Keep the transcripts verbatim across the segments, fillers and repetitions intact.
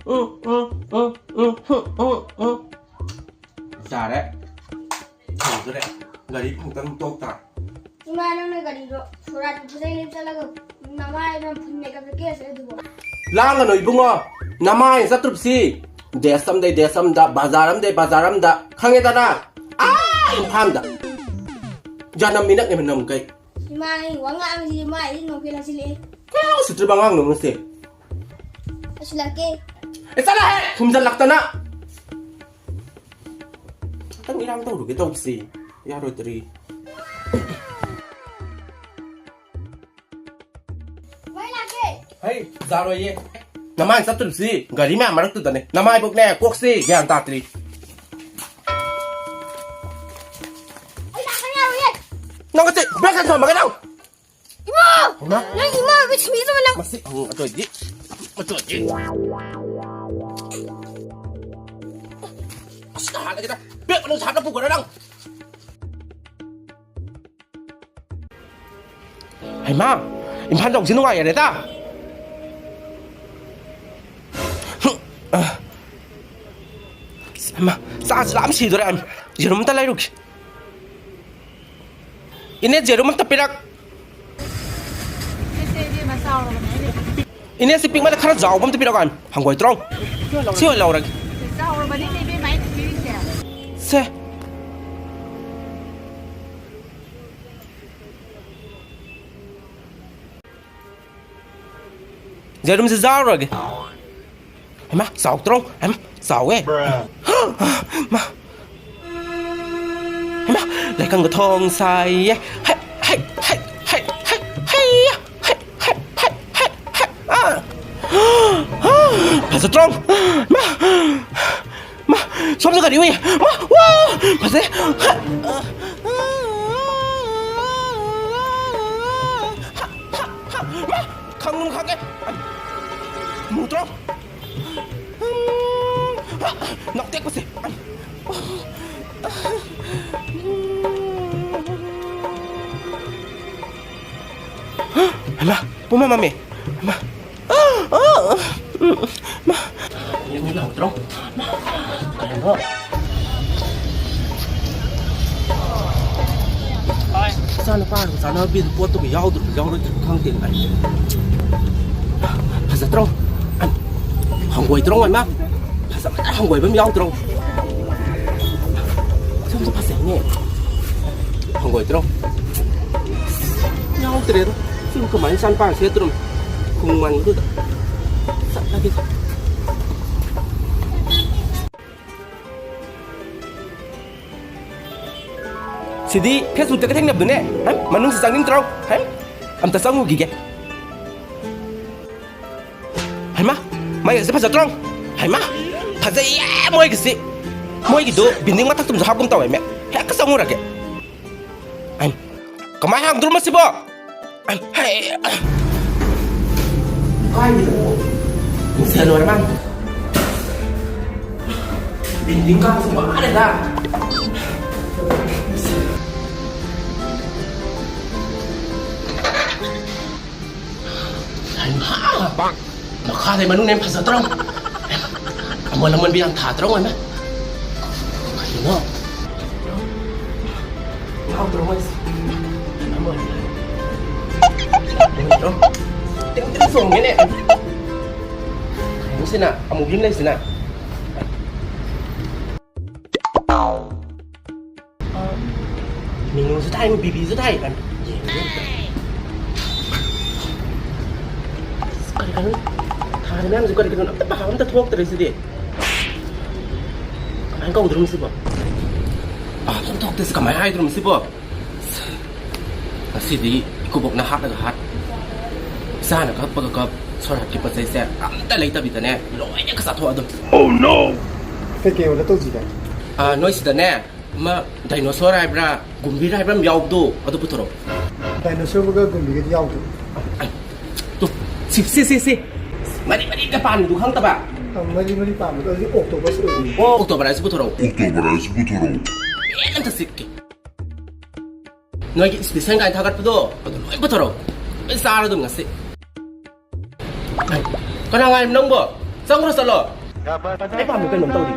ꯎꯝ, ꯎꯝ, ꯎꯝ, ꯎꯝ, ꯎꯝ, ꯎꯝ, ꯎꯝ꯫ ꯌꯥꯔꯦ꯫ ꯐꯪꯗ꯭ꯔꯦ꯫ ꯒꯥꯔꯤ ꯐꯪꯗꯅ ꯇꯣꯛ ꯇꯥꯔꯦ꯫ ꯏꯃꯥ, ꯅꯪꯅ ꯒꯥꯔꯤꯗꯣ ꯁꯣꯔꯥꯠꯀꯤ ꯄꯣꯠꯆꯩ ꯂꯩ ꯆꯠꯂꯒ ꯅꯃꯥꯏꯗ ꯐꯨꯜ ꯃꯦꯀꯞꯇ ꯀꯦꯔ ꯆꯠꯂꯤꯗꯨꯕꯣ? ꯂꯥꯡꯒꯅꯨ ꯏꯕꯨꯡꯉꯣ꯫ ꯅꯃꯥꯏ ꯆꯠꯇ꯭ꯔꯨꯞꯁꯤ ꯗꯦꯁ ꯑꯃꯗꯩ ꯗꯦꯁ ꯑꯃꯗ, ꯕꯖꯥꯔ ꯑꯃꯗꯩ ꯕꯖꯥꯔ ꯑꯃꯗ, ꯈꯪꯉꯦꯗꯅ? ꯑꯥ, ꯏꯝꯐꯥꯜꯗ꯫ ꯖꯅꯝ ꯃꯤꯅꯛꯅꯦ ꯃꯅꯝ ꯀꯩ꯫ ꯏꯃꯥ, ꯅꯪ ꯋꯥ ꯉꯥꯡꯕꯁꯤꯗꯤ ꯃꯥꯏꯗꯤ ꯅꯣꯛꯐꯦꯠ ꯂꯥꯛꯁꯤꯜꯂꯛꯑꯦ꯫ ꯀꯌꯥ ꯎꯁꯤꯠꯇ꯭ꯔꯤꯕ ꯑꯉꯥꯡꯅꯣ ꯅꯪꯁꯦ? ꯂꯥꯛꯁꯤꯜꯂꯛꯀꯦ꯫ ꯑꯦ, ꯆꯠꯂꯣꯍꯦ! ꯈꯨꯝꯖꯜꯂꯛꯇꯅ꯫ ꯈꯤꯇꯪ ꯏꯔꯥꯡ ꯇꯧꯔꯨꯒꯦ ꯇꯧꯕꯁꯤ ꯌꯥꯔꯣꯏꯗ꯭ꯔꯤ꯫ ꯃꯩ ꯂꯥꯛꯀꯦ꯫ ꯍꯩ, ꯌꯥꯔꯣꯏꯌꯦ꯫ ꯅꯃꯥꯏ ꯆꯠꯇ꯭ꯔꯤꯕꯁꯤ ꯒꯥꯔꯤ ꯃꯌꯥꯝ ꯃꯔꯛꯇꯨꯗꯅꯦ꯫ ꯅꯃꯥꯏꯕꯣꯛꯅꯦ, ꯀꯣꯛꯁꯤ ꯒ꯭ꯌꯥꯟ ꯇꯥꯗ꯭ꯔꯤ꯫ ꯑꯩ ꯂꯥꯛꯄ ꯌꯥꯔꯣꯏꯌꯦ꯫ ꯅꯪ ꯀꯠꯇꯦ, ꯕ꯭ꯔꯦꯛ ꯍꯥꯟ ꯊꯝꯃꯒ ꯅꯪ꯫ ꯏꯃꯥ! ꯍꯩꯃꯥ! ꯅꯪ ꯏꯃꯥ ꯑꯣꯏꯕ ꯁꯤꯡꯕꯤꯗꯕ ꯅꯪ꯫ ꯃꯁꯤ, ꯎꯝ, ꯑꯆꯣꯏꯗꯤ꯫ ꯑꯆꯣꯏꯗꯤ꯫ ꯑꯁ, ꯅꯍꯥꯟꯗꯒꯤꯗ ꯕꯦꯛ ꯃꯅꯨꯡ ꯁꯥꯞꯅ ꯄꯨꯈ꯭ꯔꯣ ꯅꯪ꯫ ꯍꯩꯃꯥ! ꯏꯝꯐꯥꯜ ꯌꯧꯁꯤ ꯅꯨꯡꯉꯥꯏꯔꯦꯗ꯫ ꯍꯩꯃꯥ! ꯆꯥꯁꯤ ꯂꯥꯝ ꯁꯤꯗꯣꯔꯦ꯫ ꯌꯦꯔꯨꯝ ꯑꯝꯇ ꯂꯩꯔꯨꯒꯦ꯫ ꯏꯅꯦ, ꯌꯦꯔꯨꯝ ꯑꯝꯇ ꯄꯤꯔꯛ꯫ ꯏꯅꯦ, ꯁꯤ ꯄꯤꯛꯃꯟꯅ ꯈꯔ ꯆꯥꯎꯕ ꯑꯝꯇ ꯄꯤꯔꯛꯑꯣ ꯍꯥꯏꯕꯅꯤ꯫ ꯍꯪꯒꯣꯏ ꯇ꯭ꯔꯣ꯫ ꯁꯤ ꯑꯣꯏꯅ ꯂꯧꯔꯒꯦ꯫ ꯆꯥꯎꯔꯕꯅꯤꯅꯦ ꯏꯕꯦꯝꯃ ꯑꯩꯅ ꯄꯤꯔꯤꯁꯦ꯫ ꯁꯦ꯫ ꯌꯦꯔꯨꯝꯁꯦ ꯆꯥꯔꯨꯔꯒꯦ꯫ ꯍꯩꯃꯥ, ꯆꯥꯎꯗ꯭ꯔꯣ? ꯍꯩꯃꯥ, ꯆꯥꯎꯋꯦ꯫ ꯃꯥ꯫ ꯍꯩꯃꯥ, ꯂꯩꯀꯪꯒ ꯊꯣꯡ ꯁꯥꯏꯌꯦ꯫ ꯍꯩ, ꯍꯩ, ꯍꯩ, ꯍꯩ, ꯍꯩ, ꯍꯩ, ꯍꯩ, ꯍꯩ, ꯍꯩ, ꯍꯩ, ꯍꯩ, ꯑꯥ꯫ ꯐꯖꯗ꯭ꯔꯣ? ꯃꯥ꯫ ꯃꯥ, ꯁꯣꯝꯁꯨ ꯒꯥꯔꯤ ꯎꯏ꯫ ꯃꯥ, ꯋꯥ! ꯐꯖꯩ꯫ ꯃꯥ, ꯈꯪꯉꯨ ꯈꯪꯉꯦ꯫ ꯃꯨꯗ꯭ꯔꯣ? ꯅꯥꯎꯇꯦꯛꯄꯁꯦ꯫ ꯍꯩꯃꯥ, ꯄꯨꯝꯃꯝ ꯃꯝꯃꯦ꯫ ꯍꯩꯃꯥ꯫ ꯃꯥ꯫ ꯌꯥꯎꯗ꯭ꯔꯣ? ꯀꯩꯅꯣ? ꯏꯆꯥꯅꯨꯄꯥꯒ ꯆꯥꯟꯅꯕꯤꯗ ꯄꯣꯠꯇꯨꯒ ꯌꯥꯎꯗ꯭ꯔꯕ ꯌꯥꯎꯔꯣꯏꯗ꯭ꯔꯕ ꯈꯪꯗꯦ꯫ ꯐꯖꯗ꯭ꯔꯣ? ꯍꯪꯒꯣꯏꯗ꯭ꯔꯣ, ꯏꯃꯥ? ꯐꯖꯕꯗ ꯍꯪꯒꯣꯏꯕ ꯑꯃ ꯌꯥꯎꯗ꯭ꯔꯣ? ꯁꯣꯝꯁꯨ ꯐꯖꯩꯅꯦ꯫ ꯍꯪꯒꯣꯏꯗ꯭ꯔꯣ? ꯌꯥꯎꯗ꯭ꯔꯦꯗ꯫ ꯁꯤꯕꯨ ꯀꯃꯥꯏꯅ ꯏꯆꯥꯅꯨꯄꯥꯒ ꯁꯦꯠꯇꯣꯔꯤꯕꯅꯣ? ꯈꯨꯃꯨꯛ ꯃꯥꯟꯕꯗꯨꯗ꯫ ꯆꯠꯂꯒꯦ꯫ ꯁꯤꯗꯤ Facebookꯇꯒ ꯊꯦꯡꯅꯕꯗꯨꯅꯦ꯫ ꯍꯩ, ꯃꯅꯨꯡꯁꯤ ꯆꯪꯅꯤꯡꯗ꯭ꯔꯣ? ꯍꯩ, ꯑꯝꯇ ꯆꯪꯉꯨꯈꯤꯒꯦ꯫ ꯍꯩꯃꯥ, ꯃꯥꯏꯒꯁꯦ ꯐꯖꯗ꯭ꯔꯣ? ꯍꯩꯃꯥ, ꯐꯖꯩꯌꯦ ꯃꯣꯏꯒꯤꯁꯤ꯫ ꯃꯣꯏꯒꯤꯗꯨ building ꯃꯊꯛꯇꯨꯝꯁꯨ ꯍꯥꯞꯀꯨꯝ ꯇꯧꯋꯦ, ꯃꯦ꯫ ꯍꯦꯛ ꯆꯪꯉꯨꯔꯒꯦ꯫ ꯍꯩ, ꯀꯃꯥꯏ ꯍꯥꯡꯗꯣꯔꯣ ꯃꯁꯤꯕꯣ? ꯍꯩ, ꯀꯥꯏꯗꯅꯣ? ꯃꯤꯡꯁꯦꯜ ꯑꯣꯏꯔ ꯃꯥꯜꯂꯦ꯫ Building ꯀꯥꯕꯁꯦ ꯋꯥꯔꯦꯗ꯫ ꯍꯩꯃꯥ! ꯃꯈꯥꯗꯩ ꯃꯅꯨꯡꯅ ꯍꯦꯟꯅ ꯐꯖꯗ꯭ꯔꯣ? ꯑꯃꯣꯟ ꯑꯃꯣꯟꯕꯤ ꯌꯥꯝ ꯊꯥꯗ꯭ꯔꯣ, ꯍꯩꯃꯥ? ꯀꯩꯅꯣ? ꯉꯥꯎꯗ꯭ꯔꯣ ꯃꯣꯏꯁꯦ? ꯑꯃꯣꯟ꯫ ꯇꯤꯡ ꯇꯤꯡ ꯆꯣꯡꯉꯦꯅꯦ꯫ ꯀꯩꯅꯣꯁꯤꯅ, ꯑꯃꯨꯕꯤ ꯑꯃ ꯂꯩꯁꯤꯅ꯫ ꯃꯤꯅꯨꯁꯨ ꯊꯥꯏ, ꯕꯤꯕꯤꯁꯨ ꯊꯥꯏ꯫ ꯌꯦꯡꯉꯨꯅꯦ꯫ ꯑꯁ, ꯀꯔꯤ ꯀꯔꯤꯅꯣ? ꯊꯥꯔꯤ ꯃꯌꯥꯝꯁꯦ ꯀꯔꯤ ꯀꯔꯤꯅꯣ? ꯑꯝꯇ ꯄꯥꯕ ꯑꯝꯇ ꯊꯣꯛꯇ꯭ꯔꯦ ꯁꯤꯗꯤ꯫ ꯀꯃꯥꯏꯅ ꯀꯧꯗꯣꯏꯅꯣ ꯁꯤꯕꯣ? ꯄꯥꯕ ꯑꯝꯇ ꯊꯣꯛꯇꯦ ꯁꯤ, ꯀꯃꯥꯏꯅ ꯍꯥꯏꯗꯣꯏꯅꯣ ꯁꯤꯕꯣ? ꯉꯁꯤꯗꯤ ꯏꯀꯨꯕꯣꯛꯅ ꯍꯥꯠꯂꯒ ꯍꯥꯠ, ꯏꯆꯥꯅ ꯀꯞꯄꯒ ꯀꯞ, ꯁꯣꯔꯥꯠꯀꯤ ꯄꯣꯠ ꯆꯩꯁꯦ ꯑꯝꯇ ꯂꯩꯇꯕꯤꯗꯅꯦ, ꯂꯣꯏꯅ ꯆꯥꯊꯣꯛꯑꯗꯝ꯫ Oh no! ꯀꯩꯀꯩ ꯑꯣꯔꯗꯔ ꯇꯧꯁꯤꯒꯦ? ꯑꯥ, ꯅꯣꯏ ꯁꯤꯗꯅꯦ, ꯑꯃ ꯗꯥꯏꯅꯣꯁꯣꯔ ꯍꯥꯏꯕ꯭ꯔꯥ, ꯒꯨꯝꯕꯤꯔ ꯍꯥꯏꯕ꯭ꯔꯥ ꯑꯃ ꯌꯥꯎꯕꯗꯣ, ꯑꯗꯨ ꯄꯨꯊꯣꯔꯛꯑꯣ꯫ ꯗꯥꯏꯅꯣꯁꯣꯔꯒ ꯒꯨꯝꯕꯤꯒꯗꯤ ꯌꯥꯎꯗꯦ꯫ ꯑ, ꯇꯨ, ꯁꯤ, ꯁꯤ, ꯁꯤ, ꯁꯤ꯫ ꯃꯔꯤ ꯃꯔꯤꯒ ꯄꯥꯟꯕꯗꯨ ꯈꯪꯗꯕ? ꯑ, ꯃꯔꯤ ꯃꯔꯤ ꯄꯥꯟꯕꯗꯣ, ꯑꯗꯨꯗꯤ ꯑꯣꯛꯇꯣꯄꯁ ꯑꯣꯏꯗꯣꯏꯅꯤ꯫ ꯑꯣ, ꯑꯣꯛꯇꯣꯄꯁ ꯄꯨꯊꯣꯔꯛꯑꯣ꯫ ꯑꯣꯛꯇꯣꯄꯁ ꯄꯨꯊꯣꯔꯛꯑꯣ꯫ ꯍꯦꯛ ꯑꯝꯇ ꯁꯤꯠꯀꯦ꯫ ꯅꯣꯏꯒꯤ ꯏꯁꯄꯤꯁꯦꯜ ꯀꯥꯏꯅ ꯊꯥꯒꯠꯄꯗꯣ, ꯑꯗꯨ ꯂꯣꯏ ꯄꯨꯊꯣꯔꯛꯑꯣ꯫ ꯂꯣꯏ ꯆꯥꯔꯗꯝ ꯉꯁꯤ꯫ ꯀꯅꯥ ꯉꯥꯏꯔꯤꯕ ꯅꯪꯕꯣ? ꯆꯪꯈ꯭ꯔꯣ ꯆꯠꯂꯣ꯫ ꯑꯩ ꯄꯥꯝꯃꯤ ꯀꯩꯅꯣꯝ ꯇꯧꯔꯤ꯫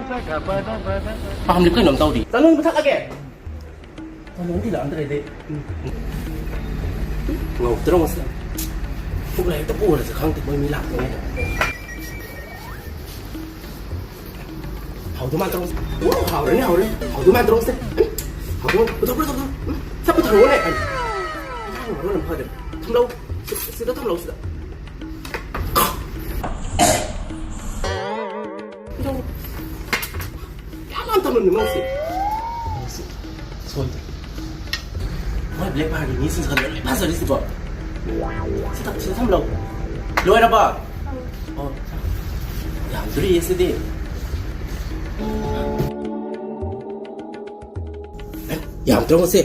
ꯄꯥꯝꯃꯤ ꯀꯩꯅꯣꯝ ꯇꯧꯔꯤ꯫ ꯆꯥꯅꯨ ꯃꯨꯊꯠꯂꯒꯦ꯫ ꯆꯥꯅꯨ ꯊꯤꯜꯂꯛꯑꯝꯗ꯭ꯔꯗꯤ꯫ ꯉꯧꯗ꯭ꯔꯣ ꯉꯁꯤ? ꯄꯨꯛ ꯂꯥꯏꯔꯤꯛꯇ ꯄꯨꯔꯁꯦ ꯈꯪꯗꯦ ꯃꯣꯏ ꯃꯤ ꯂꯥꯛꯇ꯭ꯔꯤꯉꯩꯗ꯫ ꯍꯥꯎꯗꯧ ꯃꯥꯟꯗ꯭ꯔꯣ? ꯎ, ꯍꯥꯎꯔꯅꯤ, ꯍꯥꯎꯔꯅꯤ꯫ ꯍꯥꯎꯗꯧ ꯃꯥꯟꯗ꯭ꯔꯣ ꯁꯦ? ꯍꯥꯎꯗꯧ ꯃꯥꯟ-, ꯄꯨꯊꯣꯛ, ꯄꯨꯊꯣꯛ, ꯄꯨꯊꯣꯛ꯫ ꯎꯝ, ꯁꯠ ꯄꯨꯊꯣꯔꯛꯑꯣꯅꯦ꯫ ꯑꯩ, ꯏꯟꯁꯥꯡ ꯃꯔꯣꯜ ꯑꯃ ꯐꯗ꯭ꯔꯦ꯫ ꯊꯝꯂꯧ꯫ ꯁꯤ-, ꯁꯤꯗ ꯊꯝꯂꯧ, ꯁꯤꯗ꯫ ꯄꯨꯊꯣꯛ꯫ ꯌꯥꯝ ꯌꯥꯝ ꯊꯝꯂꯝꯃꯤ ꯃꯥꯁꯦ꯫ ꯁꯤ, ꯁꯣꯏꯗ꯭ꯔꯦ꯫ ꯃꯣꯏ ꯕ꯭ꯂꯦꯛ ꯕꯥꯔꯒꯤ ꯃꯤꯁꯤꯡꯁꯤꯅ ꯂꯣꯏ ꯐꯖꯔꯤꯁꯤꯕꯣ꯫ ꯁꯤꯗ, ꯁꯤꯗ ꯊꯝꯂꯧ꯫ ꯂꯣꯏꯔꯕ? ꯑꯣ, ꯌꯥꯝꯗ꯭ꯔꯤꯌꯦ ꯁꯤꯗꯤ꯫ ꯑꯦ, ꯌꯥꯝꯗ꯭ꯔꯣ ꯉꯁꯤ?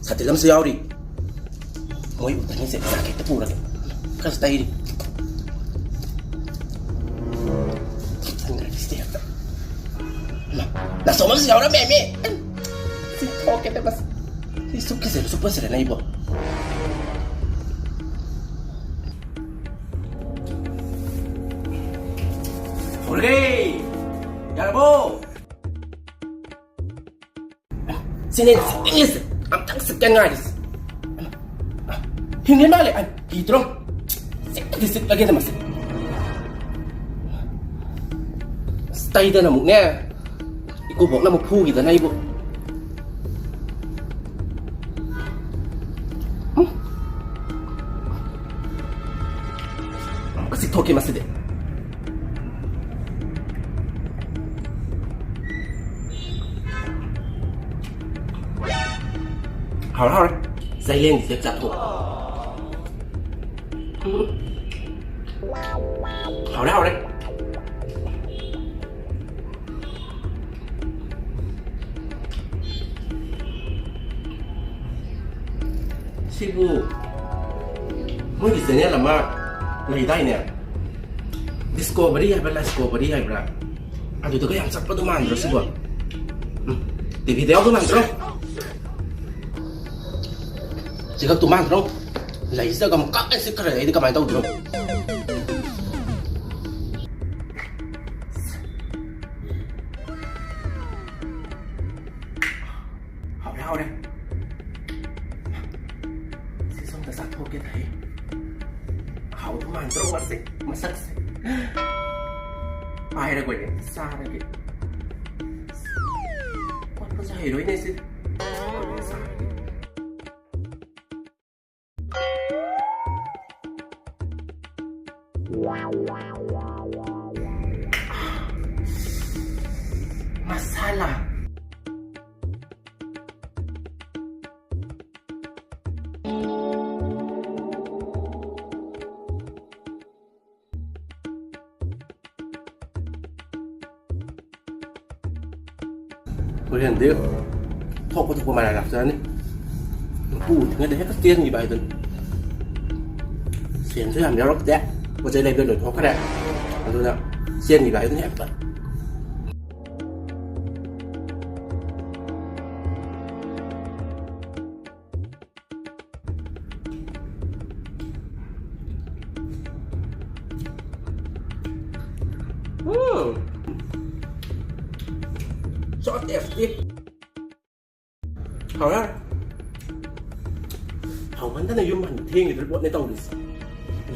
ꯁꯥꯇꯤꯟ ꯑꯃꯁꯨ ꯌꯥꯎꯔꯤ꯫ ꯃꯣꯏ ꯎꯗ꯭ꯔꯤꯉꯩꯁꯦ ꯖꯥꯀꯦꯠꯇ ꯄꯨꯔꯒꯦ꯫ ꯈꯔꯁꯨ ꯇꯩꯔꯤ꯫ ꯊꯤꯠꯆꯟꯈ꯭ꯔꯒꯦ ꯁꯤꯗꯤ ꯍꯦꯛꯇ꯫ ꯏꯃꯥ, ꯅꯥꯆꯣꯝ ꯑꯃꯁꯨ ꯌꯥꯎꯔꯝꯃꯦꯃꯤ꯫ ꯁꯤ ꯊꯣꯛꯀꯦ ꯇꯧꯕ꯫ ꯁꯤ ꯁꯨꯞꯀꯤꯁꯦ, ꯁꯨꯞꯄꯁꯤꯔꯅꯦ ꯑꯩꯕꯣ? ꯍꯧꯔꯒꯦ! ꯌꯥꯔꯕꯣ? ꯁꯤꯅꯦ ꯁꯤꯠꯅꯤꯡꯉꯤꯁꯦ꯫ ꯑꯝꯇꯪ ꯁꯤꯠꯀꯦ ꯉꯥꯏꯔꯤꯁꯦ꯫ ꯍꯤꯡꯉꯤ ꯃꯥꯜꯂꯦ꯫ ꯑꯩ ꯀꯤꯗ꯭ꯔꯣ? ꯁꯤꯠꯇꯗꯤ ꯁꯤꯠꯂꯒꯦꯗ ꯃꯁꯤ꯫ ꯑꯁ, ꯇꯩꯗꯅ ꯑꯃꯨꯛꯅꯦ꯫ ꯏꯀꯨꯕꯣꯛꯅ ꯑꯃꯨꯛ ꯐꯨꯈꯤꯗꯅ ꯑꯩꯕꯨ꯫ ꯎꯝ꯫ ꯑꯃꯨꯛꯀ ꯆꯤꯛꯊꯣꯛꯀꯦ ꯃꯁꯤꯗꯤ꯫ ꯍꯥꯎꯔꯦ, ꯍꯥꯎꯔꯦ꯫ ꯆꯩꯂꯦꯡꯁꯦ ꯆꯥꯊꯣꯛ꯫ ꯎꯝ꯫ ꯍꯥꯎꯔꯦ, ꯍꯥꯎꯔꯦ꯫ ꯁꯤꯕꯨ ꯃꯣꯏꯒꯤ ꯆꯦꯅꯦꯜ ꯑꯃ ꯂꯩꯗꯥꯏꯅꯦ? ꯗꯤꯁꯀꯣꯚꯔꯤ ꯍꯥꯏꯕ꯭ꯔꯥ, ꯂꯥꯏꯁꯀꯣꯚꯔꯤ ꯍꯥꯏꯕ꯭ꯔꯥ? ꯑꯗꯨꯗꯒ ꯌꯥꯝ ꯆꯠꯄꯗꯣ ꯃꯥꯟꯗ꯭ꯔꯣ ꯁꯤꯕꯣ? ꯎꯝ, ꯇꯤꯚꯤꯗ ꯌꯥꯎꯗꯣ ꯃꯥꯟꯗ꯭ꯔꯣ? ꯆꯤꯒꯛꯇꯣ ꯃꯥꯟꯗ꯭ꯔꯣ? ꯂꯩꯁꯤꯗꯒ ꯑꯃꯨꯛ ꯀꯛ ꯍꯦꯛ ꯆꯤꯛꯈ꯭ꯔꯗꯤ ꯑꯩꯗꯤ ꯀꯃꯥꯏꯅ ꯇꯧꯗꯣꯏꯅꯣ? ꯍꯥꯎꯔꯦ꯫ ꯁꯤ ꯁꯣꯝꯗ ꯆꯥꯊꯣꯛꯀꯦ ꯇꯥꯏ꯫ ꯍꯥꯎꯗꯧ ꯃꯥꯟꯗ꯭ꯔꯣ ꯃꯁꯦ? ꯃꯁꯛꯁꯦ꯫ ꯄꯥꯏꯔꯒ ꯑꯣꯏꯅ ꯆꯥꯔꯒꯦ꯫ ꯀꯣꯠꯄꯁꯨ ꯍꯩꯔꯣꯏꯅꯦ ꯁꯤꯗꯤ꯫ ꯆꯥꯔꯒꯦ꯫ ꯃꯁꯥꯂꯥ꯫ ꯍꯣꯔꯦꯟꯗꯤ ꯊꯣꯛꯄ ꯊꯣꯛꯄ ꯃꯔꯥꯏ ꯂꯥꯛꯆꯔꯅꯤ꯫ ꯄꯨ ꯊꯤꯉꯩꯗ ꯍꯦꯛꯇ ꯆꯦꯟꯈꯤꯕ ꯍꯥꯏꯗꯨꯅꯤ꯫ ꯁꯦꯟꯁꯨ ꯌꯥꯝ ꯌꯥꯎꯔꯛꯇꯦ, ꯄꯣꯠ ꯆꯩ ꯂꯩꯕꯗ ꯂꯣꯏꯊꯣꯛꯈ꯭ꯔꯦ꯫ ꯑꯗꯨꯅ ꯆꯦꯟꯈꯤꯕ ꯍꯥꯏꯗꯨꯅꯤ ꯍꯦꯛꯇ꯫ ꯎꯝ꯫ So tasty꯫ ꯍꯥꯎꯔꯦ꯫ ꯍꯥꯎꯃꯟꯗꯅ ꯌꯨꯝ ꯍꯟꯕ ꯊꯦꯡꯈꯤꯗ꯭ꯔ ꯄꯣꯠꯅꯦ ꯇꯧꯔꯤꯁꯦ꯫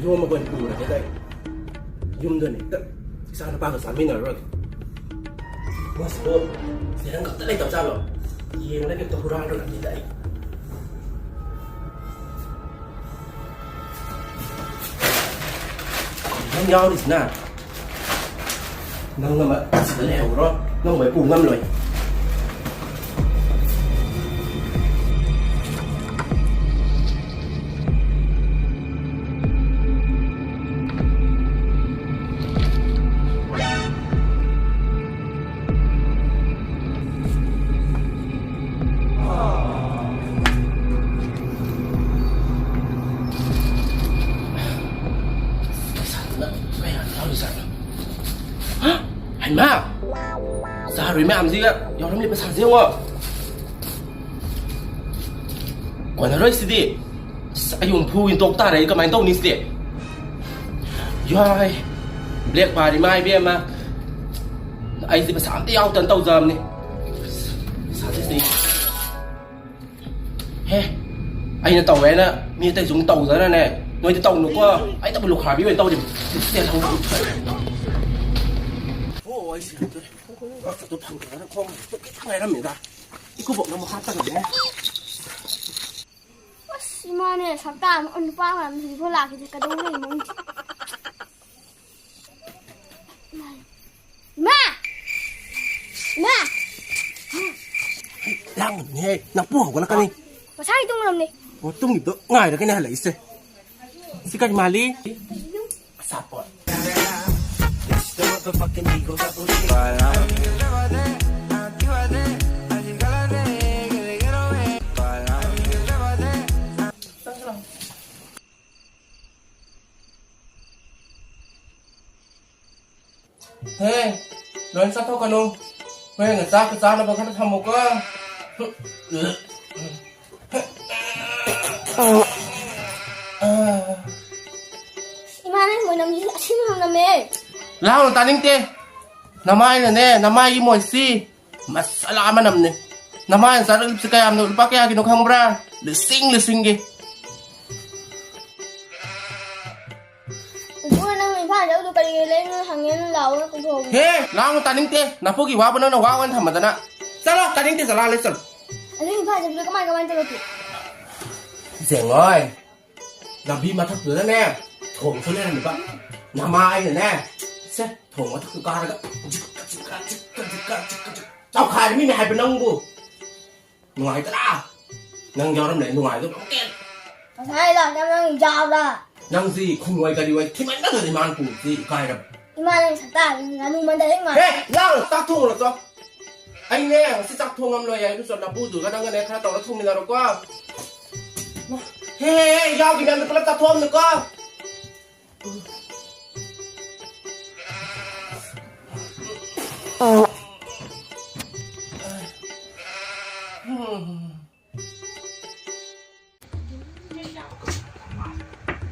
ꯌꯣꯝꯃꯒ ꯑꯣꯏꯅ ꯄꯨꯔꯒꯦ ꯇꯧꯔꯤ꯫ ꯌꯨꯝꯗ ꯑꯣꯏꯅ ꯍꯦꯛꯇ ꯏꯆꯥ ꯅꯨꯄꯥꯒ ꯆꯥꯃꯤꯟꯅꯔꯨꯔꯒꯦ꯫ ꯃꯁꯤꯕꯨ ꯆꯦꯔꯪ ꯈꯛꯇ ꯂꯩꯇꯕ ꯖꯥꯠꯂꯣ? ꯌꯦꯡꯂꯒ ꯍꯦꯛꯇ ꯍꯨꯔꯥꯟꯈ꯭ꯔꯒꯦꯗ ꯑꯩ꯫ ꯅꯪ ꯌꯥꯎꯔꯤꯁꯤꯅ ꯅꯪ ꯑꯃ ꯁꯤꯗ ꯂꯩꯍꯧꯔꯣ, ꯅꯪ ꯃꯩ ꯄꯨ ꯉꯝꯂꯣꯏ꯫ ꯄꯩꯁꯥꯗꯨꯅ ꯀꯌꯥ ꯌꯥꯎꯔꯤꯖꯥꯠꯅꯣ? ꯍꯥ? ꯍꯩꯃꯥ! ꯆꯥꯔꯨꯏ ꯃꯌꯥꯝꯁꯤꯒ ꯌꯥꯎꯔꯝꯂꯤ ꯄꯩꯁꯥꯁꯦ ꯌꯦꯡꯉꯣ꯫ ꯀꯣꯟꯅꯔꯣꯏ ꯁꯤꯗꯤ꯫ ꯑꯁ, ꯑꯩ ꯑꯃꯨꯛ ꯐꯨ ꯇꯣꯛ ꯇꯥꯔꯦ꯫ ꯑꯩ ꯀꯃꯥꯏꯅ ꯇꯧꯅꯤ ꯁꯤꯗꯤ? ꯌꯥꯏ꯫ ꯕ꯭ꯂꯦꯛ ꯕꯥꯔ ꯏꯃꯥ ꯏꯕꯦꯝꯃ꯫ ꯑꯩꯁꯦ ꯄꯩꯁꯥ ꯑꯝꯇ ꯌꯥꯎꯗꯅ ꯇꯧꯖꯕꯅꯤ꯫ ꯄꯩꯁꯥꯁꯦ ꯁꯤ ꯑꯦ, ꯑꯩꯅ ꯇꯧꯋꯦ ꯍꯥꯏꯅ ꯃꯤ ꯑꯇꯩꯁꯨ ꯑꯃꯨꯛ ꯇꯧꯗꯅꯅꯦ, ꯅꯣꯏꯗꯤ ꯇꯧꯅꯨꯀꯣ꯫ ꯑꯩꯅꯕꯨ ꯂꯨꯈꯥꯕꯤ ꯑꯣꯏꯅ ꯇꯧꯔꯤꯕ꯫ ꯁꯦ, ꯂꯧ, ꯂꯧ꯫ ꯑꯣ, ꯑꯩ ꯁꯤꯔꯦ꯫ ꯈꯣꯡ ꯈꯨꯠꯇꯣ ꯐꯪꯗꯗꯅ ꯈꯣꯡ ꯈꯨꯠ ꯈꯤꯇꯪ ꯉꯥꯏꯔꯝꯃꯦꯗ꯫ ꯏꯀꯨꯕꯣꯛꯅ ꯑꯃꯨꯛ ꯍꯥꯠꯇꯅꯅꯦ꯫ ꯑꯁ, ꯏꯃꯥꯅꯦ, ꯁꯞꯇꯥ ꯑꯃ ꯅꯨꯄꯥ ꯑꯃ ꯍꯧꯖꯤꯛꯐꯥꯎ ꯂꯥꯛꯈꯤꯗ꯭ꯔꯦ꯫ ꯀꯩꯗꯧ ꯂꯩ ꯃꯣꯏꯗꯤ? ꯏꯃꯥ! ꯏꯃꯥ! ꯂꯥꯡꯒꯅꯨꯅꯦꯍꯦ, ꯅꯄꯨ ꯍꯧꯒꯠꯂꯛꯀꯅꯤ꯫ ꯉꯁꯥꯏ ꯇꯨꯝꯃꯨꯔꯝꯅꯦ꯫ ꯑꯣ, ꯇꯨꯝꯃꯤꯕꯗꯣ ꯉꯥꯏꯔꯒꯅꯦ ꯍꯜꯂꯛꯏꯁꯦ꯫ ꯁꯤ ꯀꯔꯤ ꯃꯥꯜꯂꯤ? ꯑꯆꯥꯄꯣꯠ꯫ ꯍꯦ, ꯂꯣꯏ ꯆꯥꯊꯣꯛꯀꯅꯨ꯫ ꯍꯣꯔꯦꯟ ꯆꯥꯛꯀ ꯆꯥꯅꯕ ꯈꯔ ꯊꯝꯃꯨꯀꯣ꯫ ꯏꯃꯥ, ꯅꯪ ꯃꯣꯏꯅꯝꯁꯤ ꯑꯁꯤꯟꯕ ꯅꯝꯃꯦ꯫ ꯂꯥꯡꯅꯨ, ꯇꯥꯅꯤꯡꯗꯦ꯫ ꯅꯃꯥꯏꯅꯅꯦ, ꯅꯃꯥꯏꯒꯤ ꯃꯣꯏꯁꯤ ꯃꯁꯂꯥ ꯃꯅꯝꯅꯦ꯫ ꯅꯃꯥꯏꯅ ꯆꯥꯔꯛꯂꯤꯕꯁꯤ ꯀꯌꯥꯝꯅꯣ, ꯂꯨꯄꯥ ꯀꯌꯥꯒꯤꯅꯣ ꯈꯪꯕ꯭ꯔꯥ? ꯂꯤꯁꯤꯡ ꯂꯤꯁꯤꯡꯒꯤ꯫ ꯏꯄꯨ, ꯅꯪ ꯏꯝꯐꯥꯜ ꯆꯠꯂꯨꯗꯣ ꯀꯔꯤ ꯂꯩꯅꯣ ꯍꯪꯉꯦꯅ ꯂꯥꯛꯑꯣꯅ ꯀꯧꯊꯣꯛꯑꯕꯅꯦ꯫ ꯍꯦ, ꯂꯥꯡꯅꯨ, ꯇꯥꯅꯤꯡꯗꯦ꯫ ꯅꯄꯨꯒꯤ ꯋꯥꯕꯨ ꯅꯪꯅ ꯋꯥ ꯑꯣꯏꯅ ꯊꯝꯃꯗꯅ꯫ ꯆꯠꯂꯣ, ꯇꯥꯅꯤꯡꯗꯦ, ꯆꯠꯂꯣ, ꯑꯥ ꯂꯩ ꯆꯠꯂꯣ꯫ ꯑꯗꯨ ꯏꯝꯐꯥꯜ ꯆꯠꯄꯗꯣ ꯀꯃꯥꯏ ꯀꯃꯥꯏ ꯇꯧꯔꯛꯀꯦ? ꯖꯦꯡꯉꯣꯏ, ꯂꯝꯕꯤ ꯃꯊꯛꯇꯨꯗꯅꯦ ꯊꯣꯡꯁꯨ ꯂꯩꯔꯝꯃꯤꯕ꯫ ꯅꯃꯥ ꯑꯩꯅꯅꯦ, ꯁꯦ, ꯊꯣꯡ ꯃꯊꯛꯇꯨ ꯀꯥꯔꯒ ꯖꯤꯛꯀ ꯖꯤꯛꯀ ꯖꯤꯛꯀ ꯖꯤꯛꯀ ꯖꯤꯛꯀ ꯖꯤꯛ ꯇꯧꯈꯥꯏꯔꯝꯃꯤꯅꯦ ꯍꯥꯏꯕ ꯅꯪꯕꯨ꯫ ꯅꯨꯡꯉꯥꯏꯇ꯭ꯔꯥ? ꯅꯪ ꯌꯥꯎꯔꯝꯗ꯭ꯔꯦ ꯅꯨꯡꯉꯥꯏꯗꯧꯕ ꯑꯃ ꯀꯦꯟ-꯫ ꯉꯁꯥꯏ ꯂꯥꯛꯇ ꯅꯪ ꯌꯥꯎꯕ꯭ꯔꯥ? ꯅꯪꯁꯤ ꯈꯨꯡꯑꯣꯏ ꯀꯔꯤꯑꯣꯏ ꯊꯤꯃꯟꯗꯅ ꯏꯃꯥꯅ ꯄꯨꯔꯤꯁꯤ ꯏꯀꯥꯏꯔꯕ꯫ ꯏꯃꯥ, ꯅꯪ ꯁꯛꯇꯥꯁꯤ ꯉꯥꯅꯨ ꯃꯟꯗ ꯍꯦꯛ ꯃꯥꯜꯂꯦ꯫ ꯍꯦ! ꯂꯥꯡ ꯆꯥꯛ ꯊꯣꯡꯉꯨꯔꯣ ꯆꯣ꯫ ꯑꯩꯅꯦ ꯉꯁꯤ ꯆꯥꯛ ꯊꯣꯡꯉꯝꯂꯣꯏ ꯍꯥꯏ, ꯏꯗꯨꯆꯥ ꯅꯄꯨꯗꯨꯒ ꯅꯪꯒꯅꯦ ꯈꯔ ꯇꯧꯔ ꯊꯣꯡꯃꯤꯟꯅꯔꯣꯀꯣ꯫ ꯍꯦ, ꯍꯦ, ꯍꯦ, ꯌꯥꯎꯒꯤ ꯃꯌꯥꯝꯗꯣ ꯄꯨꯂꯞ ꯆꯥꯊꯣꯛꯑꯝꯅꯨꯀꯣ꯫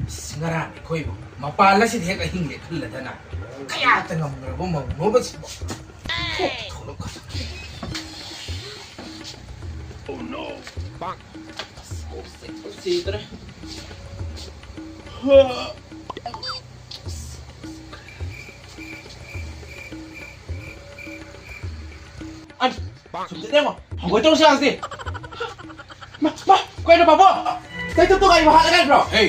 ꯑꯁ, ꯉꯔꯥꯡ ꯑꯩꯈꯣꯏꯕꯨ ꯃꯄꯥꯟ ꯑꯁꯤꯗ ꯍꯦꯛ ꯑꯍꯤꯡ ꯂꯦꯛꯍꯜꯂꯗꯅ ꯀꯌꯥꯇ ꯉꯝꯈ꯭ꯔꯕ ꯃꯧꯅꯣꯕ ꯁꯤꯕꯣ? ꯊꯣꯛ ꯊꯣꯛꯂꯛꯀꯅꯨ꯫ ꯀꯣꯛꯁꯦ ꯁꯤꯗ꯭ꯔꯦ꯫ ꯑꯁ, ꯁꯨꯝ ꯆꯠꯂꯦꯉꯣ꯫ ꯍꯪꯒꯣꯏ ꯇꯧꯔꯁꯤ ꯂꯥꯛꯁꯤ꯫ ꯃꯥ, ꯃꯥ, ꯀꯩꯅꯣ ꯄꯥꯕꯨꯡ? ꯀꯩ ꯇꯨꯞꯇꯨ ꯒꯥꯔꯤ ꯃꯈꯥꯗ ꯂꯩꯕ꯭ꯔꯣ? ꯍꯦ,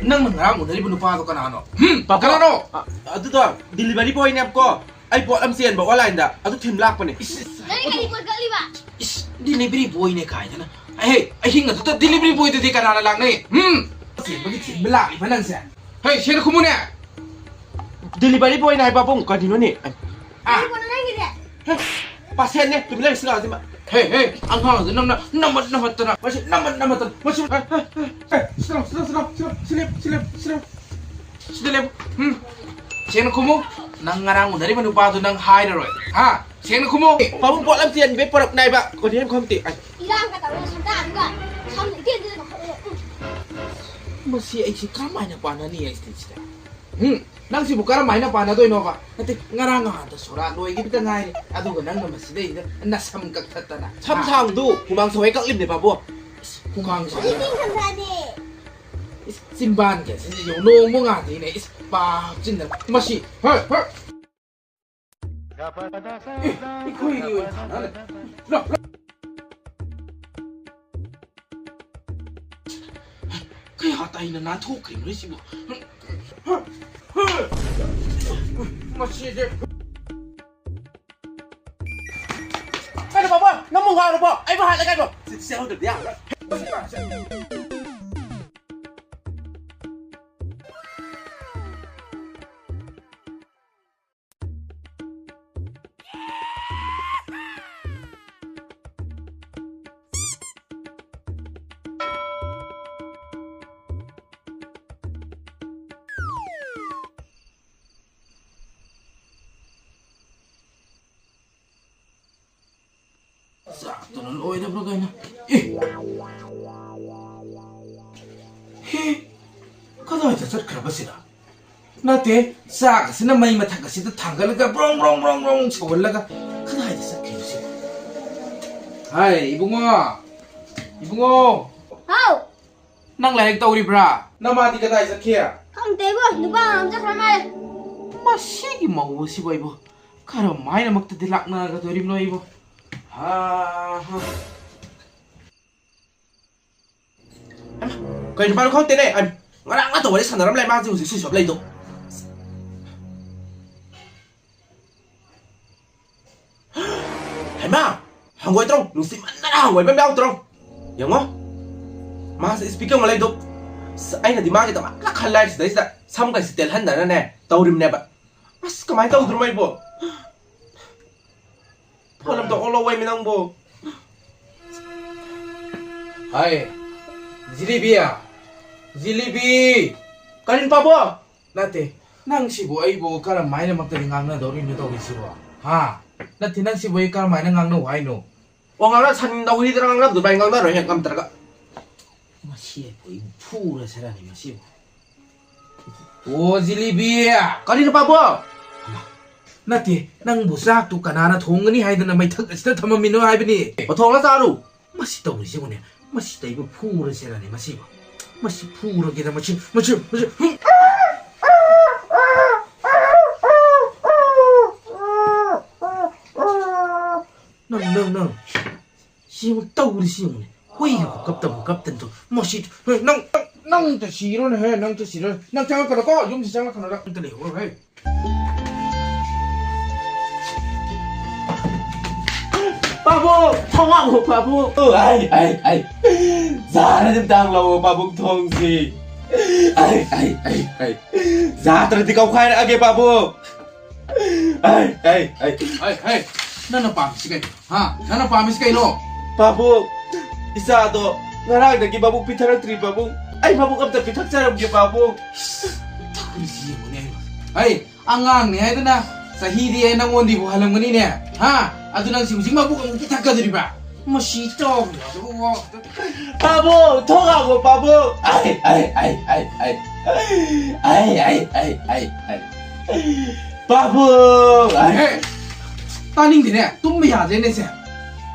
ꯅꯪꯅ ꯉꯔꯥꯡ ꯎꯅꯔꯤꯕ ꯅꯨꯄꯥꯗꯣ ꯀꯅꯥꯅꯣ? ꯍꯝ, ꯄꯥꯕꯨꯡ, ꯀꯅꯥꯅꯣ? ꯑ, ꯑꯗꯨꯗꯣ delivery boyꯅꯦꯕꯀꯣ꯫ ꯑꯩ ꯄꯣꯠ ꯑꯃ ꯆꯦꯟꯕ onlineꯗ, ꯑꯗꯨ ꯊꯤꯟ ꯂꯥꯛꯄꯅꯦ꯫ ꯏꯁ, ꯏꯁ, ꯅꯪ ꯀꯔꯤ ꯄꯣꯠ ꯀꯛꯂꯤꯕ? ꯏꯁ, delivery boyꯅꯦ ꯀꯥꯏꯗꯅ꯫ ꯑꯍꯦ, ꯑꯍꯤꯡ ꯑꯗꯨꯗ delivery boyꯗꯨꯗꯤ ꯀꯅꯥꯅ ꯂꯥꯛꯅꯩ? ꯍꯝ? ꯆꯦꯟꯕꯒꯤ ꯊꯤꯟꯕ ꯂꯥꯛꯂꯤꯕ ꯅꯪꯁꯦ? ꯍꯦ, ꯁꯦꯡꯅ ꯈꯨꯝꯃꯨꯅꯦ꯫ Delivery boyꯅꯦ ꯍꯥꯏꯕ ꯄꯥꯕꯨꯡ, ꯀꯔꯤꯅꯣꯅꯦ? ꯑ꯫ ꯀꯔꯤ ꯄꯣꯠꯅꯣ ꯅꯪꯒꯤꯗꯤ? ꯍꯦ, parcelꯅꯦ, ꯇꯨꯃꯤꯟ ꯂꯩꯔꯁꯤ ꯂꯥꯛꯑꯁꯤ ꯃꯥ꯫ ꯍꯦ, ꯍꯦ, ꯑꯉꯥꯡꯁꯦ ꯅꯪꯅ ꯅꯝꯃꯠ ꯅꯝꯃꯠꯇꯅ, ꯃꯁꯤ ꯅꯝꯃꯠ ꯅꯝꯃꯠꯇꯅ, ꯃꯁꯤ, ꯍꯦ, ꯍꯦ, ꯍꯦ, ꯁꯤꯗ ꯂꯥꯎ, ꯁꯤꯗ ꯂꯥꯎ, ꯁꯤꯗ ꯂꯥꯎ, ꯁꯤ ꯂꯦꯞ, ꯁꯤ ꯂꯦꯞ, ꯁꯤ ꯂꯦꯞ꯫ ꯁꯤꯗ ꯂꯦꯞꯄꯨ꯫ ꯍꯝ꯫ ꯁꯦꯡꯅ ꯈꯨꯝꯃꯨ꯫ ꯅꯪ ꯉꯔꯥꯡ ꯎꯅꯔꯤꯕ ꯅꯨꯄꯥꯗꯨ ꯅꯪ ꯍꯥꯏꯔꯔꯣꯏ꯫ ꯍꯥ? ꯁꯦꯡꯅ ꯈꯨꯝꯃꯨ꯫ ꯄꯥꯕꯨꯡ ꯄꯣꯠ ꯑꯃ ꯆꯦꯟꯕꯩ ꯄꯨꯔꯛꯅꯦ ꯍꯥꯏꯕ꯫ ꯀꯣꯟꯊꯤ ꯑꯃ ꯈꯣꯝꯇꯦ꯫ ꯑꯁ꯫ ꯏꯔꯥꯡꯒ ꯇꯧꯔꯒ ꯁꯝꯇꯥꯗꯨꯒ ꯁꯝ ꯏꯇꯦꯟ ꯇꯦꯟꯅ ꯀꯛꯑꯒ, ꯎꯝ꯫ ꯃꯁꯤ ꯑꯩꯁꯤ ꯀꯔꯝꯍꯥꯏꯅ ꯄꯥꯟꯅꯅꯤ ꯑꯩꯁꯤꯗ? ꯍꯝ? ꯅꯪꯁꯤꯕꯨ ꯀꯔꯝꯍꯥꯏꯅ ꯄꯥꯟꯅꯗꯣꯏꯅꯣꯕ? ꯅꯠꯇꯦ, ꯉꯔꯥꯡ ꯅꯍꯥꯟꯗ ꯁꯣꯔꯥꯠ ꯂꯣꯏꯈꯤꯕꯇ ꯉꯥꯏꯔꯤ꯫ ꯑꯗꯨꯒ ꯅꯪꯅ ꯃꯁꯤꯗꯩꯗ ꯅꯁꯝ ꯀꯛꯊꯠꯇꯅ꯫ ꯁꯝ ꯍꯥ? ꯁꯥꯡꯕꯗꯨ ꯍꯨꯃꯥꯡ ꯁꯧꯋꯦ ꯀꯛꯂꯤꯕꯅꯦ ꯄꯥꯕꯨꯡ꯫ ꯏꯁ, ꯍꯨꯃꯥꯡ ꯁꯧꯋꯦ? ꯏꯁ, ꯆꯤꯝꯕꯥꯟꯒꯁꯤꯗꯤ ꯌꯦꯡꯉꯨ, ꯅꯣꯡꯃ ꯉꯥꯟꯗꯦꯅꯦ꯫ ꯏꯁ, ꯄꯥꯞ ꯆꯤꯟꯗꯅ꯫ ꯃꯁꯤ, ꯍꯣꯏ, ꯍꯣꯏ꯫ ꯑꯦ, ꯑꯩꯈꯣꯏꯒꯤ ꯑꯣꯏꯅ ꯊꯥꯅ ꯂꯩ꯫ ꯂꯥꯎ, ꯂꯥꯎ꯫ ꯀꯌꯥ ꯇꯥꯏꯅ ꯅꯥꯟꯊꯣꯛꯈ꯭ꯔꯤꯕꯅꯣ ꯁꯤꯕꯨ? ꯃꯁꯤꯗꯤ꯫ ꯀꯩꯅꯣ ꯕꯥꯕꯥ, ꯅꯪꯕꯨ ꯉꯥꯎꯔꯕꯣ? ꯑꯩꯕꯨ ꯍꯥꯠꯂꯦ ꯀꯩꯅꯣ? ꯁꯤ, ꯁꯤ ꯌꯥꯎꯗ꯭ꯔꯗꯤ ꯌꯥꯔꯔꯣꯏ꯫ ꯆꯥꯛꯇꯨꯅ ꯂꯣꯏꯗꯕ꯭ꯔꯥ ꯀꯩꯅꯣ? ꯑꯦ! ꯍꯦ! ꯀꯗꯥꯏꯗ ꯆꯠꯈ꯭ꯔꯕ ꯁꯤꯅ? ꯅꯠꯇꯦ, ꯆꯥꯛ ꯑꯁꯤꯅ ꯃꯩ ꯃꯊꯛ ꯑꯁꯤꯗ ꯊꯥꯡꯒꯠꯂꯒ ꯕ꯭ꯔꯣꯡ, ꯕ꯭ꯔꯣꯡ, ꯕ꯭ꯔꯣꯡ, ꯕ꯭ꯔꯣꯡ ꯁꯧꯍꯜꯂꯒ ꯀꯗꯥꯏꯗ ꯆꯠꯈ꯭ꯔꯤꯅꯣ ꯁꯤꯕꯣ? ꯍꯥꯏ, ꯏꯕꯨꯡꯉꯣ! ꯏꯕꯨꯡꯉꯣ! ꯍꯥꯎ꯫ ꯅꯪ ꯂꯥꯏꯔꯤꯛ ꯇꯧꯔꯤꯕ꯭ꯔꯥ? ꯅꯃꯥꯗꯤ ꯀꯗꯥꯏ ꯆꯠꯈꯤ? ꯈꯪꯗꯦꯕꯣ, ꯅꯨꯄꯥ ꯑꯃ ꯆꯠꯈ꯭ꯔ ꯃꯥꯜꯂꯦ꯫ ꯃꯁꯤꯒꯤ ꯃꯧ ꯑꯁꯤꯕꯨ ꯑꯩꯕꯨ ꯀꯔꯝꯍꯥꯏꯅꯃꯛꯇꯗꯤ ꯂꯥꯛꯅꯒꯗꯧꯔꯤꯕꯅꯣ ꯑꯩꯕꯨ? ꯍꯥ, ꯍꯥ꯫ ꯍꯩꯃꯥ, ꯀꯩ ꯅꯨꯄꯥꯅꯣ ꯈꯪꯗꯦꯅꯦ꯫ ꯑꯩ ꯉꯔꯥꯡ ꯅꯠꯇ ꯋꯥꯔꯤ ꯁꯥꯟꯅꯔꯝꯂꯦ ꯃꯥꯁꯦ ꯍꯧꯖꯤꯛ ꯁ꯭ꯋꯤꯆ ꯑꯣꯐ ꯂꯩꯗꯣ꯫ ꯍꯩꯃꯥ! ꯍꯪꯒꯣꯏꯗ꯭ꯔꯣ? ꯅꯨꯡꯁꯤꯃꯟꯗꯅ ꯍꯪꯒꯣꯏꯕ ꯑꯃ ꯌꯥꯎꯗ꯭ꯔꯣ? ꯌꯦꯡꯉꯣ꯫ ꯃꯥꯁꯦ ꯏꯁꯄꯤꯀꯔ ꯑꯃ ꯂꯩꯗꯣ꯫ ꯑꯁ, ꯑꯩꯅꯗꯤ ꯃꯥꯒꯤꯗꯃꯛ ꯈꯜꯂ ꯍꯥꯏꯔꯤꯁꯤꯗꯩꯁꯤꯗ ꯁꯝꯒꯁꯦ ꯇꯦꯜꯍꯟꯗꯅꯅꯦ ꯇꯧꯔꯤꯕꯅꯦꯕ꯫ ꯑꯁ, ꯀꯃꯥꯏꯅ ꯇꯧꯗ꯭ꯔꯣ ꯑꯩꯕꯣ? ꯐꯣꯟ ꯑꯝꯇ ꯑꯣꯜꯂꯛꯑꯣꯃꯤ ꯅꯪꯕꯣ꯫ ꯍꯥꯏ, ꯖꯤꯂꯤꯕꯤ! ꯖꯤꯂꯤꯕꯤ! ꯀꯔꯤꯅꯣ ꯄꯥꯕꯣ? ꯅꯠꯇꯦ, ꯅꯪꯁꯤꯕꯨ ꯑꯩꯕꯨ ꯀꯔꯝ ꯍꯥꯏꯅꯃꯛꯇꯗꯤ ꯉꯥꯡꯅꯗꯧꯔꯤꯅꯣ ꯇꯧꯔꯤꯁꯤꯕꯣ? ꯍꯥ? ꯅꯠꯇꯦ, ꯅꯪꯁꯤꯕꯨ ꯑꯩ ꯀꯔꯝ ꯍꯥꯏꯅ ꯉꯥꯡꯅꯧ ꯍꯥꯏꯅꯣ? ꯑꯣ, ꯉꯥꯡꯅ ꯁꯟꯗꯧ ꯍꯨꯏꯗꯅ ꯉꯥꯡꯅꯕꯗꯨ ꯑꯗꯨꯃꯥꯏꯅ ꯉꯥꯡꯅꯔꯣꯏ ꯍꯦꯛ ꯉꯝꯗ꯭ꯔꯒ꯫ ꯃꯁꯤ ꯑꯩꯕꯨ ꯐꯨꯔꯁꯤꯔꯅꯤ ꯃꯁꯤꯕꯨ꯫ ꯑꯣ, ꯖꯤꯂꯤꯕꯤ! ꯀꯔꯤꯅꯣ ꯄꯥꯕꯣ? ꯅꯠꯇꯦ, ꯅꯪꯕꯨ ꯆꯥꯛꯇꯨ ꯀꯅꯥꯅ ꯊꯣꯡꯒꯅꯤ ꯍꯥꯏꯗꯅ ꯃꯩꯊꯛ ꯑꯁꯤꯗ ꯊꯝꯃꯝꯃꯤꯅꯣ ꯍꯥꯏꯕꯅꯤ? ꯑꯣ, ꯊꯣꯡꯉ ꯆꯥꯔꯨ꯫ ꯃꯁꯤ ꯇꯧꯔꯤꯁꯤꯕꯨꯅꯦ, ꯃꯁꯤ ꯇꯩꯕ ꯐꯨꯔꯁꯤꯔꯅꯦ ꯃꯁꯤꯕꯨ? ꯃꯁꯤ ꯐꯨꯔꯒꯦꯗ, ꯃꯁꯤ, ꯃꯁꯤ, ꯃꯁꯤ, ꯍꯨꯝ! ꯅꯪ, ꯅꯪ, ꯅꯪ꯫ ꯁꯤ ꯑꯃꯨꯛ ꯇꯧꯔꯤꯁꯤ ꯌꯦꯡꯉꯨꯅꯦ꯫ ꯍꯨꯏꯒ ꯀꯞꯇꯕ ꯀꯞꯇꯅ ꯇꯧ-, ꯃꯁꯤ, ꯍꯦ, ꯅꯪ, ꯅꯪ, ꯅꯪꯇ ꯁꯤꯔꯣꯅꯦ, ꯍꯦ, ꯅꯪꯇ ꯁꯤꯔꯣꯅꯦ꯫ ꯅꯪ ꯆꯪꯉꯛꯀꯅꯨꯀꯣ, ꯌꯨꯝꯁꯤ ꯆꯪꯉꯛꯀꯅꯨ, ꯅꯪ ꯑꯝꯇ ꯂꯩꯍꯧꯔꯣ, ꯍꯦ꯫ ꯄꯥꯕꯨꯡ! ꯊꯣꯡ ꯍꯥꯡꯉꯣ, ꯄꯥꯕꯨꯡ! ꯑꯩ, ꯑꯩ, ꯑꯩ! ꯖꯥꯔ ꯑꯗꯨꯝ ꯇꯥꯡꯂꯛꯑꯣ, ꯄꯥꯕꯨꯡ, ꯊꯣꯡꯁꯤ꯫ ꯑꯩ, ꯑꯩ, ꯑꯩ, ꯑꯩ! ꯖꯥꯇ꯭ꯔꯗꯤ ꯀꯧꯈꯥꯏꯔꯛꯑꯒꯦ, ꯄꯥꯕꯨꯡ! ꯑꯩ, ꯑꯩ, ꯑꯩ! ꯑꯩ, ꯑꯩ! ꯅꯪꯅ ꯄꯥꯝꯃꯤꯁꯤ ꯀꯩꯅꯣ? ꯍꯥ? ꯅꯪꯅ ꯄꯥꯝꯃꯤꯁꯤ ꯀꯩꯅꯣ? ꯄꯥꯕꯨꯡ, ꯏꯆꯥꯗꯣ ꯉꯔꯥꯡꯗꯒꯤ ꯃꯕꯨꯛ ꯄꯤꯊꯔꯛꯇ꯭ꯔꯤ, ꯄꯥꯕꯨꯡ꯫ ꯑꯩ ꯃꯕꯨꯛ ꯑꯝꯇ ꯄꯤꯊꯛꯆꯔꯝꯒꯦ, ꯄꯥꯕꯨꯡ꯫ ꯊꯛꯈ꯭ꯔꯤꯁꯤ ꯌꯦꯡꯉꯨꯅꯦ꯫ ꯍꯩ, ꯑꯉꯥꯡꯅꯤ ꯍꯥꯏꯗꯅ ꯆꯍꯤꯗꯤ ꯑꯩ ꯅꯪꯉꯣꯟꯗꯤꯕꯨ ꯍꯜꯂꯝꯒꯅꯤꯅꯦ, ꯍꯥ? ꯑꯗꯨ ꯅꯪꯁꯤ ꯍꯧꯖꯤꯛ ꯃꯕꯨꯛ ꯑꯃꯨꯛ ꯄꯤꯊꯛꯀꯗꯧꯔꯤꯕ? ꯃꯁꯤ ꯇꯧꯔꯤꯕ ꯑꯗꯨꯕꯨ꯫ ꯄꯥꯕꯨꯡ, ꯊꯣꯡ ꯍꯥꯡꯉꯣ, ꯄꯥꯕꯨꯡ꯫ ꯑꯩ, ꯑꯩ, ꯑꯩ, ꯑꯩ, ꯑꯩ꯫ ꯑꯩ, ꯑꯩ, ꯑꯩ, ꯑꯩ, ꯑꯩ꯫ ꯄꯥꯕꯨꯡ! ꯑꯩ ꯍꯦ! ꯇꯥꯅꯤꯡꯗꯦꯅꯦ, ꯇꯨꯝꯕ ꯌꯥꯗ꯭ꯔꯦꯅꯦ ꯁꯦ꯫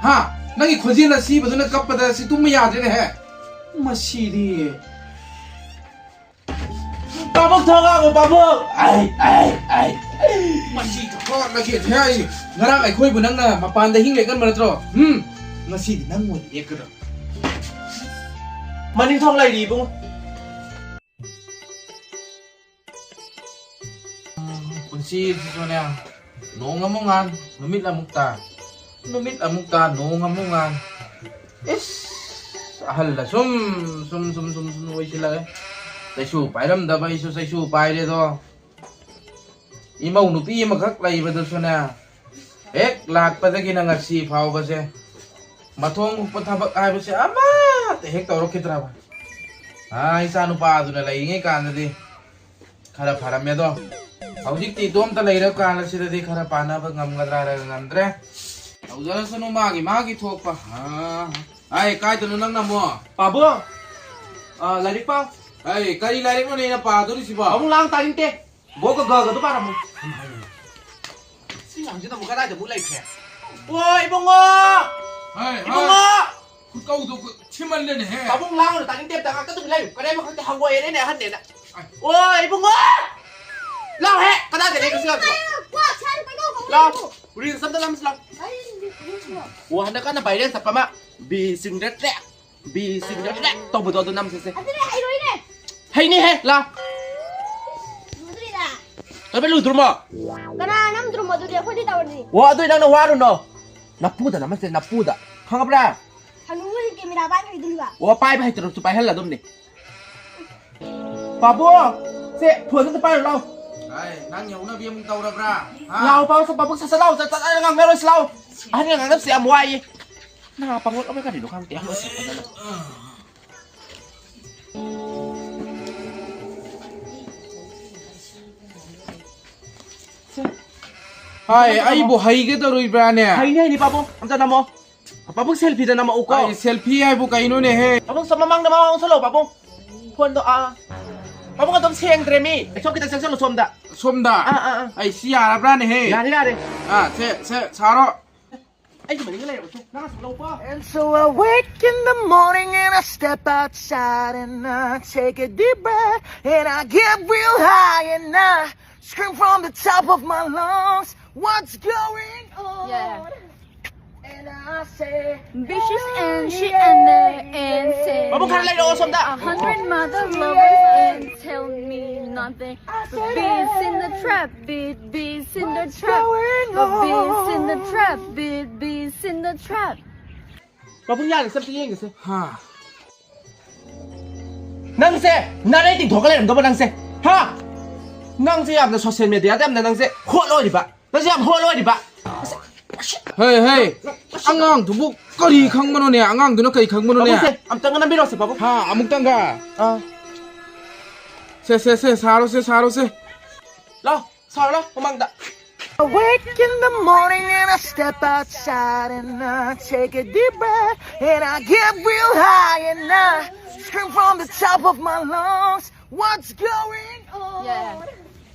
ꯍꯥ? ꯅꯪꯒꯤ ꯈꯣꯟꯖꯦꯜ ꯑꯁꯤꯕꯗꯨꯅ ꯀꯞꯄꯗ ꯁꯤ ꯇꯨꯝꯕ ꯌꯥꯗ꯭ꯔꯦꯅꯦ ꯍꯦ꯫ ꯃꯁꯤꯗꯤ꯫ ꯄꯥꯕꯨꯡ, ꯊꯣꯡ ꯍꯥꯡꯉꯣ, ꯄꯥꯕꯨꯡ! ꯑꯩ, ꯑꯩ, ꯑꯩ꯫ ꯃꯁꯤ ꯊꯣꯡ ꯂꯒꯦ ꯍꯥꯏ꯫ ꯉꯔꯥꯡ ꯑꯩꯈꯣꯏꯕꯨ ꯅꯪꯅ ꯃꯄꯥꯟꯗ ꯍꯤꯡ ꯂꯩꯒꯟꯕ ꯅꯠꯇ꯭ꯔꯣ? ꯎꯝ? ꯉꯁꯤꯗꯤ ꯅꯪ ꯑꯣꯏꯅ ꯅꯦꯛꯀꯗꯕ꯫ ꯃꯅꯤꯡ ꯊꯣꯡ ꯂꯩꯔꯤ, ꯏꯕꯨꯡꯉꯣ꯫ ꯄꯨꯟꯁꯤꯁꯤꯁꯨꯅꯦ, ꯅꯣꯡ ꯑꯃꯨꯛ ꯉꯥꯟ, ꯅꯨꯃꯤꯠ ꯑꯃꯨꯛ ꯇꯥ, ꯅꯨꯃꯤꯠ ꯑꯃꯨꯛ ꯇꯥ, ꯅꯣꯡ ꯑꯃꯨꯛ ꯉꯥꯟ꯫ ꯏꯁ, ꯑꯍꯜꯗ ꯁꯨꯝ, ꯁꯨꯝ, ꯁꯨꯝ, ꯁꯨꯝ, ꯁꯨꯝ ꯑꯣꯏꯁꯤꯜꯂꯛꯑꯦ꯫ ꯆꯩꯁꯨ ꯄꯥꯏꯔꯝꯗꯕ ꯑꯩꯁꯨ ꯆꯩꯁꯨ ꯄꯥꯏꯔꯦꯗꯣ꯫ ꯏꯃꯧ ꯅꯨꯄꯤ ꯑꯃꯈꯛ ꯂꯩꯕꯗꯨꯁꯨꯅꯦ, ꯍꯦꯛ ꯂꯥꯛꯄꯗꯒꯤꯅ ꯉꯁꯤ ꯐꯥꯎꯕꯁꯦ, ꯃꯊꯣꯡ ꯍꯨꯛꯄ ꯊꯕꯛ ꯍꯥꯏꯕꯁꯦ ꯑꯃꯠꯇ ꯍꯦꯛ ꯇꯧꯔꯛꯈꯤꯗ꯭ꯔꯕ꯫ ꯑꯥ, ꯏꯆꯥ ꯅꯨꯄꯥꯗꯨꯅ ꯂꯩꯔꯤꯉꯩ ꯀꯥꯟꯗꯗꯤ ꯈꯔ ꯐꯔꯝꯃꯦ ꯑꯗꯣ, ꯍꯧꯖꯤꯛꯇꯤ ꯏꯇꯣꯝꯇ ꯂꯩꯔ ꯀꯥꯟꯁꯤꯗꯗꯤ ꯈꯔ ꯄꯥꯟꯅꯕ ꯉꯝꯒꯗ꯭ꯔꯥ ꯍꯥꯏꯔꯒ ꯉꯝꯗ꯭ꯔꯦ꯫ ꯇꯧꯖꯔꯁꯅꯨ ꯃꯥꯒꯤ ꯃꯥꯒꯤ ꯊꯣꯛꯄ꯫ ꯑꯥ, ꯑꯩ ꯀꯥꯏꯗꯅꯣ ꯅꯪꯅ ꯑꯃꯨꯛ? ꯄꯥꯕꯨꯡ, ꯑꯥ, ꯂꯥꯏꯔꯤꯛ ꯄꯥꯎ꯫ ꯑꯩ ꯀꯔꯤ ꯂꯥꯏꯔꯤꯛꯅꯣꯅꯦ ꯑꯩꯅ ꯄꯥꯗꯣꯔꯤꯁꯤꯕꯣ? ꯄꯥꯕꯨꯡ ꯂꯥꯡ ꯇꯥꯅꯤꯡꯗꯦ꯫ ꯕꯣꯛꯀ ꯒꯒꯗꯣ ꯄꯥꯔꯝꯃꯨ꯫ ꯁꯤ ꯑꯉꯥꯡꯁꯤꯅ ꯑꯃꯨꯛ ꯀꯗꯥꯏꯗ ꯑꯃꯨꯛ ꯂꯩꯈ꯭ꯔꯦ? ꯑꯣ, ꯏꯕꯨꯡꯉꯣ! ꯍꯥꯏ, ꯏꯕꯨꯡꯉꯣ! ꯍꯥꯏ꯫ ꯈꯨꯀꯧꯗꯣ ꯈꯨ-, ꯊꯤꯃꯜꯂꯦꯅꯦꯍꯦ꯫ ꯄꯥꯕꯨꯡ ꯂꯥꯡꯒꯅꯨ, ꯇꯥꯅꯤꯡꯗꯦ ꯑꯝꯇ, ꯉꯥꯛꯇ ꯑꯗꯨꯝ ꯂꯩꯌꯨ꯫ ꯀꯔꯦꯝꯕ ꯈꯛꯇ ꯍꯪꯒꯣꯏꯔꯦꯅꯦ, ꯑꯍꯟꯅꯦꯅ꯫ ꯑꯥꯏ꯫ ꯑꯣ, ꯏꯕꯨꯡꯉꯣ! ꯂꯥꯎ ꯍꯦ! ꯀꯗꯥꯏꯗ ꯂꯩꯒꯦ ꯁꯤ ꯑꯉꯥꯡꯁꯤꯕꯣ? ꯀꯣꯛ ꯁꯥꯏ, ꯀꯩꯅꯣ, ꯀꯩꯅꯣ, ꯂꯥꯎ꯫ ꯀꯩꯅꯣ꯫ Reels ꯑꯝꯇ ꯅꯝꯁꯤ ꯂꯥꯎ꯫ ꯑꯩ reels ꯑꯃ꯫ ꯑꯣ, ꯍꯟꯗꯛ ꯀꯟꯅ viral ꯆꯠꯄ ꯑꯃ, ꯕꯤ ꯆꯤꯡꯗ ꯇ꯭ꯔꯦꯛ꯫ ꯕꯤ ꯁꯤꯡꯗ ꯇꯧꯕꯗꯣ ꯑꯗꯨ ꯅꯝꯁꯤꯁꯦ꯫ ꯑꯗꯨꯗꯤ ꯍꯩꯔꯣꯏꯅꯦ꯫ ꯍꯩꯅꯤꯍꯦ, ꯂꯥ꯫ ꯂꯨꯗ꯭ꯔꯤꯗ꯫ ꯇꯣꯏꯕ ꯂꯨꯗ꯭ꯔꯨꯃꯣ? ꯀꯅꯥ ꯅꯝꯗ꯭ꯔꯨꯃꯣ ꯑꯗꯨꯗꯤ? ꯑꯩꯈꯣꯏꯗꯤ ꯇꯧꯔꯅꯤ꯫ ꯑꯣ, ꯑꯗꯨꯏ ꯅꯪꯅ ꯋꯥꯔꯨꯅꯣ꯫ ꯅꯄꯨꯗ ꯅꯝꯍꯟꯁꯦ, ꯅꯄꯨꯗ꯫ ꯈꯪꯉꯕ꯭ꯔꯥ? ꯍꯅꯨꯕꯁꯤ camera ꯄꯥꯏꯕ ꯍꯩꯗꯣꯔꯤꯕ꯫ ꯑꯣ, ꯄꯥꯏꯕ ꯍꯩꯇ꯭ꯔꯁꯨ ꯄꯥꯏꯍꯜꯂꯗꯝꯅꯤ꯫ ꯄꯥꯕꯨꯡ, ꯁꯦ, phone ꯑꯝꯇ ꯄꯥꯏꯔꯨ ꯂꯥꯎ꯫ ꯑꯥꯏ, ꯅꯪ ꯌꯧꯅꯕꯤ ꯑꯃꯨꯛ ꯇꯧꯔꯕ꯭ꯔꯥ? ꯍꯥ? ꯂꯥꯎ, ꯄꯥꯕꯨꯡ, ꯄꯥꯕꯨꯡ, ꯁꯠ ꯁꯠ ꯂꯥꯎ, ꯆꯠ-, ꯆꯠ-, ꯉꯥꯡꯅꯔꯣꯏꯁꯤ ꯂꯥꯎ꯫ ꯑꯍꯟꯒ ꯉꯥꯡꯅꯕꯁꯦ ꯌꯥꯝ ꯋꯥꯏꯌꯦ꯫ ꯅꯥ ꯄꯪꯂꯣꯠ ꯑꯃ ꯀꯔꯤꯅꯣ ꯈꯪꯗꯦ, ꯑꯍꯟ ꯑꯣꯏꯁꯤꯜꯂꯛꯄꯗꯅ꯫ ꯍꯥꯏ, ꯑꯩꯕꯨ ꯍꯩꯒꯗꯧꯔꯤꯕ꯭ꯔꯥꯅꯦ? ꯍꯩꯅꯤ, ꯍꯩꯅꯤ, ꯄꯥꯕꯨꯡ꯫ ꯑꯝꯇ ꯅꯝꯃꯣ꯫ ꯄꯥꯕꯨꯡ, selfieꯗ ꯅꯝꯃꯛꯎꯀꯣ꯫ ꯑꯩ selfie ꯍꯥꯏꯕꯨ ꯀꯩꯅꯣꯅꯦꯍꯦ? ꯄꯥꯕꯨꯡ, ꯁꯣꯝ ꯃꯃꯥꯡꯗ, ꯃꯃꯥꯡ ꯑꯣꯟꯁꯜꯂꯣ, ꯄꯥꯕꯨꯡ꯫ Phoneꯗꯣ, ꯑꯥ꯫ ꯄꯥꯕꯨꯡ, ꯑꯗꯨꯝ ꯁꯦꯡꯗ꯭ꯔꯦ ꯃꯤ꯫ ꯁꯣꯝ ꯈꯤꯇꯪ ꯆꯪꯁꯜꯂꯣ, ꯁꯣꯝꯗ꯫ ꯁꯣꯝꯗ? ꯑꯥ, ꯑꯥ, ꯑꯥ꯫ ꯑꯩ ꯁꯤ ꯌꯥꯔꯕ꯭ꯔꯥꯅꯦꯍꯦ? ꯌꯥꯔꯦ, ꯌꯥꯔꯦ꯫ ꯑꯥ, ꯁꯦ, ꯁꯦ, ꯁꯥꯔꯣ꯫ ꯑꯩꯒꯤ ꯃꯅꯤꯡꯗ ꯂꯩꯔꯕꯁꯦ ꯅꯪ ꯑꯁꯨꯛ ꯂꯧꯕ? And so I wake in the morning and I step outside and I take a deep breath and I get real high and I scream from the top of my lungs, "What's going on?" Yeah. And I say, "Bitches and shit and the insane." ꯃꯕꯨꯛ ꯈꯔ ꯂꯩꯔꯛꯑꯣ ꯁꯣꯝꯗ꯫ A hundred mother lovers and tell me nothing. But beats in the trap, beat, beats in the trap. But beats in the trap, beat, beats in the trap. ꯃꯕꯨꯛ ꯌꯥꯔꯦ, ꯆꯠꯄ ꯌꯦꯡꯒꯦꯁꯦ꯫ ꯍꯥ꯫ ꯅꯪꯁꯦ ꯅꯔꯩ ꯇꯤꯡꯊꯣꯛꯑꯒ ꯂꯩꯔꯝꯗꯧꯕ ꯅꯪꯁꯦ꯫ ꯍꯥ? ꯅꯪꯁꯦ ꯌꯥꯝꯅ social mediaꯗ ꯌꯥꯝꯅ ꯅꯪꯁꯦ ꯍꯣꯠ ꯑꯣꯏꯔꯤꯕ꯫ ꯅꯪꯁꯦ ꯌꯥꯝ ꯍꯣꯠ ꯑꯣꯏꯔꯤꯕ꯫ ꯍꯦ, ꯍꯦ, ꯑꯉꯥꯡꯗꯨꯕꯨ ꯀꯔꯤ ꯈꯪꯕꯅꯣꯅꯦ? ꯑꯉꯥꯡꯗꯨꯅ ꯀꯔꯤ ꯈꯪꯕꯅꯣꯅꯦ? ꯄꯥꯕꯨꯡꯁꯦ, ꯑꯝꯇꯪꯒ ꯅꯝꯕꯤꯔꯣꯁꯦ, ꯄꯥꯕꯨꯡ꯫ ꯍꯥ, ꯑꯃꯨꯛꯇꯪꯒ? ꯑꯥ꯫ ꯁꯦ, ꯁꯦ, ꯁꯦ, ꯁꯥꯔꯣꯁꯦ, ꯁꯥꯔꯣꯁꯦ꯫ ꯂꯥꯎ, ꯁꯥꯔꯣ, ꯂꯥꯎ, ꯃꯃꯥꯡꯗ꯫ I wake in the morning and I step outside and I take a deep breath and I get real high and I scream from the top of my lungs, "What's going on?" Yeah.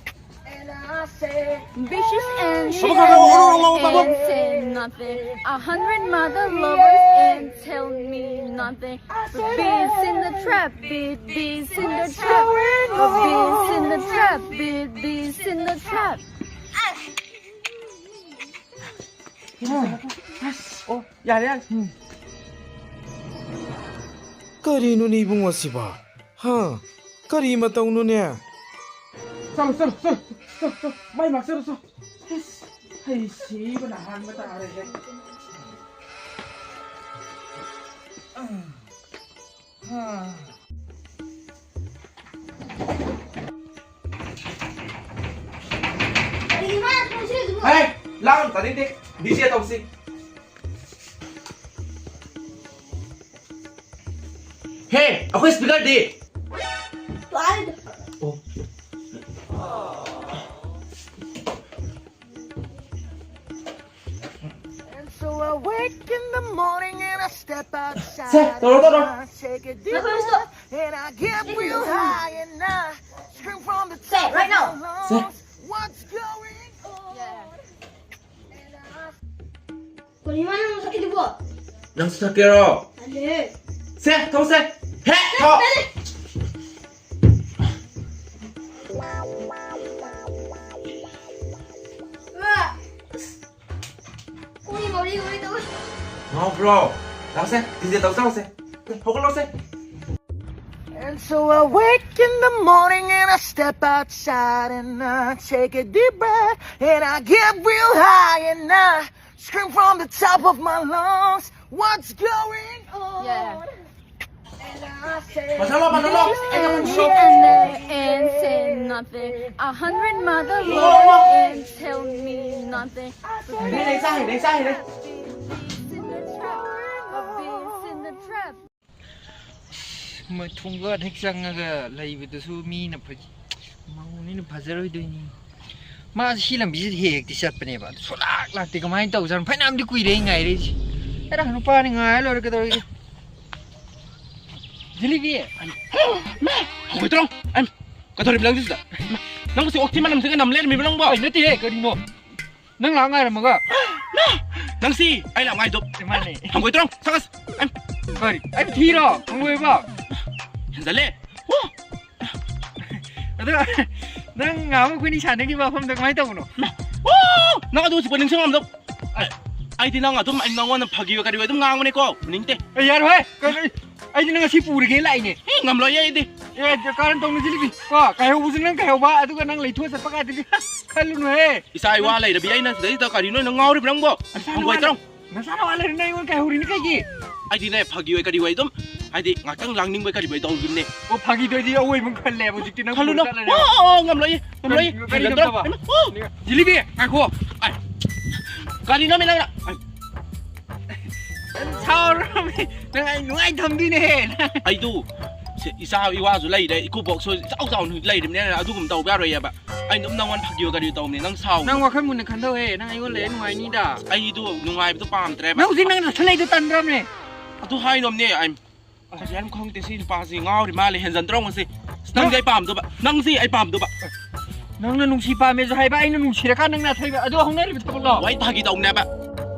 And I say, "Bitches and shit and say nothing. A hundred mother lovers and tell me nothing. But beats in the trap, beat, beats in the trap. But beats in the trap, beat, beats in the trap." ꯑꯣ, ꯌꯥꯔꯦ, ꯌꯥꯔꯦ꯫ ꯀꯔꯤꯅꯣꯅꯦ ꯏꯕꯨꯡꯉꯣ ꯁꯤꯕꯣ? ꯍꯥ? ꯀꯔꯤ ꯃꯇꯧꯅꯣꯅꯦ? ꯆꯠꯂꯣ, ꯆꯠꯂꯣ, ꯆꯠꯂꯣ, ꯆꯠꯂꯣ, ꯆꯠꯂꯣ, ꯃꯥꯏ ꯃꯥꯛ ꯆꯠꯂꯣ, ꯆꯠꯂꯣ꯫ ꯏꯁ, ꯍꯩ ꯁꯤꯕꯅ ꯍꯥꯟꯕ ꯇꯥꯔꯦꯍꯦ꯫ ꯍꯦ, ꯂꯥꯡꯒꯅꯨ, ꯇꯥꯅꯤꯡꯗꯦ꯫ ꯗꯤ ꯖꯦ ꯇꯧꯁꯤ꯫ ꯍꯦ, ꯑꯩꯈꯣꯏ speakerꯗꯤ? ꯑꯣ꯫ And so I wake in the morning and I step outside. ꯁꯦ, ꯇꯧꯔꯣ, ꯇꯧꯔꯣ꯫ And I take a deep breath and I get real high and I scream from the top of my lungs, "What's going on?" Yeah. And I ꯀꯔꯤꯅꯣ ꯅꯪ ꯊꯛꯏꯗꯨꯕꯣ? ꯅꯪꯁꯨ ꯊꯛꯀꯦꯔꯣ? ꯇꯜꯂꯦ꯫ ꯁꯦ, ꯊꯛꯁꯦ꯫ ꯍꯦ, ꯊꯛ꯫ ꯇꯜꯂꯦ꯫ ꯏꯃꯥ! ꯑꯁ! ꯀꯣꯛ ꯉꯥꯎꯔꯤ ꯉꯥꯎꯔꯤ ꯇꯧꯋꯦ꯫ ꯉꯥꯎꯕ꯭ꯔꯣ? ꯂꯥꯛꯁꯦ, ꯗꯤꯖꯦ ꯇꯧ ꯆꯥꯎꯁꯦ꯫ ꯍꯧꯒꯠꯂꯣꯁꯦ꯫ And so I wake in the morning and I step outside and I take a deep breath and I get real high and I scream from the top of my lungs, "What's going on?" Yeah. And I say, Masalo, masalo. Look at me and say nothing. A hundred mother and tell me nothing. Hey, hey, hey, hey, hey. Beast in the trap. A beast in the trap. ꯃꯣꯏ ꯊꯣꯡꯒꯥꯟ ꯍꯦꯛ ꯆꯪꯉꯒ ꯂꯩꯕꯗꯨꯁꯨ ꯃꯤꯅ ꯐ-, ꯃꯧꯅꯤꯅ ꯐꯖꯔꯣꯏꯗꯣꯏꯅꯤ꯫ ꯃꯥꯁꯦ ꯁꯤ ꯂꯝꯕꯤꯁꯤꯗ ꯍꯦꯛ ꯍꯦꯛꯇꯤ ꯆꯠꯄꯅꯦꯕ꯫ ꯑꯗꯨ ꯁꯨꯡꯂꯥꯛ ꯂꯥꯛꯇꯦ꯫ ꯀꯃꯥꯏꯅ ꯇꯧꯖꯥꯠꯅꯣ? ꯐꯅꯌꯥꯝꯗꯤ ꯀꯨꯏꯔꯦ ꯑꯩ ꯉꯥꯏꯔꯛꯏꯁꯦ꯫ ꯑꯦꯔꯥ, ꯅꯨꯄꯥꯅꯤ ꯉꯥꯏꯔ ꯂꯣꯏꯔꯦ, ꯀꯩꯗꯧꯔꯒꯦ? ꯖꯤꯂꯤꯕꯤ! ꯃꯥ! ꯍꯪꯒꯣꯏ ꯇ꯭ꯔꯣ! ꯑꯩ, ꯀꯩꯗꯧꯔꯤꯕ ꯅꯪꯗꯤ ꯁꯤꯗ? ꯃꯥ! ꯅꯪ ꯃꯁꯤ ꯑꯣꯛꯊꯤ ꯃꯅꯝꯁꯤꯒ ꯅꯝ ꯂꯩꯔꯝꯃꯤꯕ ꯅꯪꯕꯣ? ꯑꯩ ꯅꯠꯇꯦꯍꯦ, ꯀꯔꯤꯅꯣ? ꯅꯪ ꯂꯥꯛ ꯉꯥꯏꯔꯝꯃꯒ? ꯃꯥ! ꯅꯪꯁꯤ ꯑꯩ ꯂꯥꯛ ꯉꯥꯏꯗꯣ? ꯃꯥꯅꯦ꯫ ꯍꯪꯒꯣꯏ ꯇ꯭ꯔꯣ! ꯁꯀꯁ! ꯑꯩ, ꯀꯔꯤ? ꯑꯩ ꯊꯤꯔꯣ? ꯍꯪꯒꯣꯏꯕ? ꯍꯦꯟꯖꯜꯂꯦ! ꯑꯣ! ꯑꯗꯣ, ꯅꯪ ꯉꯍꯥꯟꯃꯨꯛ ꯑꯩꯈꯣꯏꯅꯤ ꯁꯥꯟꯅꯈꯤꯕ ꯋꯥꯐꯝꯗꯣ ꯀꯃꯥꯏꯅ ꯇꯧꯕꯅꯣ? ꯑꯣ! ꯅꯪ ꯑꯗꯨ ꯍꯧꯖꯤꯛꯐꯥꯎ ꯅꯤꯡꯁꯤꯡꯉꯝꯗꯧ? ꯑꯩ, ꯑꯩꯗꯤ ꯅꯪ ꯑꯗꯨꯝ, ꯑꯩ ꯅꯉꯣꯟꯗ ꯐꯥꯒꯤ ꯑꯣꯏ ꯀꯔꯤ ꯑꯣꯏ ꯑꯗꯨꯝ ꯉꯥꯡꯕꯅꯤꯀꯣ, ꯎꯅꯤꯡꯗꯦ꯫ ꯑꯦ, ꯌꯥꯔꯣꯏꯍꯦ! ꯀꯩꯅꯣ, ꯑꯩꯗꯤ ꯅꯪ ꯉꯁꯤ ꯄꯨꯔꯒꯦ ꯂꯥꯛꯏꯅꯦ꯫ ꯑꯦ, ꯉꯝꯂꯣꯏꯌꯦ ꯑꯩꯗꯤ꯫ ꯑꯦ, ꯀꯥꯔꯟ ꯇꯧꯅꯨ ꯖꯤꯂꯤꯕꯤ꯫ ꯀꯣ, ꯀꯥꯏꯍꯧꯕꯁꯨ ꯅꯪ ꯀꯥꯏꯍꯧꯕ, ꯑꯗꯨꯒ ꯅꯪ ꯂꯩꯊꯣꯛꯑ ꯆꯠꯄ ꯀꯥꯟꯗꯗꯤ ꯈꯜꯂꯨꯅꯨꯍꯦ꯫ ꯏꯆꯥ ꯏꯋꯥ ꯂꯩꯔꯕꯤ ꯑꯩꯅ ꯁꯤꯗꯩꯁꯤꯗ ꯀꯔꯤꯅꯣ ꯅꯪ ꯉꯥꯎꯔꯤꯕ ꯅꯪꯕꯣ? ꯅꯁꯥ ꯍꯪꯒꯣꯏ ꯅꯋꯥ ꯇ꯭ꯔꯪ꯫ ꯅꯁꯥ ꯅꯋꯥ ꯂꯩꯔꯦ, ꯅꯪ ꯑꯩꯉꯣꯟꯗ ꯀꯥꯏꯍꯧꯔꯤꯅꯤ ꯀꯩꯒꯤ? ꯑꯩꯗꯤꯅꯦ, ꯐꯥꯒꯤ ꯑꯣꯏ ꯀꯔꯤ ꯑꯣꯏ ꯑꯗꯨꯝ, ꯍꯥꯏꯗꯤ, ꯉꯥꯛꯇꯪ ꯂꯥꯡꯅꯤꯡꯕ ꯀꯔꯤ ꯑꯣꯏ ꯇꯧꯈꯤꯕꯅꯦ꯫ ꯑꯣ, ꯐꯥꯒꯤꯗꯣ ꯑꯩꯗꯤ ꯑꯑꯣꯏꯕ ꯑꯃ ꯈꯜꯂꯦꯕ ꯍꯧꯖꯤꯛꯇꯤ ꯅꯪ ꯈꯜꯂꯨꯅꯨ꯫ ꯄꯨꯔ ꯆꯠꯂꯅꯦꯕ꯫ ꯑꯣ, ꯑꯣ, ꯑꯣ, ꯉꯝꯂꯣꯏꯌꯦ, ꯉꯝꯂꯣꯏꯌꯦ꯫ ꯀꯔꯤ, ꯀꯔꯤ ꯍꯦꯟꯖꯟꯗ꯭ꯔꯣ? ꯅꯝꯗꯕ? ꯍꯦꯟꯖꯟ-, ꯑꯣ! ꯖꯤꯂꯤꯕꯤ, ꯉꯥꯏꯈꯣ꯫ ꯑꯥꯏ꯫ ꯀꯔꯤꯅꯣꯃꯤ ꯅꯪꯅ? ꯑꯥꯏ꯫ ꯁꯥꯎꯔꯝꯃꯤ꯫ ꯅꯪ ꯑꯩ ꯅꯨꯡꯉꯥꯏ ꯊꯝꯗꯣꯏꯅꯦꯍꯦ꯫ ꯑꯩꯗꯨ, ꯁꯤ ꯏꯆꯥ ꯏꯋꯥꯁꯨ ꯂꯩꯔꯦ, ꯏꯀꯨꯕꯣꯛꯁꯨ ꯏꯆꯥꯎ ꯆꯥꯎꯅ ꯂꯩꯔꯤꯕꯅꯤꯅ ꯑꯗꯨꯒꯨꯝꯕ ꯇꯧꯕ ꯌꯥꯔꯣꯏꯌꯦꯕ꯫ ꯑꯩꯅ ꯑꯗꯨꯝ ꯅꯪꯉꯣꯟꯗ ꯐꯥꯒꯤ ꯀꯔꯤ ꯇꯧꯕꯅꯦ, ꯅꯪ ꯁꯥꯎꯅꯨ꯫ ꯅꯪ ꯋꯥꯈꯜ ꯃꯨꯟꯅ ꯈꯟꯗꯧꯍꯦ, ꯅꯪ ꯑꯩꯉꯣꯟꯗ ꯂꯩꯔ ꯅꯨꯡꯉꯥꯏꯅꯤꯗ꯫ ꯑꯩꯗꯣ ꯅꯨꯡꯉꯥꯏꯕꯗꯣ ꯄꯥꯝꯗ꯭ꯔꯦꯕ꯫ ꯅꯪ ꯍꯧꯖꯤꯛ ꯅꯪ ꯅꯊꯟ ꯂꯩꯗꯣ ꯇꯟꯗ꯭ꯔꯕꯅꯦ? ꯑꯗꯨ ꯍꯥꯏꯅꯣꯝꯅꯦ, ꯑꯩ ꯐꯖꯅ ꯈꯪꯗꯦ, ꯁꯤ ꯅꯨꯄꯥꯁꯤ ꯉꯥꯎꯔꯤ ꯃꯥꯜꯂꯦ, ꯍꯦꯟꯖꯟꯗ꯭ꯔꯣ ꯉꯁꯤ? ꯅꯪꯁꯦ ꯑꯩ ꯄꯥꯝꯗꯕ, ꯅꯪꯁꯦ ꯑꯩ ꯄꯥꯝꯗꯕ꯫ ꯅꯪꯅ ꯅꯨꯡꯁꯤ ꯄꯥꯝꯃꯦꯁꯨ ꯍꯥꯏꯕ, ꯑꯩꯅ ꯅꯨꯡꯁꯤꯔꯀꯥꯟ ꯅꯪꯅ ꯑꯊꯩꯕ, ꯑꯗꯨ ꯍꯧꯅꯔꯤꯕ ꯊꯕꯛꯂꯣ? ꯋꯥꯏ ꯐꯥꯒꯤ ꯇꯧꯅꯦꯕ꯫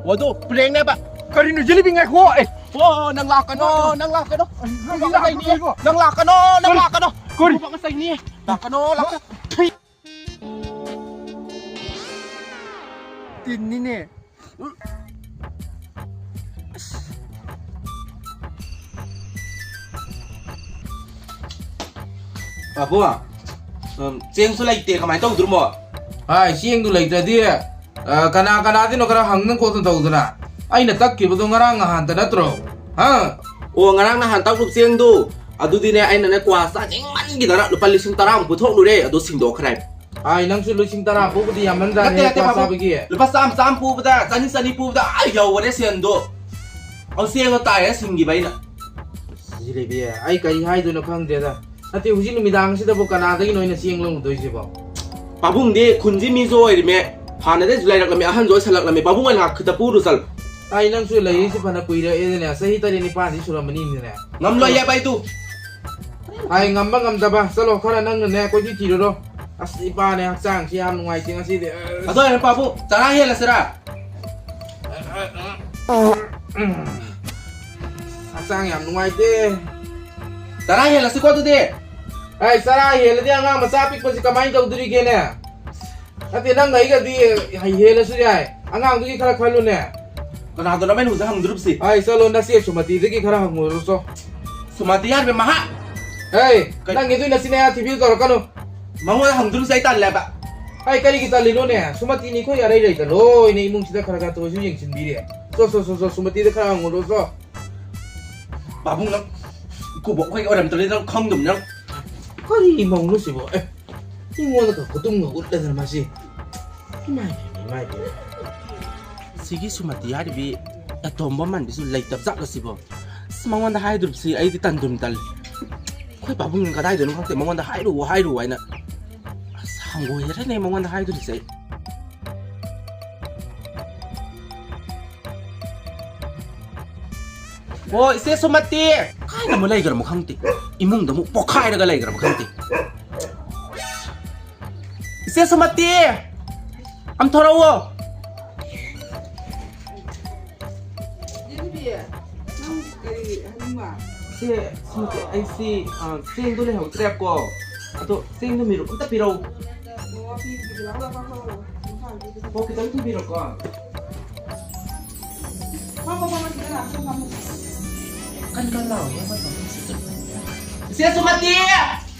ꯑꯣ, ꯑꯗꯣ ꯄ꯭ꯔꯦꯡꯅꯦꯕ꯫ ꯀꯔꯤꯅꯣ ꯖꯤꯂꯤꯕꯤ, ꯉꯥꯏꯈꯣ꯫ ꯑꯦ꯫ ꯑꯣ, ꯅꯪ ꯂꯥꯛꯀꯅꯣ, ꯅꯪ ꯂꯥꯛꯀꯅꯣ꯫ ꯀꯔꯤ ꯅꯪ ꯂꯥꯛꯀꯅꯣ, ꯂꯥꯛꯀꯅꯣ? ꯅꯪ ꯂꯥꯛꯀꯅꯣ, ꯅꯪ ꯀꯔꯤ? ꯂꯥꯛꯀꯅꯣ꯫ ꯀꯔꯤ? ꯅꯪ ꯂꯥꯛꯀꯅꯣ, ꯂꯥꯛꯀꯅꯣ꯫ ꯇꯤꯟꯅꯤꯅꯦ꯫ ꯄꯥꯕꯨꯡ, ꯎꯝ, ꯆꯦꯡꯁꯨ ꯂꯩꯇꯦ, ꯀꯃꯥꯏꯅ ꯇꯧꯗꯣꯔꯤꯃꯣ? ꯍꯥꯏ, ꯆꯦꯡꯗꯨ ꯂꯩꯇ꯭ꯔꯗꯤ, ꯑ, ꯀꯅꯥ ꯀꯅꯥꯗꯅꯣ ꯈꯔ ꯍꯪꯗꯅ ꯈꯣꯠꯇꯅ ꯇꯧꯗꯅ꯫ ꯑꯩꯅ ꯇꯛꯈꯤꯕꯗꯣ ꯉꯔꯥꯡ ꯅꯍꯥꯟꯇ ꯅꯠꯇ꯭ꯔꯣ? ꯍꯥ? ꯑꯣ, ꯉꯔꯥꯡ ꯅꯍꯥꯟ ꯇꯛꯂꯨꯕ ꯆꯦꯡꯗꯣ, ꯑꯗꯨꯗꯤꯅꯦ, ꯑꯩꯅꯅꯦ ꯀ꯭ꯋꯥ ꯆꯥꯅꯤꯡꯃꯟꯈꯤꯗꯅ ꯂꯨꯄꯥ ꯂꯤꯁꯤꯡ ꯇꯔꯥꯃꯨꯛ ꯄꯨꯊꯣꯛꯂꯨꯔꯦ, ꯑꯗꯣ ꯁꯤꯡꯗꯣꯛꯈ꯭ꯔꯦ꯫ ꯑꯥꯏ, ꯅꯪꯁꯨ ꯂꯤꯁꯤꯡ ꯇꯔꯥ ꯄꯨꯕꯗꯤ ꯌꯥꯝꯃꯟꯗ꯭ꯔꯥꯅꯦ, ꯅꯠꯇꯦ, ꯅꯠꯇꯦ, ꯀ꯭ꯋꯥ ꯄꯥꯕꯨꯡ꯫ ꯆꯥꯕꯒꯤ? ꯂꯨꯄꯥ ꯆꯥꯝ ꯆꯥꯝ ꯄꯨꯕꯗ, ꯆꯅꯤ ꯆꯅꯤ ꯄꯨꯕꯗ ꯑꯥ ꯌꯧꯕꯅꯦ ꯁꯦꯟꯗꯣ꯫ ꯑꯧ, ꯆꯦꯡꯗꯣ ꯇꯥꯏꯔꯦ ꯁꯤꯡꯈꯤꯕ ꯑꯩꯅ꯫ ꯖꯤꯂꯤꯕꯤ, ꯑꯩ ꯀꯔꯤ ꯍꯥꯏꯗꯣꯏꯅꯣ ꯈꯪꯗꯦꯗ꯫ ꯅꯠꯇꯦ, ꯍꯧꯖꯤꯛ ꯅꯨꯃꯤꯗꯥꯡꯁꯤꯗꯕꯨ ꯀꯅꯥꯗꯒꯤꯅꯣ ꯑꯩꯅ ꯆꯦꯡ ꯂꯧꯔꯨꯗꯣꯏꯁꯤꯕꯣ? ꯄꯥꯕꯨꯡꯗꯤ ꯈꯨꯟꯁꯤ ꯃꯤꯁꯨ ꯑꯣꯏꯔꯤꯃꯦ, ꯍꯥꯟꯅꯗꯩꯁꯨ ꯂꯩꯔꯛꯂꯝꯃꯤ, ꯑꯍꯟꯁꯨ ꯑꯣꯏꯁꯜꯂꯛꯂꯝꯃꯤ, ꯄꯥꯕꯨꯡ ꯑꯣꯏꯅ ꯈꯤꯇ ꯄꯨꯔꯨ ꯆꯠꯂꯨ꯫ ꯑꯩ ꯅꯪꯁꯨ ꯂꯩꯔꯤꯁꯤ ꯐꯅ ꯀꯨꯏꯔꯛꯑꯦꯗꯅꯦ, ꯆꯍꯤ ꯇꯔꯦꯠ ꯅꯤꯄꯥꯟꯗꯤ ꯁꯨꯔꯝꯃꯅꯤꯅꯦ꯫ ꯉꯝꯂꯣꯏꯌꯦ ꯑꯩꯗꯨ꯫ ꯑꯩ ꯉꯝꯕ ꯉꯝꯗꯕ, ꯆꯠꯂꯣ ꯈꯔ ꯅꯪꯅꯅꯦ ꯀꯣꯏꯊꯤ ꯊꯤꯔꯨꯔꯣ꯫ ꯑꯁ, ꯏꯄꯥꯅꯦ, ꯍꯛꯆꯥꯡꯁꯤ ꯌꯥꯝ ꯅꯨꯡꯉꯥꯏꯇꯦ ꯉꯁꯤꯗꯤ꯫ ꯑꯗꯣ ꯑꯩꯅ ꯄꯥꯕꯨꯡ, ꯆꯔꯥ ꯍꯦꯜꯂꯁꯤꯔꯥ? ꯍꯛꯆꯥꯡ ꯌꯥꯝ ꯅꯨꯡꯉꯥꯏꯇꯦ꯫ ꯆꯔꯥ ꯍꯦꯜꯂꯁꯤꯀꯣ ꯑꯗꯨꯗꯤ꯫ ꯑꯩ ꯆꯔꯥ ꯍꯦꯜꯂꯗꯤ ꯑꯉꯥꯡ ꯃꯆꯥ ꯄꯤꯛꯄꯁꯤ ꯀꯃꯥꯏꯅ ꯇꯧꯗꯣꯔꯤꯒꯦꯅꯦ? ꯅꯠꯇꯦ, ꯅꯪ ꯑꯩꯒꯗꯤ ꯍꯦꯜꯂꯁꯨ ꯌꯥꯏ꯫ ꯑꯉꯥꯡꯗꯨꯒꯤ ꯈꯔ ꯈꯜꯂꯨꯅꯦ꯫ ꯀꯅꯥꯗꯅꯣ ꯑꯩꯅ ꯍꯧꯖꯤꯛ ꯍꯪꯗꯣꯔꯤꯕꯁꯤ? ꯑꯩ ꯆꯠꯂꯣ, ꯅꯆꯦ ꯁꯨꯃꯇꯤꯗꯒꯤ ꯈꯔ ꯍꯪꯉꯨꯔꯣ ꯆꯣ꯫ ꯁꯨꯃꯇꯤ ꯍꯥꯏꯔꯤꯕ ꯃꯍꯥꯛ? ꯑꯦ, ꯀꯩ? ꯅꯪꯒꯤꯗꯨ ꯅꯆꯤꯟ ꯅꯌꯥ ꯊꯤꯕꯤꯗꯨ ꯇꯧꯔꯛꯀꯅꯨ꯫ ꯃꯉꯣꯟꯗ ꯍꯪꯗꯣꯔꯤꯕꯁꯤ ꯑꯩ ꯇꯜꯂꯦꯕ꯫ ꯑꯩ ꯀꯔꯤꯒꯤ ꯇꯜꯂꯤꯅꯣꯅꯦ? ꯁꯨꯃꯇꯤꯅꯤ ꯑꯩꯈꯣꯏ ꯑꯔꯩ ꯂꯩꯇ ꯂꯣꯏꯅ ꯏꯃꯨꯡꯁꯤꯗ ꯈꯔ ꯈꯔ ꯇꯧꯔꯁꯨ ꯌꯦꯡꯁꯤꯟꯕꯤꯔꯦ꯫ ꯆꯣ, ꯆꯣ, ꯆꯣ, ꯆꯣ, ꯁꯨꯃꯇꯤꯗ ꯈꯔ ꯍꯪꯉꯨꯔꯣ ꯆꯣ꯫ ꯄꯥꯕꯨꯡ, ꯅꯪ ꯏꯀꯨꯕꯣꯛ ꯈꯣꯏ ꯑꯣꯏꯔꯝꯗ꯭ꯔꯗꯤ ꯅꯪ ꯈꯪꯗꯕꯅꯤ ꯅꯪ꯫ ꯀꯔꯤ ꯃꯧꯅꯣ ꯁꯤꯕꯣ? ꯑꯦ, ꯑꯩꯉꯣꯟꯗꯒ ꯈꯨꯇꯨꯝꯒ ꯎꯠꯂꯗꯅ ꯃꯁꯤ꯫ ꯏꯃꯥꯏ ꯄꯦꯝꯃ, ꯏꯃꯥꯏ ꯄꯦꯝꯃ꯫ ꯁꯤꯒꯤ ꯁꯨꯃꯇꯤ ꯍꯥꯏꯔꯤꯕꯤ ꯑꯇꯣꯝꯕ ꯃꯥꯟꯕꯤꯁꯨ ꯂꯩꯇꯕ ꯖꯥꯠꯂꯣ ꯁꯤꯕꯣ? ꯑꯁ, ꯃꯉꯣꯟꯗ ꯍꯥꯏꯗꯣꯔꯤꯕꯁꯤ ꯑꯩꯗꯤ ꯇꯟꯗꯨꯝ ꯇꯜꯂꯤ꯫ ꯑꯩꯈꯣꯏ ꯄꯥꯕꯨꯡꯅ ꯀꯗꯥꯏꯗꯅꯣ ꯈꯪꯗꯦ, ꯃꯉꯣꯟꯗ ꯍꯥꯏꯔꯨ, ꯍꯥꯏꯔꯨ ꯍꯥꯏꯅ꯫ ꯑꯁ, ꯍꯪꯒꯣꯏꯅꯔꯦꯅꯦ ꯃꯉꯣꯟꯗ ꯍꯥꯏꯗꯣꯔꯤꯁꯦ ꯑꯩ꯫ ꯑꯣ, ꯏꯆꯦ ꯁꯨꯃꯇꯤ! ꯀꯥꯏꯗ ꯑꯃꯨꯛ ꯂꯩꯈ꯭ꯔꯃꯣ ꯈꯪꯗꯦ꯫ ꯏꯃꯨꯡꯗ ꯑꯃꯨꯛ ꯄꯣꯛꯈꯥꯏꯔꯒ ꯂꯩꯈ꯭ꯔꯃꯣ ꯈꯪꯗꯦ꯫ ꯏꯆꯦ ꯁꯨꯃꯇꯤ! ꯑꯝ ꯊꯣꯔꯛꯑꯣ꯫ ꯅꯪ ꯀꯔꯤ ꯍꯥꯏꯅꯤꯡꯕ? ꯁꯦ, ꯁꯨꯝ ꯑꯩꯁꯤ, ꯑ, ꯆꯦꯡꯗꯣ ꯂꯩꯍꯧꯗ꯭ꯔꯦꯕꯀꯣ꯫ ꯑꯗꯣ ꯆꯦꯡꯗꯣ ꯃꯤꯔꯨꯞ ꯑꯝꯇ ꯄꯤꯔꯧ꯫ ꯑꯣ, ꯄꯤꯒꯦ, ꯄꯤꯒꯦ, ꯂꯥꯛꯑꯣ, ꯂꯥꯛꯑꯣ, ꯂꯥꯛꯑꯣ, ꯂꯥꯛꯑꯣ꯫ ꯍꯣ, ꯈꯤꯇꯪ ꯊꯤꯕꯤꯔꯣꯀꯣ꯫ ꯐꯝꯃꯣ, ꯐꯝꯃꯣ, ꯁꯤꯗ ꯂꯥꯛꯑꯣ, ꯐꯝꯃꯣ꯫ ꯀꯟ ꯀꯟ ꯂꯥꯎꯔꯣ, ꯐꯝꯃꯣ, ꯐꯝꯃꯣ, ꯁꯤꯗ꯫ ꯏꯆꯦ ꯁꯨꯃꯇꯤ!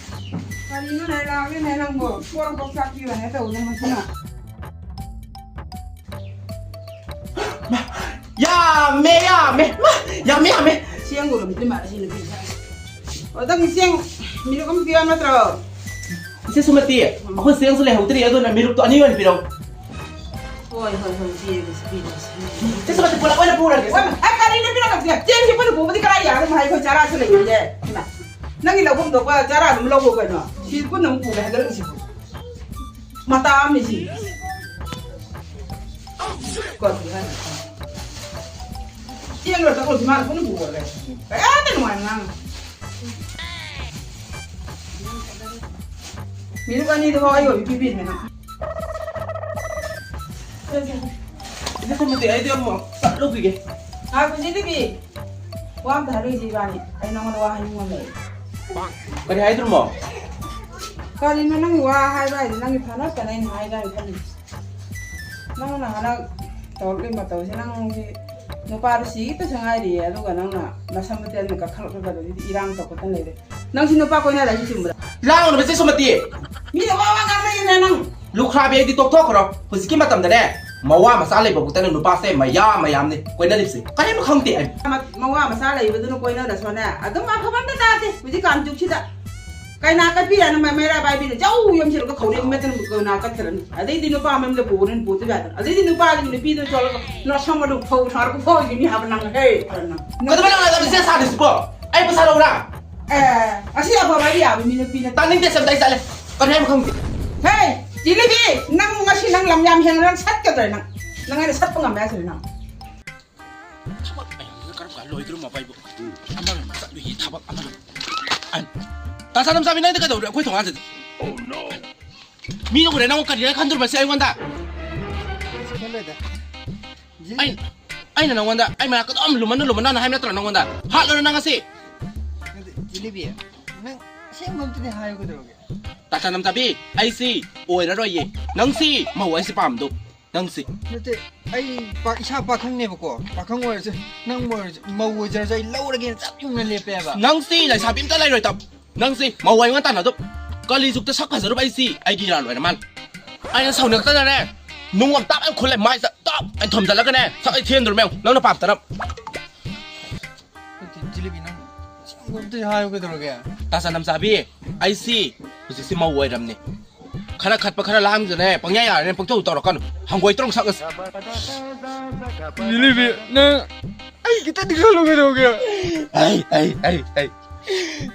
ꯀꯔꯤꯅꯣꯅꯦ, ꯂꯥꯛꯑꯒꯦꯅꯦ ꯅꯪꯕꯣ? ꯄꯣꯔꯣꯝ ꯄꯣꯛ ꯆꯥꯛꯄꯤꯕꯅꯦ ꯇꯧꯗꯅ ꯃꯁꯤꯅ꯫ ꯌꯥꯝꯃꯦ, ꯌꯥꯝꯃꯦ꯫ ꯃꯥ, ꯌꯥꯝꯃꯦ, ꯌꯥꯝꯃꯦ꯫ ꯆꯦꯡ ꯎꯔꯝꯗ꯭ꯔꯤ ꯃꯥꯜꯂꯦ ꯁꯤ ꯅꯨꯄꯤꯁꯦ꯫ ꯑꯣ, ꯅꯪꯒꯤ ꯆꯦꯡ ꯃꯤꯔꯨꯛ ꯑꯃ ꯄꯤꯌꯣ ꯅꯠꯇ꯭ꯔꯣ? ꯏꯆꯦ ꯁꯨꯃꯇꯤ, ꯑꯩꯈꯣꯏ ꯆꯦꯡꯁꯨ ꯂꯩꯍꯧꯗ꯭ꯔꯤ, ꯑꯗꯨꯅ ꯃꯤꯔꯨꯛꯇꯣ ꯑꯅꯤ ꯑꯣꯏꯅ ꯄꯤꯔꯛꯎ꯫ ꯍꯣꯏ, ꯍꯣꯏ, ꯍꯣꯏ, ꯄꯤꯔꯒꯦ, ꯄꯤꯔꯒꯦ, ꯄꯤꯔꯒꯦ꯫ ꯏꯆꯦ ꯁꯨꯃꯇꯤ, ꯄꯨꯂꯞ ꯑꯣꯏꯅ ꯄꯨꯔꯒꯦ꯫ ꯍꯣꯏ, ꯑꯦ, ꯀꯔꯤꯅꯣ ꯄꯤꯔꯛꯀꯗꯣꯏꯁꯦ? ꯆꯦꯡꯁꯤ ꯑꯩꯈꯣꯏꯅ ꯄꯨꯕꯗꯤ ꯀꯔꯥꯏ ꯌꯥꯒꯗꯕ? ꯑꯩꯈꯣꯏ ꯆꯔꯥꯁꯨ ꯂꯩꯔꯤꯌꯦ꯫ ꯏꯃꯥ, ꯅꯪꯒꯤ ꯂꯧꯐꯝ ꯊꯣꯛꯄ ꯆꯔꯥ ꯑꯗꯨꯝ ꯂꯧꯕ ꯀꯩꯅꯣ? ꯁꯤ ꯄꯨꯟꯅ ꯑꯃꯨꯛ ꯄꯨꯒꯦ ꯍꯥꯏꯒꯠꯂꯛꯏꯁꯤꯕꯨ꯫ ꯃꯇꯥ ꯑꯃꯅꯤ ꯁꯤ꯫ ꯀꯣ, ꯆꯦꯡ ꯂꯣꯏ ꯆꯠꯈ꯭ꯔꯁꯤ ꯃꯥꯅ ꯄꯨꯟꯅ ꯄꯨꯈ꯭ꯔꯦ꯫ ꯀꯌꯥꯗ ꯅꯨꯡꯉꯥꯏꯅ ꯉꯥꯡꯉꯤ꯫ ꯃꯤꯔꯨꯛ ꯑꯅꯤꯗꯨ ꯐꯥꯎ ꯑꯩ ꯑꯣꯏꯕꯤ ꯄꯤꯕꯤꯗꯅ꯫ ꯏꯆꯦ ꯁꯨꯃꯇꯤ, ꯑꯩꯗꯤ ꯑꯃꯨꯛ ꯆꯠꯂꯨꯈꯤꯒꯦ꯫ ꯉꯥꯏꯈꯣ, ꯏꯆꯦ ꯗꯦꯕꯤ꯫ ꯋꯥ ꯑꯝꯇ ꯍꯥꯏꯔꯨꯏꯁꯦ ꯏꯕꯥꯅꯤ꯫ ꯑꯩ ꯅꯉꯣꯟꯗ ꯋꯥ ꯍꯥꯏꯅꯤꯡꯕ ꯑꯃ ꯂꯩ꯫ ꯀꯔꯤ ꯍꯥꯏꯗ꯭ꯔꯣꯃꯣ? ꯀꯔꯤꯅꯣ ꯅꯪꯒꯤ ꯋꯥ ꯍꯥꯏꯕ ꯍꯥꯏꯗꯤ ꯅꯪꯒꯤ ꯐꯅꯕꯇꯅ ꯑꯩꯅ ꯍꯥꯏꯒꯦ ꯍꯥꯏꯅ ꯈꯜꯂꯤꯁꯦ꯫ ꯅꯪꯅ ꯍꯟꯗꯛ ꯇꯧꯔꯛꯂꯤꯕ ꯃꯇꯧꯁꯦ ꯅꯪꯁꯦ ꯅꯨꯄꯥꯗꯨ ꯁꯤꯒꯤꯇꯁꯨ ꯉꯥꯏꯔꯤꯌꯦ, ꯑꯗꯨꯒ ꯅꯪꯅ ꯅꯁꯝ ꯃꯇꯦꯜꯅ ꯀꯛꯊꯠꯂꯛꯂꯒ ꯑꯗꯨꯗꯤ ꯏꯔꯥꯡ ꯇꯧꯈꯠꯇꯅ ꯂꯩꯔꯦ꯫ ꯅꯪꯁꯤ ꯅꯨꯄꯥ ꯀꯣꯏꯅꯔꯛꯏꯁꯤ ꯆꯨꯝꯕ꯭ꯔꯥ? ꯂꯥꯡꯒꯅꯨ ꯏꯆꯦ ꯁꯨꯃꯇꯤ꯫ ꯃꯤꯅ ꯋꯥ ꯋꯥ ꯉꯥꯡꯅꯩꯅ ꯅꯪ꯫ ꯂꯨꯈ꯭ꯔꯥꯕꯤ ꯑꯩꯗꯤ ꯇꯣꯛꯊꯣꯛꯈ꯭ꯔꯣ꯫ ꯍꯧꯖꯤꯛꯀꯤ ꯃꯇꯝꯗꯅꯦ, ꯃꯋꯥ ꯃꯆꯥ ꯂꯩꯕ ꯈꯛꯇꯅ ꯅꯨꯄꯥꯁꯦ ꯃꯌꯥꯝ ꯃꯌꯥꯝꯅꯤ ꯀꯣꯏꯅꯔꯤꯕꯁꯦ꯫ ꯀꯔꯤꯝ ꯈꯪꯗꯦ ꯑꯩ꯫ ꯃ-, ꯃꯋꯥ ꯃꯆꯥ ꯂꯩꯕꯗꯨꯅ ꯀꯣꯏꯅꯔꯁꯨꯅꯦ, ꯑꯗꯨꯝ ꯑꯐꯕ ꯑꯝꯇ ꯇꯥꯗꯦ ꯍꯧꯖꯤꯛꯀꯥꯟ ꯖꯨꯛꯁꯤꯗ꯫ ꯀꯩꯅꯥ ꯀꯠꯄꯤꯔꯅ ꯃ-, ꯃꯩꯔꯥ ꯄꯥꯏꯕꯤꯅ ꯖꯧ ꯌꯣꯝꯁꯤꯜꯂꯒ ꯈꯧꯔꯤ ꯃꯦꯠꯇꯅ ꯀꯩꯅꯥ ꯀꯠꯈ꯭ꯔꯅꯤ꯫ ꯑꯗꯩꯗꯤ ꯅꯨꯄꯥ ꯃꯌꯨꯝꯗ ꯄꯨꯈ꯭ꯔꯅꯤ, ꯄꯨꯗꯕ ꯌꯥꯗꯅ꯫ ꯑꯗꯩꯗꯤ ꯅꯨꯄꯥꯗꯨꯒꯤ ꯅꯨꯄꯤꯗꯨꯅ ꯆꯣꯜꯂꯒ ꯅꯁꯝ ꯑꯗꯨ ꯐꯧ ꯊꯥꯔꯒ ꯐꯣꯏꯈꯤꯅꯤ ꯍꯥꯏꯕ ꯅꯪ, ꯍꯦ, ꯅꯪ꯫ ꯀꯩꯗꯧꯕꯩ ꯅꯪ ꯑꯗꯨꯝ ꯁꯦ ꯁꯥꯗꯣꯏꯁꯤꯕꯣ? ꯑꯩ ꯄꯩꯁꯥ ꯂꯧꯔꯥ? ꯑꯦ, ꯑꯁꯤ ꯑꯐꯕ ꯍꯥꯏꯕ ꯌꯥꯕ ꯃꯤ ꯅꯨꯄꯤ ꯅꯠꯇꯦ꯫ ꯇꯥꯅꯤꯡꯗꯦ, ꯁꯦꯝꯗ ꯑꯩ ꯆꯠꯂꯦ꯫ ꯀꯔꯤ ꯍꯥꯏꯕ ꯈꯪꯗꯦ꯫ ꯍꯦ, ꯖꯤꯂꯤꯕꯤ, ꯅꯪ ꯉꯁꯤ ꯅꯪ ꯂꯝ ꯌꯥꯝ ꯍꯦꯟꯅ ꯅꯪ ꯁꯠꯀꯗ꯭ꯔꯥ ꯅꯪ? ꯅꯪ ꯑꯩꯅ ꯁꯠꯄ ꯉꯝꯕ ꯍꯥꯏꯁꯤꯅ ꯅꯪ? ꯊꯕꯛ ꯃꯌꯥꯝꯁꯤꯅ ꯀꯔꯝ ꯀꯥꯟ ꯂꯣꯏꯗꯣꯏꯅꯣ ꯃꯄꯥꯏꯕꯨ? ꯎꯝ꯫ ꯑꯃꯔꯣꯝ ꯆꯠꯂꯨꯏ, ꯊꯕꯛ ꯑꯃꯔꯣꯝ꯫ ꯑ, ꯇꯥ ꯁꯅꯥꯇꯣꯝꯆꯥꯕꯤ, ꯅꯪꯗꯤ ꯀꯩꯗꯧꯔꯦ ꯑꯩꯈꯣꯏ ꯊꯣꯡꯒꯥꯟꯁꯤꯗ? ꯃꯤꯅ ꯎꯔꯦ, ꯅꯪ ꯀꯔꯤꯅ ꯈꯟꯗꯣꯔꯤꯕ ꯁꯤ ꯑꯩꯉꯣꯟꯗ? ꯀꯩꯁꯨ ꯈꯜꯂꯣꯏꯗ꯫ ꯖꯤ-, ꯑꯩ ꯑꯩꯅ ꯅꯪꯉꯣꯟꯗ ꯑꯩ ꯃꯅꯥꯛꯇ ꯑꯗꯨꯝ ꯂꯨꯃꯟꯅ ꯂꯨꯃꯟꯅ ꯍꯥꯏꯕ ꯅꯠꯇ꯭ꯔꯣ ꯅꯪꯉꯣꯟꯗ? ꯍꯥꯠꯂꯣꯅ ꯅꯪ ꯉꯁꯤ? ꯅꯠꯇꯦ, ꯖꯤꯂꯤꯕꯤ, ꯅꯪ ꯑꯁꯦꯡꯕ ꯑꯝꯇꯗꯤ ꯍꯥꯏꯌꯨ ꯀꯩꯗꯧꯔꯒꯦ? ꯇꯥ ꯁꯅꯥꯝꯆꯥꯕꯤ, ꯑꯩꯁꯤ ꯑꯣꯏꯔꯔꯣꯏꯌꯦ꯫ ꯅꯪꯁꯤ ꯃꯧ ꯍꯥꯏꯁꯤ ꯄꯥꯝꯗꯣ꯫ ꯅꯪꯁꯤ꯫ ꯅꯠꯇꯦ, ꯑꯩ ꯄꯥ-, ꯏꯁꯥ ꯄꯥꯈꯪꯅꯦꯕꯀꯣ꯫ ꯄꯥꯈꯪ ꯑꯣꯏꯔꯁꯨ, ꯅꯪ ꯑꯣꯏꯔꯁꯨ, ꯃꯧ ꯑꯣꯏꯖꯔꯁꯨ ꯑꯩ ꯂꯧꯔꯒꯦꯅ ꯆꯞ ꯌꯨꯡꯅ ꯂꯦꯞꯄꯦꯕ꯫ ꯅꯪꯁꯤ ꯂꯩꯁꯥꯕꯤ ꯑꯝꯇ ꯂꯩꯔꯣꯏ ꯇꯞ꯫ ꯅꯪꯁꯤ ꯃꯧ ꯑꯩꯉꯣꯟꯗ ꯇꯥꯟꯅꯗꯨꯞ꯫ ꯀꯂꯤ ꯖꯨꯛꯇ ꯁꯛ ꯐꯖꯔꯨꯕ ꯑꯩꯁꯤ ꯑꯩꯒꯤ ꯏꯔꯥꯜ ꯑꯣꯏꯔ ꯃꯥꯜꯂꯦ꯫ ꯑꯩꯅ ꯁꯥꯎꯅꯤꯡꯉꯛꯇꯅꯅꯦ, ꯅꯨꯡ ꯑꯝ ꯇꯥꯞ ꯑꯩ ꯈꯨꯜꯂꯦ ꯃꯥꯏꯁꯤꯗ ꯇꯞ ꯑꯩ ꯊꯣꯝꯖꯤꯜꯂꯒꯅꯦ, ꯁꯛ ꯑꯩ ꯊꯦꯟꯗꯣꯔꯃꯦ ꯌꯦꯡꯉꯨ, ꯅꯪꯅ ꯄꯥꯝꯇꯅ꯫ ꯅꯠꯇꯦ, ꯖꯤꯂꯤꯕꯤ, ꯅꯪ ꯑꯁꯦꯡꯕ ꯑꯝꯇ ꯍꯥꯏꯌꯨ ꯀꯩꯗꯧꯔꯒꯦ? ꯇꯥ ꯁꯅꯥꯝꯆꯥꯕꯤ, ꯑꯩꯁꯤ ꯍꯧꯖꯤꯛꯁꯤ ꯃꯧ ꯑꯣꯏꯔꯝꯅꯦ꯫ ꯈꯔ ꯈꯠꯄ ꯈꯔ ꯂꯥꯡꯗꯅꯦ, ꯄꯪꯌꯥ ꯌꯥꯔꯦꯅꯦ, ꯄꯪꯇꯧ ꯇꯧꯔꯛꯀꯅꯨ꯫ ꯍꯪꯒꯣꯏ ꯇ꯭ꯔꯣꯡ ꯁꯛ ꯑꯁ꯫ ꯖꯤꯂꯤꯕꯤ, ꯅꯪ ꯑꯩ ꯈꯤꯇꯗꯤ ꯈꯜꯂꯨ ꯀꯩꯗꯧꯒꯦ? ꯑꯩ, ꯑꯩ, ꯑꯩ, ꯑꯩ꯫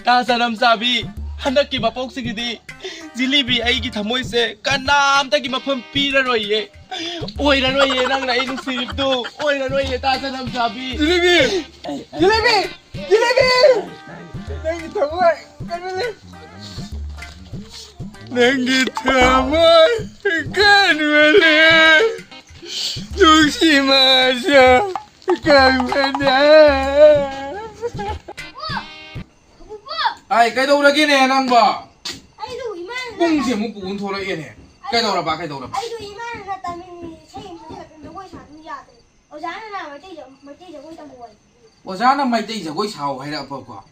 ꯇꯥ ꯁꯅꯥꯝꯆꯥꯕꯤ, ꯍꯟꯗꯛꯀꯤ ꯃꯄꯣꯛꯁꯤꯒꯤꯗꯤ ꯖꯤꯂꯤꯕꯤ ꯑꯩꯒꯤ ꯊꯃꯣꯏꯁꯦ ꯀꯅꯥꯝꯇꯒꯤ ꯃꯐꯝ ꯄꯤꯔꯔꯣꯏꯌꯦ꯫ ꯑꯣꯏꯔꯔꯣꯏꯌꯦ, ꯅꯪꯅ ꯑꯩ ꯅꯨꯡꯁꯤꯔꯤꯕꯗꯨ ꯑꯣꯏꯔꯔꯣꯏꯌꯦ, ꯇꯥ ꯁꯅꯥꯝꯆꯥꯕꯤ꯫ ꯖꯤꯂꯤꯕꯤ! ꯖꯤꯂꯤꯕꯤ! ꯖꯤꯂꯤꯕꯤ! ꯅꯪꯒꯤ ꯊꯃꯣꯏ ꯀꯩꯅꯣꯅꯦ꯫ ꯅꯪꯒꯤ ꯊꯃꯣꯏ ꯀꯟꯕꯅꯦ, ꯅꯨꯡꯁꯤ ꯃꯁꯛ ꯀꯟꯕꯅꯦ꯫ ꯄꯨꯄꯨ! ꯑꯩ ꯀꯩꯗꯧꯔꯒꯦꯅꯦ ꯅꯪꯕꯣ? ꯑꯩꯗꯣ ꯏꯃꯥꯅ ꯄꯨꯡꯁꯦ ꯑꯃꯨꯛ ꯄꯨꯅ ꯊꯣꯛꯂꯛꯑꯦꯅꯦ꯫ ꯀꯩꯗꯧꯔꯕ, ꯀꯩꯗꯧꯔꯕ? ꯑꯩꯗꯣ ꯏꯃꯥꯅ ꯇꯥꯃꯤꯜ ꯏꯁꯩ ꯑꯃ ꯁꯛꯆꯜꯂꯛꯄꯗ ꯖꯒꯣꯏ ꯁꯥꯕꯗꯨ ꯌꯥꯗ꯭ꯔꯦ꯫ ꯑꯣꯖꯥꯅ ꯃꯩꯇꯩ ꯖ-, ꯃꯩꯇꯩ ꯖꯒꯣꯏ ꯇꯝꯃꯣ ꯍꯥꯏ꯫ ꯑꯣꯖꯥꯅ ꯃꯩꯇꯩ ꯖꯒꯣꯏ ꯁꯥꯎ ꯍꯥꯏꯔꯛꯑꯕꯀꯣ?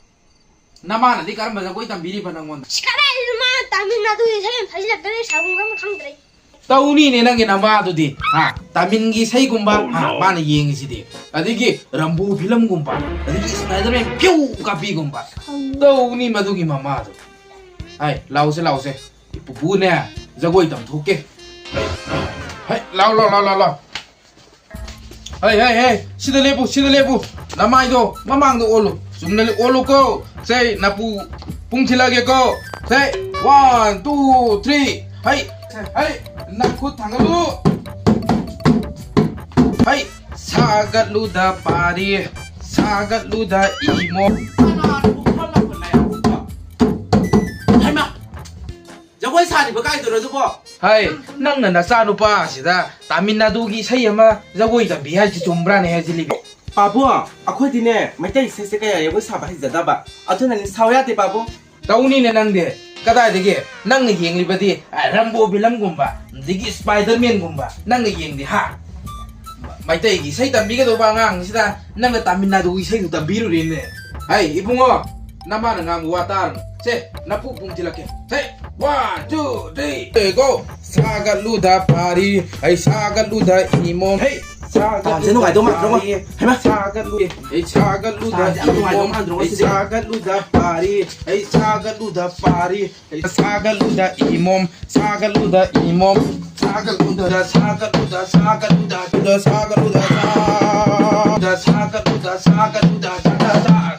ꯅꯃꯥꯅꯗꯤ ꯀꯔꯝꯕ ꯖꯒꯣꯏ ꯇꯝꯕꯤꯔꯤꯕ ꯅꯪꯉꯣꯟꯗ? ꯑꯁ, ꯀꯗꯥꯏꯗꯩꯅꯣ ꯃꯥꯅ ꯇꯥꯃꯤꯜ ꯅꯥꯗꯨꯒꯤ ꯏꯁꯩ ꯑꯃ ꯁꯛꯆꯜꯂꯛꯇꯅ ꯑꯩ ꯁꯥꯎꯐꯝ ꯈꯪꯗ꯭ꯔꯦ꯫ ꯇꯧꯅꯤꯅꯦ ꯅꯪꯒꯤ ꯅꯃꯥꯗꯨꯗꯤ, ꯍꯥ? ꯇꯥꯃꯤꯜꯒꯤ ꯏꯁꯩꯒꯨꯝꯕ, ꯍꯥ? ꯃꯥꯅ ꯌꯦꯡꯉꯤꯁꯤꯗꯤ꯫ ꯑꯗꯒꯤ ꯔꯝꯕꯣ ꯐꯤꯂꯝꯒꯨꯝꯕ, ꯑꯗꯒꯤ ꯁ꯭ꯄꯥꯏꯗꯔꯃꯦꯟ ꯐ꯭ꯌꯨ ꯀꯥꯞꯄꯤꯒꯨꯝꯕ꯫ ꯇꯧꯅꯤ ꯃꯗꯨꯒꯤ ꯃꯃꯥꯗꯣ꯫ ꯍꯥꯏ, ꯂꯥꯎꯁꯦ, ꯂꯥꯎꯁꯦ꯫ ꯄꯨꯄꯨꯅꯦ, ꯖꯒꯣꯏ ꯇꯝꯊꯣꯛꯀꯦ꯫ ꯍꯩ, ꯂꯥꯎ, ꯂꯥꯎ, ꯂꯥꯎ, ꯂꯥꯎ, ꯂꯥꯎ꯫ ꯍꯩ, ꯍꯩ, ꯍꯩ, ꯁꯤꯗ ꯂꯦꯞꯄꯨ, ꯁꯤꯗ ꯂꯦꯞꯄꯨ꯫ ꯅꯃꯥꯏꯗꯣ ꯃꯃꯥꯡꯗ ꯑꯣꯜꯂꯨ, ꯆꯨꯝꯅ ꯂꯦꯞ-, ꯑꯣꯜꯂꯨꯀꯣ꯫ ꯁꯦ, ꯅꯄꯨ ꯄꯨꯡ ꯊꯤꯜꯂꯛꯑꯒꯦꯀꯣ꯫ ꯁꯦ, one, two, three꯫ ꯍꯩ, ꯍꯩ, ꯅꯈꯨꯠ ꯊꯥꯡꯒꯠꯂꯨ꯫ ꯍꯩ, ꯁꯥꯒꯠꯂꯨꯗ ꯄꯥꯔꯤ, ꯁꯥꯒꯠꯂꯨꯗ ꯏꯃꯣ꯫ ꯀꯅꯥꯅꯣ ꯈꯣꯠꯂꯛꯄ ꯂꯩꯔꯝꯃꯤꯕ? ꯍꯩꯃꯥ! ꯖꯒꯣꯏ ꯃꯣꯏ ꯁꯥꯔꯤꯕ ꯀꯥꯏꯗꯨꯔꯣ ꯑꯗꯨꯕꯣ? ꯍꯥꯏ, ꯅꯪꯅ ꯅꯆꯥꯅꯨꯄꯥꯁꯤꯗ ꯇꯥꯃꯤꯜ ꯅꯥꯗꯨꯒꯤ ꯏꯁꯩ ꯑꯃ ꯖꯒꯣꯏ ꯇꯝꯕꯤ ꯍꯥꯏꯁꯤ ꯆꯨꯝꯕ꯭ꯔꯥꯅꯦ ꯍꯥꯏꯁꯤ ꯂꯤꯕꯤ? ꯄꯥꯕꯨꯡ, ꯑꯩꯈꯣꯏꯗꯤꯅꯦ ꯃꯩꯇꯩ ꯏꯁꯩꯁꯦ ꯀꯌꯥ ꯖꯒꯣꯏ ꯁꯥꯕ ꯍꯩꯖꯗꯕ, ꯑꯗꯨꯅꯅꯤ ꯁꯥꯎ ꯌꯥꯗꯦ ꯄꯥꯕꯨꯡ꯫ ꯇꯧꯅꯤꯅꯦ ꯅꯪꯗꯤ꯫ ꯀꯗꯥꯏꯗꯒꯤ? ꯅꯪꯅ ꯌꯦꯡꯂꯤꯕꯗꯤ, ꯑ, ꯔꯝꯕꯣ ꯐꯤꯂꯝꯒꯨꯝꯕ, ꯑꯗꯒꯤ ꯁ꯭ꯄꯥꯏꯗꯔꯃꯦꯟꯒꯨꯝꯕ꯫ ꯅꯪꯅ ꯌꯦꯡꯗꯤ, ꯍꯥ? ꯃꯩꯇꯩꯒꯤ ꯏꯁꯩ ꯇꯝꯕꯤꯒꯗꯧꯕ ꯑꯉꯥꯡꯁꯤꯗ ꯅꯪꯅ ꯇꯥꯃꯤꯜ ꯅꯥꯗꯨꯒꯤ ꯏꯁꯩꯗꯨ ꯇꯝꯕꯤꯔꯨꯔꯦꯅꯦ꯫ ꯍꯩ, ꯏꯕꯨꯡꯉꯣ, ꯅꯃꯥꯅ ꯉꯥꯡꯕ ꯋꯥ ꯇꯥꯔꯅꯨ꯫ ꯁꯦ, ꯅꯄꯨ ꯄꯨꯡ ꯊꯤꯜꯂꯛꯀꯦ꯫ ꯁꯦ, one, two, three, go! ꯁꯥꯒꯠꯂꯨꯗ ꯄꯥꯔꯤ, ꯑꯩ ꯁꯥꯒꯠꯂꯨꯗ ꯏꯃꯣꯝ꯫ ꯍꯩ, ꯁꯥꯒꯠꯂꯨꯗ ꯇꯥꯟꯁꯦ ꯅꯨꯡꯉꯥꯏꯗꯧ ꯃꯥꯟꯗ꯭ꯔꯣ? ꯄꯥꯔꯤ, ꯍꯩꯃꯥ꯫ ꯁꯥꯒꯠꯂꯨ, ꯑꯩ ꯁꯥꯒꯠꯂꯨꯗ ꯇꯥꯟꯁꯦ ꯌꯥꯝ ꯅꯨꯡꯉꯥꯏꯗꯧ ꯏꯃꯣꯝ꯫ ꯃꯥꯟꯗ꯭ꯔꯣ ꯑꯩ ꯉꯁꯤꯗꯤ? ꯁꯥꯒꯠꯂꯨꯗ ꯄꯥꯔꯤ, ꯑꯩ ꯁꯥꯒꯠꯂꯨꯗ ꯄꯥꯔꯤ, ꯑꯩ ꯁꯥꯒꯠꯂꯨꯗ ꯏꯃꯣꯝ, ꯁꯥꯒꯠꯂꯨꯗ ꯏꯃꯣꯝ, ꯁꯥꯒꯠꯂꯨꯗ, ꯁꯥꯒꯠꯂꯨꯗ, ꯁꯥꯒꯠꯂꯨꯗ, ꯁꯥꯒꯠꯂꯨꯗ, ꯁꯥꯒꯠꯂꯨꯗ, ꯁꯥꯒꯠꯂꯨꯗ, ꯁꯥꯒꯠꯂꯨꯗ,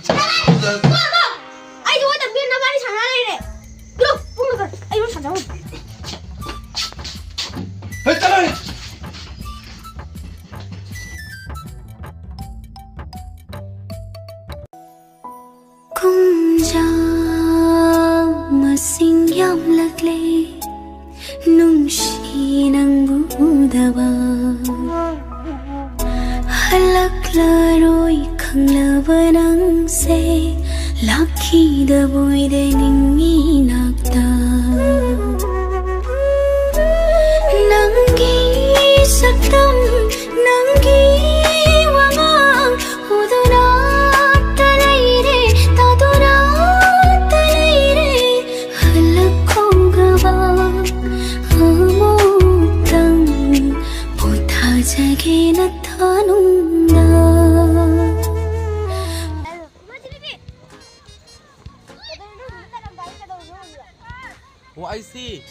ꯁꯥꯒꯠꯂꯨꯗ꯫ ꯑꯩꯗꯤ ꯋꯥ ꯇꯝꯕꯤꯌꯨ, ꯅꯕꯥꯅꯤ ꯁꯥꯟꯅ ꯂꯩꯔꯦ꯫ ꯄꯨꯡ ꯃꯈꯥꯏ ꯑꯩ ꯋꯥ ꯁꯥꯟꯅ ꯍꯩ, ꯆꯠꯂꯣꯍꯦ! ꯀꯨꯝꯖꯥ ꯃꯁꯤꯡ ꯌꯥꯝꯂꯛꯂꯦ, ꯅꯨꯡꯁꯤ ꯅꯪꯕꯨ ꯎꯗꯕ꯫ ꯍꯜꯂꯛꯂꯔꯣꯏ ꯈꯪꯂꯕ ꯅꯪꯁꯦ, ꯂꯥꯛꯈꯤꯗꯕꯣꯏꯗꯦ ꯅꯤꯡꯉꯤ ꯅꯥꯛꯇ꯫ ꯅꯪꯒꯤ ꯁꯛꯇꯝ, ꯅꯪꯒꯤ ꯋꯥꯉꯥꯡ ꯎꯗꯨꯅꯇ ꯂꯩꯔꯦ, ꯇꯥꯗꯨꯅꯇ ꯂꯩꯔꯦ꯫ ꯍꯜꯂꯛꯈꯣꯒꯕ ꯑꯃꯨꯛꯇꯪ ꯄꯣꯊꯥꯖꯒꯦ ꯅꯊꯥꯅꯨꯡꯗ꯫ ꯑꯣ, ꯑꯩꯁꯤ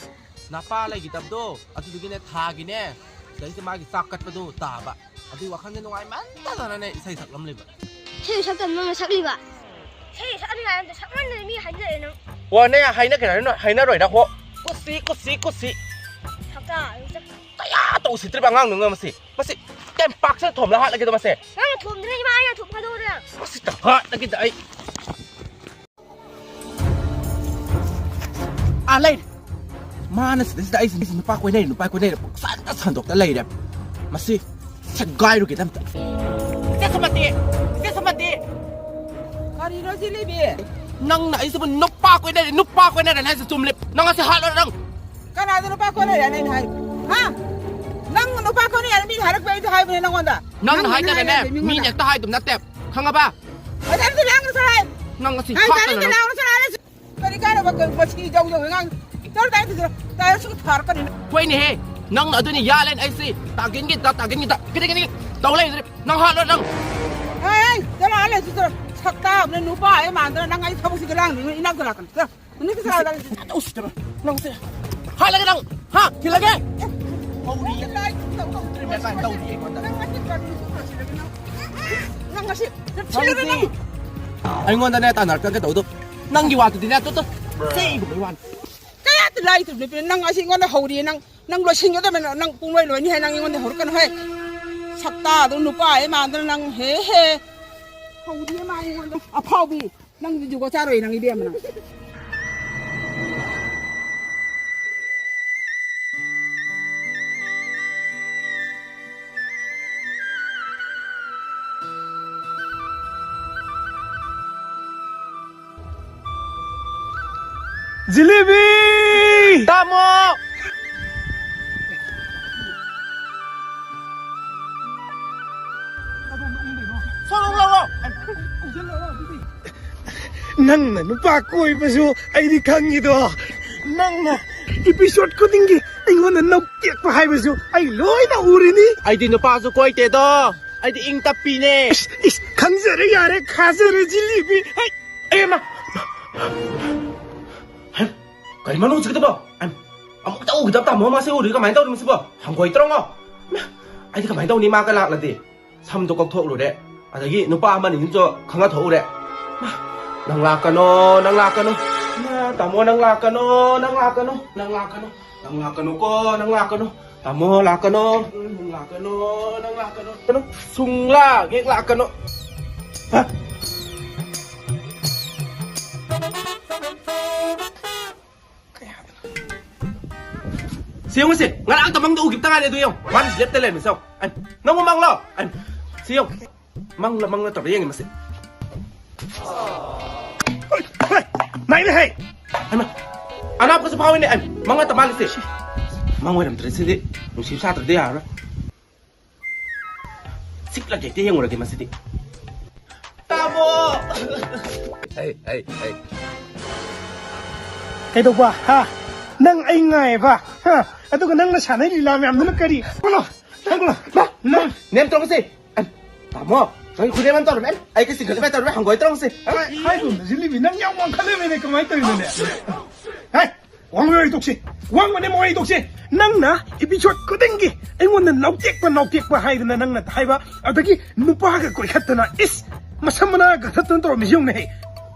ꯅꯄꯥ ꯂꯩꯈꯤꯗꯕꯗꯣ, ꯑꯗꯨꯗꯨꯒꯤꯅꯦ, ꯊꯥꯒꯤꯅꯦ, ꯁꯤꯗꯩꯁꯤꯗ ꯃꯥꯒꯤ ꯆꯥꯛ ꯀꯠꯄꯗꯣ ꯇꯥꯕ꯫ ꯑꯗꯨꯒꯤ ꯋꯥꯈꯜꯁꯦ ꯅꯨꯡꯉꯥꯏꯃꯟꯗꯗꯅꯅꯦ ꯏꯁꯩ ꯁꯛꯂꯝꯂꯤꯕ꯫ ꯏꯁꯩ ꯁꯛꯇꯕ ꯅꯪꯅ ꯁꯛꯂꯤꯕ? ꯏꯁꯩ ꯁꯛꯍꯟꯅꯤꯡꯉꯥꯏ ꯑꯝꯇ ꯁꯛꯃꯟꯗꯅ ꯃꯤ ꯍꯥꯏꯅꯔꯦ ꯅꯪ꯫ ꯑꯣ, ꯅꯪ ꯍꯥꯏꯅꯒꯦ ꯍꯥꯏꯅ-, ꯍꯥꯏꯅꯔꯣꯏ ꯅꯪ, ꯍꯣ꯫ ꯀꯨꯁꯤ, ꯀꯨꯁꯤ, ꯀꯨꯁꯤ꯫ ꯁꯛꯇ, ꯁꯛ- ꯀꯌꯥ ꯇꯧꯁꯤꯠꯇ꯭ꯔꯤꯕ ꯑꯉꯥꯡꯅꯣ ꯃꯁꯤ꯫ ꯃꯁꯤ ꯇꯦꯝꯄꯥꯛꯁꯤꯗ ꯊꯣꯝꯂ ꯍꯥꯠꯂꯒꯦꯗ ꯃꯁꯦ꯫ ꯅꯪꯅ ꯊꯣꯝꯗꯅ ꯏꯃꯥ ꯑꯩꯅ ꯊꯣꯝ ꯊꯥꯗꯣꯛꯑꯗꯅ꯫ ꯃꯁꯤ ꯍꯥꯠꯂꯒꯦꯗ ꯑꯩ꯫ ꯑꯥ, ꯂꯩꯔꯦ꯫ ꯃꯥꯅ ꯁꯤꯗꯩꯁꯤꯗ ꯑꯩꯁꯤ ꯅꯨꯄꯥ ꯀꯣꯏꯅꯩ, ꯅꯨꯄꯥ ꯀꯣꯏꯅꯩ ꯄꯨꯡꯁꯥꯟꯗ ꯁꯟꯗꯣꯛꯇ ꯂꯩꯔꯦ꯫ ꯃꯁꯤ ꯁꯦꯒꯥꯏꯔꯨꯒꯦꯗ ꯑꯝꯇ꯫ ꯏꯆꯦ ꯁꯨꯃꯇꯤ! ꯏꯆꯦ ꯁꯨꯃꯇꯤ! ꯀꯔꯤꯅꯣ ꯁꯤ ꯂꯤꯕꯤ? ꯅꯪꯅ ꯑꯩꯁꯤꯕꯨ ꯅꯨꯄꯥ ꯀꯣꯏꯅꯔꯦ, ꯅꯨꯄꯥ ꯀꯣꯏꯅꯔꯦ ꯍꯥꯏꯁꯦ ꯆꯨꯝꯂꯦ꯫ ꯅꯪ ꯑꯁꯤ ꯍꯥꯠꯂꯣ ꯅꯪ! ꯀꯅꯥꯗ ꯅꯨꯄꯥ ꯀꯣꯏꯅꯔꯦ ꯍꯥꯏꯅ ꯍꯥꯏ? ꯍꯥ? ꯅꯪ ꯅꯨꯄꯥ ꯀꯣꯏꯅꯔꯦ ꯃꯤꯅ ꯍꯥꯏꯔꯛꯄ ꯑꯩꯁꯨ ꯍꯥꯏꯕꯅꯦ ꯅꯪꯉꯣꯟꯗ꯫ ꯅꯪꯅ ꯅꯪꯅ ꯍꯥꯏꯗꯅꯅꯦ, ꯍꯥꯏꯔꯛꯑꯦ ꯃꯤꯉꯣꯟꯗ꯫ ꯃꯤꯅ ꯍꯦꯛꯇ ꯍꯥꯏꯗꯨꯝ ꯅꯠꯇꯦ꯫ ꯈꯪꯉꯕ? ꯑꯗꯨꯗꯤ ꯂꯥꯡꯒꯅꯨ ꯁꯥꯔꯦ꯫ ꯅꯪ ꯉꯁꯤ ꯍꯥꯏ, ꯍꯥꯠꯇꯅ ꯇꯥꯅꯤꯡꯗꯦ, ꯅꯪ ꯂꯥꯡꯒꯅꯨ ꯁꯥꯔꯦ꯫ ꯀꯔꯤ ꯀꯥꯟꯅꯕ ꯃꯁꯤ ꯌꯧ ꯌꯧ ꯑꯉꯥꯡ ꯇꯧꯔ ꯇꯥꯏ ꯇꯧꯔ ꯇꯥꯏ ꯁꯨꯝ ꯊꯥꯔꯛꯀꯅꯤ꯫ ꯍꯣꯏꯅꯦꯍꯦ, ꯅꯪꯅ ꯑꯗꯨꯅꯤ ꯌꯥꯜꯂꯦꯅ ꯑꯩꯁꯤ ꯇꯥꯒꯤꯟꯒꯤ ꯇꯥ-, ꯇꯥꯒꯤꯟꯒꯤ ꯇꯥ-, ꯀꯤꯗꯤ ꯀꯤꯗꯤ ꯇꯧ ꯂꯩꯗ꯭ꯔꯦ꯫ ꯅꯪ ꯍꯥꯠꯂꯣ ꯅꯪ꯫ ꯍꯦ, ꯆꯠꯂꯣ, ꯍꯥꯠꯂꯣ, ꯆꯠꯂꯣ꯫ ꯁꯛ ꯇꯥꯕꯅ ꯅꯨꯄꯥ ꯍꯦꯛ ꯃꯥꯟꯗꯅ ꯅꯪ ꯑꯩ ꯊꯕꯛꯁꯤꯗ ꯂꯥꯡꯗꯣꯏꯅꯣ, ꯏꯅꯥꯛꯇ ꯂꯥꯛꯀꯅꯤ꯫ ꯆꯠꯂꯣ꯫ ꯅꯪ ꯀꯩꯁꯨ ꯍꯥꯠꯂꯒꯦ ꯅꯪ ꯁꯦ꯫ ꯍꯥꯠꯂꯒꯦ ꯅꯪ꯫ ꯍꯥ? ꯊꯤꯜꯂꯒꯦ? ꯍꯧꯔꯤ꯫ ꯇꯧꯔꯤ ꯑꯩꯉꯣꯟꯗ꯫ ꯅꯪ ꯉꯁꯤ ꯊꯤꯜꯂꯒꯦ ꯅꯪ꯫ ꯑꯩꯉꯣꯟꯗꯅꯦ ꯇꯥꯟꯅꯔꯛꯀꯦ ꯇꯧꯗꯣ꯫ ꯅꯪꯒꯤ ꯋꯥꯗꯨꯗꯤꯅꯦ ꯇꯨ ꯇꯨ꯫ ꯆꯩꯒꯨꯝꯕꯩ ꯋꯥꯅꯤ꯫ ꯀꯌꯥ ꯂꯥꯏꯗꯕꯅꯣ ꯅꯪ ꯑꯁꯤ ꯑꯩꯉꯣꯟꯗ ꯍꯧꯔꯤ ꯅꯪ꯫ ꯅꯪ ꯂꯣꯏꯁꯤꯟꯒꯗꯕꯅꯤ ꯅꯪ ꯄꯨꯡꯂꯣꯏ ꯂꯣꯏꯅꯤ ꯍꯥꯏ ꯅꯪ ꯑꯩꯉꯣꯟꯗ ꯍꯧꯔꯛꯀꯅꯨ ꯍꯦ꯫ ꯁꯛꯇꯥꯗꯣ ꯅꯨꯄꯥ ꯍꯦꯛ ꯃꯥꯟꯗꯅ ꯅꯪ ꯍꯦ ꯍꯦ꯫ ꯍꯧꯔꯤ ꯃꯥ ꯑꯩꯉꯣꯟꯗ꯫ ꯑꯐꯥꯎꯕꯤ꯫ ꯅꯪꯗꯤ ꯖꯨꯒꯣꯠ ꯆꯥꯔꯣꯏ ꯅꯪ ꯏꯕꯦꯝꯃ ꯅꯪ꯫ ꯖꯤꯂꯤꯕꯤ! ꯇꯥꯃꯣ! ꯁꯣꯔꯣꯛ ꯂꯥꯎꯔꯣ! ꯅꯪꯅ ꯅꯨꯄꯥ ꯀꯣꯏꯕꯁꯨ ꯑꯩꯗꯤ ꯈꯪꯉꯤꯗꯣ꯫ ꯅꯪꯅ episode ꯈꯨꯗꯤꯡꯒꯤ ꯑꯩꯉꯣꯟꯗ ꯅꯧ ꯇꯦꯛꯄ ꯍꯥꯏꯕꯁꯨ ꯑꯩ ꯂꯣꯏꯅ ꯎꯔꯤꯅꯤ꯫ ꯑꯩꯗꯤ ꯅꯨꯄꯥꯁꯨ ꯀꯣꯏꯇꯦꯗꯣ꯫ ꯑꯩꯗꯤ ꯏꯪ ꯇꯞꯄꯤꯅꯦ꯫ ꯏꯁ, ꯏꯁ, ꯈꯪꯖꯔꯦ ꯌꯥꯔꯦ, ꯈꯥꯖꯔꯦ ꯖꯤꯂꯤꯕꯤ꯫ ꯍꯩ! ꯑꯩ ꯑꯃ! ꯍꯩ! ꯀꯔꯤ ꯃꯅꯨꯡ ꯆꯤꯛꯀꯗꯕ? ꯑꯩ ꯑꯃꯨꯛꯇ ꯎꯈꯤꯗꯕ ꯇꯥꯃꯣ ꯃꯥꯁꯦ ꯎꯔꯤ ꯀꯃꯥꯏꯅ ꯇꯧꯔꯤ ꯃꯁꯤꯕꯣ? ꯍꯪꯒꯣꯏ ꯇ꯭ꯔꯣꯉꯣ? ꯃꯥ! ꯑꯩꯗꯤ ꯀꯃꯥꯏꯅ ꯇꯧꯅꯤ ꯃꯥꯒ ꯂꯥꯛꯂꯗꯤ? ꯁꯝꯗꯣ ꯀꯛꯊꯣꯛꯂꯨꯔꯦ꯫ ꯑꯗꯒꯤ ꯅꯨꯄꯥ ꯑꯃꯅꯤꯁꯤꯅꯁꯨ ꯈꯪꯅ ꯊꯣꯛꯎꯔꯦ꯫ ꯅꯪ ꯂꯥꯛꯀꯅꯣ, ꯅꯪ ꯂꯥꯛꯀꯅꯣ꯫ ꯇꯥꯃꯣ, ꯅꯪ ꯂꯥꯛꯀꯅꯣ, ꯅꯪ ꯂꯥꯛꯀꯅꯣ, ꯅꯪ ꯂꯥꯛꯀꯅꯣ꯫ ꯅꯪ ꯂꯥꯛꯀꯅꯨꯀꯣ, ꯅꯪ ꯂꯥꯛꯀꯅꯣ꯫ ꯇꯥꯃꯣ, ꯂꯥꯛꯀꯅꯣ꯫ ꯅꯪ ꯂꯥꯛꯀꯅꯣ, ꯅꯪ ꯂꯥꯛꯀꯅꯣ꯫ ꯁꯨꯡꯂꯥꯛ ꯍꯦꯛ ꯂꯥꯛꯀꯅꯣ꯫ ꯍꯥ? ꯀꯌꯥꯗꯅꯣ? ꯁꯤ ꯌꯦꯡꯉꯨꯁꯦ, ꯉꯔꯥꯡꯇ ꯃꯪꯗ ꯎꯈꯤꯕꯇ ꯉꯥꯏꯔꯦ꯫ ꯑꯗꯨ ꯌꯦꯡꯉꯨ, ꯃꯥꯅ ꯁꯤ ꯂꯦꯞꯇ ꯂꯩꯔꯝꯃꯤꯁꯦ ꯌꯦꯡꯉꯨ꯫ ꯑꯩ, ꯅꯪꯕꯨ ꯃꯪꯂꯣ? ꯑꯩ, ꯁꯤ ꯌꯦꯡꯉꯨ, ꯃꯪꯂ ꯃꯪ ꯅꯠꯇꯕ꯭ꯔꯥ ꯌꯦꯡꯒꯦ ꯃꯁꯤ꯫ ꯍꯣꯏ, ꯍꯣꯏ, ꯅꯥꯏꯅꯦ ꯍꯦ꯫ ꯍꯩꯃꯥ, ꯑꯅꯥꯞꯀꯁꯨ ꯐꯥꯎꯏꯅꯦ꯫ ꯑꯩ, ꯃꯪ ꯅꯠꯇ ꯃꯥꯜꯂꯤꯁꯦ꯫ ꯃꯪ ꯑꯣꯏꯔꯝꯗ꯭ꯔꯦ ꯁꯤꯗꯤ꯫ ꯅꯨꯡꯁꯤꯕ ꯁꯥꯇ꯭ꯔꯗꯤ ꯌꯥꯔꯔꯣꯏ꯫ ꯁꯤꯛꯂꯒ ꯍꯦꯛꯇ ꯌꯦꯡꯉꯨꯔꯒꯦ ꯃꯁꯤꯗꯤ꯫ ꯇꯥꯃꯣ! ꯍꯩ, ꯍꯩ, ꯍꯩ꯫ ꯀꯩꯗꯧꯕ? ꯍꯥ? ꯅꯪ ꯑꯩ ꯉꯥꯏꯌꯦꯕ? ꯍꯥ? ꯑꯗꯨꯒ ꯅꯪꯅ ꯁꯥꯟꯅꯩ ꯂꯤꯂꯥ ꯃꯌꯥꯝꯗꯨꯅ ꯀꯔꯤ? ꯀꯩꯅꯣ? ꯅꯪ, ꯅꯪ, ꯅꯪ, ꯅꯦꯝ ꯇꯧꯔꯒꯁꯦ꯫ ꯑꯩ, ꯇꯥꯃꯣ, ꯅꯪ ꯈꯨꯗꯦꯝ ꯑꯃ ꯇꯧꯔꯝꯃꯦ꯫ ꯑꯩ ꯀꯩꯁꯤ ꯈꯜꯂꯤ ꯇꯧꯔꯝꯃꯦ꯫ ꯍꯪꯒꯣꯏ ꯇꯧꯔꯝꯁꯦ꯫ ꯍꯥꯏꯒꯨꯝꯅ ꯖꯤꯂꯤꯕꯤ, ꯅꯪ ꯌꯥꯝ ꯋꯥꯡꯈꯠꯂꯦꯃꯦꯅꯦ, ꯀꯃꯥꯏꯅ ꯇꯧꯔꯤꯅꯣꯅꯦ? ꯍꯥꯏ! ꯋꯥꯡ ꯃꯣꯏ ꯇꯣꯛꯁꯤ, ꯋꯥꯡꯕꯅꯦ ꯃꯣꯏ ꯇꯣꯛꯁꯤ꯫ ꯅꯪꯅ episode ꯈꯨꯗꯤꯡꯒꯤ ꯑꯩꯉꯣꯟꯗ ꯅꯥꯎꯇꯦꯛꯄ, ꯅꯥꯎꯇꯦꯛꯄ ꯍꯥꯏꯗꯅ ꯅꯪꯅ ꯍꯥꯏꯕ, ꯑꯗꯒꯤ ꯅꯨꯄꯥꯒ ꯀꯣꯏꯈꯠꯇꯅ, ꯏꯁ, ꯃꯁꯝ ꯃꯅꯥ ꯀꯛꯊꯠꯇꯅ ꯇꯧꯔꯝꯃꯤꯁꯤ ꯌꯦꯡꯉꯨꯅꯦꯍꯦ꯫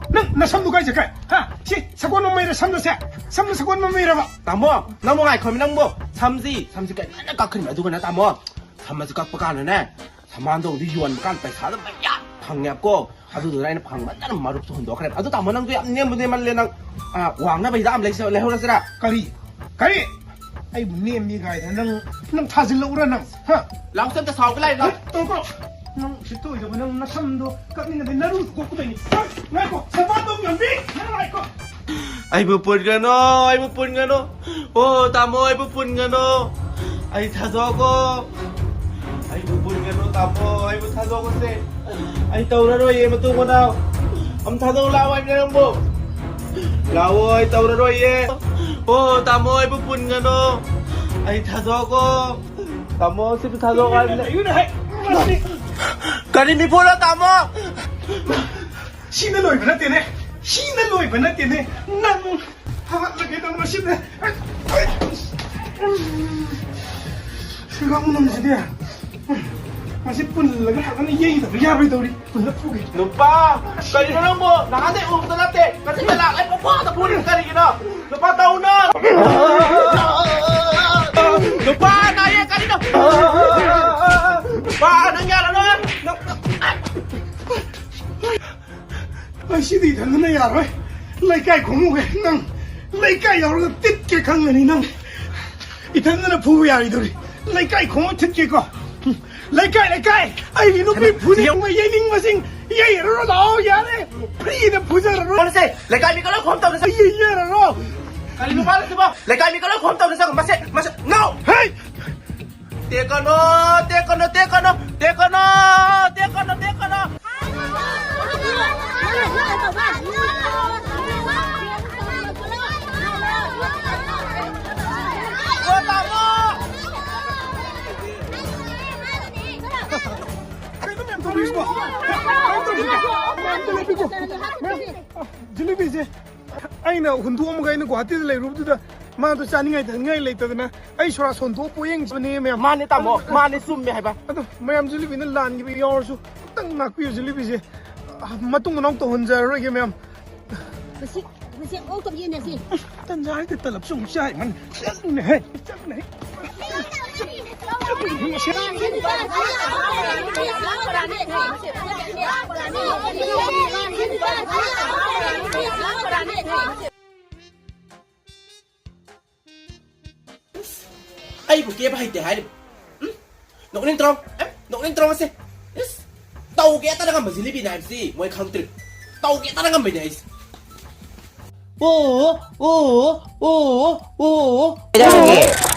ꯅꯪ ꯅꯁꯝꯗꯨ ꯀꯥꯏ ꯆꯠꯈ꯭ꯔꯦ? ꯍꯥ? ꯁꯤ ꯁꯒꯣꯜ ꯃꯃꯩꯔ ꯁꯝꯗꯨꯁꯦ? ꯁꯝꯗꯨ ꯁꯒꯣꯜ ꯃꯃꯩꯔꯕ? ꯇꯥꯃꯣ, ꯅꯪꯕꯨ ꯉꯥꯏꯈꯣꯃꯤ, ꯅꯪꯕꯨ꯫ ꯁꯝꯁꯤ, ꯁꯝꯁꯤ ꯀꯟꯅ ꯀꯛꯈ꯭ꯔꯤꯃꯤ꯫ ꯑꯗꯨꯒꯅꯦ ꯇꯥꯃꯣ, ꯁꯝ ꯑꯁꯤ ꯀꯛꯄ ꯀꯥꯟꯗꯅꯦ, ꯁꯝꯍꯥꯟꯗꯧꯗꯤ ꯌꯣꯟꯕ ꯀꯥꯟꯗ ꯄꯩꯁꯥꯗꯣ ꯃꯌꯥꯝ ꯐꯪꯉꯦꯕꯀꯣ꯫ ꯑꯗꯨꯗꯨꯅ ꯑꯩꯅ ꯐꯪꯕꯗꯅ ꯃꯔꯨꯞꯁꯨ ꯍꯨꯟꯗꯣꯛꯈ꯭ꯔꯦ꯫ ꯑꯗꯨ ꯇꯥꯃꯣ, ꯅꯪꯗꯣ ꯌꯥꯝ ꯅꯦꯝꯕꯨ ꯅꯦꯝꯃꯜꯂꯦ ꯅꯪ꯫ ꯑ, ꯋꯥꯡꯅꯕ ꯍꯤꯗꯥꯛ ꯑꯃ ꯂꯩꯁ-, ꯂꯩꯍꯧꯔꯁꯤꯔꯥ? ꯀꯔꯤ? ꯀꯔꯤ? ꯑꯩꯕꯨ ꯅꯦꯝꯃꯤ ꯀꯥꯏꯅ ꯅꯪ, ꯅꯪ ꯊꯥꯖꯤꯜꯂꯛꯎꯔꯥ ꯅꯪ? ꯍꯥ? ꯂꯥꯎ, ꯁꯝꯇ ꯁꯥꯎꯕ ꯂꯥꯏ, ꯂꯥꯎ꯫ ꯇꯧꯔꯛꯀꯅꯨ꯫ ꯅꯪ ꯎꯁꯤꯠꯇ ꯑꯣꯏꯗꯕ, ꯅꯪ ꯅꯁꯝꯗꯣ ꯀꯛꯅꯤꯡꯉꯗꯤ ꯅꯔꯨ ꯀꯣꯛꯀꯗꯣꯏꯅꯤ꯫ ꯉꯥꯏꯈꯣ, ꯁꯕꯥꯇꯣꯝ ꯌꯣꯟꯕꯤ, ꯅꯪ ꯉꯥꯏꯈꯣ꯫ ꯑꯩꯕꯨ ꯄꯨꯟꯒꯅꯣ, ꯑꯩꯕꯨ ꯄꯨꯟꯒꯅꯣ꯫ ꯑꯣ, ꯇꯥꯃꯣ, ꯑꯩꯕꯨ ꯄꯨꯟꯒꯅꯣ꯫ ꯑꯩ ꯊꯥꯗꯣꯛꯈꯣ꯫ ꯑꯩꯕꯨ ꯄꯨꯟꯒꯅꯣ, ꯇꯥꯃꯣ, ꯑꯩꯕꯨ ꯊꯥꯗꯣꯛꯈꯣꯁꯦ꯫ ꯑꯩ ꯇꯧꯔꯔꯣꯏꯌꯦ ꯃꯇꯨꯡ ꯃꯅꯥꯎ꯫ ꯑꯝ ꯊꯥꯗꯣꯛ ꯂꯥꯛꯑꯣ ꯍꯥꯏꯕꯅꯦ ꯅꯪꯕꯨ꯫ ꯂꯥꯛꯑꯣ, ꯑꯩ ꯇꯧꯔꯔꯣꯏꯌꯦ꯫ ꯑꯣ, ꯇꯥꯃꯣ, ꯑꯩꯕꯨ ꯄꯨꯟꯒꯅꯣ꯫ ꯑꯩ ꯊꯥꯗꯣꯛꯈꯣ꯫ ꯇꯥꯃꯣ, ꯁꯤꯕꯨ ꯊꯥꯗꯣꯛꯈꯣ ꯍꯥꯏꯕꯅꯦ꯫ ꯂꯩꯌꯨꯅꯦ, ꯍꯦ꯫ ꯀꯔꯤ ꯃꯤꯐꯨꯔꯣ, ꯇꯥꯃꯣ? ꯁꯤꯅ ꯂꯣꯏꯕ ꯅꯠꯇꯦꯅꯦ꯫ ꯁꯤꯅ ꯂꯣꯏꯕ ꯅꯠꯇꯦꯅꯦ꯫ ꯅꯪ ꯐꯥꯒꯠꯂꯒꯦ ꯅꯪ ꯃꯁꯤꯅꯦ꯫ ꯁꯤꯒꯥꯡ ꯅꯪꯁꯤꯗꯤ꯫ ꯃꯁꯤ ꯄꯨꯜꯂꯒ ꯐꯖꯅ ꯌꯩꯗꯕ ꯌꯥꯔꯣꯏꯗꯧꯔꯤ꯫ ꯄꯨꯜꯂꯞ ꯐꯨꯒꯦ꯫ ꯅꯨꯄꯥ, ꯀꯔꯤꯅꯣ ꯅꯪꯕꯨ? ꯅꯍꯥꯟꯗꯩ ꯎꯕꯗ ꯅꯠꯇꯦ꯫ ꯉꯁꯤ ꯆꯂꯥꯛ ꯂꯩ ꯄꯨꯡꯐꯨꯗ ꯐꯨꯔꯤꯕ ꯀꯔꯤꯒꯤꯅꯣ? ꯅꯨꯄꯥ ꯇꯧꯅꯨ! ꯅꯨꯄꯥ ꯅꯥꯏꯌꯦ ꯀꯔꯤꯅꯣ? ꯅꯨꯄꯥ ꯅꯪ ꯌꯥꯔꯔꯣꯏ! ꯅꯪ ꯑꯩ ꯁꯤꯗꯤ ꯏꯊꯟꯗꯅ ꯌꯥꯔꯣꯏ꯫ ꯂꯩꯀꯥꯏ ꯈꯣꯡꯃꯨꯒꯦ ꯅꯪ꯫ ꯂꯩꯀꯥꯏ ꯌꯧꯔꯒ ꯇꯤꯠꯀꯦ ꯈꯪꯒꯅꯤ ꯅꯪ꯫ ꯏꯊꯟꯗꯅ ꯐꯨꯕ ꯌꯥꯔꯣꯏꯗꯧꯔꯤ꯫ ꯂꯩꯀꯥꯏ ꯈꯣꯡ ꯊꯤꯠꯀꯦꯀꯣ꯫ ꯂꯩꯀꯥꯏ, ꯂꯩꯀꯥꯏ, ꯑꯩꯒꯤ ꯅꯨꯄꯤ ꯐꯨꯅꯤꯡꯕ, ꯌꯩꯅꯤꯡꯕꯁꯤꯡ ꯌꯩꯔꯔꯣ, ꯂꯥꯛꯑꯣ, ꯌꯥꯔꯦ꯫ ꯐ꯭ꯔꯤꯗ ꯐꯨꯖꯔꯔꯣ꯫ ꯀꯣꯟꯁꯦ, ꯂꯩꯀꯥꯏ ꯃꯤꯒ ꯂꯣꯏ ꯈꯣꯝ ꯇꯧꯔꯁꯦ꯫ ꯑꯩ ꯌꯩꯔꯔꯣ꯫ ꯀꯔꯤꯅꯣ ꯃꯥꯅ ꯁꯤꯕꯣ? ꯂꯩꯀꯥꯏ ꯃꯤꯒ ꯂꯣꯏ ꯈꯣꯝ ꯇꯧꯔꯁꯦ꯫ ꯃꯁꯦ, ꯃꯁꯦ, no! ꯍꯦ! ꯇꯦꯛꯀꯅꯣ, ꯇꯦꯛꯀꯅꯣ, ꯇꯦꯛꯀꯅꯣ, ꯇꯦꯛꯀꯅꯣ, ꯇꯦꯛꯀꯅꯣ, ꯇꯦꯛꯀꯅꯣ꯫ ꯀꯩꯅꯣ ꯃꯌꯥꯝ ꯇꯧꯔꯤꯁꯤꯕꯣ? ꯀꯩꯅꯣ ꯇꯧꯔꯤꯁꯤꯕꯣ? ꯃꯌꯥꯝ ꯇꯧꯔꯤꯁꯤꯕꯣ? ꯃꯌꯥꯝ, ꯖꯤꯂꯤꯕꯤꯁꯦ ꯑꯩꯅ ꯍꯨꯟꯗꯣꯛꯑꯝꯃꯒ ꯑꯩꯅ ꯒꯨꯍꯥꯇꯤꯗ ꯂꯩꯔꯨꯕꯗꯨꯗ ꯃꯥꯗꯣ ꯆꯥꯅꯤꯡꯉꯥꯏ ꯊꯛꯅꯤꯡꯉꯥꯏ ꯂꯩꯇꯗꯅ ꯑꯩ ꯁꯣꯔꯥ ꯁꯣꯟꯗꯣꯛꯑ ꯄꯣꯌꯦꯡꯕꯅꯦ ꯃꯌꯥꯝ꯫ ꯃꯥꯅꯦ ꯇꯥꯃꯣ, ꯃꯥꯅꯦ, ꯆꯨꯝꯃꯦ ꯍꯥꯏꯕ꯫ ꯑꯗꯣ ꯃꯌꯥꯝ ꯖꯤꯂꯤꯕꯤꯅ ꯂꯥꯟꯈꯤꯕ ꯌꯥꯎꯔꯁꯨ ꯑꯝꯇꯪ ꯉꯥꯛꯄꯤꯌꯨ ꯖꯤꯂꯤꯕꯤꯁꯦ꯫ ꯃꯇꯨꯡ ꯃꯅꯥꯎ ꯇꯧꯍꯟꯖꯔꯔꯣꯏꯒꯦ ꯃꯌꯥꯝ꯫ ꯃꯁꯤ, ꯃꯁꯤ ꯑꯣꯛ ꯇꯧ ꯌꯦꯟꯅꯁꯤ꯫ ꯇꯟꯖꯥ ꯍꯦꯛꯇ ꯇꯂꯞꯁꯨ ꯑꯃꯨꯛ ꯆꯥꯏ ꯃꯥꯅ꯫ ꯆꯠꯂꯨꯅꯦꯍꯦ, ꯆꯠꯂꯨꯅꯦꯍꯦ꯫ ꯑꯩꯕꯨ ꯀꯦꯕ ꯍꯩꯇꯦ ꯍꯥꯏꯔꯤꯕ? ꯎꯝ? ꯅꯣꯛꯅꯤꯡꯗ꯭ꯔꯣ? ꯑꯦ, ꯅꯣꯛꯅꯤꯡꯗ꯭ꯔꯣ ꯃꯁꯦ? ꯏꯁ! ꯇꯧꯒꯦ ꯇꯅ ꯉꯝꯕ ꯖꯤꯂꯤꯕꯤꯅꯦ ꯍꯥꯏꯕꯁꯤ ꯃꯣꯏ ꯈꯪꯗ꯭ꯔꯤ꯫ ꯇꯧꯒꯦ ꯇꯅ ꯉꯝꯕꯩꯅꯦ ꯑꯩꯁꯦ꯫ ꯑꯣ, ꯑꯣ, ꯑꯣ, ꯑꯣ, ꯑꯣ꯫ ꯀꯩꯗꯧꯔꯒꯦ?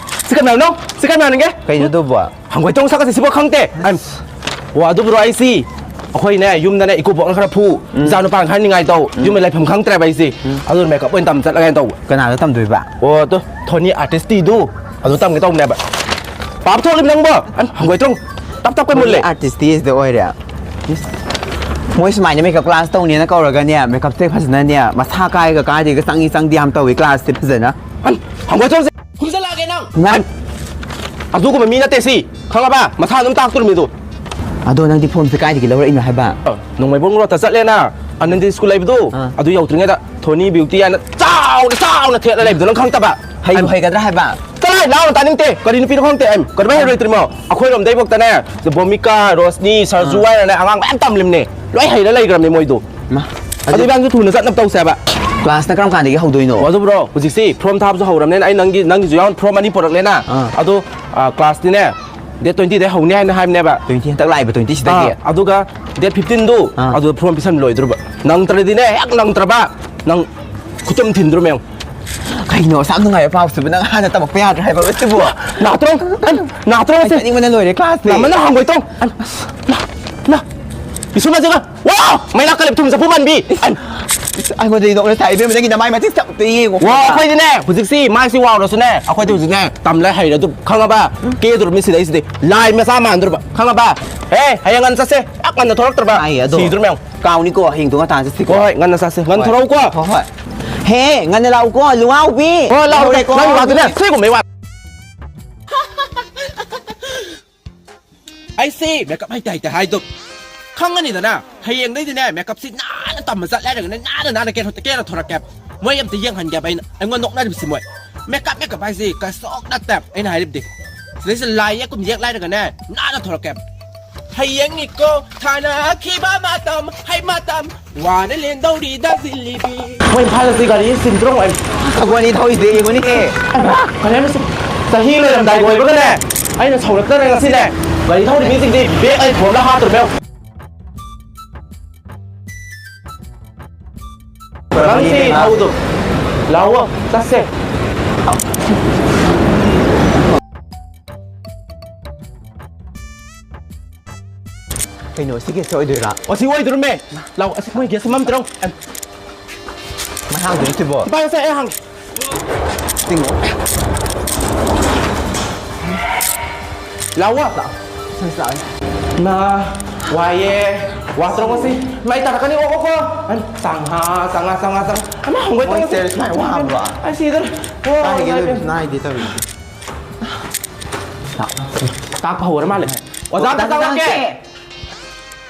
ꯁꯤ ꯀꯅꯥꯅꯣ? ꯁꯤ ꯀꯅꯥꯅꯣꯒꯦ? ꯀꯩꯅꯣ ꯑꯗꯨꯕꯣ? ꯍꯪꯒꯣꯏ ꯇꯣꯡ ꯁꯥꯒꯠꯁꯦ ꯁꯤꯕꯣ ꯈꯪꯗꯦ꯫ ꯑꯩ ꯑꯣ, ꯑꯗꯨꯕꯨꯔꯣ ꯑꯩꯁꯤ? ꯑꯩꯈꯣꯏꯅꯦ, ꯌꯨꯝꯗꯅꯦ ꯏꯀꯨꯕꯣꯛꯅ ꯈꯔ ꯐꯨ, ꯎꯝ꯫ ꯏꯆꯥ ꯅꯨꯄꯥꯅ ꯈꯔ ꯅꯤꯡꯉꯥꯏ ꯇꯧ, ꯎꯝ꯫ ꯌꯨꯝꯗ ꯂꯩꯐꯝ ꯈꯪꯗ꯭ꯔꯦꯕ ꯑꯩꯁꯤ꯫ ꯎꯝ꯫ ꯑꯗꯨꯅ ꯃꯦꯀꯞ ꯑꯣꯏꯅ ꯇꯝ ꯆꯠꯂꯒꯦꯅ ꯇꯧꯕ꯫ ꯀꯅꯥꯗ ꯇꯝꯗꯣꯏꯕ? ꯑꯣ, ꯑꯗꯣ, ꯊꯣꯅꯤ ꯑꯥꯔꯇꯤꯁꯇꯤꯗꯨ, ꯑꯗꯨ ꯇꯝꯒꯦ ꯇꯧꯕꯅꯦꯕ꯫ ꯄꯥꯞ ꯊꯣꯛꯂꯤꯕ ꯅꯪꯕꯣ? ꯑꯟ, ꯍꯪꯒꯣꯏ ꯇ꯭ꯔꯣꯡ, ꯇꯞ ꯇꯞ ꯀꯩ ꯃꯨꯜꯂꯦ? ꯑꯥꯔꯇꯤꯁꯇꯤꯁꯤꯗ ꯑꯣꯏꯔꯦ꯫ ꯏꯁ, ꯃꯣꯏ ꯁꯨꯃꯥꯏꯅ ꯃꯦꯀꯞ ꯀ꯭ꯂꯥꯁ ꯇꯧꯅꯦꯅ ꯀꯧꯔꯒꯅꯦ, ꯃꯦꯀꯞꯁꯦ ꯐꯖꯅꯅꯦ, ꯃꯁꯥ ꯀꯥꯏꯒ ꯀꯥꯏꯗꯦꯒ ꯆꯪꯉꯤ ꯆꯪꯗꯦ ꯌꯥꯝ ꯇꯧꯏ ꯀ꯭ꯂꯥꯁꯇꯤ ꯐꯖꯅ꯫ ꯑꯟ, ꯍꯪꯒꯣꯏ ꯇ꯭ꯔꯣꯡꯁꯦ, ꯐꯨꯝꯖꯜꯂꯛꯑꯒꯦ ꯅꯪ꯫ ꯅꯪ ꯑꯗꯨꯒꯨꯝꯕ ꯃꯤ ꯅꯠꯇꯦ ꯁꯤ, ꯈꯪꯉꯕ? ꯃꯁꯥ ꯑꯗꯨꯝ ꯇꯥꯛꯇꯣꯔꯤꯃꯤ ꯑꯗꯨ꯫ ꯑꯗꯣ ꯅꯪꯗꯤ ꯐꯣꯝꯁꯦ ꯀꯥꯏꯗꯒꯤ ꯂꯧꯔꯛꯏꯅꯣ ꯍꯥꯏꯕ? ꯅꯣꯡꯃꯩꯕꯨꯡ ꯔꯣꯗꯇ ꯆꯠꯂꯦꯅ, ꯑꯅꯟꯗꯤ ꯁ꯭ꯀꯨꯜ ꯂꯩꯕꯗꯣ, ꯑꯥ꯫ ꯑꯗꯨ ꯌꯧꯗ꯭ꯔꯤꯉꯩꯗ ꯊꯣꯅꯤ ꯕ꯭ꯌꯨꯇꯤ ꯍꯥꯏꯅ ꯆꯥꯎꯅ, ꯆꯥꯎꯅ ꯊꯦꯠꯂ ꯂꯩꯕꯗꯣ ꯅꯪ ꯈꯪꯗꯕ? ꯍꯩꯕꯨ ꯑꯩ ꯍꯩꯒꯗ꯭ꯔꯥ ꯍꯥꯏꯕ? ꯆꯠꯂꯣꯍꯦ, ꯂꯥꯎꯅ ꯇꯥꯅꯤꯡꯗꯦ꯫ ꯀꯔꯤ ꯅꯨꯄꯤꯅꯣ ꯈꯪꯗꯦ꯫ ꯑꯩ ꯀꯩꯗꯧꯕꯩ ꯍꯩꯔꯣꯏꯗ꯭ꯔꯤꯃꯣ? ꯑꯩꯈꯣꯏꯔꯣꯝꯗꯩꯕꯣꯛꯇꯅꯦ, ꯕꯣꯃꯤꯀꯥ, ꯔꯣꯁꯅꯤ, ꯁꯔꯖꯨ ꯑꯥ꯫ ꯍꯥꯏꯅꯅꯦ ꯑꯉꯥꯡ ꯃꯌꯥꯝ ꯇꯝꯂꯤꯝꯅꯦ꯫ ꯂꯣꯏ ꯍꯩꯔ ꯂꯩꯈ꯭ꯔꯕꯅꯦ ꯃꯣꯏꯗꯣ꯫ ꯃꯥ, ꯑꯗꯨ ꯑꯗꯨ ꯏꯕꯥꯅꯤꯁꯨ ꯊꯨꯅ ꯆꯠꯅꯕ ꯇꯧꯁꯦ ꯍꯥꯏꯕ꯫ ꯀ꯭ꯂꯥꯁꯅ ꯀꯔꯝ ꯀꯥꯟꯗꯒꯤ ꯍꯧꯗꯣꯏꯅꯣ? ꯑꯣ, ꯑꯗꯨ ꯕ꯭ꯔꯣ, ꯍꯧꯖꯤꯛꯁꯤ ꯐꯣꯔꯝ ꯊꯥꯕꯁꯨ ꯍꯧꯔꯕꯅꯤꯅ ꯑꯩ ꯅꯪꯒꯤ, ꯅꯪꯒꯤꯁꯨ ꯌꯥꯎꯅ ꯐꯣꯔꯝ ꯑꯅꯤ ꯄꯨꯔꯛꯂꯦꯅ꯫ ꯑꯥ꯫ ꯑꯗꯣ, ꯑ, ꯀ꯭ꯂꯥꯁꯇꯤꯅꯦ, ꯗꯦꯠ ꯇ꯭ꯋꯦꯟꯇꯤꯗꯩ ꯍꯧꯅꯤ ꯍꯥꯏꯅ ꯍꯥꯏꯕꯅꯦꯕ꯫ ꯇ꯭ꯋꯦꯟꯇꯤ ꯍꯟꯗꯛ ꯂꯥꯛꯏꯕ ꯇ꯭ꯋꯦꯟꯇꯤꯁꯤꯗꯒꯤ꯫ ꯑꯥ, ꯑꯗꯨꯒ ꯗꯦꯠ ꯐꯤꯐꯇꯤꯟꯗꯨ, ꯑꯥ, ꯑꯗꯨꯗ ꯐꯣꯔꯝ ꯄꯤꯁꯟ ꯂꯣꯏꯗ꯭ꯔꯣꯕ꯫ ꯅꯪꯗ꯭ꯔꯗꯤꯅꯦ, ꯍꯦꯛ ꯅꯪꯗ꯭ꯔꯕ, ꯅꯪ ꯈꯨꯇꯨꯝ ꯊꯤꯟꯗ꯭ꯔꯣ ꯃꯌꯥꯝ꯫ ꯀꯩꯅꯣ, ꯑꯁꯨꯛ ꯌꯥꯝ ꯅꯨꯡꯉꯥꯏꯕ ꯄꯥꯎꯁꯤꯕꯨ ꯅꯪ ꯍꯥꯟꯅ ꯇꯝꯃꯛꯄ ꯌꯥꯗ꯭ꯔꯣ ꯍꯥꯏꯕ ꯁꯤꯕꯨ? ꯅꯥꯇ꯭ꯔꯣ? ꯅꯥꯇ꯭ꯔꯣ ꯑꯩ ꯁꯦ? ꯆꯠꯅꯤꯡꯕꯅ ꯂꯣꯏꯔꯦ ꯀ꯭ꯂꯥꯁꯇꯤ꯫ ꯅꯥꯃꯟꯅ ꯍꯪꯒꯣꯏ ꯇꯣꯡ꯫ ꯅꯥ, ꯅꯥ, ꯅꯥ꯫ ꯏꯁꯨ ꯃꯆꯦꯒ꯫ ꯋꯥ! ꯃꯩ ꯂꯥꯛꯀꯂꯦ ꯊꯨꯝ ꯆꯐꯨ ꯃꯥꯟꯕꯤ! ꯑꯟ! ꯑꯩꯉꯣꯟꯗꯗꯤ ꯅꯣꯛꯅ ꯁꯥꯏ, ꯏꯕꯦꯝꯃ, ꯅꯪꯒꯤ ꯅꯃꯥꯏ ꯃꯇꯤꯛ ꯆꯞꯇ ꯌꯦꯡꯉꯨ꯫ ꯋꯥ, ꯑꯩꯈꯣꯏꯗꯤꯅꯦ, ꯍꯧꯖꯤꯛꯁꯤ ꯃꯥꯏꯁꯤ ꯋꯥꯎꯔꯁꯨꯅꯦ, ꯑꯩꯈꯣꯏꯗꯤ ꯍꯧꯖꯤꯛꯅꯦ, ꯇꯝꯂꯦ ꯍꯩꯔꯦ ꯑꯗꯨ, ꯈꯪꯉꯕ? ꯀꯦꯗꯣꯔꯕꯅꯤ ꯁꯤꯗꯩꯁꯤꯗꯤ꯫ ꯂꯥꯏ ꯃꯆꯥ ꯃꯥꯟꯗꯣꯔꯕ, ꯈꯪꯉꯕ? ꯑꯦ, ꯍꯌꯦꯡ ꯉꯟꯅ ꯆꯠꯁꯦ, ꯌꯥꯝ ꯉꯟꯅ ꯊꯣꯛꯂꯛꯇ꯭ꯔꯕ꯫ ꯇꯥꯏꯌꯦ, ꯑꯗꯣ ꯁꯤꯗꯣꯔ ꯃꯌꯥꯝ꯫ ꯀꯥꯎꯅꯤꯀꯣ, ꯍꯌꯦꯡꯗꯣ ꯉꯟꯇꯥ ꯆꯠꯁꯤꯀꯣ꯫ ꯍꯣꯏ, ꯍꯣꯏ, ꯉꯟꯅ ꯆꯠꯁꯦ, ꯉꯟꯅ ꯍꯣꯏ꯫ ꯊꯣꯛꯂꯛꯎꯀꯣ꯫ ꯍꯣꯏ, ꯍꯣꯏ꯫ ꯍꯦ, ꯉꯟꯅ ꯂꯥꯛꯎꯀꯣ, ꯂꯨꯉꯥꯎꯕꯤ꯫ ꯍꯣꯏ, ꯂꯥꯛꯑꯣ, ꯂꯥꯛꯑꯣ꯫ ꯂꯩꯍꯧꯔꯦꯀꯣ꯫ ꯅꯪ ꯋꯥꯗꯨꯅꯦ, ꯁꯤꯒꯨꯝꯕꯩ ꯋꯥ꯫ ꯑꯩꯁꯤ ꯃꯦꯀꯞ ꯍꯩꯇ ꯍꯩꯇ ꯍꯥꯏꯗꯣ ꯈꯪꯉꯅꯤꯗꯅ, ꯍꯌꯦꯡꯗꯩꯗꯤꯅꯦ ꯃꯦꯀꯞꯁꯤ ꯅꯥꯟꯅ ꯇꯝꯕ ꯆꯠꯂꯦ ꯍꯥꯏꯔꯒꯅꯦ, ꯅꯥꯟꯅ ꯅꯥꯟꯅ ꯀꯦꯔ-, ꯀꯦꯔ ꯊꯣꯔꯛꯀꯦ꯫ ꯃꯣꯏ ꯑꯝꯇ ꯌꯦꯡꯍꯟꯒꯦꯕ ꯑꯩꯅ, ꯑꯩꯉꯣꯟꯗ ꯅꯣꯛꯅꯔꯤꯕꯁꯤ ꯃꯣꯏ꯫ ꯃꯦꯀꯞ, ꯃꯦꯀꯞ ꯍꯥꯏꯁꯤ ꯀꯩꯁꯨ ꯅꯠꯇꯦ꯫ ꯑꯩꯅ ꯍꯥꯏꯔꯤꯕꯗꯤ ꯁꯤꯗꯩꯁꯤꯗ ꯂꯥꯏ ꯌꯦꯛꯀꯨꯝ ꯌꯦꯛ ꯂꯩꯔꯒꯅꯦ, ꯅꯥꯟꯅ ꯊꯣꯔꯛꯀꯦ꯫ ꯍꯌꯦꯡꯅꯤꯀꯣ ꯊꯥꯅꯈꯤꯕ ꯃꯇꯝ, ꯍꯩ ꯃꯇꯝ, ꯋꯥꯅ ꯂꯦꯟꯗꯧꯔꯤꯗ ꯖꯤꯂꯤꯕꯤ꯫ ꯃꯣꯏ ꯏꯝꯐꯥꯜ ꯑꯁꯤ ꯒꯥꯔꯤ ꯁꯤꯟꯗ꯭ꯔꯣ ꯑꯩ? ꯑꯩꯈꯣꯏ ꯑꯅꯤ ꯊꯧꯔꯤꯁꯦ ꯌꯦꯡꯉꯨꯅꯦꯍꯦ꯫ ꯀꯔꯤ ꯍꯥꯏꯅꯣ ꯁꯤ? ꯆꯍꯤ ꯂꯣꯏꯔꯝꯗꯥꯏꯒ ꯑꯣꯏꯕꯒꯅꯦ, ꯑꯩꯅ ꯁꯧꯔꯛꯇꯅ ꯉꯁꯤꯅꯦ, ꯒꯥꯔꯤ ꯊꯧꯔꯤ ꯃꯤꯁꯤꯡꯗꯤ ꯕꯦꯛ ꯑꯩ ꯊꯣꯝꯂ ꯍꯥꯠꯇꯣꯔꯃꯦ꯫ ꯅꯪꯁꯤ ꯊꯧꯗꯣ꯫ ꯂꯥꯛꯑꯣ, ꯆꯠꯁꯦ꯫ ꯀꯩꯅꯣ, ꯁꯤ ꯒꯦꯁꯁꯦ ꯑꯣꯏꯗꯣꯏꯔꯥ? ꯑꯣ, ꯁꯤ ꯑꯣꯏꯗꯣꯏꯔꯝꯃꯦ꯫ ꯂꯥꯛꯑꯣ, ꯑꯁꯤ ꯃꯣꯏ ꯒꯦꯁ ꯑꯃ ꯑꯝꯇ ꯂꯧ-, ꯃꯩ ꯍꯥꯡꯗꯣꯏꯅꯤ ꯁꯤꯕꯣ? ꯄꯥꯏꯌꯣꯁꯦ, ꯑꯩ ꯍꯥꯡꯒꯦ꯫ ꯆꯤꯡꯉꯣ꯫ ꯂꯥꯛꯑꯣ꯫ ꯂꯥꯛꯑꯣ꯫ ꯁꯟꯁꯦ ꯂꯥꯛꯑꯣ꯫ ꯃꯥ, ꯋꯥꯏꯌꯦ꯫ ꯋꯥ ꯇꯧꯔꯛꯑꯣ ꯁꯤ꯫ ꯃꯩ ꯇꯥꯔꯛꯀꯅꯤ, ꯑꯣ, ꯑꯣ, ꯑꯣ꯫ ꯆꯥꯡꯍꯥ, ꯆꯥꯡꯍꯥ, ꯆꯥꯡꯍꯥ, ꯆꯥꯡꯍꯥ꯫ ꯑꯃ ꯍꯪꯒꯣꯏ ꯃꯣꯏ ꯇꯧꯔꯛꯑꯣ꯫ ꯁꯦ ꯁꯨꯃꯥꯏꯅ ꯋꯥꯕ꯭ꯔꯣ? ꯑꯩ ꯁꯤꯗ꯫ ꯑꯣ, ꯀꯥꯏꯗꯒꯤ ꯏꯃꯥ ꯏꯕꯦꯝꯃ꯫ ꯅꯣꯏ ꯅꯥꯏꯗꯦ ꯇꯧꯔꯤꯁꯦ꯫ ꯇꯥꯛꯄ ꯍꯧꯔ ꯃꯥꯜꯂꯦ꯫ ꯑꯣꯖꯥ, ꯑꯝꯇ ꯆꯪꯉꯛꯀꯦ꯫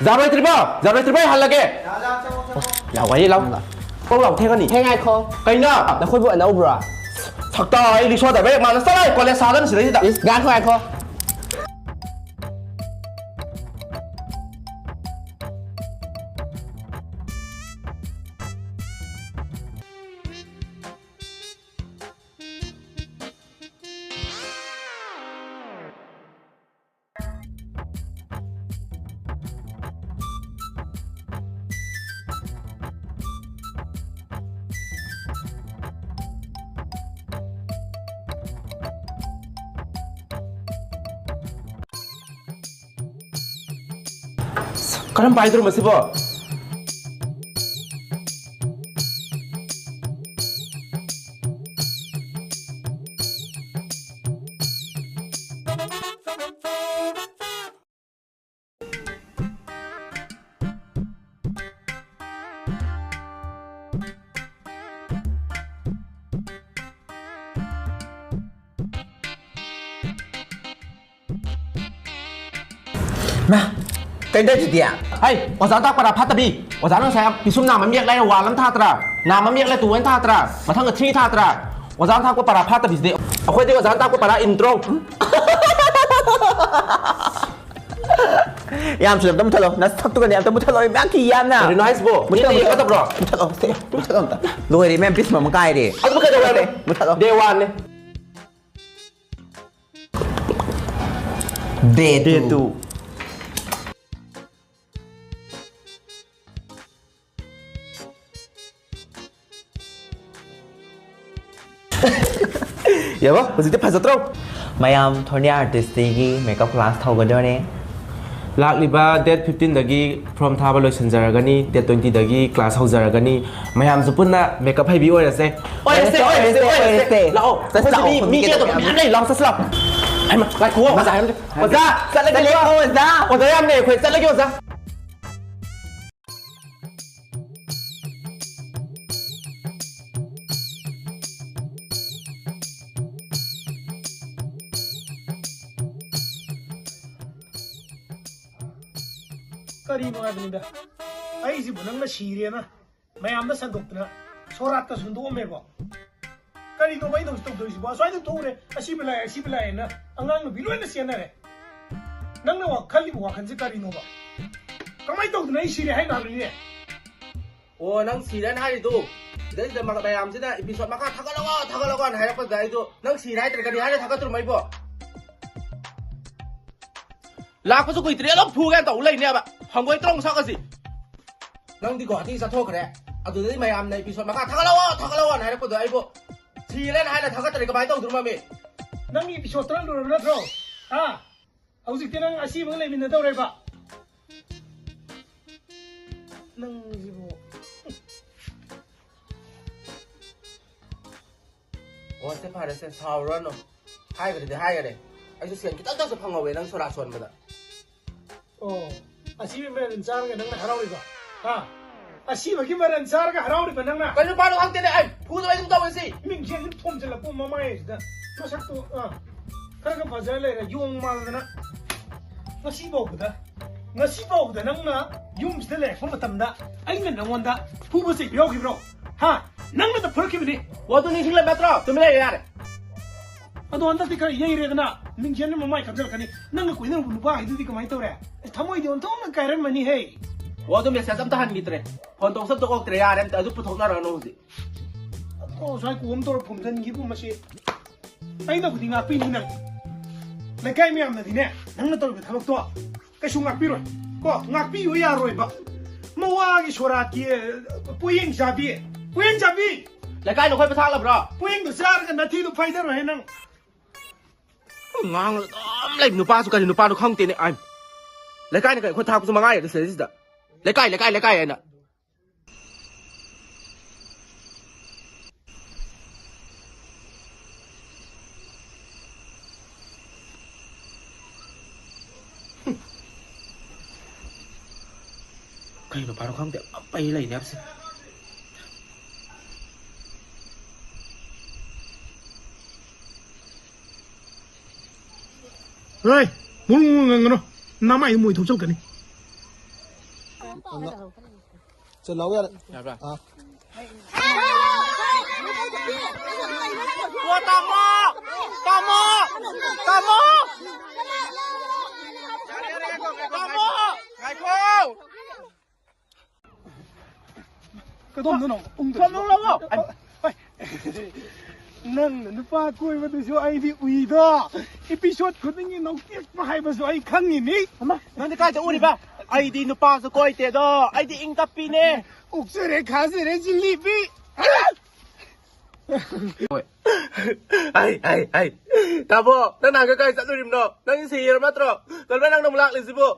ꯖꯥꯔꯣꯏꯗ꯭ꯔꯤꯕꯣ? ꯖꯥꯔꯣꯏꯗ꯭ꯔꯤꯕꯣ? ꯑꯩ ꯍꯜꯂꯒꯦ꯫ ꯂꯥꯛꯑꯣ, ꯋꯥꯔꯤ ꯂꯥꯎ꯫ ꯀꯣꯛ ꯂꯥꯎ, ꯊꯦꯡꯉꯅꯤ꯫ ꯍꯦ, ꯉꯥꯏꯈꯣ꯫ ꯀꯩꯅꯣ? ꯅꯈꯣꯏꯕꯨ ꯑꯅꯧꯕ꯭ꯔꯣ? ꯁꯛꯇ ꯑꯩ ꯔꯤꯛꯁꯣ ꯗ꯭ꯔꯥꯏꯚꯔ ꯃꯥꯟꯅ ꯆꯠꯂꯣ, ꯀꯣꯂꯦꯖ ꯁꯥꯗꯅ ꯁꯤꯗꯩꯁꯤꯗ꯫ ꯏꯁ, ꯉꯥꯏꯈꯣ, ꯉꯥꯏꯈꯣ꯫ ꯀꯔꯝ ꯄꯥꯏꯗꯣꯏꯅꯣ ꯃꯁꯤꯕꯣ? ꯃꯥ, ꯀꯩꯅꯣ ꯇꯧꯔꯤꯁꯤꯗꯤ? ꯍꯩ, ꯑꯣꯖꯥꯅ ꯇꯥꯛꯄ ꯄꯔꯥ ꯐꯥꯠꯇꯕꯤ꯫ ꯑꯣꯖꯥꯅ ꯉꯁꯥꯏ ꯄꯤꯁꯨꯝ ꯅꯥꯝ ꯑꯃ ꯌꯦꯛ ꯂꯩꯔꯦ, ꯋꯥꯟ ꯑꯃ ꯊꯥꯗ꯭ꯔꯥ? ꯅꯥꯝ ꯑꯃ ꯌꯦꯛꯂꯦ, ꯇꯨ ꯑꯃ ꯊꯥꯗ꯭ꯔꯥ? ꯃꯊꯪꯗ ꯊ꯭ꯔꯤ ꯊꯥꯗ꯭ꯔꯥ? ꯑꯣꯖꯥꯅ ꯇꯥꯛꯄ ꯄꯔꯥ ꯐꯥꯠꯇꯕꯤꯁꯤꯗꯤ꯫ ꯑꯩꯈꯣꯏꯗꯤ ꯑꯣꯖꯥꯅ ꯇꯥꯛꯄ ꯄꯔꯥ ꯏꯟꯗ꯭ꯔꯣ? ꯌꯥꯝ ꯊꯨꯅ ꯑꯝꯇ ꯃꯨꯠꯊꯠꯂꯣ꯫ ꯅꯁꯛꯇꯨꯒꯅꯦ ꯑꯝꯇ ꯃꯨꯠꯊꯠꯂꯣ꯫ ꯌꯥꯝ ꯊꯤ ꯌꯥꯝꯅ꯫ ꯀꯔꯤꯅꯣ ꯍꯥꯏꯁꯤꯕꯣ? ꯃꯨꯠꯊꯠꯂꯣ, ꯃꯤꯠꯅ ꯃꯨꯠꯊꯠꯂꯣ꯫ ꯌꯦꯡꯒꯗꯕ꯭ꯔꯣ? ꯃꯨꯠꯊꯠꯂꯣ, ꯁꯦ, ꯃꯨꯠꯊꯠꯂꯣ ꯑꯝꯇ꯫ ꯂꯣꯏꯔꯦ, ꯃꯦꯝ, ꯄꯤꯁ ꯑꯃ ꯀꯥꯏꯔꯦ꯫ ꯑꯗꯨꯕꯨ ꯀꯩꯗꯧꯋꯦ ꯍꯥꯏꯕꯅꯣ? ꯃꯨꯠꯊꯠꯂꯣ꯫ ꯗꯦ ꯋꯥꯟꯅꯦ꯫ ꯗꯦ ꯗꯦ ꯇꯨ꯫ ꯇꯨ꯫ ꯌꯦꯡꯉꯣ, ꯍꯧꯖꯤꯛꯇꯤ ꯐꯖꯗ꯭ꯔꯣ? ꯃꯌꯥꯝ, ꯊꯣꯅꯤꯌꯥ ꯑꯥꯔꯇꯤꯁꯇꯤꯒꯤ ꯃꯦꯀꯞ ꯀ꯭ꯂꯥꯁ ꯍꯧꯒꯗꯣꯔꯦ꯫ ꯂꯥꯛꯂꯤꯕ ꯗꯦꯠ ꯐꯤꯐꯇꯤꯟꯗꯒꯤ ꯐꯣꯔꯝ ꯊꯥꯕ ꯂꯣꯏꯁꯤꯟꯖꯔꯒꯅꯤ, ꯗꯦꯠ ꯇ꯭ꯋꯦꯟꯇꯤꯗꯒꯤ ꯀ꯭ꯂꯥꯁ ꯍꯧꯖꯔꯒꯅꯤ꯫ ꯃꯌꯥꯝꯁꯨ ꯄꯨꯟꯅ ꯃꯦꯀꯞ ꯍꯩꯕꯤ ꯑꯣꯏꯔꯁꯦ꯫ ꯑꯣꯏꯔꯁꯦ, ꯑꯣꯏꯔꯁꯦ, ꯑꯣꯏꯔꯁꯦ, ꯑꯣꯏꯔꯁꯦ꯫ ꯑꯣꯏꯔꯁꯦ꯫ ꯂꯥꯛꯑꯣ, ꯆꯠꯁꯤ ꯑꯩꯈꯣꯏꯁꯦ ꯂꯥꯛꯑꯣ, ꯃꯤ, ꯃꯤ ꯃꯤ ꯀꯦꯗꯕ ꯀꯦꯗꯕ ꯃꯌꯥꯝ ꯂꯩ꯫ ꯂꯥꯛꯑꯣ, ꯆꯠꯁꯤ ꯂꯥꯛꯑꯣ꯫ ꯍꯩꯃꯥ, ꯉꯥꯏꯈꯣ, ꯑꯣꯖꯥ ꯍꯥꯏꯔꯝꯗꯦ꯫ ꯑꯣꯖꯥ, ꯆꯠꯂꯒꯦꯀꯣ, ꯆꯠꯂꯒꯦꯀꯣ, ꯑꯣꯖꯥ꯫ ꯑꯣꯖꯥ ꯌꯥꯝ ꯂꯩ ꯑꯩꯈꯣꯏ, ꯆꯠꯂꯒꯦ, ꯑꯣꯖꯥ꯫ ꯀꯔꯤꯅꯣ ꯍꯥꯏꯕꯅꯤꯗ, ꯑꯩꯁꯤꯕꯨ ꯅꯪꯅ ꯁꯤꯔꯦꯅ ꯃꯌꯥꯝꯗ ꯁꯟꯗꯣꯛꯇꯅ ꯁꯣꯔꯥꯠꯀ ꯁꯨꯟꯗꯣꯛꯑꯝꯃꯦꯀꯣ? ꯀꯔꯤꯅꯣꯕ ꯑꯩꯅ ꯍꯧꯖꯤꯛ ꯇꯧꯗꯣꯏꯁꯤꯕꯣ? ꯑꯁ꯭ꯋꯥꯏꯗ ꯊꯣꯛꯎꯔꯦ, ꯑꯁꯤꯕ ꯂꯥꯛꯑꯦ, ꯑꯁꯤꯕ ꯂꯥꯛꯑꯦꯅ ꯑꯉꯥꯡ ꯅꯨꯄꯤ ꯂꯣꯏꯅ ꯆꯦꯟꯅꯔꯦ꯫ ꯅꯪꯅ ꯋꯥ-, ꯈꯜꯂꯤꯕ ꯋꯥꯈꯜꯁꯦ ꯀꯔꯤꯅꯣꯕ? ꯀꯃꯥꯏꯅ ꯇꯧꯗꯅ ꯑꯩ ꯁꯤꯔꯦ ꯍꯥꯏꯅꯣ ꯍꯥꯏꯕꯅꯤꯅꯦ? ꯑꯣ, ꯅꯪ ꯁꯤꯔꯦꯅ ꯍꯥꯏꯔꯤꯗꯨ? ꯁꯤꯗꯩꯁꯤꯗ ꯃ-, ꯃꯌꯥꯝꯁꯤꯅ episode ꯃꯈꯥ ꯊꯥꯒꯠꯂꯛꯑꯣ, ꯊꯥꯒꯠꯂꯛꯑꯣꯅ ꯍꯥꯏꯔꯛꯄꯗ ꯑꯩꯗꯣ ꯅꯪ ꯁꯤꯔꯦ ꯍꯥꯏꯗ꯭ꯔꯦ, ꯀꯔꯤ ꯍꯥꯏꯅ ꯊꯥꯒꯠꯇ꯭ꯔꯣ ꯑꯩꯕꯣ? ꯂꯥꯛꯄꯁꯨ ꯀꯨꯏꯗ꯭ꯔꯤ, ꯑꯗꯨꯝ ꯐꯨꯒꯦ ꯇꯧ ꯂꯩꯅꯦꯕ꯫ ꯍꯪꯒꯣꯏ ꯇ꯭ꯔꯣꯡ ꯁꯛ ꯑꯁꯤ꯫ ꯅꯪꯗꯤ ꯒꯨꯍꯥꯇꯤ ꯆꯠꯊꯣꯛꯈ꯭ꯔꯦ꯫ ꯑꯗꯨꯗꯩ ꯃꯌꯥꯝꯅ episode ꯃꯈꯥ ꯊꯥꯒꯠꯂꯛꯑꯣ, ꯊꯥꯒꯠꯂꯛꯑꯣꯅ ꯍꯥꯏꯔꯛꯄꯗꯣ ꯑꯩꯕꯨ ꯁꯤꯔꯦꯅ ꯍꯥꯏꯅ ꯊꯥꯒꯠꯇ꯭ꯔꯦ, ꯀꯃꯥꯏꯅ ꯇꯧꯗꯣꯏꯅꯣ, ꯃꯥꯃꯤ? ꯅꯪꯒꯤ episode ꯇꯔꯥ ꯂꯣꯏꯔꯕ ꯅꯠꯇ꯭ꯔꯣ? ꯍꯥ? ꯍꯧꯖꯤꯛꯇꯤ ꯅꯪ ꯑꯁꯤꯕꯒ ꯂꯩꯃꯤꯟꯅꯗꯧꯔꯦꯕ꯫ ꯅꯪꯁꯤꯕꯨ꯫ ꯑꯣ, ꯁꯦ, ꯐꯔꯦꯁꯦ, ꯁꯥꯎꯔꯅꯨ꯫ ꯍꯥꯏꯈ꯭ꯔꯗꯤ ꯍꯥꯏꯈ꯭ꯔꯦ꯫ ꯑꯩꯁꯨ ꯁꯦꯟ ꯈꯤꯇꯪꯗꯁꯨ ꯐꯪꯍꯧꯋꯦ ꯅꯪ ꯁꯣꯔꯥ ꯁꯣꯟꯕꯗ꯫ ꯑꯣ, ꯑꯁꯤꯕ ꯃꯔꯟ ꯆꯥꯔꯒ ꯅꯪꯅ ꯍꯔꯥꯎꯔꯤꯕ? ꯍꯥ? ꯑꯁꯤꯕꯒꯤ ꯃꯔꯟ ꯆꯥꯔꯒ ꯍꯔꯥꯎꯔꯤꯕ ꯅꯪꯅ? ꯀꯩꯅꯣ ꯄꯥꯂꯣ ꯈꯪꯗꯦꯅꯦ, ꯑꯩ ꯐꯨꯗꯕ ꯑꯗꯨꯝ ꯇꯧꯔꯁꯤ꯫ ꯃꯤꯡꯁꯦꯜꯁꯦ ꯊꯣꯝꯖꯤꯜꯂꯛꯄ ꯃꯃꯥꯏꯁꯤꯗ ꯃꯁꯛꯇꯣ, ꯑꯥ, ꯈꯔꯒ ꯐꯖ ꯂꯩꯔꯦ, ꯌꯣꯡ ꯃꯥꯜꯗꯅ꯫ ꯉꯁꯤ ꯐꯥꯎꯕꯗ, ꯉꯁꯤ ꯐꯥꯎꯕꯗ ꯅꯪꯅ ꯌꯨꯝꯁꯤꯗ ꯂꯩꯔꯛꯄ ꯃꯇꯝꯗ ꯑꯩꯅ ꯅꯪꯉꯣꯟꯗ ꯐꯨꯕ ꯆꯩꯕ ꯌꯥꯎꯈꯤꯕ꯭ꯔꯣ? ꯍꯥ? ꯅꯪꯅ ꯐꯨꯔꯛꯈꯤꯕꯅꯤ꯫ ꯑꯣ, ꯑꯗꯨ ꯅꯤꯡꯁꯤꯡꯂꯝ ꯅꯠꯇ꯭ꯔꯣ? ꯇꯨꯃꯤꯟ ꯂꯩꯌꯨ ꯌꯥꯔꯦ꯫ ꯑꯗꯣ ꯍꯟꯗꯛꯇꯤ ꯈꯔ ꯌꯩꯔꯦꯗꯅ, ꯃꯤꯡꯁꯦꯜꯅ ꯃꯃꯥꯏ ꯈꯞꯆꯜꯂꯛꯀꯅꯤ꯫ ꯅꯪꯒ ꯀꯣꯏꯅꯔꯨꯕ ꯅꯨꯄꯥ ꯍꯥꯏꯗꯨꯗꯤ ꯀꯃꯥꯏꯅ ꯇꯧꯔꯦ? ꯑꯁ, ꯊꯃꯣꯏꯗꯤ ꯑꯣꯟꯊꯣꯛꯅ ꯀꯥꯏꯔꯝꯃꯅꯤ ꯍꯦ꯫ ꯑꯣ, ꯑꯗꯨ ꯃꯦꯁꯦꯖ ꯑꯝꯇ ꯍꯟꯈꯤꯗ꯭ꯔꯦ꯫ ꯐꯣꯟ ꯇꯧꯕꯁꯨ ꯑꯝꯇ ꯀꯣꯛꯇ꯭ꯔꯦ꯫ ꯌꯥꯔꯦ, ꯑꯝꯇ ꯑꯗꯨ ꯄꯨꯊꯣꯛꯅꯔꯛꯑꯅꯨ ꯍꯧꯖꯤꯛ꯫ ꯑꯗꯣ ꯁ꯭ꯋꯥꯏ ꯀꯣꯝ ꯇꯧꯔ ꯐꯨꯝꯖꯟꯈꯤꯕꯨ ꯃꯁꯤ꯫ ꯑꯩꯅꯕꯨꯗꯤ ꯉꯥꯛꯄꯤꯅꯤ ꯅꯪ꯫ ꯂꯩꯀꯥꯏ ꯃꯌꯥꯝꯅꯗꯤꯅꯦ, ꯅꯪꯅ ꯇꯧꯔꯤꯕ ꯊꯕꯛꯇꯣ ꯀꯩꯁꯨ ꯉꯥꯛꯄꯤꯔꯣꯏ꯫ ꯀꯣ, ꯉꯥꯛꯄꯤꯌꯨ ꯌꯥꯔꯣꯏꯕ꯫ ꯃꯋꯥꯒꯤ ꯁꯣꯔꯥꯠꯀꯤ, ꯑ, ꯄꯣꯌꯦꯡ ꯆꯥꯕꯤ꯫ ꯄꯣꯌꯦꯡ ꯆꯥꯕꯤ! ꯂꯩꯀꯥꯏ ꯅꯈꯣꯏ ꯄꯊꯥꯛꯂꯕ꯭ꯔꯣ? ꯄꯣꯌꯦꯡꯗꯣ ꯆꯥꯔꯒ ꯅꯊꯤꯗꯣ ꯐꯥꯏꯗꯔꯣꯏꯍꯦ ꯅꯪ꯫ ꯉꯥꯡꯂꯒ ꯑꯗꯨꯝ ꯂꯩꯕ ꯅꯨꯄꯥꯁꯨ ꯀꯔꯤ ꯅꯨꯄꯥꯅꯣ ꯈꯪꯗꯦꯅꯦ꯫ ꯑꯩ ꯂꯩꯀꯥꯏꯅ ꯀꯔꯤ ꯑꯩꯈꯣꯏ ꯊꯥꯛꯄꯁꯨ ꯃꯉꯥꯏꯔꯦ ꯁꯤꯗꯩꯁꯤꯗ꯫ ꯂꯩꯀꯥꯏ, ꯂꯩꯀꯥꯏ, ꯂꯩꯀꯥꯏ ꯍꯥꯏꯅ꯫ ꯀꯩꯅꯣ ꯄꯥꯔꯣ ꯈꯪꯗꯦ, ꯑꯝ ꯄꯩ ꯂꯩꯅꯦ ꯍꯥꯏꯕꯁꯦ꯫ ꯍꯣꯏ, ꯃꯨꯔꯨ ꯃꯨꯔꯨ ꯉꯥꯡꯒꯅꯨ꯫ ꯅꯃꯥꯏ ꯃꯣꯏ ꯊꯣꯛꯆꯜꯂꯛꯀꯅꯤ꯫ ꯆꯠꯂꯥꯎ ꯌꯥꯔꯦ꯫ ꯌꯥꯕ꯭ꯔꯥ? ꯑꯥ꯫ ꯑꯣ, ꯇꯥꯃꯣ! ꯇꯥꯃꯣ! ꯇꯥꯃꯣ! ꯇꯥꯃꯣ! ꯉꯥꯏꯈꯣ! ꯀꯗꯣꯝꯗꯅꯣ? ꯎꯪꯗ-, ꯊꯣꯡ ꯂꯣꯜꯂꯕꯣ? ꯅꯪꯅ ꯅꯨꯄꯥ ꯀꯣꯏꯕꯗꯨꯁꯨ ꯑꯩꯗꯤ ꯎꯏꯗꯣ꯫ ꯏꯄꯤꯁꯣꯠ ꯈꯨꯗꯤꯡꯒꯤ ꯅꯧꯇꯦꯛꯄ ꯍꯥꯏꯕꯁꯨ ꯑꯩ ꯈꯪꯉꯤꯅꯤ꯫ ꯑꯃ, ꯅꯪꯗꯤ ꯀꯥꯏꯗ ꯎꯔꯤꯕ? ꯑꯩꯗꯤ ꯅꯨꯄꯥꯁꯨ ꯀꯣꯏꯗꯦꯗꯣ꯫ ꯑꯩꯗꯤ ꯏꯪ ꯇꯞꯄꯤꯅꯦ꯫ ꯎꯛꯆꯔꯦ, ꯈꯥꯖꯔꯦ, ꯖꯤꯂꯤꯕꯤ꯫ ꯍꯣꯏ꯫ ꯑꯩ, ꯑꯩ, ꯑꯩ꯫ ꯇꯥꯃꯣ, ꯅꯪ ꯅꯍꯥꯟꯒꯩ ꯀꯥꯏ ꯆꯠꯂꯨꯔꯤꯕꯅꯣ? ꯅꯪ ꯁꯤ ꯌꯦꯔꯨꯝ ꯅꯠꯇ꯭ꯔꯣ? ꯀꯔꯝꯕ ꯅꯪꯅ ꯑꯃꯨꯛ ꯂꯥꯛꯂꯤꯁꯤꯕꯣ?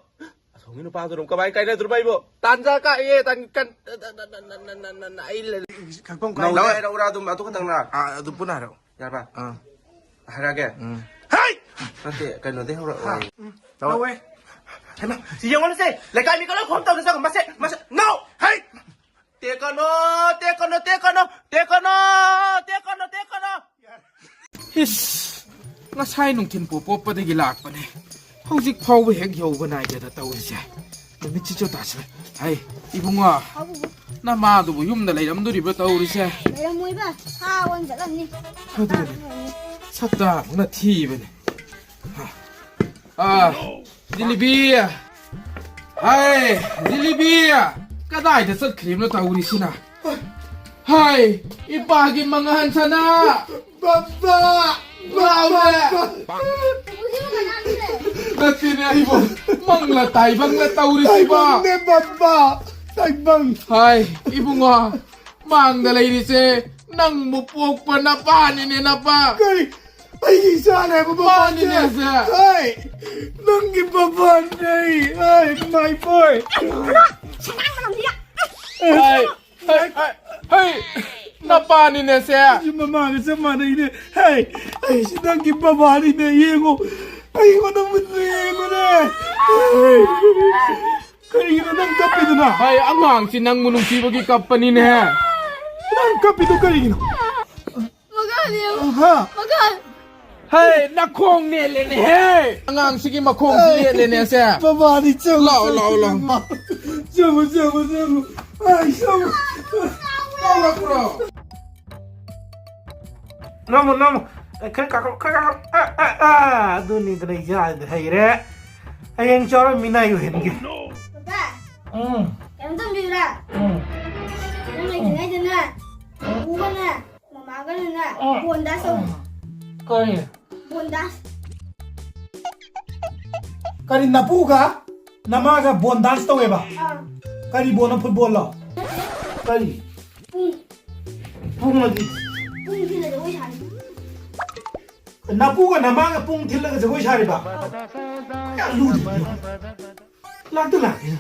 ꯍꯧꯖꯤꯛ ꯅꯨꯄꯥꯗꯨꯅ ꯀꯃꯥꯏ ꯀꯥꯏꯅꯗ꯭ꯔꯣꯕ ꯑꯩꯕꯣ? ꯇꯥꯟꯖꯥ ꯀꯥꯏꯌꯦ, ꯇꯥꯟ-, ꯀꯟ-, ꯑꯩ ꯂꯩ-, ꯈꯪꯐꯝ ꯅꯧ ꯀꯥꯏ-, ꯂꯩꯔꯛꯎꯔꯥ ꯑꯗꯨꯝ, ꯑꯗꯨ ꯈꯛꯇꯪꯅ? ꯑꯥ, ꯑꯗꯨ ꯄꯨꯟꯅ ꯍꯥꯏꯔꯛꯑꯣ꯫ ꯌꯥꯔꯕ? ꯑꯥ꯫ ꯍꯥꯏꯔꯛꯑꯒꯦ? ꯎꯝ꯫ ꯍꯩ! ꯅꯠꯇꯦ, ꯀꯩꯅꯣꯗꯩ ꯍꯧꯔꯛꯑꯣ꯫ ꯍꯥ? ꯎꯝ꯫ ꯇꯧꯋꯦ꯫ ꯍꯩꯃꯥ, ꯁꯤ ꯌꯦꯡꯉꯣ ꯁꯦ, ꯂꯩꯀꯥꯏ ꯃꯤ ꯀꯂꯣꯏ ꯈꯣꯝ ꯇꯧꯗ ꯆꯪꯉꯣ, ꯃꯁꯦ, ꯃꯁꯦ, no! ꯍꯩ! ꯇꯦꯛꯀꯅꯣ, ꯇꯦꯛꯀꯅꯣ, ꯇꯦꯛꯀꯅꯣ, ꯇꯦꯛꯀꯅꯣ, ꯇꯦꯛꯀꯅꯣ, ꯇꯦꯛꯀꯅꯣ! ꯏꯁ, ꯉꯁꯥꯏ ꯅꯨꯡꯊꯤꯟ ꯄꯣꯞ ꯄꯣꯞꯄꯗꯒꯤ ꯂꯥꯛꯄꯅꯦ꯫ ꯍꯧꯖꯤꯛ ꯐꯥꯎꯕ ꯍꯦꯛ ꯌꯧꯕ ꯅꯥꯏꯗꯦꯗ ꯇꯧꯔꯤꯁꯦ꯫ ꯅꯨꯃꯤꯠꯁꯤꯁꯨ ꯇꯥꯁꯤꯜꯂꯦ꯫ ꯍꯩ, ꯏꯕꯨꯡꯉꯣ, ꯍꯥꯎ, ꯕꯨꯕꯨ꯫ ꯅꯃꯥꯗꯨꯕꯨ ꯌꯨꯝꯗ ꯂꯩꯔꯝꯗꯣꯔꯤꯕ꯭ꯔꯥ ꯇꯧꯔꯤꯁꯦ? ꯂꯩꯔꯝꯃꯣꯏꯕ, ꯁꯥ ꯑꯣꯟ ꯆꯠꯂꯝꯅꯤ꯫ ꯑꯗꯨꯅꯦ꯫ ꯁꯛꯇꯥ ꯑꯃꯨꯛꯅ ꯊꯤꯕꯅꯦ꯫ ꯑꯥ, ꯖꯤꯂꯤꯕꯤ! ꯍꯥꯏ, ꯖꯤꯂꯤꯕꯤ! ꯀꯗꯥꯏꯗ ꯆꯠꯈ꯭ꯔꯤꯕꯅꯣ ꯇꯧꯔꯤꯁꯤꯅ? ꯍꯥꯏ, ꯏꯄꯥꯒꯤ ꯃꯉꯥꯟ ꯁꯅꯥ! ꯕꯕꯥ! ꯂꯥꯎꯔꯦ! ꯅꯠꯇꯦꯅꯦ, ꯑꯩꯕꯨ ꯃꯪꯂ ꯇꯥꯏꯕꯪꯂ ꯇꯧꯔꯤꯁꯤꯕꯣ? ꯇꯥꯏꯕꯪꯅꯦ, ꯕꯕꯥ! ꯇꯥꯏꯕꯪ! ꯍꯥꯏ, ꯏꯕꯨꯡꯉꯣ, ꯃꯥꯡꯗ ꯂꯩꯔꯤꯁꯦ ꯅꯪꯕꯨ ꯄꯣꯛꯄ ꯅꯄꯥꯅꯤꯅꯦ, ꯅꯄꯥ! ꯀꯔꯤ? ꯑꯩꯒꯤ ꯏꯆꯥꯅꯦ ꯍꯥꯏꯕ ꯕꯕꯥꯁꯦ! ꯃꯥꯅꯤꯅꯦ, ꯁꯦ꯫ ꯍꯩ! ꯅꯪꯒꯤ ꯕꯕꯥꯅꯦ! ꯍꯩ, my boy! ꯍꯩ, ꯍꯩ, ꯍꯩ, ꯍꯩ! ꯅꯄꯥꯅꯤꯅꯦ, ꯁꯦ! ꯑꯩꯁꯨ ꯃꯃꯥꯒ ꯆꯞ ꯃꯥꯟꯅꯩꯅꯦ! ꯍꯩ! ꯑꯩꯁꯨ ꯅꯪꯒꯤ ꯕꯕꯥꯅꯤꯅꯦ! ꯌꯦꯡꯉꯣ! ꯑꯩꯉꯣꯟꯗ ꯃꯨꯟꯅ ꯌꯦꯡꯉꯨꯅꯦ! ꯍꯩ! ꯀꯔꯤꯒꯤꯅꯣ ꯅꯪ ꯀꯞꯄꯤꯗꯨꯅ? ꯍꯩ, ꯑꯉꯥꯡꯁꯤ ꯅꯪꯕꯨ ꯅꯨꯡꯁꯤꯕꯒꯤ ꯀꯞꯄꯅꯤꯅꯦ꯫ ꯅꯪ ꯀꯞꯄꯤꯗꯨ ꯀꯔꯤꯒꯤꯅꯣ? ꯃꯈꯥꯗ ꯌꯦꯡꯉꯨ꯫ ꯍꯥ? ꯃꯈꯥ꯫ ꯍꯩ, ꯅꯈꯣꯡ ꯅꯦꯠꯂꯦꯅꯦꯍꯦ! ꯑꯉꯥꯡꯁꯤꯒꯤ ꯃꯈꯣꯡꯁꯤ ꯅꯦꯠꯂꯦꯅꯦ ꯁꯦ꯫ ꯕꯕꯥꯅꯤ, ꯆꯪꯉꯨ, ꯂꯥꯛꯑꯣ, ꯆꯪꯉꯨ, ꯂꯥꯛꯑꯣ, ꯂꯥꯛꯑꯣ꯫ ꯆꯪꯉꯨ, ꯆꯪꯉꯨ, ꯆꯪꯉꯨ꯫ ꯑꯩ, ꯆꯪꯉꯨ꯫ ꯂꯥꯛꯑꯣ, ꯂꯥꯛꯑꯣ꯫ ꯅꯝꯃꯣ, ꯅꯝꯃꯣ꯫ ꯑꯦ, ꯈꯔ ꯀꯥꯈꯠꯂꯣ, ꯈꯔ ꯀꯥꯈꯠꯂꯣ꯫ ꯑ, ꯑ, ꯑ, ꯑꯗꯨꯅꯤꯗꯅ ꯏꯆꯥꯗꯤ ꯍꯩꯔꯦ꯫ ꯍꯌꯦꯡ ꯆꯥꯎꯔ ꯃꯤꯅꯥꯏ ꯑꯣꯏꯍꯟꯒꯦ꯫ ꯕꯕꯥ, ꯎꯝ꯫ ꯀꯩꯅꯣꯝ ꯇꯝꯕꯤꯌꯨꯔꯥ? ꯎꯝ꯫ ꯅꯪ ꯂꯩꯇ꯭ꯔꯤꯉꯩꯗꯅꯦ, ꯎꯝ꯫ ꯄꯨꯒꯅꯦ, ꯃꯃꯥꯒꯅꯅꯦ, ꯑ꯫ ꯕꯣꯟꯗꯥꯁ ꯇꯧ꯫ ꯀꯔꯤ? ꯕꯣꯟꯗꯥꯁ꯫ ꯀꯔꯤ, ꯅꯄꯨꯒ ꯅꯃꯥꯒ ꯕꯣꯟ ꯗꯥꯟꯁ ꯇꯧꯋꯦꯕ? ꯑꯥ꯫ ꯀꯔꯤ ꯕꯣꯟꯅꯣ, ꯐꯨꯠꯕꯣꯜꯂꯣ? ꯀꯔꯤ? ꯄꯨꯡ꯫ ꯄꯨꯡ ꯑꯗꯤ? ꯄꯨꯡ ꯊꯤꯜꯂꯒ ꯖꯒꯣꯏ ꯁꯥꯔꯤ꯫ ꯅꯄꯨꯒ ꯅꯃꯥꯒ ꯄꯨꯡ ꯊꯤꯜꯂꯒ ꯖꯒꯣꯏ ꯁꯥꯔꯤꯕ? ꯑꯥ꯫ ꯌꯥꯝ ꯂꯨꯔꯤꯅꯦ꯫ ꯂꯥꯛꯇ ꯂꯥꯛꯀꯦ꯫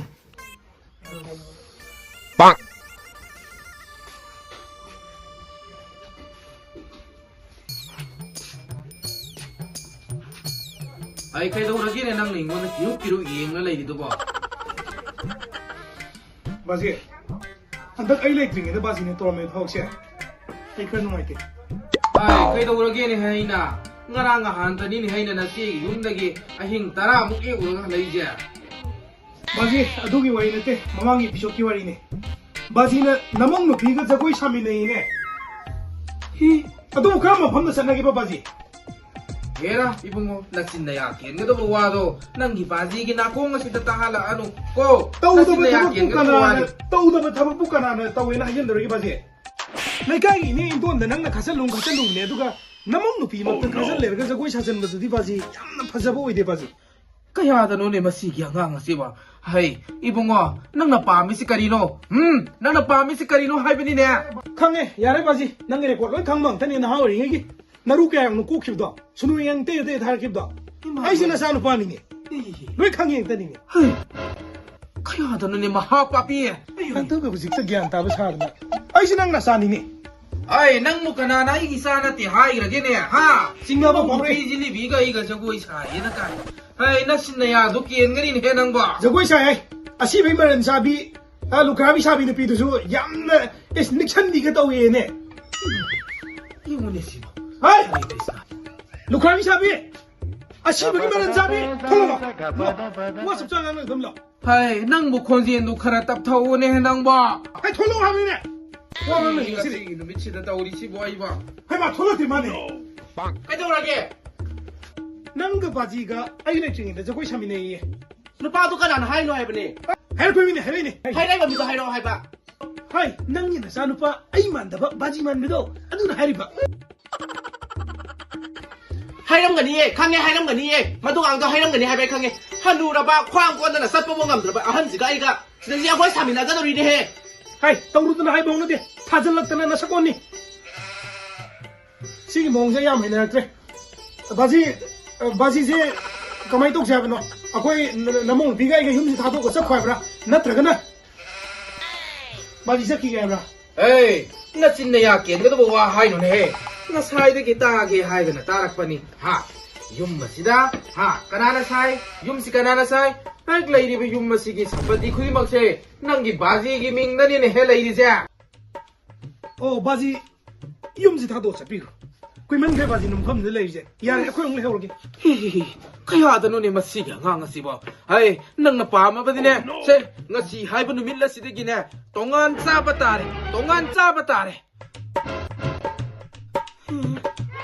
ꯑꯩ ꯀꯩꯗꯧꯔꯒꯦꯅꯦ ꯅꯪꯅ ꯑꯩꯉꯣꯟꯗ ꯀꯤꯔꯨꯛ ꯀꯤꯔꯨꯛ ꯌꯦꯡꯉ ꯂꯩꯔꯤꯗꯨꯕꯣ? ꯕꯥꯖꯤ, ꯍꯟꯗꯛ ꯑꯩ ꯂꯩꯇ꯭ꯔꯤꯉꯩꯗ ꯕꯥꯖꯤꯅ ꯇꯧꯔꯝꯃꯦ ꯊꯕꯛꯁꯦ꯫ ꯑꯩ ꯈꯔ ꯅꯨꯡꯉꯥꯏꯇꯦ꯫ ꯑꯩ ꯀꯩꯗꯧꯔꯒꯦꯅꯦ ꯑꯩꯅ? ꯉꯔꯥꯡ ꯅꯍꯥꯟꯇꯅꯤꯅꯦ ꯑꯩꯅ ꯅꯆꯦꯒꯤ ꯌꯨꯝꯗꯒꯤ ꯑꯍꯤꯡ ꯇꯔꯥꯃꯨꯛ ꯂꯦꯛꯎꯔꯒ ꯍꯜꯂꯛꯏꯁꯦ꯫ ꯕꯥꯖꯤ, ꯑꯗꯨꯒꯤ ꯋꯥꯔꯤ ꯅꯠꯇꯦ, ꯃꯃꯥꯡꯒꯤ episodeꯀꯤ ꯋꯥꯔꯤꯅꯦ꯫ ꯕꯥꯖꯤꯅ ꯅꯃꯧ ꯅꯨꯄꯤꯒ ꯖꯒꯣꯏ ꯁꯥꯃꯤꯟꯅꯩꯅꯦ꯫ ꯍꯤ, ꯑꯗꯨꯕꯨ ꯀꯔꯝꯕ ꯃꯐꯝꯗ ꯆꯠꯅꯒꯦꯕ ꯕꯥꯖꯤ? ꯍꯦꯔꯥ, ꯏꯕꯨꯡꯉꯣ, ꯅꯆꯤꯟ ꯅꯌꯥ ꯀꯦꯟꯒꯗꯕ ꯋꯥꯗꯣ ꯅꯪꯒꯤ ꯕꯥꯖꯤꯒꯤ ꯅꯥꯀꯣꯡ ꯑꯁꯤꯗ ꯇꯥꯍꯜꯂꯛꯑꯅꯨ ꯀꯣ꯫ ꯇꯧꯗꯕ ꯅꯆꯤꯟ ꯅꯌꯥ ꯊꯕꯛꯄꯨ ꯀꯦꯟꯒꯗꯕ ꯀꯅꯥꯅ, ꯋꯥꯅꯤ꯫ ꯇꯧꯗꯕ ꯊꯕꯛꯄꯨ ꯀꯅꯥꯅ ꯇꯧꯋꯦꯅ ꯍꯥꯏꯖꯤꯟꯗꯧꯔꯤꯒꯦ ꯕꯥꯖꯤ? ꯂꯩꯀꯥꯏꯒꯤ ꯏꯅꯦ ꯏꯟꯗꯣꯟꯗ ꯅꯪꯅ ꯈꯠꯆꯜꯂꯨ ꯈꯠꯆꯜꯂꯨꯅꯦ, ꯑꯗꯨꯒ ꯅꯃꯧ ꯅꯨꯄꯤ ꯃꯛꯇ ꯈꯠꯆꯜꯂꯦꯔꯒ ꯖꯒꯣꯏ ꯁꯥꯖꯟꯕꯗꯨꯗꯤ ꯕꯥꯖꯤ ꯌꯥꯝꯅ ꯐꯖꯕ ꯑꯣꯏꯗꯦ ꯕꯥꯖꯤ꯫ ꯀꯌꯥꯗꯅꯣꯅꯦ ꯃꯁꯤꯒꯤ ꯑꯉꯥꯡ ꯑꯁꯤꯕꯣ? ꯍꯩ, ꯏꯕꯨꯡꯉꯣ, ꯅꯪꯅ ꯄꯥꯝꯃꯤꯁꯤ ꯀꯔꯤꯅꯣ? ꯎꯝ, ꯅꯪꯅ ꯄꯥꯝꯃꯤꯁꯤ ꯀꯔꯤꯅꯣ ꯍꯥꯏꯕꯅꯤꯅꯦ? ꯈꯪꯉꯦ, ꯌꯥꯔꯦ ꯕꯥꯖꯤ, ꯅꯪꯒꯤ record ꯂꯣꯏ ꯈꯪꯕ ꯉꯥꯛꯇꯅꯦ ꯅꯍꯥ ꯑꯣꯏꯔꯤꯉꯩꯒꯤ꯫ ꯅꯔꯨ ꯀꯌꯥꯅꯣ ꯀꯣꯛꯈꯤꯕꯗꯣ? ꯁꯨꯅꯨ ꯌꯦꯡ ꯇꯩ ꯇꯩ ꯊꯥꯔꯛꯈꯤꯕꯗꯣ? ꯏꯃꯥ꯫ ꯑꯩꯁꯦ ꯅꯆꯥꯅꯨꯄꯥꯅꯤꯅꯦ꯫ ꯏ꯫ ꯂꯣꯏ ꯈꯪꯉꯦ ꯉꯥꯛꯇꯅꯤꯅꯦ꯫ ꯍꯩ, ꯀꯌꯥꯗꯅꯣꯅꯦ ꯃꯍꯥ ꯄꯥꯄꯤ? ꯅꯪ ꯇꯧꯕ ꯍꯧꯖꯤꯛꯇ ꯒ꯭ꯌꯥꯟ ꯇꯥꯕ ꯁꯥꯗꯅ꯫ ꯑꯩꯁꯦ ꯅꯪ ꯅꯆꯥꯅꯤꯅꯦ꯫ ꯑꯩ ꯅꯪꯕꯨ ꯀꯅꯥꯅ ꯑꯩꯒꯤ ꯏꯆꯥ ꯅꯠꯇꯦ ꯍꯥꯏꯈ꯭ꯔꯒꯦꯅꯦ, ꯍꯥ? ꯆꯤꯡꯅꯕ ꯅꯪꯕꯨ ꯐꯥꯎꯔꯦ꯫ ꯅꯨꯄꯤ ꯖꯤꯂꯤꯕꯤꯒ ꯑꯩꯒ ꯖꯒꯣꯏ ꯁꯥꯏꯌꯦꯅ ꯀꯥꯏ꯫ ꯍꯩ, ꯅꯆꯤꯟ ꯅꯌꯥꯗꯨ ꯀꯦꯟꯒꯅꯤꯅꯦꯍꯦ ꯅꯪꯕꯣ꯫ ꯖꯒꯣꯏ ꯁꯥꯏ ꯍꯥꯏ꯫ ꯑꯁꯤꯕꯩ ꯃꯔꯟ ꯆꯥꯕꯤ, ꯑ, ꯂꯨꯈ꯭ꯔꯥꯕꯤ ꯁꯥꯕꯤ ꯅꯨꯄꯤꯗꯨꯁꯨ ꯌꯥꯝꯅ, ꯏꯁ, ꯅꯤꯛꯁꯟꯕꯤꯒ ꯇꯧꯋꯦꯅꯦ꯫ ꯌꯦꯡꯉꯨꯅꯦ ꯁꯤꯕꯣ꯫ ꯍꯩ! ꯍꯔꯦ ꯀ꯭ꯔꯤꯁꯅ꯫ ꯂꯨꯈ꯭ꯔꯥꯕꯤ ꯁꯥꯕꯤ! ꯑꯁꯤꯕꯒꯤ ꯃꯔꯟ ꯆꯥꯕꯤ! ꯊꯣꯛꯂꯛꯑꯣ! ꯂꯥꯛꯑꯣ! ꯋꯥ ꯆꯞ ꯆꯥ ꯉꯥꯡꯅꯒꯗꯕ ꯂꯥꯛꯑꯣ! ꯍꯩ, ꯅꯪꯕꯨ ꯈꯣꯟꯖꯦꯜꯗꯨ ꯈꯔ ꯇꯞꯊꯧꯑꯣꯅꯦ ꯅꯪꯕꯣ꯫ ꯍꯩ, ꯊꯣꯛꯂꯛꯑꯣ ꯍꯥꯏꯕꯅꯤꯅꯦ! ꯋꯥ ꯉꯥꯡꯅꯁꯤ ꯉꯁꯤꯗꯤ꯫ ꯉꯁꯤꯒꯤ ꯅꯨꯃꯤꯠꯁꯤꯗ ꯇꯧꯔꯤꯁꯤꯕꯨ ꯑꯩꯕꯣ꯫ ꯍꯩꯃꯥ, ꯊꯣꯛꯂꯛꯇꯦ ꯃꯥꯅꯦ꯫ ꯀꯩꯗꯧꯔꯒꯦ? ꯅꯪꯒ ꯕꯥꯖꯤꯒ ꯑꯩ ꯂꯩꯇ꯭ꯔꯤꯉꯩꯗ ꯖꯒꯣꯏ ꯁꯥꯃꯤꯟꯅꯩꯌꯦ꯫ ꯅꯨꯄꯥꯗꯨ ꯀꯅꯥꯅ ꯍꯥꯏꯅꯣ ꯍꯥꯏꯕꯅꯦ? ꯍꯥꯏꯔꯛꯄ ꯃꯤꯅꯦ, ꯍꯥꯏꯔꯛꯏꯅꯦ꯫ ꯍꯥꯏꯔꯛꯏꯕ ꯃꯤꯗꯣ ꯍꯥꯏꯔꯛꯑꯣ ꯍꯥꯏꯕ꯫ ꯍꯥꯏ, ꯅꯪꯒꯤ ꯅꯆꯥꯅꯨꯄꯥ ꯑꯩ ꯃꯥꯟꯗꯕ ꯕꯥꯖꯤ ꯃꯥꯟꯕꯗꯣ ꯑꯗꯨꯅ ꯍꯥꯏꯔꯤꯕ꯫ ꯍꯥꯏꯔꯝꯒꯅꯤꯌꯦ, ꯈꯪꯉꯦ, ꯍꯥꯏꯔꯝꯒꯅꯤꯌꯦ꯫ ꯃꯗꯨ ꯑꯉꯥꯡꯗꯣ ꯍꯥꯏꯔꯝꯒꯅꯤ ꯍꯥꯏꯕ ꯑꯩ ꯈꯪꯉꯦ꯫ ꯍꯅꯨꯔꯕ, ꯈ꯭ꯋꯥꯡ ꯀꯣꯟꯗꯅ ꯆꯠꯄꯕꯨ ꯉꯝꯗ꯭ꯔꯕ ꯑꯍꯟꯁꯤꯒ ꯑꯩꯒ ꯁꯤꯗ ꯖꯒꯣꯏ ꯁꯥꯃꯤꯟꯅꯒꯗꯧꯔꯤꯅꯦꯍꯦ꯫ ꯍꯥꯏ, ꯇꯧꯔꯨꯗꯅ ꯍꯥꯏꯕ ꯍꯧꯅꯗꯦ꯫ ꯊꯥꯖꯤꯜꯂꯛꯇꯅ ꯅꯁꯛ ꯑꯣꯟꯅꯤ꯫ ꯁꯤꯒꯤ ꯃꯑꯣꯡꯁꯦ ꯌꯥꯝ ꯍꯩꯅꯔꯛꯇ꯭ꯔꯦ꯫ ꯕꯥꯖꯤ, ꯕꯥꯖꯤꯁꯦ ꯀꯃꯥꯏꯅ ꯇꯧꯁꯦ ꯍꯥꯏꯕꯅꯣ? ꯑꯩꯈꯣꯏ ꯅ-, ꯅꯃꯧ ꯅꯨꯄꯤꯒ ꯑꯩꯒ ꯌꯨꯝꯁꯤ ꯊꯥꯗꯣꯛꯑꯒ ꯆꯠꯈꯣ ꯍꯥꯏꯕ꯭ꯔꯥ? ꯅꯠꯇ꯭ꯔꯒꯅ ꯃꯥꯗꯤ ꯆꯠꯈꯤꯒꯦ ꯍꯥꯏꯕ꯭ꯔꯥ? ꯑꯦ, ꯅꯆꯤꯟ ꯅꯌꯥ ꯀꯦꯟꯒꯗꯕ ꯋꯥ ꯍꯥꯏꯅꯨꯅꯦꯍꯦ꯫ ꯉꯁꯥꯏꯗꯒꯤ ꯇꯥꯒꯦ ꯍꯥꯏꯗꯅ ꯇꯥꯔꯛꯄꯅꯤ꯫ ꯍꯥ? ꯌꯨꯝ ꯑꯁꯤꯗ, ꯍꯥ, ꯀꯅꯥꯅ ꯁꯥꯏ? ꯌꯨꯝꯁꯤ ꯀꯅꯥꯅ ꯁꯥꯏ? ꯍꯦꯛ ꯂꯩꯔꯤꯕ ꯌꯨꯝ ꯑꯁꯤꯒꯤ ꯁꯝꯄꯇꯤ ꯈꯨꯗꯤꯡꯃꯛꯁꯦ ꯅꯪꯒꯤ ꯕꯥꯖꯤꯒꯤ ꯃꯤꯡꯗꯅꯤꯅꯦꯍꯦ ꯂꯩꯔꯤꯁꯦ꯫ ꯑꯣ, ꯕꯥꯖꯤ, ꯌꯨꯝꯁꯤ ꯊꯥꯗꯣꯛꯑ ꯆꯠꯄꯤꯈ꯭ꯔꯣ꯫ ꯀꯨꯏꯃꯟꯈ꯭ꯔꯦ ꯕꯥꯖꯤ ꯅꯨꯡꯐꯝꯗ ꯂꯩꯔꯤꯁꯦ꯫ ꯌꯥꯔꯦ, ꯑꯩꯈꯣꯏ ꯑꯃꯨꯛ ꯂꯩꯍꯧꯔꯒꯦ꯫ ꯍꯤ, ꯍꯤ, ꯍꯤ꯫ ꯀꯌꯥꯗꯅꯣꯅꯦ ꯃꯁꯤꯒꯤ ꯑꯉꯥꯡ ꯑꯁꯤꯕꯣ? ꯍꯩ, ꯅꯪꯅ ꯄꯥꯝꯃꯕꯗꯤꯅꯦ, ꯁꯦ, ꯉꯁꯤ ꯍꯥꯏꯕ ꯅꯨꯃꯤꯠ ꯑꯁꯤꯗꯒꯤꯅꯦ, ꯇꯣꯉꯥꯟ ꯆꯥꯕ ꯇꯥꯔꯦ, ꯇꯣꯉꯥꯟ ꯆꯥꯕ ꯇꯥꯔꯦ꯫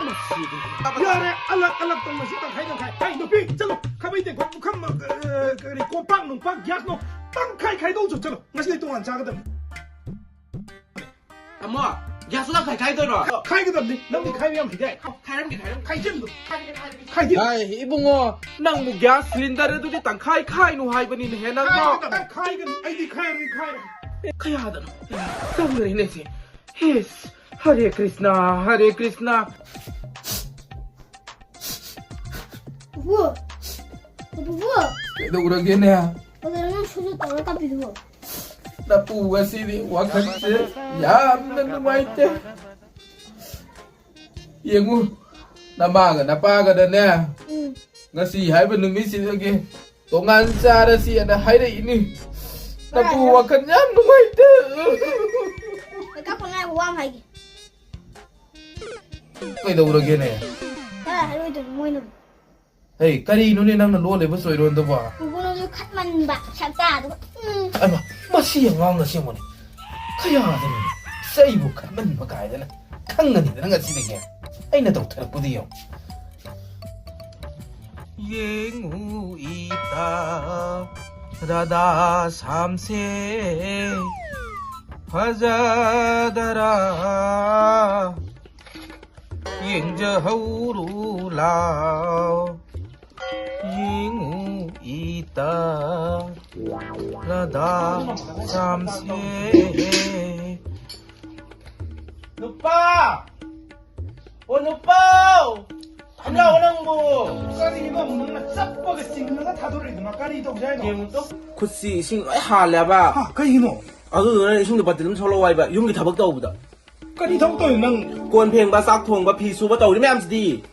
ꯃꯁꯤꯗꯤ꯫ ꯌꯥꯔꯦ, ꯑꯂꯛ ꯑꯂꯛ ꯇꯧꯅꯁꯤ, ꯇꯪꯈꯥꯏ ꯇꯪꯈꯥꯏ꯫ ꯍꯩ, ꯅꯨꯄꯤ, ꯆꯠꯂꯣ꯫ ꯈꯥꯕꯩ ꯇꯦꯡꯀꯣꯠ, ꯄꯨꯈꯝ, ꯑ, ꯀꯔꯤ, ꯀꯣꯝꯄꯥꯛ ꯅꯨꯡꯄꯥꯛ, ꯒ꯭ꯌꯥꯁ ꯅꯨꯡ ꯇꯪꯈꯥꯏ ꯈꯥꯏꯗꯣꯛꯎꯆꯣ, ꯆꯠꯂꯣ꯫ ꯉꯁꯤꯗꯤ ꯇꯣꯉꯥꯟ ꯆꯥꯒꯗꯕꯅꯤ꯫ ꯇꯥꯃꯣ, ꯒ꯭ꯌꯥꯁ ꯇꯪꯈꯥꯏ ꯈꯥꯏꯗꯣꯏꯔꯣ? ꯈꯥꯏꯒꯗꯕꯅꯤ꯫ ꯅꯪꯗꯤ ꯈꯥꯏꯕ ꯌꯥꯝ ꯍꯩꯗꯥꯏ꯫ ꯈꯥꯏꯔꯝꯒꯦ, ꯈꯥꯏꯔꯝꯒꯦ꯫ ꯈꯥꯏꯖꯤꯜꯂꯨ꯫ ꯈꯥꯏꯔꯝꯒꯦ, ꯈꯥꯏꯔꯝꯒꯦ꯫ ꯈꯥꯏꯖꯤꯜꯂꯨ꯫ ꯑꯥꯏ, ꯏꯕꯨꯡꯉꯣ, ꯅꯪꯕꯨ ꯒ꯭ꯌꯥꯁ ꯁꯤꯂꯤꯟꯗꯔ ꯑꯗꯨꯗꯤ ꯇꯪꯈꯥꯏ ꯈꯥꯏꯅꯨ ꯍꯥꯏꯕꯅꯤꯅꯦꯍꯦ ꯅꯪꯕꯣ꯫ ꯈꯥꯏꯒꯗꯕꯅꯤ, ꯈꯥꯏꯒꯅꯤ꯫ ꯑꯩꯗꯤ ꯈꯥꯏꯔꯒꯦ, ꯈꯥꯏꯔꯒꯦ꯫ ꯀꯌꯥꯗꯅꯣ? ꯆꯪꯗ꯭ꯔꯦꯅꯦ ꯁꯤ꯫ ꯏꯁ, ꯍꯔꯦ ꯀ꯭ꯔꯤꯁꯅ, ꯍꯔꯦ ꯀ꯭ꯔꯤꯁꯅ꯫ ꯄꯨꯄꯨ, ꯄꯨꯄꯨ꯫ ꯀꯩꯗꯧꯔꯒꯦꯅꯦ? ꯀꯩꯗꯧꯔꯒꯦ ꯅꯪ ꯁꯨꯁꯨ ꯇꯧꯔ ꯀꯥꯞꯄꯤꯗꯨꯕꯣ? ꯅꯄꯨ ꯉꯁꯤꯗꯤ ꯋꯥꯈꯜꯁꯦ ꯌꯥꯝꯅ ꯅꯨꯡꯉꯥꯏꯇꯦ꯫ ꯌꯦꯡꯉꯨ, ꯅꯃꯥꯒ ꯅꯄꯥꯒꯗꯅꯦ, ꯎꯝ꯫ ꯉꯁꯤ ꯍꯥꯏꯕ ꯅꯨꯃꯤꯠꯁꯤꯗꯒꯤ ꯇꯣꯉꯥꯟ ꯆꯥꯔꯁꯤ ꯑꯅ ꯍꯥꯏꯔꯛꯏꯅꯤ꯫ ꯅꯄꯨ ꯀꯅꯥꯅꯣ? ꯋꯥꯈꯜ ꯌꯥꯝ ꯅꯨꯡꯉꯥꯏꯇꯦ꯫ ꯑꯩ ꯀꯥꯞꯄ ꯉꯥꯏꯈꯣ, ꯋꯥ ꯑꯃ ꯍꯥꯏꯒꯦ꯫ ꯀꯩꯗꯧꯔꯒꯦꯅꯦ? ꯀꯅꯥ ꯍꯥꯏꯔꯣꯏꯗꯣꯏꯅꯣ ꯃꯣꯏꯅ? ꯍꯩ, ꯀꯔꯤꯅꯣꯅꯦ ꯅꯪꯅ ꯂꯣꯜꯂꯤꯕ ꯆꯣꯏꯔꯣꯟꯗꯨꯕꯣ? ꯄꯨꯄꯨꯅꯁꯨ ꯈꯠꯃꯟꯕ ꯁꯛꯇꯥꯗꯨꯒ꯫ ꯎꯝ꯫ ꯑꯩꯃ, ꯃꯁꯤ ꯑꯉꯥꯡꯅ ꯑꯁꯦꯡꯕꯅꯤ꯫ ꯀꯌꯥꯗꯅꯣ ꯆꯩꯕꯨ ꯈꯠꯃꯟꯕ ꯀꯥꯏꯗꯅ꯫ ꯈꯪꯒꯅꯤꯗꯅ ꯉꯁꯤꯗꯒꯤ꯫ ꯑꯩꯅ ꯇꯧꯊꯔꯛꯄꯗꯤ ꯌꯦꯡꯉꯨ꯫ ꯌꯦꯡꯉꯨ ꯏꯇꯥ ꯔꯥꯙꯥ ꯁꯥꯝꯁꯦ ꯐꯖꯗꯔꯥ꯫ ꯌꯦꯡꯖꯍꯧꯔꯨ ꯂꯥꯎ꯫ ꯌꯦꯡꯉꯨ ꯏꯇꯥ ꯔꯥꯙꯥ ꯁꯥꯝꯁꯦ꯫ ꯅꯨꯄꯥ! ꯑꯣ ꯅꯨꯄꯥ! ꯈꯪꯉꯕ ꯅꯪꯕꯨ? ꯀꯔꯤꯅꯣ ꯑꯃꯨꯛ ꯅꯪꯅ ꯆꯞꯄꯒ ꯆꯤꯡꯉꯒ ꯊꯥꯗꯣꯔꯛꯏꯗꯨꯅ? ꯀꯔꯤ ꯇꯧꯁꯦ ꯍꯥꯏꯅꯣ? ꯌꯦꯡꯉꯨ ꯇꯨ꯫ ꯈꯨꯠꯁꯤ ꯏꯁꯤꯡ ꯂꯣꯏ ꯍꯥꯜꯂꯦꯕ꯫ ꯍꯥ, ꯀꯩꯒꯤꯅꯣ? ꯑꯗꯨꯗꯨꯅ ꯏꯁꯤꯡꯗꯣ ꯕꯥꯇꯤꯜ ꯑꯃ ꯁꯣꯛꯂꯛꯑꯣ ꯍꯥꯏꯕ, ꯌꯨꯝꯒꯤ ꯊꯕꯛ ꯇꯧꯕꯗ꯫ ꯀꯔꯤ ꯊꯕꯛ ꯇꯧꯔꯤꯅꯣ ꯅꯪ? ꯀꯣꯟ ꯐꯦꯡꯕ, ꯆꯥꯛ ꯊꯣꯡꯕ, ꯐꯤ ꯁꯨꯕ ꯇꯧꯔꯤ ꯃꯌꯥꯝꯁꯤꯗꯤ꯫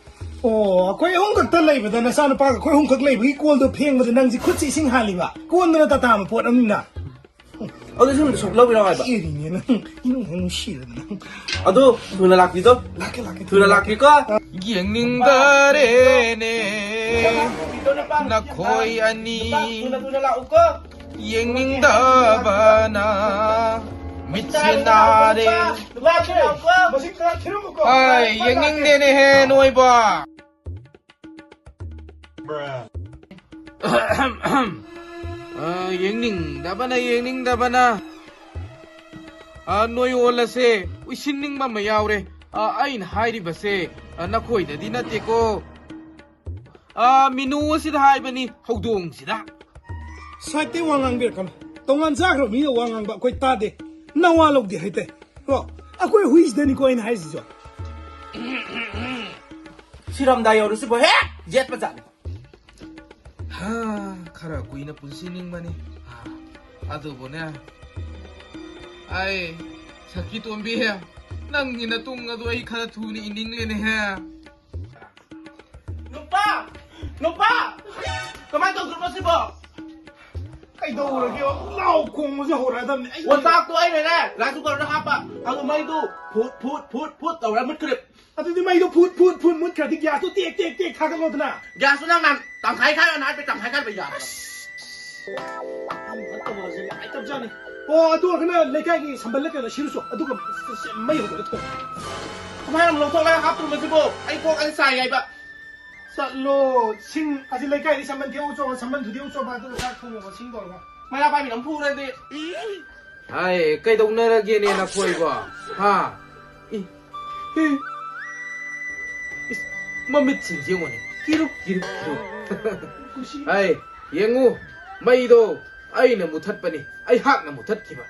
ꯑꯣ, ꯑꯩꯈꯣꯏ ꯑꯍꯨꯝ ꯈꯛꯇ ꯂꯩꯕꯗ ꯅꯆꯥꯅꯨꯄꯥꯒ ꯑꯩꯈꯣꯏ ꯑꯍꯨꯝ ꯈꯛ ꯂꯩꯕꯒꯤ ꯀꯣꯟꯗꯣ ꯐꯦꯡꯕꯗ ꯅꯪꯁꯦ ꯈꯨꯠꯁꯤ ꯏꯁꯤꯡ ꯍꯥꯜꯂꯤꯕ? ꯀꯣꯟꯗꯨꯅ ꯇꯥꯇꯥ ꯃꯄꯣꯠ ꯑꯃꯅꯤꯅ꯫ ꯑꯗꯨ ꯁꯨꯝ ꯁꯣꯛ ꯂꯧꯕꯤꯔꯣ ꯍꯥꯏꯕ꯫ ꯏꯔꯤꯅꯦ ꯅꯪ꯫ ꯏꯅꯨꯡ ꯍꯦꯛ ꯅꯨꯡꯁꯤꯔꯗꯅ ꯅꯪ꯫ ꯑꯗꯨ ꯊꯨꯅ ꯂꯥꯛꯄꯤꯗꯣ꯫ ꯂꯥꯛꯀꯦ, ꯂꯥꯛꯀꯦ, ꯊꯨꯅ ꯊꯨꯅ ꯂꯥꯛꯀꯦ꯫ ꯂꯥꯛꯄꯤꯀꯣ꯫ ꯌꯦꯡꯅꯤꯡꯗꯔꯦꯅꯦ ꯅꯈꯣꯏ ꯑꯅꯤ꯫ ꯊꯨꯅ, ꯊꯨꯅ ꯂꯥꯛꯎꯀꯣ꯫ ꯌꯦꯡꯅꯤꯡꯗꯕꯅ ꯃꯤꯠꯁꯦ ꯅꯥꯔꯦ꯫ ꯂꯥꯛꯀꯦ, ꯂꯥꯛꯀꯦ꯫ ꯃꯁꯤ ꯈꯔ ꯊꯤꯔꯝꯃꯨꯀꯣ꯫ ꯑꯩ ꯌꯦꯡꯅꯤꯡꯗꯦꯅꯦꯍꯦ ꯅꯣꯏꯕꯣ꯫ ꯑ, ꯌꯦꯡꯅꯤꯡꯗꯕꯅ, ꯌꯦꯡꯅꯤꯡꯗꯕꯅ꯫ ꯑ, ꯅꯣꯏ ꯑꯣꯜꯂꯁꯦ ꯎꯏꯁꯤꯟꯅꯤꯡꯕ ꯑꯃ ꯌꯥꯎꯔꯦ꯫ ꯑ, ꯑꯩꯅ ꯍꯥꯏꯔꯤꯕꯁꯦ, ꯑ, ꯅꯈꯣꯏꯗꯗꯤ ꯅꯠꯇꯦꯀꯣ꯫ ꯑ, ꯃꯤꯅꯨ ꯑꯁꯤꯗ ꯍꯥꯏꯕꯅꯤ, ꯍꯧꯗꯣꯡꯁꯤꯗ꯫ ꯁꯥꯏꯠꯇꯩ ꯋꯥ ꯉꯥꯡꯕꯤꯔꯛꯀꯅꯨ꯫ ꯇꯣꯉꯥꯟ ꯆꯥꯈ꯭ꯔꯕ ꯃꯤꯅ ꯋꯥ ꯉꯥꯡꯕ ꯑꯩꯈꯣꯏ ꯇꯥꯗꯦ꯫ ꯅꯋꯥ ꯂꯧꯗꯦ ꯍꯥꯏꯇꯦ꯫ ꯀꯣ, ꯑꯩꯈꯣꯏ ꯍꯨꯏꯁꯤꯗꯅꯤꯀꯣ ꯑꯩꯅ ꯍꯥꯏꯁꯤꯁꯨ꯫ ꯁꯤꯔꯝꯗꯥꯏ ꯌꯧꯔꯁꯤꯕꯣ ꯍꯦꯛ ꯌꯦꯠꯄ ꯖꯥꯠꯅꯤ꯫ ꯍꯥ, ꯈꯔ ꯀꯨꯏꯅ ꯄꯨꯟꯁꯤꯅꯤꯡꯕꯅꯤ꯫ ꯍꯥ, ꯑꯗꯨꯕꯨꯅꯦ, ꯑꯩ ꯁꯈꯤ ꯇꯣꯝꯕꯤ, ꯅꯪꯒꯤ ꯅꯇꯨꯡ ꯑꯗꯨ ꯑꯩ ꯈꯔ ꯊꯨꯅ ꯏꯅꯤꯡꯂꯦꯅꯦꯍꯦ꯫ ꯅꯨꯄꯥ! ꯅꯨꯄꯥ! ꯀꯃꯥꯏꯅ ꯇꯧꯗ꯭ꯔꯣ ꯃꯁꯤꯕꯣ? ꯀꯩꯗꯧꯔꯒꯦ? ꯂꯥꯎ ꯈꯣꯡꯕꯁꯦ ꯍꯧꯔꯛꯑꯗꯕꯅꯤ꯫ ꯑꯩ ꯑꯣ, ꯆꯥꯛꯇꯣ ꯑꯩꯅꯅꯦ ꯔꯥꯏꯁ ꯀꯨꯀꯔꯗ ꯍꯥꯞꯄ, ꯑꯗꯨ ꯃꯩꯗꯨ ꯐꯨꯠ, ꯐꯨꯠ, ꯐꯨꯠ, ꯐꯨꯠ ꯇꯧꯔ ꯃꯨꯠꯈ꯭ꯔꯦ꯫ ꯑꯗꯨꯗꯤ ꯃꯩꯗꯣ ꯐꯨꯠ, ꯐꯨꯠ, ꯐꯨꯠ ꯃꯨꯠꯈ꯭ꯔꯗꯤ ꯒ꯭ꯌꯥꯁꯇꯣ ꯇꯦꯛ, ꯇꯦꯛ, ꯇꯦꯛ ꯊꯥꯒꯠꯂꯣꯗꯅ꯫ ꯒ꯭ꯌꯥꯁꯇꯣ ꯅꯪ ꯅꯍꯥꯟ ꯇꯪꯈꯥꯏ ꯈꯥꯏꯔꯣ, ꯅꯍꯥꯟ ꯇꯪꯈꯥꯏ ꯈꯥꯏꯕ ꯌꯥꯗ꯭ꯔꯣ? ꯌꯥꯝ ꯐꯠꯇꯕꯁꯦ ꯅꯨꯡꯉꯥꯏꯇꯕꯖꯥꯠꯅꯤ꯫ ꯑꯣ, ꯑꯗꯨ ꯑꯣꯏꯔꯒꯅ ꯂꯩꯀꯥꯏꯒꯤ ꯁꯝꯕꯜꯂ ꯀꯩꯅꯣ ꯁꯤꯔꯨꯆꯣ, ꯑꯗꯨꯒ ꯃꯩ ꯍꯧꯒꯠꯂ ꯊꯣꯡꯉꯣ꯫ ꯀꯃꯥꯏꯅ ꯑꯃꯨꯛ ꯂꯧꯊꯣꯛꯂꯒ ꯍꯥꯞꯇ꯭ꯔꯣ ꯃꯁꯤꯕꯣ? ꯑꯩ ꯀꯣꯛ ꯑꯩ ꯁꯥꯏ ꯍꯥꯏꯕ꯫ ꯆꯠꯂꯣ, ꯁꯤꯡ ꯑꯁꯤ ꯂꯩꯀꯥꯏꯗꯤ ꯁꯝꯕꯜ ꯊꯦꯛꯎꯆꯣ, ꯁꯝꯕꯜ ꯊꯨꯗꯦꯛꯎꯆꯣꯕ, ꯑꯗꯨꯒ ꯆꯥꯛ ꯊꯣꯡꯉꯣꯕ, ꯁꯤꯡ ꯇꯧꯔꯒ꯫ ꯃꯩꯔꯥ ꯄꯥꯏꯕꯤꯅ ꯑꯃꯨꯛ ꯐꯨꯔꯗꯤ꯫ ꯍꯥꯏ, ꯀꯩꯗꯧꯅꯔꯒꯦꯅꯦ ꯅꯈꯣꯏꯕꯣ? ꯍꯥ? ꯏ, ꯏ, ꯏꯁ, ꯃꯃꯤꯠꯁꯤꯡꯁꯦ ꯌꯦꯡꯉꯨꯅꯦ, ꯀꯤꯔꯨꯛ, ꯀꯤꯔꯨꯛ, ꯀꯤꯔꯨꯛ꯫ ꯍꯥꯏ, ꯌꯦꯡꯉꯨ, ꯃꯩꯗꯣ ꯑꯩꯅ ꯃꯨꯊꯠꯄꯅꯤ, ꯑꯩꯍꯥꯛꯅ ꯃꯨꯊꯠꯈꯤꯕ꯫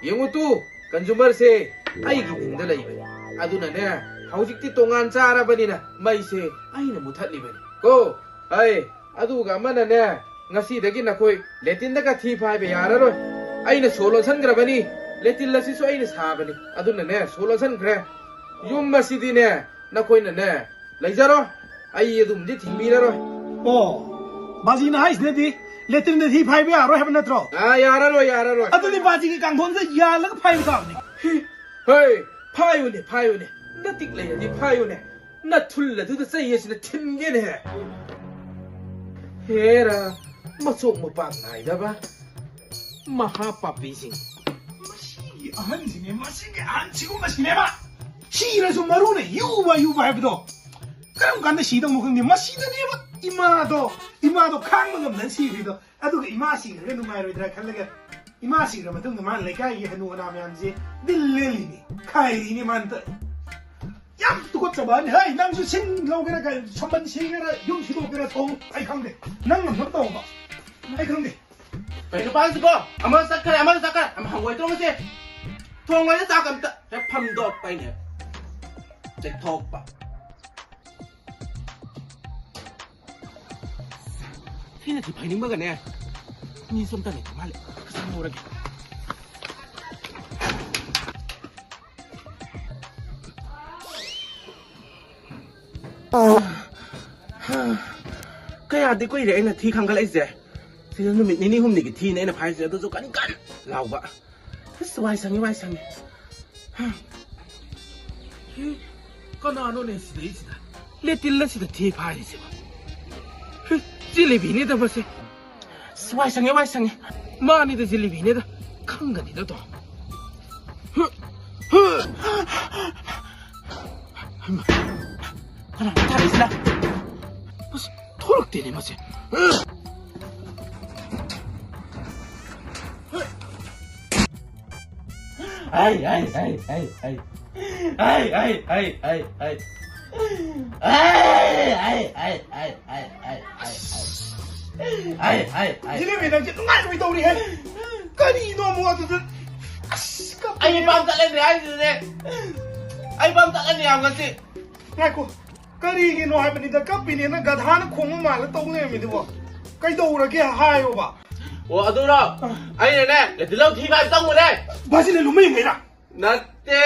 ꯌꯦꯡꯉꯨ ꯇꯨ, ꯀꯟꯖꯨꯃꯔꯁꯦ ꯑꯩꯒꯤ ꯃꯤꯡꯗ ꯂꯩꯕꯅꯤ꯫ ꯑꯗꯨꯅꯅꯦ, ꯍꯧꯖꯤꯛꯇꯤ ꯇꯣꯉꯥꯟ ꯆꯥꯔꯕꯅꯤꯅ ꯃꯩꯁꯦ ꯑꯩꯅ ꯃꯨꯊꯠꯂꯤꯕꯅꯤ ꯀꯣ꯫ ꯍꯩ, ꯑꯗꯨꯒ ꯑꯃꯅꯅꯦ, ꯉꯁꯤꯗꯒꯤ ꯅꯈꯣꯏ ꯂꯦꯇꯤꯟꯗꯒ ꯊꯤ ꯐꯥꯏꯕ ꯌꯥꯔꯔꯣꯏ꯫ ꯑꯩꯅ ꯁꯣ ꯂꯣꯟꯁꯟꯈ꯭ꯔꯕꯅꯤ꯫ ꯂꯦꯇꯤꯟ ꯑꯁꯤꯁꯨ ꯑꯩꯅ ꯁꯥꯕꯅꯤ꯫ ꯑꯗꯨꯅꯅꯦ, ꯁꯣ ꯂꯣꯟꯁꯟꯈ꯭ꯔꯦ꯫ ꯌꯨꯝ ꯑꯁꯤꯗꯤꯅꯦ, ꯅꯈꯣꯏꯅꯅꯦ, ꯂꯩꯖꯔꯣ꯫ ꯑꯩ ꯑꯗꯨꯝꯗꯤ ꯊꯤꯡꯕꯤꯔꯔꯣꯏ꯫ ꯑꯣ, ꯕꯥꯖꯤꯅ ꯍꯥꯏꯁꯤꯅꯗꯤ ꯂꯦꯇ꯭ꯔꯤꯟꯗ ꯊꯤ ꯐꯥꯏꯕ ꯌꯥꯔꯣꯏ ꯍꯥꯏꯕ ꯅꯠꯇ꯭ꯔꯣ? ꯑꯥ, ꯌꯥꯔꯔꯣꯏ, ꯌꯥꯔꯔꯣꯏ꯫ ꯑꯗꯨꯗꯤ ꯕꯥꯖꯤꯒꯤ ꯀꯥꯡꯊꯣꯟꯁꯦ ꯌꯥꯜꯂꯒ ꯐꯥꯏꯕ ꯇꯥꯕꯅꯤ꯫ ꯍꯤ, ꯍꯣꯏ, ꯐꯥꯏꯌꯨꯅꯦ, ꯐꯥꯏꯌꯨꯅꯦ꯫ ꯅꯇꯤꯛ ꯂꯩꯔꯗꯤ ꯐꯥꯏꯌꯨꯅꯦ꯫ ꯅꯊꯨꯜ ꯑꯗꯨꯗ ꯆꯩ ꯑꯁꯤꯅ ꯊꯤꯟꯒꯦꯅꯦ꯫ ꯍꯦꯔꯥ, ꯃꯆꯣꯛ ꯃꯄꯥꯛ ꯅꯥꯏꯗꯕ ꯃꯍꯥꯄꯥꯄꯤꯁꯤꯡ꯫ ꯃꯁꯤꯒꯤ ꯑꯍꯟꯁꯤꯅꯦ, ꯃꯁꯤꯒꯤ ꯑꯍꯟ ꯁꯤꯒꯨꯝꯕꯁꯤꯅꯦꯕ꯫ ꯁꯤꯔꯁꯨ ꯃꯔꯨꯅ ꯌꯨꯕ ꯌꯨꯕ ꯍꯥꯏꯕꯗꯣ꯫ ꯀꯔꯝ ꯀꯥꯟꯗ ꯁꯤꯗꯧꯅꯣ ꯈꯪꯗꯦ꯫ ꯃꯁꯤꯗꯅꯦꯕ ꯏꯃꯥꯗꯣ, ꯏꯃꯥꯗꯣ ꯈꯥꯡꯕ ꯉꯝꯗꯅ ꯁꯤꯈ꯭ꯔꯤꯗꯣ꯫ ꯑꯗꯨꯒ ꯏꯃꯥ ꯁꯤꯈ꯭ꯔꯒ ꯅꯨꯡꯉꯥꯏꯔꯣꯏꯗ꯭ꯔꯥ ꯈꯜꯂꯒ, ꯏꯃꯥ ꯁꯤꯈ꯭ꯔ ꯃꯇꯨꯡꯗ ꯃꯥꯅ ꯂꯩꯀꯥꯏꯒꯤ ꯍꯅꯨ ꯍꯅꯥ ꯃꯌꯥꯝꯁꯦ ꯗꯤꯜ ꯂꯦꯜꯂꯤꯅꯤ, ꯈꯥꯏꯔꯤꯅꯤ ꯃꯥꯅ ꯇꯧꯔꯤ꯫ ꯌꯥꯝ ꯇꯨꯀꯠꯆꯕ ꯑꯃꯅꯤ꯫ ꯍꯩ, ꯅꯪꯁꯨ ꯁꯤꯡ ꯂꯧꯒꯦꯔꯥ, ꯀꯩ, ꯁꯝꯕꯟ ꯁꯤꯒꯦꯔꯥ, ꯌꯨꯝ ꯁꯤꯗꯣꯛꯀꯦꯔꯥ ꯇꯧ꯫ ꯑꯩ ꯈꯪꯗꯦ꯫ ꯅꯪ ꯉꯝꯅꯕ ꯇꯧꯕ꯫ ꯑꯩ ꯈꯪꯗꯦ꯫ ꯀꯩꯅꯣ ꯄꯥꯏꯁꯤꯕꯣ? ꯑꯃ ꯆꯠꯈ꯭ꯔꯦ, ꯑꯃ ꯆꯠꯈ꯭ꯔꯦ꯫ ꯑꯃ ꯍꯪꯒꯣꯏꯗ꯭ꯔꯣ ꯉꯁꯤ? ꯊꯣꯡ ꯂꯣꯏꯅ ꯆꯥꯛ ꯑꯝꯇ ꯍꯦꯛ ꯐꯝꯗꯣꯛꯄ ꯑꯩꯅ ꯍꯦꯛ ꯆꯦꯛꯊꯣꯛꯄ꯫ ꯁꯤꯅꯗꯤ ꯐꯩꯅꯤꯡꯕꯒꯅꯦ꯫ ꯃꯤꯁꯨ ꯑꯝꯇ ꯂꯩꯇ ꯃꯥꯜꯂꯦ꯫ ꯆꯪꯍꯧꯔꯒꯦ꯫ ꯀꯌꯥꯗꯤ ꯀꯨꯏꯔꯦ ꯑꯩꯅ ꯊꯤ ꯈꯟꯒꯠꯂꯛꯏꯁꯦ꯫ ꯁꯤꯗ ꯅꯨꯃꯤꯠ ꯅꯤꯅꯤ ꯍꯨꯝꯅꯤꯒꯤ ꯊꯤꯅꯦ ꯑꯩꯅ ꯐꯥꯏꯁꯦ, ꯑꯗꯨꯁꯨ ꯀꯟ ꯀꯟ ꯂꯥꯎꯕ꯫ ꯑꯁ, ꯋꯥꯏ ꯁꯪꯉꯤ, ꯋꯥꯏ ꯁꯪꯉꯤ꯫ ꯍꯤ, ꯀꯅꯥꯅꯣꯅꯦ ꯁꯤꯗꯩꯁꯤꯗ? ꯂꯦꯇꯤꯜ ꯑꯁꯤꯗ ꯊꯤ ꯐꯥꯏꯔꯤꯁꯤꯕꯣ? ꯍꯤ, ꯖꯤꯂꯤꯕꯤꯅꯤꯗ ꯃꯁꯦ꯫ ꯑꯁ, ꯋꯥꯏ ꯁꯪꯉꯦ, ꯋꯥꯏ ꯁꯪꯉꯦ꯫ ꯃꯥꯅꯤꯗ, ꯖꯤꯂꯤꯕꯤꯅꯤꯗ꯫ ꯈꯪꯒꯅꯤꯗ ꯇꯣ꯫ ꯍꯩꯃꯥ, ꯀꯅꯥꯅꯣ ꯊꯥꯔꯛꯏꯁꯤꯅ? ꯑꯁ, ꯊꯣꯛꯂꯛꯇꯦꯅꯦ ꯃꯁꯦ꯫ ꯍꯩ, ꯍꯩ, ꯍꯩ, ꯍꯩ, ꯍꯩ꯫ ꯍꯩ, ꯍꯩ, ꯍꯩ, ꯍꯩ, ꯍꯩ꯫ ꯍꯩ, ꯍꯩ, ꯍꯩ, ꯍꯩ, ꯍꯩ, ꯍꯩ, ꯍꯩ꯫ ꯍꯩ, ꯍꯩ, ꯍꯩ꯫ ꯖꯤꯂꯤꯕꯤ ꯅꯪꯁꯦ ꯅꯨꯡꯉꯥꯏꯔꯣꯏ ꯇꯧꯔꯤꯍꯦ꯫ ꯀꯔꯤꯅꯣ ꯑꯃꯨꯛ ꯑꯗꯨꯗ? ꯑꯁ, ꯀꯞꯄꯦ꯫ ꯑꯩ ꯄꯥꯝ ꯆꯠꯂꯦ ꯍꯥꯏꯁꯤꯅꯦ꯫ ꯑꯩ ꯕꯥꯝ ꯆꯠꯂꯅꯤ ꯌꯥꯝ ꯉꯁꯤ꯫ ꯉꯥꯏꯈꯣ, ꯀꯔꯤꯒꯤꯅꯣ ꯍꯥꯏꯕꯅꯤꯗ, ꯀꯞꯄꯤꯅꯦꯅ ꯒꯙꯥꯅ ꯈꯣꯡꯕ ꯃꯥꯜꯂ ꯇꯧ ꯂꯩꯔꯝꯃꯤꯗꯨꯕꯣ? ꯀꯩꯗꯧꯔꯒꯦ ꯍꯥꯏꯌꯣꯕ꯫ ꯑꯣ, ꯑꯗꯨꯔꯣ? ꯑꯩꯅꯅꯦ, ꯂꯦꯇꯤꯜꯍꯧ ꯊꯤꯕ ꯍꯥꯏꯕ ꯆꯪꯉꯨꯔꯦ꯫ ꯕꯥꯖꯤꯅ ꯂꯨꯝꯃ ꯌꯦꯡꯉꯩꯔꯥ? ꯅꯠꯇꯦ,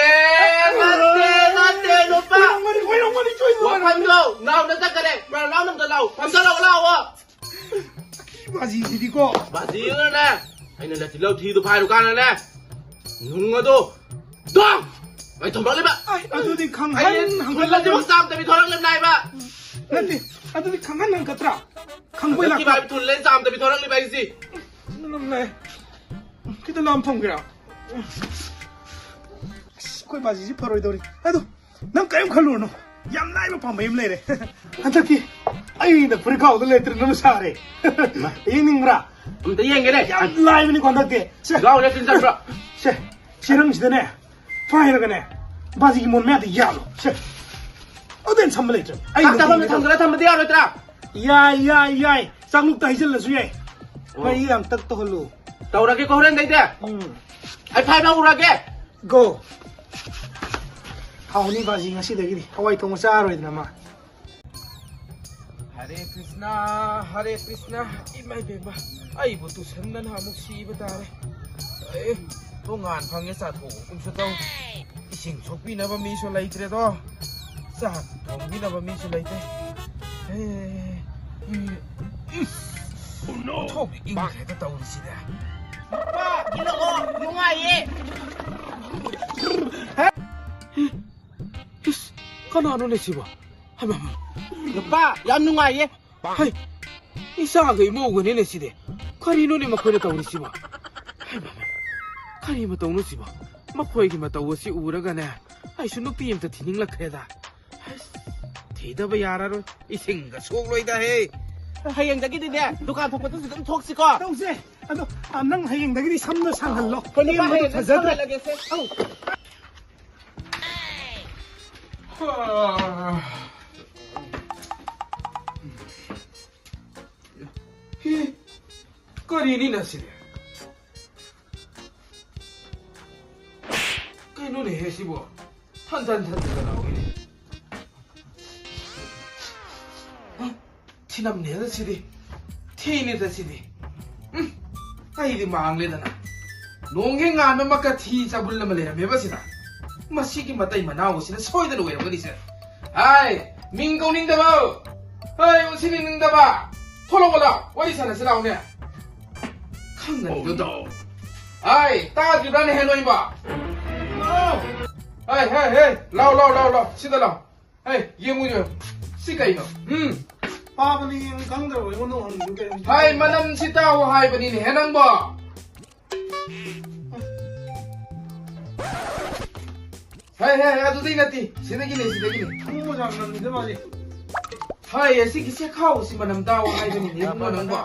ꯅꯠꯇꯦ, ꯅꯠꯇꯦ, ꯅꯨꯄꯥ꯫ ꯑꯣꯏꯔꯝꯒꯅꯤ, ꯑꯣꯏꯔꯝꯒꯅꯤ, ꯁꯣꯏꯗꯅ ꯑꯣꯏꯔꯝꯒꯅꯤ꯫ ꯋꯥꯈꯜꯗꯣ ꯅꯥꯎꯅ ꯆꯠꯈꯔꯦ꯫ ꯕ꯭ꯔꯥ, ꯅꯥꯎꯅ ꯑꯝꯇ ꯂꯥꯎ꯫ ꯐꯝꯗꯔꯛꯑꯣ, ꯂꯥꯛꯑꯣ꯫ ꯕꯥꯖꯤꯁꯤꯗꯤꯀꯣ꯫ ꯕꯥꯖꯤꯅꯅꯦ, ꯑꯩꯅ ꯂꯦꯇꯤꯜꯍꯧ ꯊꯤꯗꯨ ꯐꯥꯏꯔꯨ ꯀꯥꯟꯗꯅꯦ, ꯅꯨꯡ ꯑꯗꯣ ꯗꯣꯡ! ꯑꯩ ꯊꯣꯝꯂꯛꯂꯤꯕ꯫ ꯑꯩ ꯑꯗꯨꯗꯤ ꯈꯪꯍꯟ ꯑꯩ ꯍꯪꯒꯠꯂꯛꯂꯤꯕ꯫ ꯊꯨꯜꯂꯁꯤꯕꯨ ꯆꯥꯝꯗꯕꯤ ꯊꯣꯔꯛꯂꯤꯕꯅꯦ ꯍꯥꯏꯕ꯫ ꯅꯠꯇꯦ, ꯑꯗꯨꯗꯤ ꯈꯪꯍꯟ ꯍꯪꯒꯠꯇ꯭ꯔꯥ? ꯈꯪꯕꯩ ꯍꯟꯗꯛꯀꯤ ꯂꯥꯛꯄ꯫ ꯚꯥꯏ ꯊꯨꯜꯂꯦ ꯆꯥꯝꯗꯕꯤ ꯊꯣꯔꯛꯂꯤꯕ ꯑꯩꯁꯤ꯫ ꯅꯪꯅꯦ꯫ ꯈꯤꯇ ꯂꯥꯝ ꯊꯝꯒꯦꯔꯥ? ꯑꯁ, ꯑꯩꯈꯣꯏ ꯕꯥꯖꯤꯁꯤ ꯐꯔꯣꯏꯗꯧꯔꯤ꯫ ꯑꯗꯣ, ꯅꯪ ꯀꯔꯤꯝ ꯈꯜꯂꯨꯔꯅꯨ꯫ ꯌꯥꯝ ꯂꯥꯏꯕ ꯄꯥꯝꯕꯩ ꯑꯃ ꯂꯩꯔꯦ꯫ ꯍꯟꯗꯛꯇꯤ ꯑꯩꯅ ꯐꯨꯔꯤꯠꯈꯥꯎꯗ ꯂꯦꯇ꯭ꯔꯤꯟ ꯑꯃ ꯁꯥꯔꯦ꯫ ꯌꯦꯡꯅꯤꯡꯕ꯭ꯔꯥ? ꯑꯝꯇ ꯌꯦꯡꯒꯦꯅꯦ꯫ ꯌꯥꯝ ꯂꯥꯏꯕꯅꯤꯀꯣ ꯍꯟꯗꯛꯇꯤ꯫ ꯁꯦ꯫ ꯂꯥꯎ, ꯂꯦꯇ꯭ꯔꯤꯟ ꯆꯠꯄ꯭ꯔꯣ? ꯁꯦ, ꯆꯦꯔꯪꯁꯤꯗꯅꯦ, ꯄꯥꯏꯔꯒꯅꯦ, ꯕꯥꯖꯤꯒꯤ ꯃꯣꯟ ꯃꯌꯥꯗ ꯌꯥꯜꯂꯣ꯫ ꯁꯦ꯫ ꯑꯗꯨꯗꯩ ꯍꯦꯟꯅ ꯁꯝꯕ ꯂꯩꯇ꯭ꯔꯦ꯫ ꯑꯩ ꯆꯥꯛ ꯆꯥꯐꯝꯗ ꯅꯠꯇꯦ꯫ ꯊꯝꯗꯅ ꯊꯝꯕꯗꯤ ꯌꯥꯔꯣꯏꯗ꯭ꯔꯥ? ꯌꯥꯏ, ꯌꯥꯏ, ꯌꯥꯏ꯫ ꯆꯥꯛꯂꯨꯛꯇ ꯍꯩꯖꯤꯜꯂꯁꯨ ꯌꯥꯏ꯫ ꯑꯣ꯫ ꯃꯍꯤ ꯌꯥꯝ ꯇꯛ ꯇꯧꯍꯜꯂꯨ꯫ ꯇꯧꯔꯒꯦꯀꯣ ꯍꯣꯔꯦꯟꯗꯩꯗꯤ꯫ ꯎꯝ꯫ ꯑꯩ ꯐꯥꯏꯕ ꯍꯧꯔꯒꯦ꯫ Go꯫ ꯍꯥꯎꯅꯤ ꯕꯥꯖꯤ ꯉꯁꯤꯗꯒꯤꯗꯤ꯫ ꯍꯋꯥꯏ ꯊꯣꯡꯕ ꯆꯥꯔꯔꯣꯏꯗꯅ ꯃꯥ꯫ ꯍꯔꯦ ꯀ꯭ꯔꯤꯁꯅ, ꯍꯔꯦ ꯀ꯭ꯔꯤꯁꯅ, ꯏꯃꯥ ꯏꯕꯦꯝꯃ, ꯑꯩꯕꯨ ꯇꯨꯁꯟꯗꯅ ꯑꯃꯨꯛ ꯁꯤꯕ ꯇꯥꯔꯦ꯫ ꯑꯦ, ꯇꯣꯉꯥꯟ ꯐꯪꯉꯦ ꯆꯥꯊꯣꯛꯎ ꯀꯨꯝꯁꯨ ꯇꯧ꯫ ꯏꯁꯤꯡ ꯁꯣꯛꯄꯤꯅꯕ ꯃꯤꯁꯨ ꯂꯩꯇ꯭ꯔꯦꯗꯣ꯫ ꯆꯥꯛ ꯊꯣꯡꯕꯤꯅꯕ ꯃꯤꯁꯨ ꯂꯩꯇꯦ꯫ ꯑꯦ, ꯏ-, ꯏꯁ, ꯑꯣꯟꯊꯣꯛꯅ ꯏꯪꯈ꯭ꯔꯦꯗ ꯇꯧꯔꯤꯁꯤꯗ꯫ ꯅꯨꯄꯥ, ꯏꯜꯂꯛꯑꯣ, ꯅꯨꯡꯉꯥꯏꯌꯦ꯫ ꯏꯁ, ꯀꯅꯥꯅꯣꯅꯦ ꯁꯤꯕꯣ? ꯍꯩꯃꯥ, ꯍꯩꯃꯥ꯫ ꯅꯨꯄꯥ, ꯌꯥꯝ ꯅꯨꯡꯉꯥꯏꯌꯦ꯫ ꯍꯩ, ꯏꯆꯥꯒ ꯏꯃꯧꯒꯅꯤꯅꯦ ꯁꯤꯗꯤ꯫ ꯀꯔꯤꯅꯣꯅꯦ ꯃꯈꯣꯏꯅ ꯇꯧꯔꯤꯁꯤꯕꯣ? ꯍꯩꯃꯥ, ꯀꯔꯤ ꯃꯇꯧꯅꯣ ꯁꯤꯕꯣ? ꯃꯈꯣꯏꯒꯤ ꯃꯇꯧ ꯑꯁꯤ ꯎꯔꯒꯅꯦ, ꯑꯩꯁꯨ ꯅꯨꯄꯤ ꯑꯝꯇ ꯊꯤꯅꯤꯡꯂꯛꯈ꯭ꯔꯦꯗ꯫ ꯑꯁ, ꯊꯤꯗꯕ ꯌꯥꯔꯔꯣꯏ꯫ ꯏꯁꯤꯡꯒ ꯁꯣꯛꯂꯣꯏꯗ ꯍꯦ꯫ ꯍꯌꯦꯡꯗꯒꯤꯗꯤꯅꯦ, ꯗꯨꯀꯥꯟ ꯊꯣꯛꯄꯗꯁꯨ ꯑꯗꯨꯝ ꯊꯣꯛꯁꯤꯀꯣ꯫ ꯇꯧꯁꯦ꯫ ꯑꯗꯣ, ꯑ, ꯅꯪ ꯍꯌꯦꯡꯗꯒꯤꯗꯤ ꯁꯝꯗꯣ ꯁꯥꯡꯍꯜꯂꯣ꯫ ꯍꯣꯏ, ꯅꯨꯄꯥ, ꯇꯦꯟꯕꯗꯣ ꯍꯌꯦꯡꯗꯒꯤ ꯐꯖꯗ꯭ꯔꯦ꯫ ꯁꯥꯡꯍꯜꯂꯒꯦꯁꯦ꯫ ꯑꯧ꯫ ꯍꯤ, ꯀꯔꯤꯅꯤꯅ ꯁꯤꯗꯤ? ꯀꯩꯅꯣꯅꯦꯍꯦ ꯁꯤꯕꯣ? ꯍꯟꯖꯟ ꯍꯟꯖꯟ ꯂꯥꯎꯏꯅꯦ꯫ ꯊꯤꯅꯝꯅꯦꯗ ꯁꯤꯗꯤ꯫ ꯊꯤꯅꯦꯗ ꯁꯤꯗꯤ꯫ ꯎꯝ, ꯑꯩꯗꯤ ꯃꯥꯡꯂꯦꯗꯅ꯫ ꯅꯣꯡ ꯍꯦꯛ ꯉꯥꯟꯕ ꯃꯛꯀ ꯊꯤ ꯆꯕꯨꯜ ꯑꯃ ꯂꯩꯔꯝꯃꯦꯕ ꯁꯤꯗ꯫ ꯃꯁꯤꯒꯤ ꯃꯇꯩ ꯃꯅꯥꯎ ꯑꯁꯤꯅ ꯁꯣꯏꯗꯅ ꯑꯣꯏꯔꯝꯒꯅꯤꯁꯦ꯫ ꯍꯥꯏ, ꯃꯤꯡ ꯀꯧꯅꯤꯡꯗꯕ? ꯍꯥꯏ, ꯎꯟꯁꯤꯟꯅꯤꯡꯗꯕ? ꯊꯣꯛꯂꯛꯑꯣ ꯂꯥꯎ, ꯋꯥꯔꯤ ꯁꯥꯟꯅꯁꯤ ꯂꯥꯎꯅꯦ꯫ ꯈꯪꯒꯅꯤꯗꯣ꯫ ꯍꯥꯏ, ꯇꯥꯗ꯭ꯔꯤꯕ꯭ꯔꯥꯅꯦ ꯍꯦ ꯅꯣꯏꯕꯣ? ꯍꯥꯏ, ꯍꯥꯏ, ꯍꯥꯏ, ꯂꯥꯎ, ꯂꯥꯎ, ꯂꯥꯎ, ꯂꯥꯎ, ꯁꯤꯗ ꯂꯥꯎ꯫ ꯍꯩ, ꯌꯦꯡꯉꯨ, ꯌꯦꯡꯉꯨ꯫ ꯁꯤ ꯀꯩꯅꯣ? ꯎꯝ꯫ ꯄꯥꯕꯅꯤ ꯌꯦꯡꯉꯨ, ꯈꯪꯗ꯭ꯔꯕ ꯑꯩꯉꯣꯟꯗ ꯍꯪꯉꯤꯗꯨ ꯀꯩꯅꯣ? ꯍꯥꯏ, ꯃꯅꯝꯁꯤ ꯇꯥꯎ ꯍꯥꯏꯕꯅꯤꯅꯦꯍꯦ ꯅꯪꯕꯣ꯫ ꯍꯥꯏ, ꯍꯥꯏ, ꯍꯥꯏ, ꯑꯗꯨꯗꯩ ꯅꯠꯇꯦ꯫ ꯁꯤꯗꯒꯤꯅꯦ, ꯁꯤꯗꯒꯤꯅꯦ꯫ ꯈꯪꯕ ꯖꯥꯠ ꯅꯝꯃꯤꯗ ꯃꯥꯗꯤ꯫ ꯍꯥꯏ, ꯑꯁꯤꯒꯤ ꯆꯦꯈꯥꯎꯁꯤ ꯃꯅꯝ ꯇꯥꯎ ꯍꯥꯏꯕꯅꯤꯅꯦ ꯏꯕꯨꯡꯉꯣ ꯅꯪꯕꯣ꯫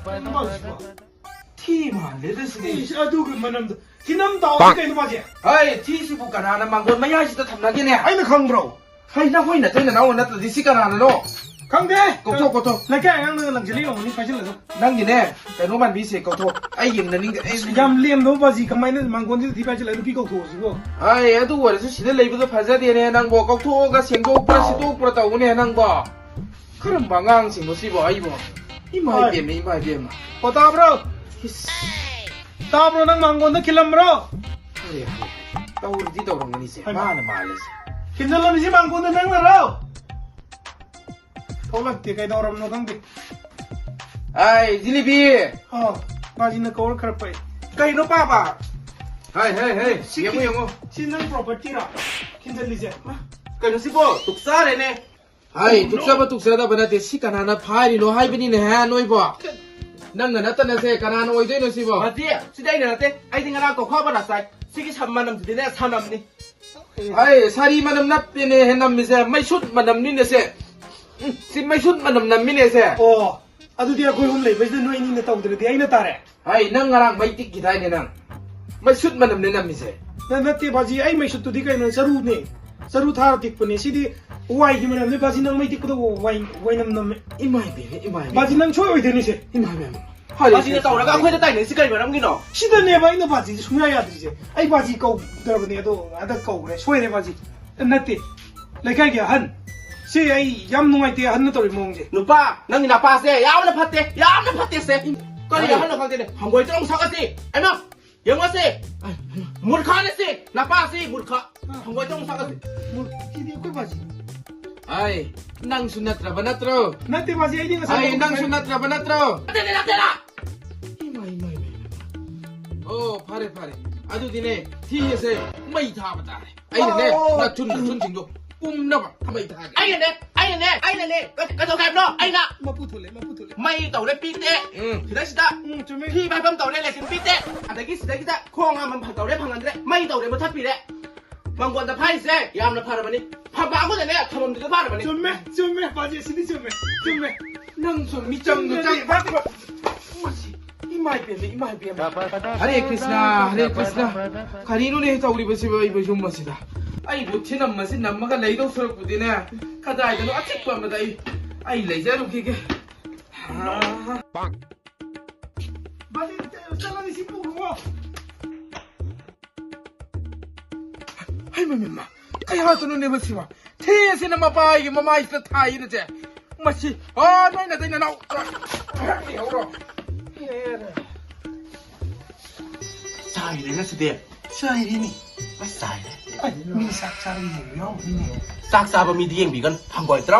ꯀꯩꯅꯣ ꯃꯥꯁꯤꯕꯣ? ꯊꯤ ꯃꯥꯜꯂꯦꯗ ꯁꯤꯗꯤ꯫ ꯏꯁ, ꯑꯗꯨꯒꯤ ꯃꯅꯝꯗꯣ꯫ ꯊꯤꯅꯝ ꯇꯥꯎꯗꯤ ꯀꯩꯅꯣ ꯃꯥꯁꯦ? ꯍꯩ, ꯊꯤꯁꯤꯕꯨ ꯀꯅꯥꯅ ꯃꯥꯡꯒꯣꯟ ꯃꯌꯥꯏꯁꯤꯗ ꯊꯝꯅꯒꯦꯅꯦ? ꯑꯩꯅ ꯈꯪꯕ꯭ꯔꯣ? ꯍꯩ, ꯅꯈꯣꯏ ꯅꯇꯩ ꯅꯅꯥꯎ ꯅꯠꯇ꯭ꯔꯗꯤ ꯁꯤ ꯀꯅꯥꯅꯅꯣ? ꯈꯪꯗꯦ꯫ ꯀꯧꯊꯣꯛ, ꯀꯧꯊꯣꯛ꯫ ꯂꯩꯀꯥꯏ ꯑꯉꯥꯡꯅꯒ ꯂꯪꯁꯤꯜꯂꯤ ꯑꯣꯏꯔꯝꯒꯅꯤ, ꯄꯥꯏꯁꯤꯜꯂꯒ꯫ ꯅꯪꯒꯤꯅꯦ, ꯀꯩꯅꯣ ꯃꯥꯟꯕꯤꯁꯦ ꯀꯧꯊꯣꯛ꯫ ꯑꯩ ꯌꯦꯡꯅꯅꯤꯡꯗꯦ, ꯑꯩ ꯑꯁ, ꯌꯥꯝ ꯂꯦꯝꯗꯕ ꯕꯥꯖꯤ ꯀꯃꯥꯏꯅ ꯃꯥꯡꯒꯣꯟꯁꯤꯗ ꯊꯤ ꯄꯥꯏꯁꯤꯜꯂꯒ ꯅꯨꯄꯤ ꯀꯧꯊꯣꯛꯑꯣ ꯁꯤꯕꯣ? ꯍꯩ, ꯑꯗꯨ ꯑꯣꯏꯔꯁꯨ ꯁꯤꯗ ꯂꯩꯕꯗꯣ ꯐꯖꯗꯦꯅꯦ ꯅꯪꯕꯣ꯫ ꯀꯧꯊꯣꯛꯑꯒ ꯁꯦꯡꯗꯣꯛꯄ꯭ꯔꯥ ꯁꯤꯠꯇꯣꯛꯄ꯭ꯔꯥ ꯇꯧꯕꯅꯦ ꯅꯪꯕꯣ꯫ ꯀꯔꯝꯕ ꯑꯉꯥꯡꯁꯤꯡꯅꯣ ꯁꯤꯕꯣ ꯑꯩꯕꯣ? ꯏꯃꯥ ꯍꯣꯏ꯫ ꯏꯕꯦꯝꯃ, ꯏꯃꯥ ꯏꯕꯦꯝꯃ꯫ ꯑꯣ, ꯇꯥꯕ꯭ꯔꯣ? ꯏꯁ꯫ ꯇꯥꯕ꯭ꯔꯣ, ꯅꯪ ꯃꯥꯡꯒꯣꯟꯗ ꯈꯤꯜꯂꯝꯕ꯭ꯔꯣ? ꯑꯔꯦ, ꯑꯔꯦ꯫ ꯇꯧꯔꯗꯤ ꯇꯧꯔꯝꯒꯅꯤꯁꯦ꯫ ꯍꯩꯃꯥ꯫ ꯃꯥꯅ ꯃꯥꯜꯂꯤꯁꯦ꯫ ꯈꯤꯜꯖꯜꯂꯝꯃꯤꯁꯤ ꯃꯥꯡꯒꯣꯟꯗ ꯅꯪꯅꯔꯣ? ꯊꯣꯛꯂꯛꯇꯦ, ꯀꯩꯗꯧꯔꯝꯅꯣ ꯈꯪꯗꯦ꯫ ꯑꯥꯏ, ꯖꯤꯂꯤꯕꯤ! ꯑꯣ, ꯕꯥꯖꯤꯅ ꯀꯧꯔ ꯈꯔ ꯐꯩ꯫ ꯀꯩꯅꯣ ꯄꯥꯕ? ꯍꯥꯏ, ꯍꯥꯏ, ꯍꯥꯏ, ꯁꯤ ꯌꯦꯡꯉꯨ, ꯈꯤ-, ꯌꯦꯡꯉꯨ꯫ ꯁꯤ ꯅꯪ property ꯔꯣ? ꯈꯤꯟꯖꯜꯂꯤꯁꯦ? ꯃꯥ꯫ ꯀꯩꯅꯣ ꯁꯤꯕꯣ? ꯇꯨꯛꯆꯥꯔꯦꯅꯦ꯫ ꯍꯥꯏ, ꯀꯩꯅꯣ? ꯇꯨꯛꯆꯕ ꯇꯨꯛꯆꯗꯕ ꯅꯠꯇꯦ, ꯁꯤ ꯀꯅꯥꯅ ꯐꯥꯏꯔꯤꯅꯣ ꯍꯥꯏꯕꯅꯤꯅꯦ, ꯍꯥ, ꯅꯣꯏꯕꯣ? ꯀ- ꯅꯪꯅ ꯅꯠꯇꯅꯁꯦ, ꯀꯅꯥꯅ ꯑꯣꯏꯗꯣꯏꯅꯣ ꯁꯤꯕꯣ? ꯅꯠꯇꯦ, ꯁꯤꯗꯤ ꯑꯩꯅ ꯅꯠꯇꯦ, ꯑꯩꯗꯤ ꯉꯔꯥꯡ ꯀꯧꯈꯥ ꯕꯣꯔꯥ ꯆꯥꯏ, ꯁꯤꯒꯤ ꯁꯝ ꯃꯅꯝꯁꯤꯗꯤꯅꯦ, ꯁꯅꯝꯅꯤ꯫ ꯍꯥꯏ, ꯁꯥꯔꯤ ꯃꯅꯝ ꯅꯠꯇꯦꯅꯦ, ꯍꯦ ꯅꯝꯃꯤꯁꯦ, ꯃꯩꯁꯨꯠ ꯃꯅꯝꯅꯤꯅꯦ ꯁꯦ꯫ ꯎꯝ, ꯁꯤ ꯃꯩꯁꯨꯠ ꯃꯅꯝ ꯅꯝꯃꯤꯅꯦ ꯁꯦ꯫ ꯑꯣ, ꯑꯗꯨꯗꯤ ꯑꯩꯈꯣꯏ ꯑꯍꯨꯝ ꯂꯩꯕꯁꯤꯗ ꯅꯣꯏ ꯑꯅꯤꯅ ꯇꯧꯗ꯭ꯔꯗꯤ ꯑꯩꯅ ꯇꯥꯔꯦ꯫ ꯍꯥꯏ, ꯅꯪ ꯉꯔꯥꯡ ꯃꯩ ꯇꯤꯛꯈꯤꯗꯥꯏꯅꯦ ꯅꯪ? ꯃꯩꯁꯨꯠ ꯃꯅꯝꯅꯦ ꯅꯝꯃꯤꯁꯦ꯫ ꯅ-, ꯅꯠꯇꯦ ꯕꯥꯖꯤ, ꯑꯩ ꯃꯩꯁꯨꯠꯇꯨꯗꯤ ꯀꯩꯅꯣ, ꯆꯔꯨꯅꯦ꯫ ꯆꯔꯨ ꯊꯥꯔ ꯇꯤꯛꯄꯅꯦ꯫ ꯁꯤꯗꯤ ꯋꯥꯏꯒꯤ ꯃꯅꯝꯅꯦ ꯕꯥꯖꯤ, ꯅꯪ ꯃꯩ ꯇꯤꯛꯄꯗ ꯋꯥꯏ, ꯋꯥꯏꯅꯝ ꯅꯝꯃꯦ꯫ ꯏꯃꯥꯏ ꯄꯦꯝꯃ, ꯏꯃꯥꯏ ꯄꯦꯝꯃ꯫ ꯕꯥꯖꯤ, ꯅꯪ ꯁꯣꯏ ꯑꯣꯏꯗꯣꯏꯅꯤꯁꯦ꯫ ꯏꯃꯥꯏ ꯄꯦꯝꯃ꯫ ꯍꯣꯏ, ꯕꯥꯖꯤꯅ ꯁꯦ, ꯇꯧꯔꯒ ꯁꯦ꯫ ꯑꯩꯈꯣꯏꯗ ꯇꯥꯏꯅꯔꯤꯁꯤ ꯀꯔꯤ ꯃꯔꯝꯒꯤꯅꯣ? ꯁꯤꯗꯅꯦꯕ ꯑꯩꯅ ꯕꯥꯖꯤꯁꯦ ꯁꯨꯡꯌꯥ ꯌꯥꯗ꯭ꯔꯤꯁꯦ꯫ ꯑꯩ ꯕꯥꯖꯤ ꯀꯧꯗ꯭ꯔꯕꯅꯦ, ꯑꯗꯣ ꯍꯟꯗꯛ ꯀꯧꯈ꯭ꯔꯦ꯫ ꯁꯣꯏꯔꯦ ꯕꯥꯖꯤ꯫ ꯅꯠꯇꯦ, ꯂꯩꯀꯥꯏꯒꯤ ꯑꯍꯟ꯫ ꯁꯤ ꯑꯩ ꯌꯥꯝ ꯅꯨꯡꯉꯥꯏꯇꯦ ꯑꯍꯟꯅ ꯇꯧꯔꯤ ꯃꯑꯣꯡꯁꯦ꯫ ꯅꯨꯄꯥ, ꯅꯪꯒꯤ ꯅꯄꯥꯁꯦ ꯌꯥꯝꯅ ꯐꯠꯇꯦ, ꯌꯥꯝꯅ ꯐꯠꯇꯦ ꯁꯦ꯫ ꯀꯔꯤ ꯑꯍꯟꯅꯣ ꯈꯪꯗꯦꯅꯦ, ꯍꯪꯒꯣꯏ ꯇ꯭ꯔꯣꯡ ꯁꯛꯑꯁꯤ꯫ ꯑꯩꯃ, ꯌꯦꯡꯉꯣꯁꯦ꯫ ꯃꯨꯔꯈꯥꯅꯦ ꯁꯤ, ꯅꯄꯥꯁꯤ ꯃꯨꯔꯈꯥ꯫ ꯍꯪꯒꯣꯏ ꯇ꯭ꯔꯣꯡ ꯁꯛꯑꯁꯤ꯫ ꯃꯨꯔ-, ꯁꯤꯗꯤ ꯑꯩꯈꯣꯏ ꯕꯥꯖꯤ꯫ ꯑꯩ, ꯅꯪꯁꯨ ꯅꯠꯇ꯭ꯔꯕ ꯅꯠꯇ꯭ꯔꯣ? ꯅꯠꯇꯦ ꯕꯥꯖꯤ, ꯑꯩꯗꯤ ꯉꯁꯥꯏ ꯑꯩ, ꯅꯪꯁꯨ ꯅꯠꯇ꯭ꯔꯕ ꯅꯠꯇ꯭ꯔꯣ? ꯅꯠꯇꯦꯅꯦ, ꯅꯠꯇꯦꯅ꯫ ꯏꯃꯥ, ꯏꯃꯥ, ꯏꯃꯥ, ꯏꯃꯥ꯫ ꯑꯣ, ꯐꯔꯦ, ꯐꯔꯦ꯫ ꯑꯗꯨꯗꯤꯅꯦ, ꯊꯤ ꯑꯁꯦ ꯃꯩ ꯊꯥꯕ ꯇꯥꯔꯦ꯫ ꯑꯩꯅꯅꯦ, ꯑꯣ꯫ ꯅꯊꯨꯟ, ꯅꯊꯨꯟꯁꯤꯡꯗꯣ ꯄꯨꯝꯅꯕ ꯃꯩ ꯊꯥꯒꯦ꯫ ꯑꯩꯅꯅꯦ, ꯑꯩꯅꯅꯦ, ꯑꯩꯅꯅꯦ꯫ ꯀ-, ꯀꯩꯗꯧꯒꯦ ꯍꯥꯏꯕꯅꯣ? ꯑꯩꯅ꯫ ꯃꯄꯨ ꯊꯣꯛꯂꯦ, ꯃꯄꯨ ꯊꯣꯛꯂꯦ꯫ ꯃꯩ ꯇꯧꯔꯦ ꯄꯤꯛꯇꯦ꯫ ꯎꯝ꯫ ꯁꯤꯗꯩꯁꯤꯗ ꯎꯝ, ꯆꯨꯝꯃꯦ꯫ ꯊꯤ ꯐꯥꯏꯐꯝ ꯇꯧꯔꯦ ꯂꯦꯇ꯭ꯔꯤꯟ ꯄꯤꯛꯇꯦ꯫ ꯑꯗꯒꯤ ꯁꯤꯗꯩꯁꯤꯗ ꯈꯣꯡ ꯍꯥꯝꯐꯝ ꯇꯧꯔꯦ ꯐꯪꯍꯟꯗ꯭ꯔꯦ꯫ ꯃꯩ ꯇꯧꯔꯦ ꯃꯨꯊꯠꯄꯤꯔꯦ꯫ ꯃꯪꯒꯣꯟꯗ ꯐꯥꯏꯁꯦ ꯌꯥꯝꯅ ꯐꯔꯕꯅꯤ꯫ ꯐꯝꯕꯥꯛ ꯑꯃꯗꯅꯦ ꯊꯝꯐꯝꯗꯨꯗ ꯐꯔꯕꯅꯤ꯫ ꯆꯨꯝꯃꯦ, ꯆꯨꯝꯃꯦ, ꯄꯥꯖꯦ, ꯁꯤꯗꯤ ꯆꯨꯝꯃꯦ, ꯆꯨꯝꯃꯦ꯫ ꯅꯪꯁꯨ ꯃꯤꯆꯪꯗꯣ ꯆꯨꯝꯃꯦ, ꯆꯪ-, ꯅꯠꯇ꯭ꯔꯣ? ꯃꯁꯤ, ꯏꯃꯥ ꯏꯕꯦꯝꯃ, ꯏꯃꯥ ꯏꯕꯦꯝꯃ꯫ ꯍꯔꯦ ꯀ꯭ꯔꯤꯁꯅ, ꯍꯔꯦ ꯀ꯭ꯔꯤꯁꯅ꯫ ꯀꯔꯤꯅꯣꯅꯦ ꯇꯧꯔꯤꯕꯁꯤꯕꯨ ꯑꯩꯕꯨ ꯌꯨꯝ ꯑꯁꯤꯗ? ꯑꯩꯕꯨ ꯊꯤꯅꯝꯃꯁꯤ ꯅꯝꯃꯒ ꯂꯩꯗꯧ ꯁꯔꯨꯛꯄꯨꯗꯤꯅꯦ, ꯀꯗꯥꯏꯗꯅꯣ ꯑꯆꯤꯛꯄ ꯑꯃꯗ ꯑꯩ, ꯑꯩ ꯂꯩꯖꯔꯨꯈꯤꯒꯦ꯫ ꯕꯥꯖꯦ, ꯆꯠꯂꯅꯤ, ꯁꯤ ꯄꯨꯈ꯭ꯔꯣ꯫ ꯍꯩꯃ, ꯃꯤꯃ, ꯀꯩ ꯍꯥꯏꯗꯣꯏꯅꯣꯅꯦ ꯃꯁꯤꯕꯣ? ꯊꯦꯁꯤꯅ ꯃꯄꯥꯒꯤ ꯃꯃꯥꯏꯁꯤꯗ ꯊꯥꯏꯅꯁꯦ꯫ ꯃꯁꯤ, ꯑꯣ, ꯅꯣꯏ ꯅꯇꯩ ꯅꯅꯥꯎ꯫ ꯂꯩꯍꯧꯔꯣ꯫ ꯆꯥꯏꯔꯦ ꯉꯁꯤꯗꯤ꯫ ꯆꯥꯏꯔꯦꯅꯦ꯫ ꯑꯁ, ꯆꯥꯏꯔꯦ꯫ ꯑꯩ, ꯃꯤ ꯆꯥꯛ ꯆꯥꯕ ꯌꯦꯡꯕ ꯌꯥꯎꯕꯅꯤꯅꯦ꯫ ꯆꯥꯛ ꯆꯥꯕ ꯃꯤꯗꯤ ꯌꯦꯡꯕꯤꯒꯅꯨ꯫ ꯍꯪꯒꯣꯏ ꯇ꯭ꯔꯣ꯫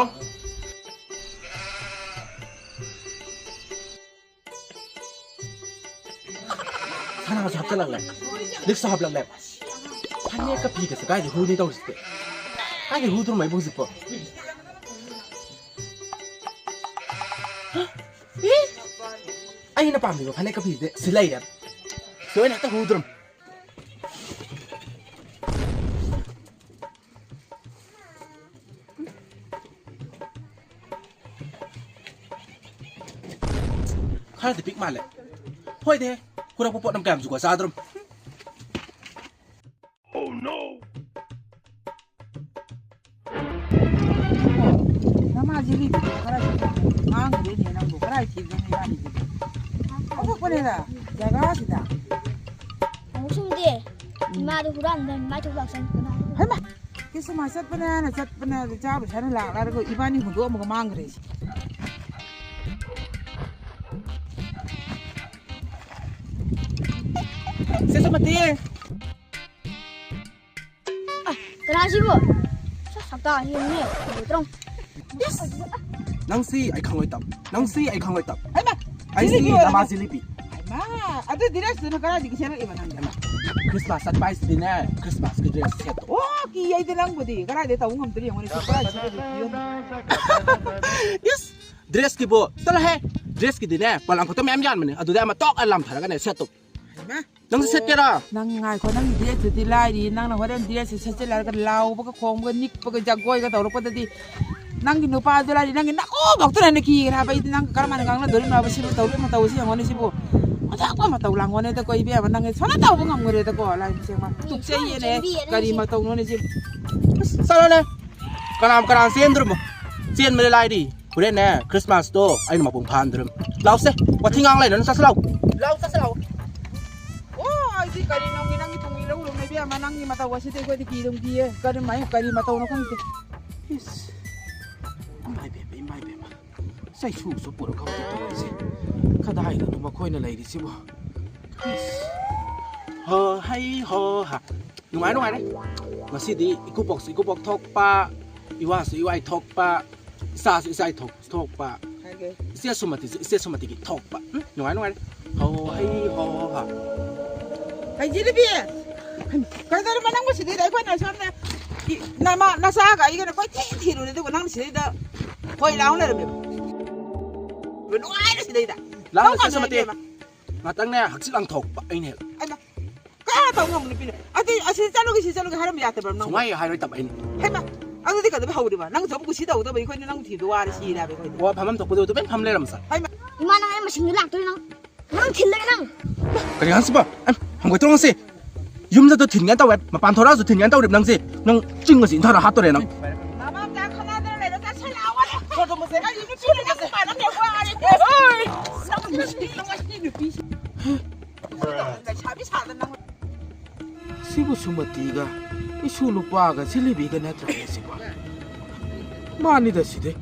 ꯁꯅꯥꯁꯨ ꯍꯥꯞꯆꯜꯂꯛꯂꯦ꯫ ꯂꯤꯛꯁꯨ ꯍꯥꯞꯂꯛꯂꯦ꯫ ꯐꯅꯦꯛꯀ ꯐꯤꯒꯁꯦ ꯀꯥꯏꯗ ꯍꯨꯅꯤ ꯇꯧꯔꯤꯁꯤꯗꯤ? ꯀꯥꯏꯗ ꯍꯨꯗ꯭ꯔꯣ ꯃꯩꯕꯨ ꯍꯧꯖꯤꯛꯄꯣ? ꯏ! ꯑꯩꯅ ꯄꯥꯝꯃꯤꯕ ꯐꯅꯦꯛꯀ ꯐꯤꯁꯦ ꯁꯤ ꯂꯩꯔꯦ꯫ ꯁꯤ ꯑꯣꯏꯅ ꯍꯦꯛꯇ ꯍꯨꯗ꯭ꯔꯣ꯫ ꯈꯔꯗꯤ ꯄꯤꯛ ꯃꯥꯜꯂꯦ꯫ ꯍꯣꯏꯗꯦ, ꯍꯨꯔꯛꯄ ꯄꯣꯠ ꯑꯃ ꯀꯌꯥꯝ ꯖꯨꯒꯣꯠ ꯆꯥꯗ꯭ꯔꯣ? ꯅꯃꯥꯁꯤ ꯂꯤꯕꯤꯗꯣ ꯈꯔ ꯉꯥꯡꯗꯦꯅꯦ ꯅꯪꯕꯨ, ꯀꯔꯥꯏ ꯊꯤꯕꯅꯣ ꯏꯕꯥꯅꯤꯁꯤꯕꯨ? ꯄꯨꯅꯦꯗ, ꯖꯒꯥꯁꯤꯗ꯫ ꯑꯃꯨꯛ ꯁꯨꯝꯗꯤ ꯏꯃꯥꯗꯣ ꯍꯨꯔꯥꯟꯕ ꯃꯥꯏ ꯊꯣꯛ ꯂꯥꯛꯁꯟ ꯀꯅꯥ? ꯍꯩꯃꯥ! ꯈ꯭ꯔꯤꯁꯃꯥꯁ ꯆꯠꯄꯅꯦꯅ ꯆꯠꯄꯅꯦ, ꯑꯗꯨ ꯆꯥꯕ ꯁꯥꯟꯅ ꯂꯥꯛꯂꯔꯒ ꯏꯕꯥꯅꯤ ꯍꯨꯟꯗꯣꯛꯑꯝꯃꯒ ꯃꯥꯡꯈ꯭ꯔꯦ꯫ ꯁꯦ ꯁꯨꯃꯇꯤ! ꯀꯅꯥꯁꯤꯕꯣ? ꯁꯛꯇꯥ ꯌꯦꯡꯉꯨꯅꯦ, ꯇ꯭ꯔꯣꯡ꯫ ꯅꯪꯁꯤ ꯑꯩ ꯈꯪꯂꯣꯏ ꯇꯞ꯫ ꯅꯪꯁꯤ ꯑꯩ ꯈꯪꯂꯣꯏ ꯇꯞ꯫ ꯍꯩꯃꯥ! ꯑꯩꯁꯤ ꯖꯤꯂꯤꯕꯤ ꯑꯣꯏꯔꯝꯃꯦ꯫ ꯅꯃꯥ ꯖꯤꯂꯤꯕꯤ꯫ ꯍꯩꯃꯥ! ꯑꯗꯨ ꯗ꯭ꯔꯦꯁꯇꯨꯅ ꯀꯗꯥꯏꯗꯒꯤ ꯁꯦꯠꯂꯛꯏꯕ ꯅꯪꯗꯤ? ꯍꯩꯃꯥ! ꯈ꯭ꯔꯤꯁꯃꯥꯁ ꯆꯠꯄ ꯍꯥꯏꯁꯤꯗꯤꯅꯦ, ꯈ꯭ꯔꯤꯁꯃꯥꯁꯀꯤ ꯗ꯭ꯔꯦꯁ ꯁꯦꯠꯇꯣ꯫ ꯑꯣ, ꯀꯤ ꯑꯩꯗꯤ ꯅꯪꯕꯨꯗꯤ꯫ ꯀꯗꯥꯏꯗꯒꯤ ꯇꯧꯕ ꯉꯝꯗ꯭ꯔꯤ ꯌꯦꯡꯉꯨꯅꯦ, ꯁꯤ ꯀꯗꯥꯏ ꯁꯦꯠꯂꯛꯏꯕ ꯐꯤꯕꯝꯗꯣ? ꯏꯁ! ꯗ꯭ꯔꯦꯁꯀꯤꯕꯨ, ꯆꯠꯂꯣꯍꯦ! ꯗ꯭ꯔꯦꯁꯀꯤꯗꯤꯅꯦ, ꯄꯣꯂꯥꯡ ꯈꯛꯇ ꯃꯌꯥꯝ ꯌꯥꯟꯕꯅꯦ꯫ ꯑꯗꯨꯗ ꯑꯃ ꯇꯣꯛ ꯑ ꯂꯥꯝꯊꯔꯒꯅꯦ, ꯁꯦꯠꯇꯣ꯫ ꯍꯩꯃꯥ! ꯅꯪꯁꯨ ꯁꯦꯠꯀꯦꯔꯥ? ꯅꯪ ꯉꯥꯏꯈꯣ, ꯅꯪꯒꯤ ꯗ꯭ꯔꯦꯁꯇꯨꯗꯤ ꯂꯥꯏꯔꯤ, ꯅꯪꯅ ꯍꯣꯔꯦꯟ ꯗ꯭ꯔꯦꯁꯁꯦ ꯁꯦꯠꯆꯤꯜꯂꯒ ꯂꯥꯎꯕꯒ ꯈꯣꯡꯕꯒ ꯅꯤꯛꯄꯒ ꯖꯒꯣꯏꯒ ꯇꯧꯔꯛꯄꯗꯗꯤ ꯅꯪꯒꯤ ꯅꯨꯄꯥꯗꯨ ꯂꯥꯏꯔꯤ, ꯅꯪꯒꯤ ꯅꯀꯣꯛꯐꯥꯎꯇꯅ ꯍꯦꯟꯅ ꯀꯤꯒꯅꯤ ꯍꯥꯏꯕ꯫ ꯑꯩꯗꯤ ꯅꯪ ꯀꯔꯝꯍꯥꯏꯅ ꯉꯥꯡꯅꯗꯣꯔꯤꯅꯣ ꯍꯥꯏꯕ? ꯁꯤꯕꯨ ꯇꯧꯔꯤꯕ ꯃꯇꯧꯁꯤ ꯌꯦꯡꯉꯣꯅꯦ ꯁꯤꯕꯨ꯫ ꯑꯣꯟꯊꯣꯛꯄ ꯃꯇꯧ ꯂꯥꯡꯉꯣꯅꯦꯗꯀꯣ ꯏꯕꯦꯝꯃ, ꯅꯪ ꯁꯣꯟꯅ ꯇꯧꯕ ꯉꯝꯈ꯭ꯔꯦꯗꯀꯣ, ꯂꯥꯏ ꯁꯦꯡꯕ꯫ ꯇꯨꯀꯠꯆꯩꯌꯦꯅꯦ, ꯀꯔꯤ ꯃꯇꯧꯅꯣꯅꯦ ꯁꯤꯕꯨ? ꯑꯁ, ꯆꯠꯂꯣꯅꯦ꯫ ꯀꯅꯥ ꯀꯅꯥ ꯆꯦꯟꯗ꯭ꯔꯃꯣ? ꯆꯦꯟꯕꯗꯤ ꯂꯥꯏꯔꯤ꯫ ꯍꯣꯔꯦꯟꯅꯦ, ꯈ꯭ꯔꯤꯁꯃꯥꯁꯇꯣ ꯑꯩꯅ ꯃꯄꯨꯡ ꯐꯥꯍꯟꯗ꯭ꯔꯝ꯫ ꯂꯥꯎꯁꯦ, ꯋꯥꯊꯤ ꯉꯥꯡ ꯂꯩꯔꯅꯨ, ꯆꯠꯁꯤ ꯂꯥꯎ꯫ ꯂꯥꯎ, ꯆꯠꯁꯤ ꯂꯥꯎ꯫ ꯑꯣ, ꯑꯩꯗꯤ ꯀꯔꯤ ꯅꯪꯒꯤ, ꯅꯪꯒꯤ ꯊꯣꯡꯕꯤ ꯂꯧꯔꯨꯅꯨ ꯏꯕꯦꯝꯃ, ꯅꯪꯒꯤ ꯃꯇꯧ ꯑꯁꯤꯗꯤ ꯑꯩꯈꯣꯏꯗꯤ ꯀꯤꯗꯨꯝ ꯀꯤꯌꯦ꯫ ꯀꯔꯝꯍꯥꯏ-, ꯀꯔꯤ ꯃꯇꯧꯅꯣ ꯈꯪꯗꯦ꯫ ꯏꯁ, ꯏꯃꯥꯏ ꯄꯦꯝꯃ, ꯏꯃꯥꯏ ꯄꯦꯝꯃ꯫ ꯆꯩꯁꯨꯁꯨ ꯄꯨꯔꯛꯍꯧꯗꯦ ꯇꯧꯔꯤꯁꯦ꯫ ꯀꯗꯥꯏꯗꯅꯣ ꯃꯈꯣꯏꯅ ꯂꯩꯔꯤꯁꯤꯕꯣ? ꯏꯁ꯫ ꯍꯣ ꯍꯩ ꯍꯣ ꯍꯥ꯫ ꯅꯨꯡꯉꯥꯏ, ꯅꯨꯡꯉꯥꯏꯔꯦ꯫ ꯉꯁꯤꯗꯤ ꯏꯀꯨꯕꯣꯛꯁꯨ ꯏꯀꯨꯕꯣꯛ ꯊꯣꯛꯄ, ꯏꯋꯥꯁꯨ ꯏꯋꯥꯏ ꯊꯣꯛꯄ, ꯏꯆꯥꯁꯨ ꯏꯆꯥꯏ ꯊꯣꯛ-, ꯊꯣꯛꯄ, ꯍꯥꯏꯒꯦ꯫ ꯏꯆꯦ ꯁꯨꯃꯇꯤꯁꯨ ꯏꯆꯦ ꯁꯨꯃꯇꯤꯒꯤ ꯊꯣꯛꯄ꯫ ꯎꯝ, ꯅꯨꯡꯉꯥꯏ, ꯅꯨꯡꯉꯥꯏꯔꯦ꯫ ꯍꯣ ꯍꯩ ꯍꯣ ꯍꯥ꯫ ꯍꯩ ꯖꯤꯂꯤꯕꯤ! ꯀꯩꯗꯧꯔꯕ ꯅꯪꯕꯨ ꯁꯤꯗꯩꯗ? ꯑꯩꯈꯣꯏꯅ ꯁꯣꯝꯗ ꯏ-, ꯅꯃ-, ꯅꯆꯥꯒ ꯑꯩꯒꯅ ꯀꯣꯏꯊꯤ ꯊꯤꯔꯨꯔꯦ, ꯑꯗꯨꯒ ꯅꯪꯅ ꯁꯤꯗꯩꯗ ꯈꯣꯏ ꯂꯥꯎ ꯂꯩꯔꯝꯃꯦꯕ꯫ ꯅꯨꯡꯉꯥꯏꯔꯦ ꯁꯤꯗꯩꯗ꯫ ꯂꯥꯎ ꯂꯥꯎ ꯂꯩꯔꯦ, ꯀꯥꯟꯗ ꯁꯨꯃꯇꯤ꯫ ꯏꯕꯦꯝꯃ꯫ ꯉꯥꯛꯇꯪꯅꯦ, ꯍꯛꯆꯤꯠ ꯂꯥꯡꯊꯣꯛꯄ ꯑꯩꯅ ꯍꯦꯛ꯫ ꯑꯩꯃ, ꯀꯌꯥ ꯇꯧ ꯉꯝꯕ ꯅꯨꯄꯤꯅꯣ? ꯑꯗꯨ ꯑꯁꯤ ꯆꯠꯂꯨꯒꯦ, ꯁꯤ ꯆꯠꯂꯨꯒꯦ ꯍꯥꯏꯔꯝꯕ ꯌꯥꯗꯕ꯭ꯔꯥ ꯅꯪ? ꯁꯨꯡꯍꯥꯏ ꯍꯥꯏꯔꯣꯏ ꯇꯞ ꯑꯩꯅ꯫ ꯍꯩꯃ, ꯑꯗꯨꯗꯤ ꯀꯩꯗꯧꯕꯩ ꯍꯧꯔꯤꯕ? ꯅꯪꯁꯨ ꯑꯃꯨꯛ ꯀꯨꯁꯤ ꯇꯧꯒꯗꯕ, ꯑꯩꯈꯣꯏꯗꯤ ꯅꯪ ꯊꯤꯕꯗ ꯋꯥꯔꯦ ꯁꯤꯔꯦ ꯍꯥꯏꯕ ꯑꯩꯈꯣꯏꯗꯤ꯫ ꯑꯣ, ꯐꯝꯐꯝ ꯊꯣꯛꯄꯗꯨ ꯑꯗꯨ ꯂꯣꯏ ꯐꯝ ꯂꯩꯔꯝꯁꯦ꯫ ꯍꯩꯃ꯫ ꯏꯃꯥ, ꯅꯪ ꯑꯩ ꯃꯁꯤꯡꯗ ꯂꯥꯛꯇꯣꯏ ꯅꯪ? ꯅꯪ ꯊꯤꯜꯂꯒꯦ ꯅꯪ꯫ ꯀꯔꯤ ꯍꯥꯏꯁꯤꯕ? ꯑꯦ, ꯍꯪꯒꯣꯏꯇ꯭ꯔꯣ ꯉꯁꯤ? ꯌꯨꯝꯗ ꯊꯤꯟꯒꯦ ꯇꯧꯋꯦ, ꯃꯄꯥꯟ ꯊꯣꯔꯛꯑꯁꯨ ꯊꯤꯟꯒꯦ ꯇꯧꯔꯤꯕ ꯅꯪꯁꯦ꯫ ꯅꯪ ꯆꯤꯡ ꯑꯁꯤ ꯏꯟꯊꯔ ꯍꯥꯠꯇꯣꯔꯦ ꯅꯪ꯫ ꯅꯃꯥꯝ ꯆꯥ ꯈꯪꯅꯗꯅ ꯂꯩꯔꯣ, ꯆꯠꯁꯜꯂꯛꯑꯣ꯫ ꯀꯔꯤ ꯅꯨꯄꯤꯅꯣ ꯅꯪ ꯃꯄꯥꯟꯗ ꯂꯩꯕ ꯋꯥꯔꯦ? ꯍꯣꯏ! ꯅꯪ ꯅꯨꯄꯤꯁꯤ ꯂꯩꯁꯥꯕꯤ ꯁꯥꯗꯅ ꯁꯤꯕꯨ ꯁꯨꯃꯇꯤꯒ ꯏꯁꯨ ꯅꯨꯄꯥꯒ ꯖꯤꯂꯤꯕꯤꯒ ꯅꯠꯇ꯭ꯔꯅꯦ ꯁꯤꯕꯣ? ꯃꯥꯅꯤꯗ ꯁꯤꯗꯤ꯫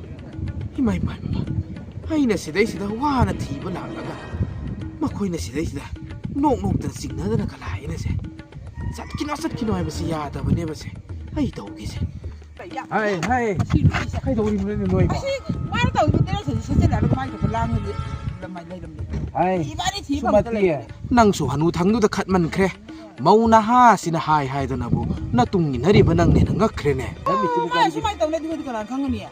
ꯏꯃꯥ, ꯏꯃꯥ, ꯏꯃꯥ꯫ ꯑꯩꯅ ꯁꯤꯗꯩꯁꯤꯗ ꯋꯥꯅ ꯊꯤꯕ ꯂꯥꯛꯂꯒ ꯃꯈꯣꯏꯅ ꯁꯤꯗꯩꯁꯤꯗ ꯅꯣꯛ ꯅꯣꯛꯇꯅ ꯆꯤꯡꯅꯗꯅ ꯀꯂꯥꯏꯅꯁꯦ꯫ ꯆꯠꯈꯤꯅꯣ, ꯆꯠꯈꯤꯅꯣ ꯍꯥꯏꯕꯁꯤ ꯌꯥꯗꯕꯅꯦꯕꯁꯦ꯫ ꯑꯩ ꯇꯧꯒꯦꯁꯦ꯫ ꯍꯥꯏ, ꯍꯥꯏ꯫ ꯀꯩꯗꯧꯔꯤꯕꯅꯣꯅꯦ ꯅꯣꯏꯕꯣ? ꯑꯁꯤ ꯃꯥꯅ ꯇꯧꯔꯤꯕ ꯗ꯭ꯔꯦꯁꯁꯤꯗꯤ ꯁꯦꯠꯆꯜꯂꯒ ꯃꯥꯏ ꯊꯣꯛꯄ ꯂꯥꯡꯉꯗꯤ ꯂꯝꯃꯥꯏ ꯂꯩꯔꯝꯅꯤ꯫ ꯍꯥꯏ, ꯏꯕꯥꯅꯤ ꯊꯤ ꯁꯨꯃꯇꯤ꯫ ꯐꯪꯗ ꯂꯩꯔꯝꯅꯤ꯫ ꯅꯪꯁꯨ ꯍꯅꯨ ꯊꯪꯗꯨꯗ ꯈꯠꯃꯟꯈ꯭ꯔꯦ꯫ ꯃꯧ ꯅꯍꯥꯁꯤꯅ ꯍꯥꯏ ꯍꯥꯏꯗꯅꯕꯨ ꯅꯇꯨꯡ ꯏꯟꯅꯔꯤꯕ ꯅꯪꯅꯦꯅ ꯉꯛꯈ꯭ꯔꯦꯅꯦ꯫ ꯑꯣ, ꯃꯥ ꯁꯨꯃꯥꯏꯅ ꯇꯧꯅꯗ꯭ꯔꯗꯤ ꯀꯅꯥꯅ ꯈꯪꯒꯅꯤ?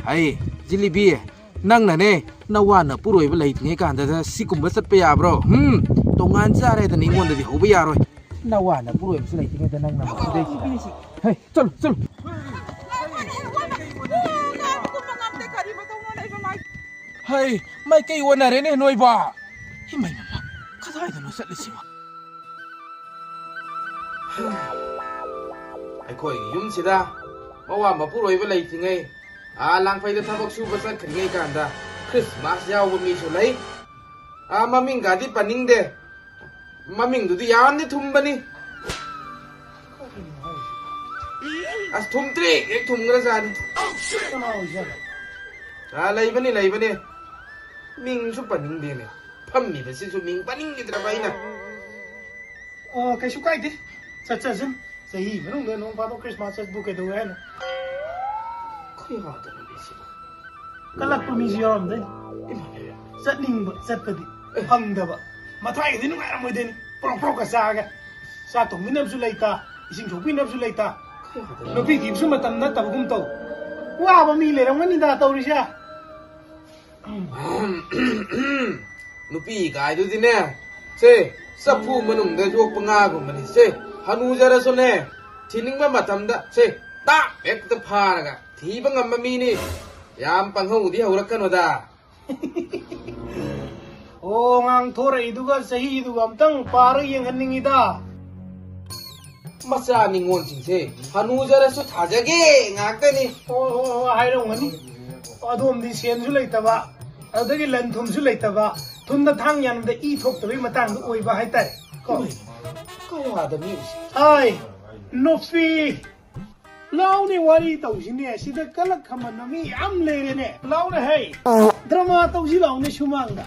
ꯍꯩ, ꯖꯤꯂꯤꯕꯤ, ꯅꯪꯅꯅꯦ ꯅꯋꯥ ꯅꯄꯨꯔꯣꯏꯕ ꯂꯩꯇ꯭ꯔꯤꯉꯩ ꯀꯥꯟꯗꯗ ꯁꯤꯒꯨꯝꯕ ꯆꯠꯄ ꯌꯥꯕ꯭ꯔꯣ? ꯍꯨꯝ, ꯇꯣꯉꯥꯟ ꯆꯥꯔꯦꯗꯅ ꯑꯩꯉꯣꯟꯗꯗꯤ ꯍꯧꯕ ꯌꯥꯔꯣꯏ꯫ ꯅꯋꯥ ꯅꯄꯨꯔꯣꯏꯕꯁꯨ ꯂꯩꯇ꯭ꯔꯤꯉꯩꯗ ꯅꯪꯅ ꯃꯁꯤꯗꯩꯁꯤꯗ꯫ ꯍꯩ, ꯆꯠꯂꯨ, ꯆꯠꯂꯨ꯫ ꯍꯩ, ꯃꯥꯏꯀꯩ ꯑꯣꯟꯅꯔꯦꯅꯦ ꯅꯣꯏꯕꯣ꯫ ꯏꯃꯥꯏ, ꯏꯃꯥꯏ, ꯏꯃꯥꯏ, ꯀꯗꯥꯏꯗꯅꯣ ꯆꯠꯂꯤꯁꯤꯕꯣ? ꯑꯩꯈꯣꯏꯒꯤ ꯌꯨꯝꯁꯤꯗ ꯃꯋꯥ ꯃꯄꯨꯔꯣꯏꯕ ꯂꯩꯇ꯭ꯔꯤꯉꯩ, ꯑꯥ ꯂꯥꯡꯐꯩꯗ ꯊꯕꯛ ꯁꯨꯕ ꯆꯠꯈ꯭ꯔꯤꯉꯩ ꯀꯥꯟꯗ ꯈ꯭ꯔꯤꯁꯃꯥꯁ ꯌꯥꯎꯕ ꯃꯤꯁꯨ ꯂꯩ꯫ ꯑꯥ ꯃꯃꯤꯡꯒꯗꯤ ꯄꯟꯅꯤꯡꯗꯦ꯫ ꯃꯃꯤꯡꯗꯨꯗꯤ ꯌꯥꯝꯗꯤ ꯊꯨꯝꯕꯅꯤ꯫ ꯑꯁ, ꯊꯨꯝꯇ꯭ꯔꯤꯛ ꯍꯦꯛ ꯊꯨꯝꯈ꯭ꯔꯖꯥꯠꯅꯤ꯫ ꯀꯅꯥ ꯑꯣꯏꯖꯥꯠꯅꯣ? ꯑꯥ, ꯂꯩꯕꯅꯤ, ꯂꯩꯕꯅꯤ꯫ ꯃꯤꯡꯁꯨ ꯄꯟꯅꯤꯡꯗꯦꯅꯦ꯫ ꯐꯝꯃꯤꯕꯁꯤꯁꯨ ꯃꯤꯡ ꯄꯟꯅꯤꯡꯈꯤꯗ꯭ꯔꯕ ꯑꯩꯅ꯫ ꯑꯣ, ꯀꯩꯁꯨ ꯀꯥꯏꯗꯦ꯫ ꯆꯠꯆꯁꯅꯨ꯫ ꯆꯍꯤ ꯃꯅꯨꯡꯗ ꯅꯣꯡ ꯐꯥꯗꯣꯛ ꯈ꯭ꯔꯤꯁꯃꯥꯁ ꯆꯠꯄꯨ ꯀꯩꯗꯧꯋꯦ ꯍꯥꯏꯅꯣ? ꯀꯔꯤ ꯋꯥꯗꯅꯣꯅꯦ ꯁꯤꯕꯣ? ꯀꯜꯂꯛꯄ ꯃꯤꯁꯨ ꯌꯥꯎꯔꯝꯗꯣꯏꯅꯤ꯫ ꯆꯠꯅꯤꯡꯕ ꯆꯠꯄꯗꯤ ꯐꯪꯗꯕ꯫ ꯃꯊꯥꯏꯒꯗꯤ ꯅꯨꯡꯉꯥꯏꯔꯝꯃꯣꯏꯗꯣꯏꯅꯤ꯫ ꯄ꯭ꯔꯣꯛ ꯄ꯭ꯔꯣꯛꯀ ꯆꯥꯛꯑꯒ꯫ ꯆꯥꯛ ꯊꯣꯡꯕꯤꯅꯕꯁꯨ ꯂꯩꯇ, ꯏꯁꯤꯡ ꯁꯣꯛꯄꯤꯅꯕꯁꯨ ꯂꯩꯇ꯫ ꯅꯨꯄꯤ ꯊꯤꯕꯁꯨ ꯃꯇꯝ ꯅꯠꯇꯕꯒꯨꯝ ꯇꯧ꯫ ꯋꯥꯕ ꯃꯤ ꯂꯩꯔꯝꯒꯅꯤꯗ ꯇꯧꯔꯤꯁꯦ꯫ ꯅꯨꯄꯤ ꯀꯥꯏꯗꯨꯗꯤꯅꯦ, ꯁꯦ, ꯆꯐꯨ ꯃꯅꯨꯡꯗ ꯌꯣꯛꯄ ꯉꯥꯒꯨꯝꯕꯅꯤ꯫ ꯁꯦ, ꯍꯅꯨꯖꯔꯁꯨꯅꯦ, ꯊꯤꯅꯤꯡꯕ ꯃꯇꯝꯗ, ꯁꯦ, ꯇꯥꯞ ꯍꯦꯛꯇ ꯐꯥꯔꯒ ꯊꯤꯕ ꯉꯝꯕ ꯃꯤꯅꯤ꯫ ꯌꯥꯝ ꯄꯪꯍꯧꯗꯤ ꯍꯧꯔꯛꯀꯅꯨꯗ꯫ ꯑꯣ, ꯉꯥꯡꯊꯣꯔꯛꯏꯗꯨꯒ ꯆꯍꯤꯗꯨꯒ ꯑꯝꯇꯪ ꯄꯥꯔ ꯌꯦꯡꯍꯟꯅꯤꯡꯉꯤꯗ꯫ ꯃꯆꯥ ꯅꯤꯉꯣꯜꯁꯤꯡꯁꯦ ꯍꯅꯨꯖꯔꯁꯨ ꯊꯥꯖꯒꯦ ꯉꯥꯛꯇꯅꯤ꯫ ꯍꯣꯏ, ꯍꯣꯏ, ꯍꯣꯏ, ꯍꯥꯏꯔꯝꯒꯅꯤ꯫ ꯑꯗꯣꯝꯗꯤ ꯁꯦꯟꯁꯨ ꯂꯩꯇꯕ, ꯑꯗꯨꯗꯒꯤ ꯂꯟ ꯊꯨꯝꯁꯨ ꯂꯩꯇꯕ, ꯊꯨꯝꯗ ꯊꯥꯡ ꯌꯥꯟꯕꯗ ꯏ ꯊꯣꯛꯇꯕꯒꯤ ꯃꯇꯥꯡꯗ ꯑꯣꯏꯕ ꯍꯥꯏꯇꯥꯔꯦ ꯀꯣ꯫ ꯀꯋꯥꯗ ꯃꯤ ꯎꯁꯤ꯫ ꯍꯥꯏ, ꯅꯨꯄꯤ꯫ ꯂꯥꯎꯅꯦ, ꯋꯥꯔꯤ ꯇꯧꯁꯤꯅꯦ꯫ ꯁꯤꯗ ꯀꯂꯛ ꯈꯝꯕꯟꯕ ꯃꯤ ꯌꯥꯝ ꯂꯩꯔꯦꯅꯦ꯫ ꯂꯥꯎꯅꯦ ꯍꯩ꯫ ꯗ꯭ꯔꯃꯥ ꯇꯧꯁꯤ ꯂꯥꯎꯅꯦ ꯁꯨꯃꯥꯡꯗ꯫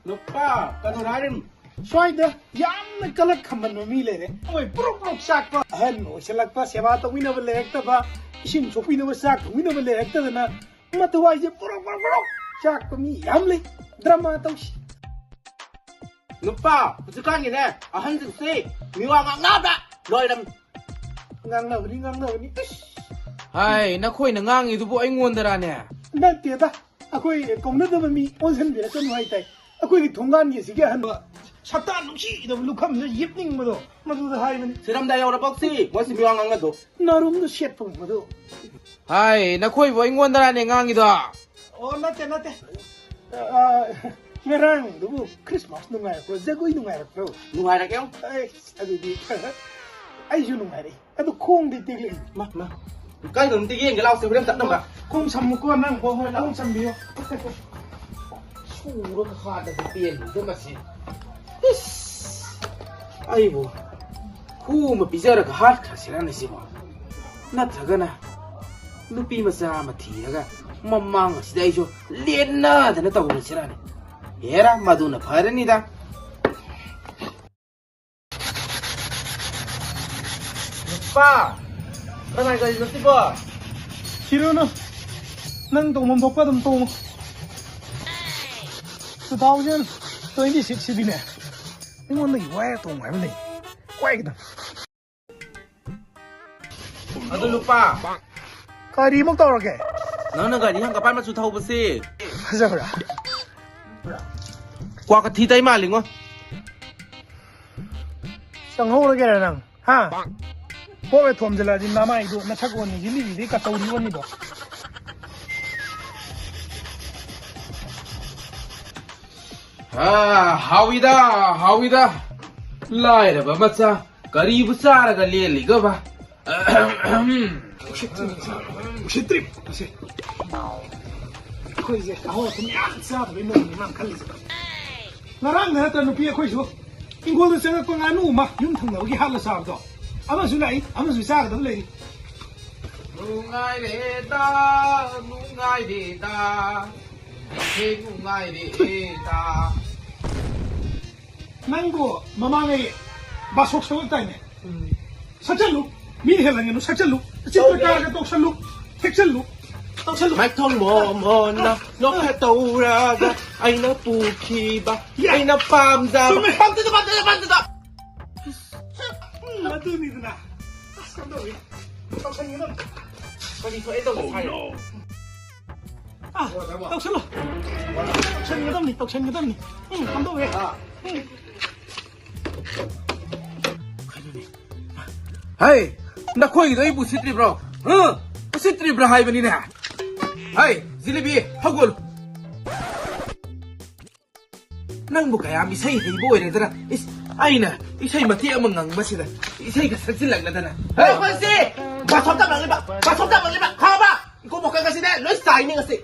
ꯅꯨꯄꯥ, ꯀꯩꯅꯣ ꯍꯥꯏꯔꯤꯝ? ꯁ꯭ꯋꯥꯏꯗ ꯌꯥꯝꯅ ꯀꯂꯛ ꯈꯝꯕꯟꯕ ꯃꯤ ꯂꯩꯔꯦ꯫ ꯃꯣꯏ ꯄꯨꯔꯨꯞ ꯄꯨꯔꯨꯞ ꯆꯥꯛꯄ꯫ ꯑꯍꯟ ꯑꯣꯏꯁꯤꯜꯂꯛꯄ, ꯁꯦꯕꯥ ꯇꯧꯕꯤꯅꯕ ꯂꯩꯔꯛꯇꯕ, ꯏꯁꯤꯡ ꯁꯣꯛꯄꯤꯅꯕ, ꯆꯥꯛ ꯊꯣꯡꯕꯤꯅꯕ ꯂꯩꯔꯛꯇꯗꯅ ꯃꯊꯋꯥꯏꯁꯦ ꯄꯨꯔꯨꯞ ꯄꯨꯔꯨꯞ ꯄꯨꯔꯨꯞ ꯆꯥꯛꯄ ꯃꯤ ꯌꯥꯝ ꯂꯩ꯫ ꯗ꯭ꯔꯃꯥ ꯇꯧꯁꯤ꯫ ꯅꯨꯄꯥ, ꯍꯧꯖꯤꯛꯀꯥꯟꯒꯤꯅꯦ, ꯑꯍꯟꯁꯤꯡꯁꯤ ꯃꯤꯋꯥ ꯉꯥꯡꯅꯕ ꯂꯣꯏꯔꯝ꯫ ꯉꯥꯡꯅꯕꯅꯤ, ꯉꯥꯡꯅꯕꯅꯤ꯫ ꯏꯁ! ꯍꯥꯏ, ꯅꯈꯣꯏꯅ ꯉꯥꯡꯉꯤꯗꯨꯕꯨ ꯑꯩꯉꯣꯟꯗꯔꯥꯅꯦ? ꯅꯠꯇꯦꯗ, ꯑꯩꯈꯣꯏ ꯀꯧꯅꯗꯕ ꯃꯤ ꯑꯣꯟꯁꯤꯟꯕꯤꯔꯛꯀꯅꯨ ꯍꯥꯏꯇꯥꯏ꯫ ꯑꯩꯈꯣꯏꯒꯤ ꯊꯣꯡꯒꯥꯟꯒꯤ ꯑꯁꯤꯒꯤ ꯑꯍꯟꯕ ꯁꯛꯇꯥ ꯅꯨꯡꯁꯤꯗꯕ ꯂꯨꯈꯝꯁꯤꯗ ꯌꯦꯞꯅꯤꯡꯕꯗꯣ, ꯃꯗꯨꯗ ꯍꯥꯏꯕꯅꯤ꯫ ꯁꯤꯔꯝꯗꯥ ꯌꯧꯔꯕꯣꯛꯁꯤ, ꯃꯣꯏꯁꯤ ꯃꯤꯋꯥ ꯉꯥꯡꯅꯗꯣ꯫ ꯅꯥꯔꯨꯝꯗꯣ ꯁꯦꯠꯄ ꯉꯝꯕꯗꯣ꯫ ꯍꯥꯏ, ꯅꯈꯣꯏꯕꯨ ꯑꯩꯉꯣꯟꯗꯔꯥꯅꯦ ꯉꯥꯡꯉꯤꯗꯣ? ꯑꯣ, ꯅꯠꯇꯦ, ꯅꯠꯇꯦ꯫ ꯑ, ꯉꯔꯥꯡꯗꯨꯕꯨ ꯈ꯭ꯔꯤꯁꯃꯥꯁ ꯅꯨꯡꯉꯥꯏꯔꯛꯄ꯭ꯔꯣ? ꯖꯒꯣꯏ ꯅꯨꯡꯉꯥꯏꯔꯛꯄ꯭ꯔꯣ? ꯅꯨꯡꯉꯥꯏꯔꯛꯑꯦ꯫ ꯑꯩꯁ, ꯑꯗꯨꯗꯤ ꯑꯩꯁꯨ ꯅꯨꯡꯉꯥꯏꯔꯛꯏ꯫ ꯑꯗꯨ ꯈꯣꯡꯗꯤ ꯇꯦꯛꯂꯛꯏ꯫ ꯃꯥ, ꯃꯥ꯫ ꯀꯥꯏꯗꯅꯣ ꯑꯝꯇ ꯌꯦꯡꯒꯦ ꯂꯥꯎꯁꯦ, ꯍꯣꯔꯦꯟ ꯆꯠꯅꯕ꯫ ꯈꯣꯡ ꯁꯝꯃꯨꯀꯣ ꯅꯪ꯫ ꯍꯣꯏ, ꯍꯣꯏ, ꯂꯥꯎ꯫ ꯈꯣꯡ ꯁꯝꯕꯤꯌꯣ꯫ ꯁꯨꯔꯒ ꯍꯥꯠꯂꯒ ꯄꯦꯟꯕꯗꯣ ꯃꯁꯤ꯫ ꯏꯁ! ꯑꯩꯕꯨ ꯍꯨ ꯑꯃ ꯄꯤꯖꯔꯒ ꯍꯥꯠꯈ꯭ꯔꯁꯤꯔꯅꯦ ꯁꯤꯕꯣ? ꯅꯠꯇ꯭ꯔꯒꯅ ꯅꯨꯄꯤ ꯃꯆꯥ ꯑꯃ ꯊꯤꯔꯒ ꯃꯃꯥꯡ ꯑꯁꯤꯗ ꯑꯩꯁꯨ ꯂꯦꯟꯅꯗꯅ ꯇꯧꯔꯁꯤꯔꯅꯦ? ꯍꯦꯔꯥ, ꯃꯗꯨꯅ ꯐꯔꯅꯤꯗ꯫ ꯅꯨꯄꯥ, ꯀꯅꯥꯏ ꯒꯥꯔꯤꯅꯣ ꯁꯤꯕꯣ? ꯊꯤꯔꯨꯅꯨ, ꯅꯪ ꯇꯣꯡꯐꯝ ꯊꯣꯛꯄ ꯑꯗꯨꯝ ꯇꯣꯡꯉꯨ꯫ Two thousand twenty six ꯁꯤꯗꯤꯅꯦ, ꯑꯩꯉꯣꯟꯗꯒꯤ ꯋꯥꯏꯔ ꯇꯣꯡꯉꯨ ꯍꯥꯏꯕ ꯂꯩ꯫ ꯋꯥꯏꯒꯗꯕ꯫ ꯑꯗꯨ ꯅꯨꯄꯥ, ꯀꯔꯤꯃꯨꯛ ꯇꯧꯔꯒꯦ? ꯅꯪꯅ ꯒꯥꯔꯤ ꯍꯪꯒꯄꯥꯟ ꯃꯆꯨ ꯊꯧꯕꯁꯦ ꯐꯖꯕ꯭ꯔꯥ? ꯀ꯭ꯋꯥꯀꯩꯊꯦꯜꯗꯩ ꯃꯥꯜꯂꯤꯉꯣ꯫ ꯆꯪꯍꯧꯔꯒꯦꯔꯥ ꯅꯪ? ꯍꯥ? ꯄꯣꯛꯂ ꯊꯣꯝꯖꯤꯜꯂꯛꯑꯗꯤ ꯅꯃꯥꯏꯗꯣ ꯅꯁꯛ ꯑꯣꯟꯅꯤ, ꯖꯤꯂꯤꯕꯤꯗꯩ ꯀꯆꯧꯔꯤ ꯑꯣꯟꯅꯤꯗꯣ꯫ ꯑꯥ, ꯍꯥꯎꯏꯗ, ꯍꯥꯎꯏꯗ꯫ ꯂꯥꯏꯔꯕ ꯃꯆꯥ, ꯀꯔꯤꯕꯨ ꯆꯥꯔꯒ ꯂꯦꯜꯂꯤꯒꯕ? ꯎꯁꯤꯠꯇ꯭ꯔꯤ, ꯎꯁꯤꯠꯇ꯭ꯔꯤ, ꯃꯁꯤ꯫ ꯑꯩꯈꯣꯏꯁꯦ ꯑꯍꯥꯎ ꯑꯊꯨꯝ ꯌꯥꯝ ꯆꯥꯗꯕꯩ ꯃꯑꯣꯡꯅꯤ ꯃꯥꯅ ꯈꯜꯂꯤꯁꯦ꯫ ꯉꯔꯥꯡꯗ ꯅꯠꯇ꯭ꯔ ꯅꯨꯄꯤ ꯑꯩꯈꯣꯏꯁꯨ ꯏꯪꯈꯣꯜꯗ ꯆꯪꯉꯛꯄ ꯉꯥꯅꯨ ꯑꯃ ꯌꯨꯝ ꯊꯪꯅꯕꯒꯤ ꯍꯥꯠꯂ ꯆꯥꯕꯗꯣ? ꯑꯃꯁꯨ ꯂꯥꯛꯏ, ꯑꯃꯁꯨ ꯆꯥꯒꯗꯕ ꯂꯩꯔꯤ꯫ ꯅꯨꯡꯉꯥꯏꯔꯦꯗ, ꯅꯨꯡꯉꯥꯏꯔꯦꯗ, ꯍꯦ ꯅꯨꯡꯉꯥꯏꯔꯦꯗ꯫ ꯅꯪꯕꯨ ꯃꯃꯥꯡꯉꯩ ꯕꯥꯁꯣꯛ ꯁꯣꯛꯂꯛꯇꯥꯏꯅꯦ? ꯎꯝ꯫ ꯁꯛꯆꯜꯂꯨ꯫ ꯃꯤꯅ ꯍꯦꯜꯍꯟꯒꯅꯨ, ꯁꯛꯆꯜꯂꯨ꯫ ꯆꯤꯠꯄ ꯇꯧꯒꯦ꯫ ꯀꯥꯔꯒ ꯇꯣꯛꯁꯜꯂꯨ꯫ ꯊꯦꯛꯆꯜꯂꯨ꯫ ꯇꯧꯁꯜꯂꯨ꯫ ꯃꯥꯏꯊꯣꯡ ꯃꯣꯃꯣꯟꯅ ꯅꯣꯛꯐꯦꯠ ꯇꯧꯔꯒ ꯑꯩꯅ ꯄꯨꯈꯤꯕ, ꯌꯥ꯫ ꯑꯩꯅ ꯄꯥꯝꯖꯕ꯫ ꯆꯨꯝꯃꯦ꯫ ꯄꯥꯝꯖꯗ, ꯄꯥꯝꯖꯗ, ꯄꯥꯝꯖꯗ꯫ ꯎꯝ, ꯑꯗꯨꯅꯤꯗꯅ꯫ ꯑꯁ, ꯀꯝꯗꯧꯏ? ꯇꯧꯁꯟꯒꯗꯕꯅꯤ꯫ ꯀꯔꯤ ꯊꯣꯛꯑꯦ ꯇꯧꯕ ꯁꯥꯏ? ꯑꯥ, ꯇꯧꯁꯜꯂꯣ꯫ ꯇꯧꯁꯟꯒꯗꯕꯅꯤ, ꯇꯧꯁꯟꯒꯗꯕꯅꯤ꯫ ꯎꯝ, ꯀꯝꯗꯧꯋꯦ? ꯑꯥ꯫ ꯎꯝ꯫ ꯍꯩ, ꯅꯈꯣꯏꯒꯤꯗꯣ ꯑꯩꯕꯨ ꯎꯁꯤꯠꯇ꯭ꯔꯤꯕ꯭ꯔꯣ? ꯍꯥ? ꯎꯁꯤꯠꯇ꯭ꯔꯤꯕ꯭ꯔꯥ ꯍꯥꯏꯕꯅꯤꯅꯦ꯫ ꯍꯩ, ꯖꯤꯂꯤꯕꯤ, ꯍꯧꯒꯠꯂꯨ꯫ ꯅꯪꯕꯨ ꯀꯌꯥꯝ ꯏꯁꯩ ꯍꯩꯕ ꯑꯣꯏꯔꯦꯗꯅ? ꯏꯁ, ꯑꯩꯅ ꯏꯁꯩ ꯃꯇꯦꯛ ꯑꯃ ꯉꯪꯕꯁꯤꯗ ꯏꯁꯩꯒ ꯁꯛꯆꯤꯜꯂꯛꯂꯗꯅ꯫ ꯍꯩ! ꯑꯩꯈꯣꯏꯁꯤ ꯕꯥꯁꯣꯞ ꯇꯝꯂꯛꯂꯤꯕ, ꯕꯥꯁꯣꯞ ꯇꯝꯂꯛꯂꯤꯕ, ꯈꯪꯉꯕ? ꯏꯀꯣ ꯃꯈꯜ ꯑꯁꯤꯅꯦ, ꯂꯣꯏ ꯆꯥꯏꯅꯤ ꯉꯁꯤ꯫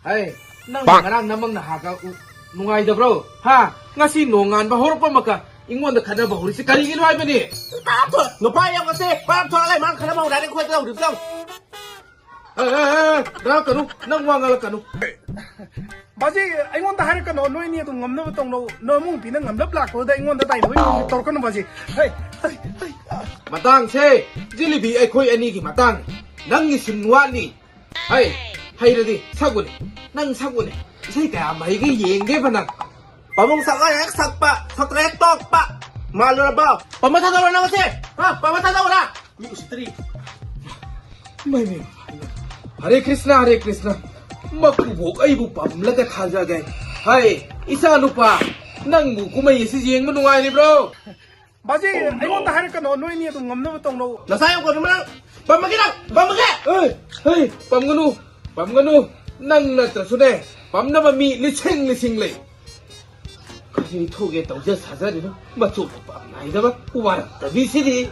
ꯍꯩ, ꯅꯪ ꯉꯔꯥꯡ ꯅꯃꯪ ꯅꯍꯥꯒ ꯎ-, ꯅꯨꯡꯉꯥꯏꯗꯕ꯭ꯔꯣ? ꯍꯥ? ꯉꯁꯤ ꯅꯣꯡꯉꯥꯟꯕ ꯍꯧꯔꯛꯄ ꯃꯈ ꯑꯩꯉꯣꯟꯗ ꯈꯠꯅꯕ ꯍꯧꯔꯤꯁꯤ ꯀꯔꯤꯒꯤꯅꯣ ꯍꯥꯏꯕꯅꯤ? ꯇꯥꯊꯣ, ꯅꯨꯄꯥ ꯌꯥꯎꯒꯁꯦ, ꯄꯥꯔꯞ ꯊꯣꯛꯂꯛꯑꯦ, ꯃꯥꯅ ꯈꯠꯅꯕ ꯍꯧꯔꯛꯑꯦ, ꯑꯩꯈꯣꯏꯗ ꯍꯧꯔꯤꯕꯗꯣ꯫ ꯑꯦ, ꯑꯦ, ꯑꯦ, ꯉꯥꯡꯉꯛꯀꯅꯨ, ꯅꯪ ꯋꯥ ꯉꯥꯡꯂꯛꯀꯅꯨ꯫ ꯕꯥꯖꯤ, ꯑꯩꯉꯣꯟꯗ ꯍꯥꯏꯔꯛꯀꯅꯣ, ꯅꯣꯏꯅꯤ ꯑꯗꯨꯝ ꯉꯝꯅꯕ ꯇꯧꯅꯧ꯫ ꯅꯃꯧ ꯅꯨꯄꯤꯅ ꯉꯝꯅꯕ ꯂꯥꯛꯄꯗꯨꯗ ꯑꯩꯉꯣꯟꯗ ꯗꯥꯏꯂꯣꯒ ꯇꯧꯔꯛꯀꯅꯨ, ꯕꯥꯖꯤ꯫ ꯍꯩ, ꯍꯩ, ꯍꯩ꯫ ꯃꯇꯥꯡꯁꯦ ꯖꯤꯂꯤꯕꯤ ꯑꯩꯈꯣꯏ ꯑꯅꯤꯒꯤ ꯃꯇꯥꯡ꯫ ꯅꯪꯒꯤ ꯁꯤꯟ ꯋꯥꯠꯂꯤ꯫ ꯍꯩ, ꯍꯩꯔꯗꯤ ꯁꯛꯎꯅꯦ꯫ ꯅꯪ ꯁꯛꯎꯅꯦ꯫ ꯏꯁꯩ ꯀꯌꯥꯝ ꯍꯩꯒꯦ ꯌꯦꯡꯒꯦꯕ ꯅꯪ꯫ ꯄꯥꯕꯨꯡ ꯁꯛꯑ ꯍꯦꯛ ꯁꯛꯄ, ꯁꯛꯇ꯭ꯔ ꯍꯦꯛ ꯇꯣꯛꯄ꯫ ꯃꯥꯜꯂꯨꯔꯕꯣ? ꯄꯥꯝꯕ ꯊꯥꯗꯧꯔꯣ ꯅꯪ ꯉꯁꯤ? ꯍꯥ? ꯄꯥꯝꯕ ꯊꯥꯗꯧꯔꯥ? ꯃꯤ ꯎꯁꯤꯠꯇ꯭ꯔꯤ꯫ ꯃꯩ, ꯃꯩ, ꯍꯔꯦ ꯀ꯭ꯔꯤꯁꯅ, ꯍꯔꯦ ꯀ꯭ꯔꯤꯁꯅ꯫ ꯃꯀꯨꯕꯣꯛ ꯑꯩꯕꯨ ꯄꯥꯝꯂꯒ ꯊꯥꯖꯒꯦ꯫ ꯍꯩ, ꯏꯆꯥ ꯅꯨꯄꯥ, ꯅꯪꯕꯨ ꯀꯨꯝꯍꯩ ꯑꯁꯤ ꯌꯦꯡꯕ ꯅꯨꯡꯉꯥꯏꯔꯤꯕ꯭ꯔꯣ? ꯕꯥꯖꯤ, ꯑꯩꯉꯣꯟꯗ ꯍꯥꯏꯔꯛꯀꯅꯣ, ꯅꯣꯏꯅꯤ ꯑꯗꯨꯝ ꯉꯝꯅꯕ ꯇꯧꯅꯧ꯫ ꯅꯁꯥ ꯌꯥꯝ ꯀꯟꯕ ꯅꯪ꯫ ꯄꯝꯃꯒꯦ ꯅꯪ, ꯄꯝꯃꯒꯦ꯫ ꯑꯦ, ꯍꯩ, ꯄꯝꯒꯅꯨ, ꯄꯝꯒꯅꯨ꯫ ꯅꯪ ꯅꯠꯇ꯭ꯔꯁꯨꯅꯦ, ꯄꯝꯅꯕ ꯃꯤ ꯂꯤꯁꯤꯡ ꯂꯤꯁꯤꯡ ꯂꯩ꯫ ꯀꯔꯤ ꯊꯣꯛꯒꯦ ꯇꯧꯖ ꯁꯥꯖꯔꯤꯅꯣ? ꯃꯆꯨ ꯄꯥꯝ ꯅꯥꯏꯗꯕ ꯋꯥꯔꯛꯇꯕꯤꯁꯤꯗꯤ꯫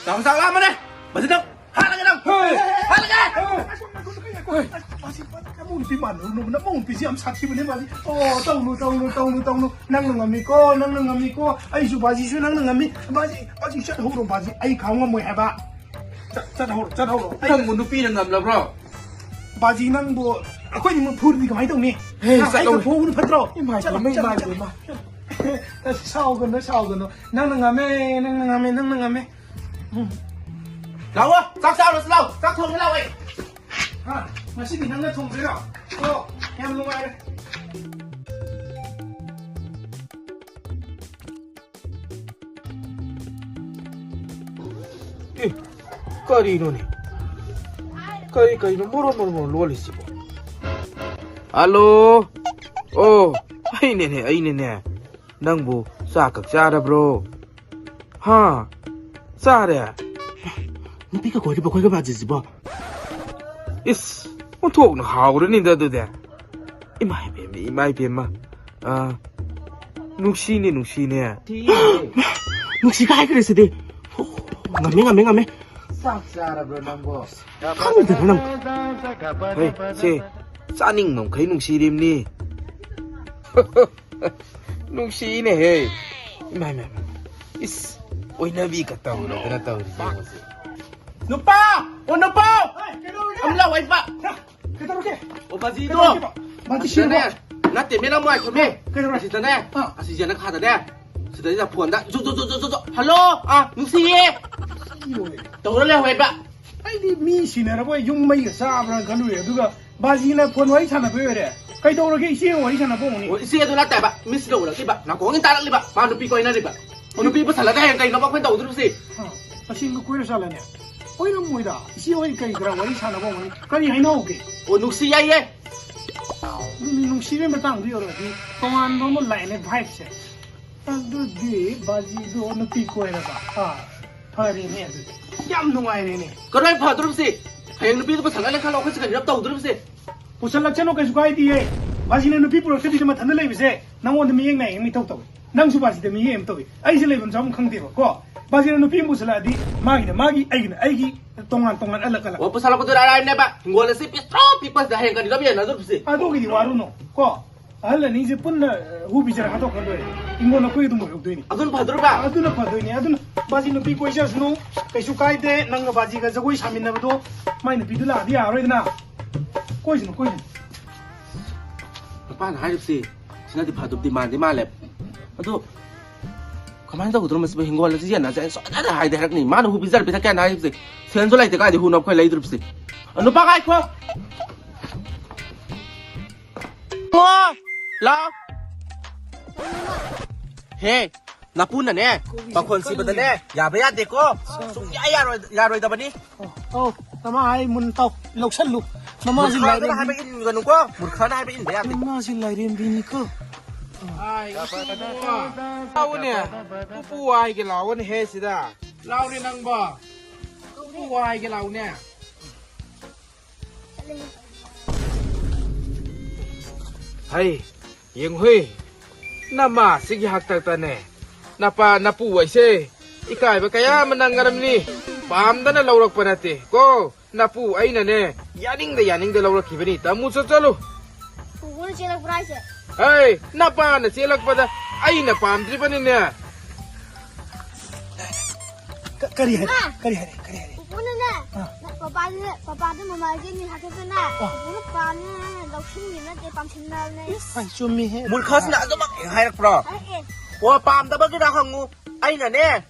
ꯆꯥꯛ ꯆꯥꯛ ꯂꯥꯝꯕꯅꯦ꯫ ꯃꯁꯤ ꯅꯪ ꯍꯥꯠꯂꯒꯦ ꯅꯪ꯫ ꯍꯦ꯫ ꯍꯥꯠꯂꯒꯦ꯫ ꯍꯦ꯫ ꯍꯣꯏ꯫ ꯃꯥꯁꯤ ꯅꯃꯧ ꯅꯨꯄꯤ ꯃꯥꯟꯅꯔꯨꯅꯨ, ꯅꯃꯧ ꯅꯨꯄꯤꯁꯤ ꯌꯥꯝ ꯁꯥꯊꯤꯕꯅꯦ ꯃꯥꯁꯤ꯫ ꯑꯣ, ꯇꯧꯅꯨ, ꯇꯧꯅꯨ, ꯇꯧꯅꯨ, ꯇꯧꯅꯨ꯫ ꯅꯪꯅ ꯉꯝꯃꯤꯀꯣ, ꯅꯪꯅ ꯉꯝꯃꯤꯀꯣ꯫ ꯑꯩꯁꯨ ꯕꯥꯖꯤꯁꯨ ꯅꯪꯅ ꯉꯝꯃꯤ꯫ ꯕꯥꯖꯤ, ꯕꯥꯖꯤ ꯆꯠꯍꯧꯔꯣ ꯕꯥꯖꯤ, ꯑꯩ ꯈꯥꯡ ꯉꯝꯃꯣꯏ ꯍꯥꯏꯕ꯫ ꯆꯠ-, ꯆꯠꯍꯧꯔꯣ, ꯆꯠꯍꯧꯔꯣ꯫ ꯑꯩ ꯅꯪꯕꯨ ꯅꯨꯄꯤꯅ ꯉꯝꯂꯕ꯭ꯔꯣ? ꯕꯥꯖꯤ ꯅꯪꯕꯨ ꯑꯩꯈꯣꯏꯅꯤꯃꯛ ꯐꯨꯔꯗꯤ ꯀꯃꯥꯏꯅ ꯇꯧꯅꯤ? ꯍꯦ, ꯍꯥ? ꯑꯩ ꯆꯠꯂꯣ꯫ ꯇꯧꯊꯣꯛꯍꯧꯕꯅ ꯐꯠꯇ꯭ꯔꯣ? ꯏꯃꯥꯏ ꯆꯠꯂꯣ, ꯄꯦꯝꯃ, ꯆꯠꯂꯣ, ꯏꯃꯥꯏ ꯆꯠꯂꯣ꯫ ꯄꯦꯝꯃ꯫ ꯁꯥꯎꯒꯅꯨ, ꯁꯥꯎꯒꯅꯨ꯫ ꯅꯪꯅ ꯉꯝꯃꯦ, ꯅꯪꯅ ꯉꯝꯃꯦ, ꯅꯪꯅ ꯉꯝꯃꯦ꯫ ꯎꯝ꯫ ꯂꯥꯛꯑꯣ, ꯆꯥꯛ ꯆꯥꯔꯨꯁꯤ ꯂꯥꯛꯑꯣ꯫ ꯆꯥꯛ ꯊꯣꯡꯒꯦ ꯂꯥꯛꯑꯣ ꯑꯩ꯫ ꯍꯥ? ꯉꯁꯤꯗꯤ ꯅꯪꯅ ꯊꯣꯡꯗꯣꯏꯔꯣ? ꯑꯣ, ꯌꯥꯝ ꯅꯨꯡꯉꯥꯏꯔꯦ꯫ ꯑꯦ, ꯀꯔꯤꯅꯣꯅꯦ? ꯀꯔꯤ, ꯀꯔꯤꯅꯣ ꯃꯣꯔꯣ ꯃꯣꯔꯣ ꯃꯣꯔꯣ ꯂꯣꯜꯂꯤꯁꯤꯕꯣ? ꯍꯜꯂꯣ? ꯑꯣ, ꯑꯩꯅꯦꯅꯦ, ꯑꯩꯅꯦꯅꯦ꯫ ꯅꯪꯕꯨ ꯆꯥꯛ ꯈꯛ ꯆꯥꯔꯕ꯭ꯔꯣ? ꯍꯥ? ꯆꯥꯔꯦ? ꯅꯨꯄꯤꯒ ꯀꯣꯏꯔꯤꯕ ꯑꯩꯈꯣꯏꯒ ꯕꯥꯖꯤꯁꯤꯕꯣ? ꯏꯁ, ꯑꯣꯟꯊꯣꯛꯅ ꯍꯥꯎꯔꯅꯤꯗ ꯑꯗꯨꯗꯤ꯫ ꯏꯃꯥ ꯏꯕꯦꯝꯃ, ꯏꯃꯥ ꯏꯕꯦꯝꯃ꯫ ꯑꯥ, ꯅꯨꯡꯁꯤꯅꯦ, ꯅꯨꯡꯁꯤꯅꯦ꯫ ꯅꯨꯡꯁꯤꯒ ꯍꯥꯏꯈ꯭ꯔꯦ ꯁꯤꯗꯤ꯫ ꯉꯝꯃꯦ, ꯉꯝꯃꯦ, ꯉꯝꯃꯦ꯫ ꯆꯥꯛ ꯆꯥꯔꯕ꯭ꯔꯣ ꯅꯪꯕꯣ? ꯈꯪꯗꯦꯗ ꯅꯪ꯫ ꯍꯦ, ꯁꯦ, ꯆꯥꯅꯤꯡꯕ ꯃꯈꯩ ꯅꯨꯡꯁꯤꯔꯤꯕꯅꯤ꯫ ꯅꯨꯡꯁꯤꯅꯦꯍꯦ꯫ ꯏꯃꯥ, ꯏꯃꯥ, ꯏꯃꯥ꯫ ꯏꯁ, ꯑꯣꯏꯅꯕꯤꯒ ꯇꯧꯔꯗꯅ ꯇꯧꯔꯤꯁꯦ ꯌꯦꯡꯉꯨꯁꯦ꯫ ꯅꯨꯄꯥ! ꯑꯣ, ꯅꯨꯄꯥ! ꯍꯣꯏ, ꯀꯩꯗꯧꯔꯒꯦ? ꯑꯝ ꯂꯥꯎ, ꯑꯩ ꯄꯥ-, ꯍꯥ? ꯀꯩꯗꯧꯔꯒꯦ? ꯑꯣ, ꯕꯥꯖꯤꯗꯣ! ꯀꯩꯗꯧꯔꯒꯦꯕ? ꯕꯥꯖꯤ ꯑꯁꯤꯗꯅꯦ, ꯁꯤꯔꯕꯣ? ꯅꯠꯇꯦ, ꯃꯦ ꯂꯥꯎ, ꯉꯥꯏꯈꯣꯃꯦ꯫ ꯀꯩꯗꯧꯔꯒꯦ? ꯑꯁꯤꯗꯅꯦ, ꯑꯥ꯫ ꯑꯁꯤꯁꯦ ꯅꯪ ꯈꯥꯗꯅꯦ꯫ ꯁꯤꯗꯩꯁꯤꯗ ꯐꯣꯟꯗ ꯖꯨ, ꯖꯨ, ꯖꯨ, ꯖꯨ, ꯖꯨ, ꯖꯨ꯫ "ꯍꯜꯂꯣ! ꯑꯥ, ꯅꯨꯡꯁꯤꯌꯦ!" ꯁꯤꯔꯣꯏ꯫ ꯇꯧꯔ ꯂꯩꯍꯧꯋꯦꯕ꯫ ꯑꯩꯗꯤ ꯃꯤ ꯁꯤꯅꯔꯕꯣꯏ ꯌꯨꯝ ꯃꯩꯒ ꯆꯥꯕ꯭ꯔꯥ ꯈꯜꯂꯨꯔꯦ꯫ ꯑꯗꯨꯒ ꯕꯥꯖꯤꯅ ꯐꯣꯟ ꯋꯥꯔꯤ ꯁꯥꯟꯅꯕꯩ ꯑꯣꯏꯔꯦ꯫ ꯀꯩꯗꯧꯔꯒꯦ? ꯏꯆꯦꯒ ꯋꯥꯔꯤ ꯁꯥꯟꯅꯕ ꯑꯣꯏꯔꯝꯒꯅꯤ꯫ ꯑꯣ, ꯏꯆꯦꯗꯣ ꯅꯠꯇꯦꯕ, ꯃꯤꯁ ꯂꯧꯔꯛꯂꯤꯕ, ꯅꯥꯀꯣꯡꯁꯤ ꯇꯥꯔꯛꯂꯤꯕ, ꯃꯥ ꯅꯨꯄꯤ ꯀꯣꯏꯅꯔꯤꯕ꯫ ꯑꯣ, ꯅꯨꯄꯤ ꯄꯨꯁꯜꯂꯒ ꯍꯌꯦꯡ ꯀꯩꯅꯣꯕ ꯑꯩꯈꯣꯏꯅ ꯇꯧꯗꯣꯔꯤꯕꯁꯤ? ꯍꯥ, ꯑꯁꯦꯡꯕ ꯀꯣꯏꯔ ꯆꯠꯂꯅꯦ? ꯀꯣꯏꯔꯝꯃꯣꯏꯗ꯫ ꯏꯆꯦ ꯍꯣꯏ ꯀꯔꯤ ꯀꯔꯥ ꯋꯥꯔꯤ ꯁꯥꯟꯅꯕ ꯑꯣꯏꯔꯝꯒꯅꯤ꯫ ꯀꯔꯤ ꯍꯥꯏꯅꯍꯧꯒꯦ? ꯑꯣ, ꯅꯨꯡꯁꯤ ꯌꯥꯏꯌꯦ꯫ ꯑꯗꯨꯅꯤ, ꯅꯨꯡꯁꯤꯕꯒꯤ ꯃꯇꯥꯡꯗ ꯌꯧꯔꯛꯑꯗꯤ ꯇꯣꯉꯥꯟꯕ ꯑꯃ ꯂꯥꯛꯑꯦꯅꯦ vibeꯁꯦ꯫ ꯑꯗꯨꯗꯤ ꯕꯥꯖꯤꯗꯣ ꯅꯨꯄꯤ ꯀꯣꯏꯔꯕ? ꯑꯥ, ꯐꯔꯦꯅꯦ ꯑꯗꯨꯗꯤ꯫ ꯌꯥꯝ ꯅꯨꯡꯉꯥꯏꯔꯦꯅꯦ꯫ ꯀꯔꯥꯏ ꯐꯗꯣꯔꯤꯕꯁꯦ? ꯍꯌꯦꯡ ꯅꯨꯄꯤꯗꯣ ꯄꯨꯁꯜꯂꯒ ꯈꯜꯂꯣ, ꯑꯩꯈꯣꯏ ꯆꯤꯛꯀꯟ ꯇꯧꯗꯣꯔꯤꯕꯁꯦ꯫ ꯄꯨꯁꯜꯂꯛꯁꯅꯨ, ꯀꯩꯁꯨ ꯀꯥꯏꯗꯤꯌꯦ꯫ ꯕꯥꯖꯤꯅ ꯅꯨꯄꯤ ꯄꯨꯔꯛꯇꯕꯤꯗ ꯃꯊꯟꯇ ꯂꯩꯕꯁꯦ ꯅꯪꯉꯣꯟꯗ ꯃꯤꯠꯌꯦꯡ ꯅꯥꯌꯦꯡ ꯑꯃ ꯏꯊꯧ ꯇꯧꯏ꯫ ꯅꯪꯁꯨ ꯕꯥꯖꯤꯗ ꯃꯤꯠꯌꯦꯡ ꯑꯃ ꯇꯧꯏ꯫ ꯑꯩꯁꯦ ꯂꯩꯐꯝ ꯆꯥꯐꯝ ꯈꯪꯗꯦꯕ ꯀꯣ꯫ ꯕꯥꯖꯤꯅ ꯅꯨꯄꯤ ꯑꯃ ꯄꯨꯁꯜꯂꯛꯑꯗꯤ ꯃꯥꯒꯤꯅ ꯃꯥꯒꯤ, ꯑꯩꯒꯤꯅ ꯑꯩꯒꯤ, ꯇꯣꯉꯥꯟ ꯇꯣꯉꯥꯟ ꯑꯂꯛ ꯑꯂꯛ꯫ ꯑꯣ, ꯄꯨꯁꯜꯂꯛꯄꯗꯨ ꯂꯥꯏꯔꯥꯏꯅꯦꯕ꯫ ꯍꯤꯡꯒꯣꯜ ꯑꯁꯤ ꯄꯤꯛꯇ꯭ꯔꯣ ꯄꯤꯛꯄꯁꯤꯗ ꯍꯌꯦꯡ ꯀꯔꯤꯅꯣ ꯌꯦꯟꯅꯗꯧꯔꯤꯕꯁꯤ? ꯑꯗꯨꯒꯤꯗꯤ ꯋꯥꯔꯨꯅꯨ ꯀꯣ꯫ ꯑꯍꯜ ꯑꯅꯤꯁꯦ ꯄꯨꯟꯅ, ꯑ, ꯍꯨ ꯄꯤꯖꯔꯒ ꯍꯥꯠꯇꯣꯛꯈ꯭ꯔ ꯂꯣꯏꯔꯦ꯫ ꯍꯤꯡꯒꯣꯜ ꯑꯩꯈꯣꯏ ꯑꯗꯨꯝ ꯑꯣꯏꯍꯧꯗꯣꯏꯅꯤ꯫ ꯑꯗꯨꯅ ꯐꯗꯣꯔꯤꯕ? ꯑꯗꯨꯅ ꯐꯗꯣꯏꯅꯤ꯫ ꯑꯗꯨꯅ ꯕꯥꯖꯤ ꯅꯨꯄꯤ ꯀꯣꯏꯖꯔꯁꯅꯨ, ꯀꯩꯁꯨ ꯀꯥꯏꯗꯦ꯫ ꯅꯪꯒ ꯕꯥꯖꯤꯒ ꯖꯒꯣꯏ ꯁꯥꯃꯤꯟꯅꯕꯗꯣ ꯃꯥꯏ ꯅꯨꯄꯤꯗꯨ ꯂꯥꯛꯑꯗꯤ ꯌꯥꯔꯔꯣꯏꯗꯅ꯫ ꯀꯣꯏꯁꯅꯨ, ꯀꯣꯏꯁꯅꯨ꯫ ꯅꯨꯄꯥꯅ ꯍꯥꯏꯔꯤꯕꯁꯤ ꯁꯤꯅꯗꯤ ꯐꯗꯧꯗꯤ ꯃꯥꯟꯗꯤ ꯃꯥꯜꯂꯦ꯫ ꯑꯗꯣ ꯀꯃꯥꯏꯅ ꯇꯧꯒꯗ꯭ꯔꯣ ꯃꯁꯤꯕꯨ? ꯍꯤꯡꯒꯣꯜ ꯑꯁꯤ ꯌꯦꯟꯅꯁꯦ ꯍꯥꯏꯅ ꯁꯨꯡꯌꯥꯗ ꯍꯥꯏꯗꯦ ꯍꯥꯏꯔꯛꯅꯤ꯫ ꯃꯥꯅ ꯍꯨ ꯄꯤꯖꯔ ꯄꯤꯊꯛꯀꯦ ꯍꯥꯏꯅ ꯍꯥꯏꯔꯤꯕꯁꯦ꯫ ꯁꯦꯟꯁꯨ ꯂꯩꯇꯦ, ꯀꯥꯏꯗꯩ ꯍꯨꯅꯣ ꯑꯩꯈꯣꯏ ꯂꯩꯗꯣꯔꯤꯕꯁꯦ? ꯅꯨꯄꯥ ꯉꯥꯏꯈꯣ꯫ ꯑꯣ, ꯂꯥꯎ꯫ ꯍꯦ, ꯅꯄꯨꯅꯅꯦ, ꯄꯥꯈꯣꯟ ꯁꯤꯕꯗꯅꯦ, ꯌꯥꯕ ꯌꯥꯗꯦꯀꯣ꯫ ꯁꯨꯡꯌꯥ ꯌꯥꯔꯣꯏ-, ꯌꯥꯔꯣꯏꯗꯕꯅꯤ꯫ ꯑꯣ, ꯑꯣ, ꯅꯃꯥ ꯍꯥꯏ ꯃꯨꯟ ꯇꯥꯎ, ꯂꯧꯁꯜꯂꯨ꯫ ꯅꯃꯥꯁꯤ ꯃꯨꯔꯈꯥꯗꯨꯅ ꯂꯥꯏꯔꯦꯝꯕꯤ-, ꯍꯥꯏꯕ ꯏꯟꯒꯅꯨꯀꯣ, ꯃꯨꯔꯈꯥꯅ ꯍꯥꯏꯕ ꯏꯟꯕ ꯌꯥꯗꯦ꯫ ꯅꯃꯥꯁꯤ ꯂꯥꯏꯔꯦꯝꯕꯤꯅꯤꯀꯣ꯫ ꯂꯥꯎꯅꯦ, ꯄꯨꯄꯨ ꯍꯥꯏꯒꯦ ꯂꯥꯎꯅꯦ ꯍꯦ ꯁꯤꯗ꯫ ꯂꯥꯎꯅꯦ ꯅꯪꯕꯣ, ꯄꯨꯄꯨ ꯍꯥꯏꯒꯦ ꯂꯥꯎꯅꯦ꯫ ꯍꯩ, ꯌꯦꯡꯍꯨꯏ, ꯅꯃꯥꯁꯤꯒꯤ ꯍꯥꯛꯇꯛꯇꯅꯦ ꯅꯄꯥ ꯅꯄꯨ ꯑꯩꯁꯦ ꯏꯀꯥꯏꯕ ꯀꯌꯥ ꯑꯃ ꯅꯪꯉꯔꯝꯅꯤ꯫ ꯄꯥꯝꯗꯅ ꯂꯧꯔꯛꯄ ꯅꯠꯇꯦ ꯀꯣ, ꯅꯄꯨ ꯑꯩꯅꯅꯦ ꯌꯥꯅꯤꯡꯗ ꯌꯥꯅꯤꯡꯗ ꯂꯧꯔꯛꯈꯤꯕꯅꯤ꯫ ꯇꯥꯃꯨ ꯆꯠ ꯆꯠꯂꯨ꯫ ꯄꯨꯄꯨꯅ ꯆꯦꯜꯂꯛꯄ꯭ꯔꯥ ꯍꯥꯏꯁꯦ? ꯍꯩ, ꯅꯄꯥꯅ ꯆꯦꯜꯂꯛꯄꯗ ꯑꯩꯅ ꯄꯥꯝꯗ꯭ꯔꯤꯕꯅꯤꯅꯦ꯫ ꯀ-, ꯀꯔꯤ ꯍꯥꯏꯔꯦ? ꯏꯃꯥ! ꯀꯔꯤ ꯍꯥꯏꯔꯦ? ꯀꯔꯤ ꯍꯥꯏꯔꯦ? ꯄꯨꯄꯨꯅꯅꯦ, ꯑꯥ꯫ ꯄꯄꯥꯗ, ꯄꯄꯥꯗ ꯃꯃꯥꯒꯤ ꯃꯤ ꯍꯥꯠꯇꯣꯛꯇꯅ, ꯑꯥ꯫ ꯄꯨꯄꯨꯅ ꯄꯥꯝꯃꯦ ꯍꯥꯏꯅ ꯂꯧꯁꯤꯟꯕꯤ ꯅꯠꯇꯦ, ꯄꯥꯝꯁꯤꯟꯅꯕꯅꯦ꯫ ꯏꯁ, ꯑꯩ ꯆꯨꯝꯃꯤꯍꯦ꯫ ꯃꯨꯔꯈꯥꯁꯤꯅ ꯑꯗꯨꯃꯛ ꯍꯥꯏꯔꯛꯄ꯭ꯔꯣ? ꯍꯥꯏꯔꯛꯑꯦ꯫ ꯑꯣ, ꯄꯥꯝꯗꯕꯒꯤꯔ ꯍꯪꯉꯨ꯫ ꯑꯩꯅꯅꯦ,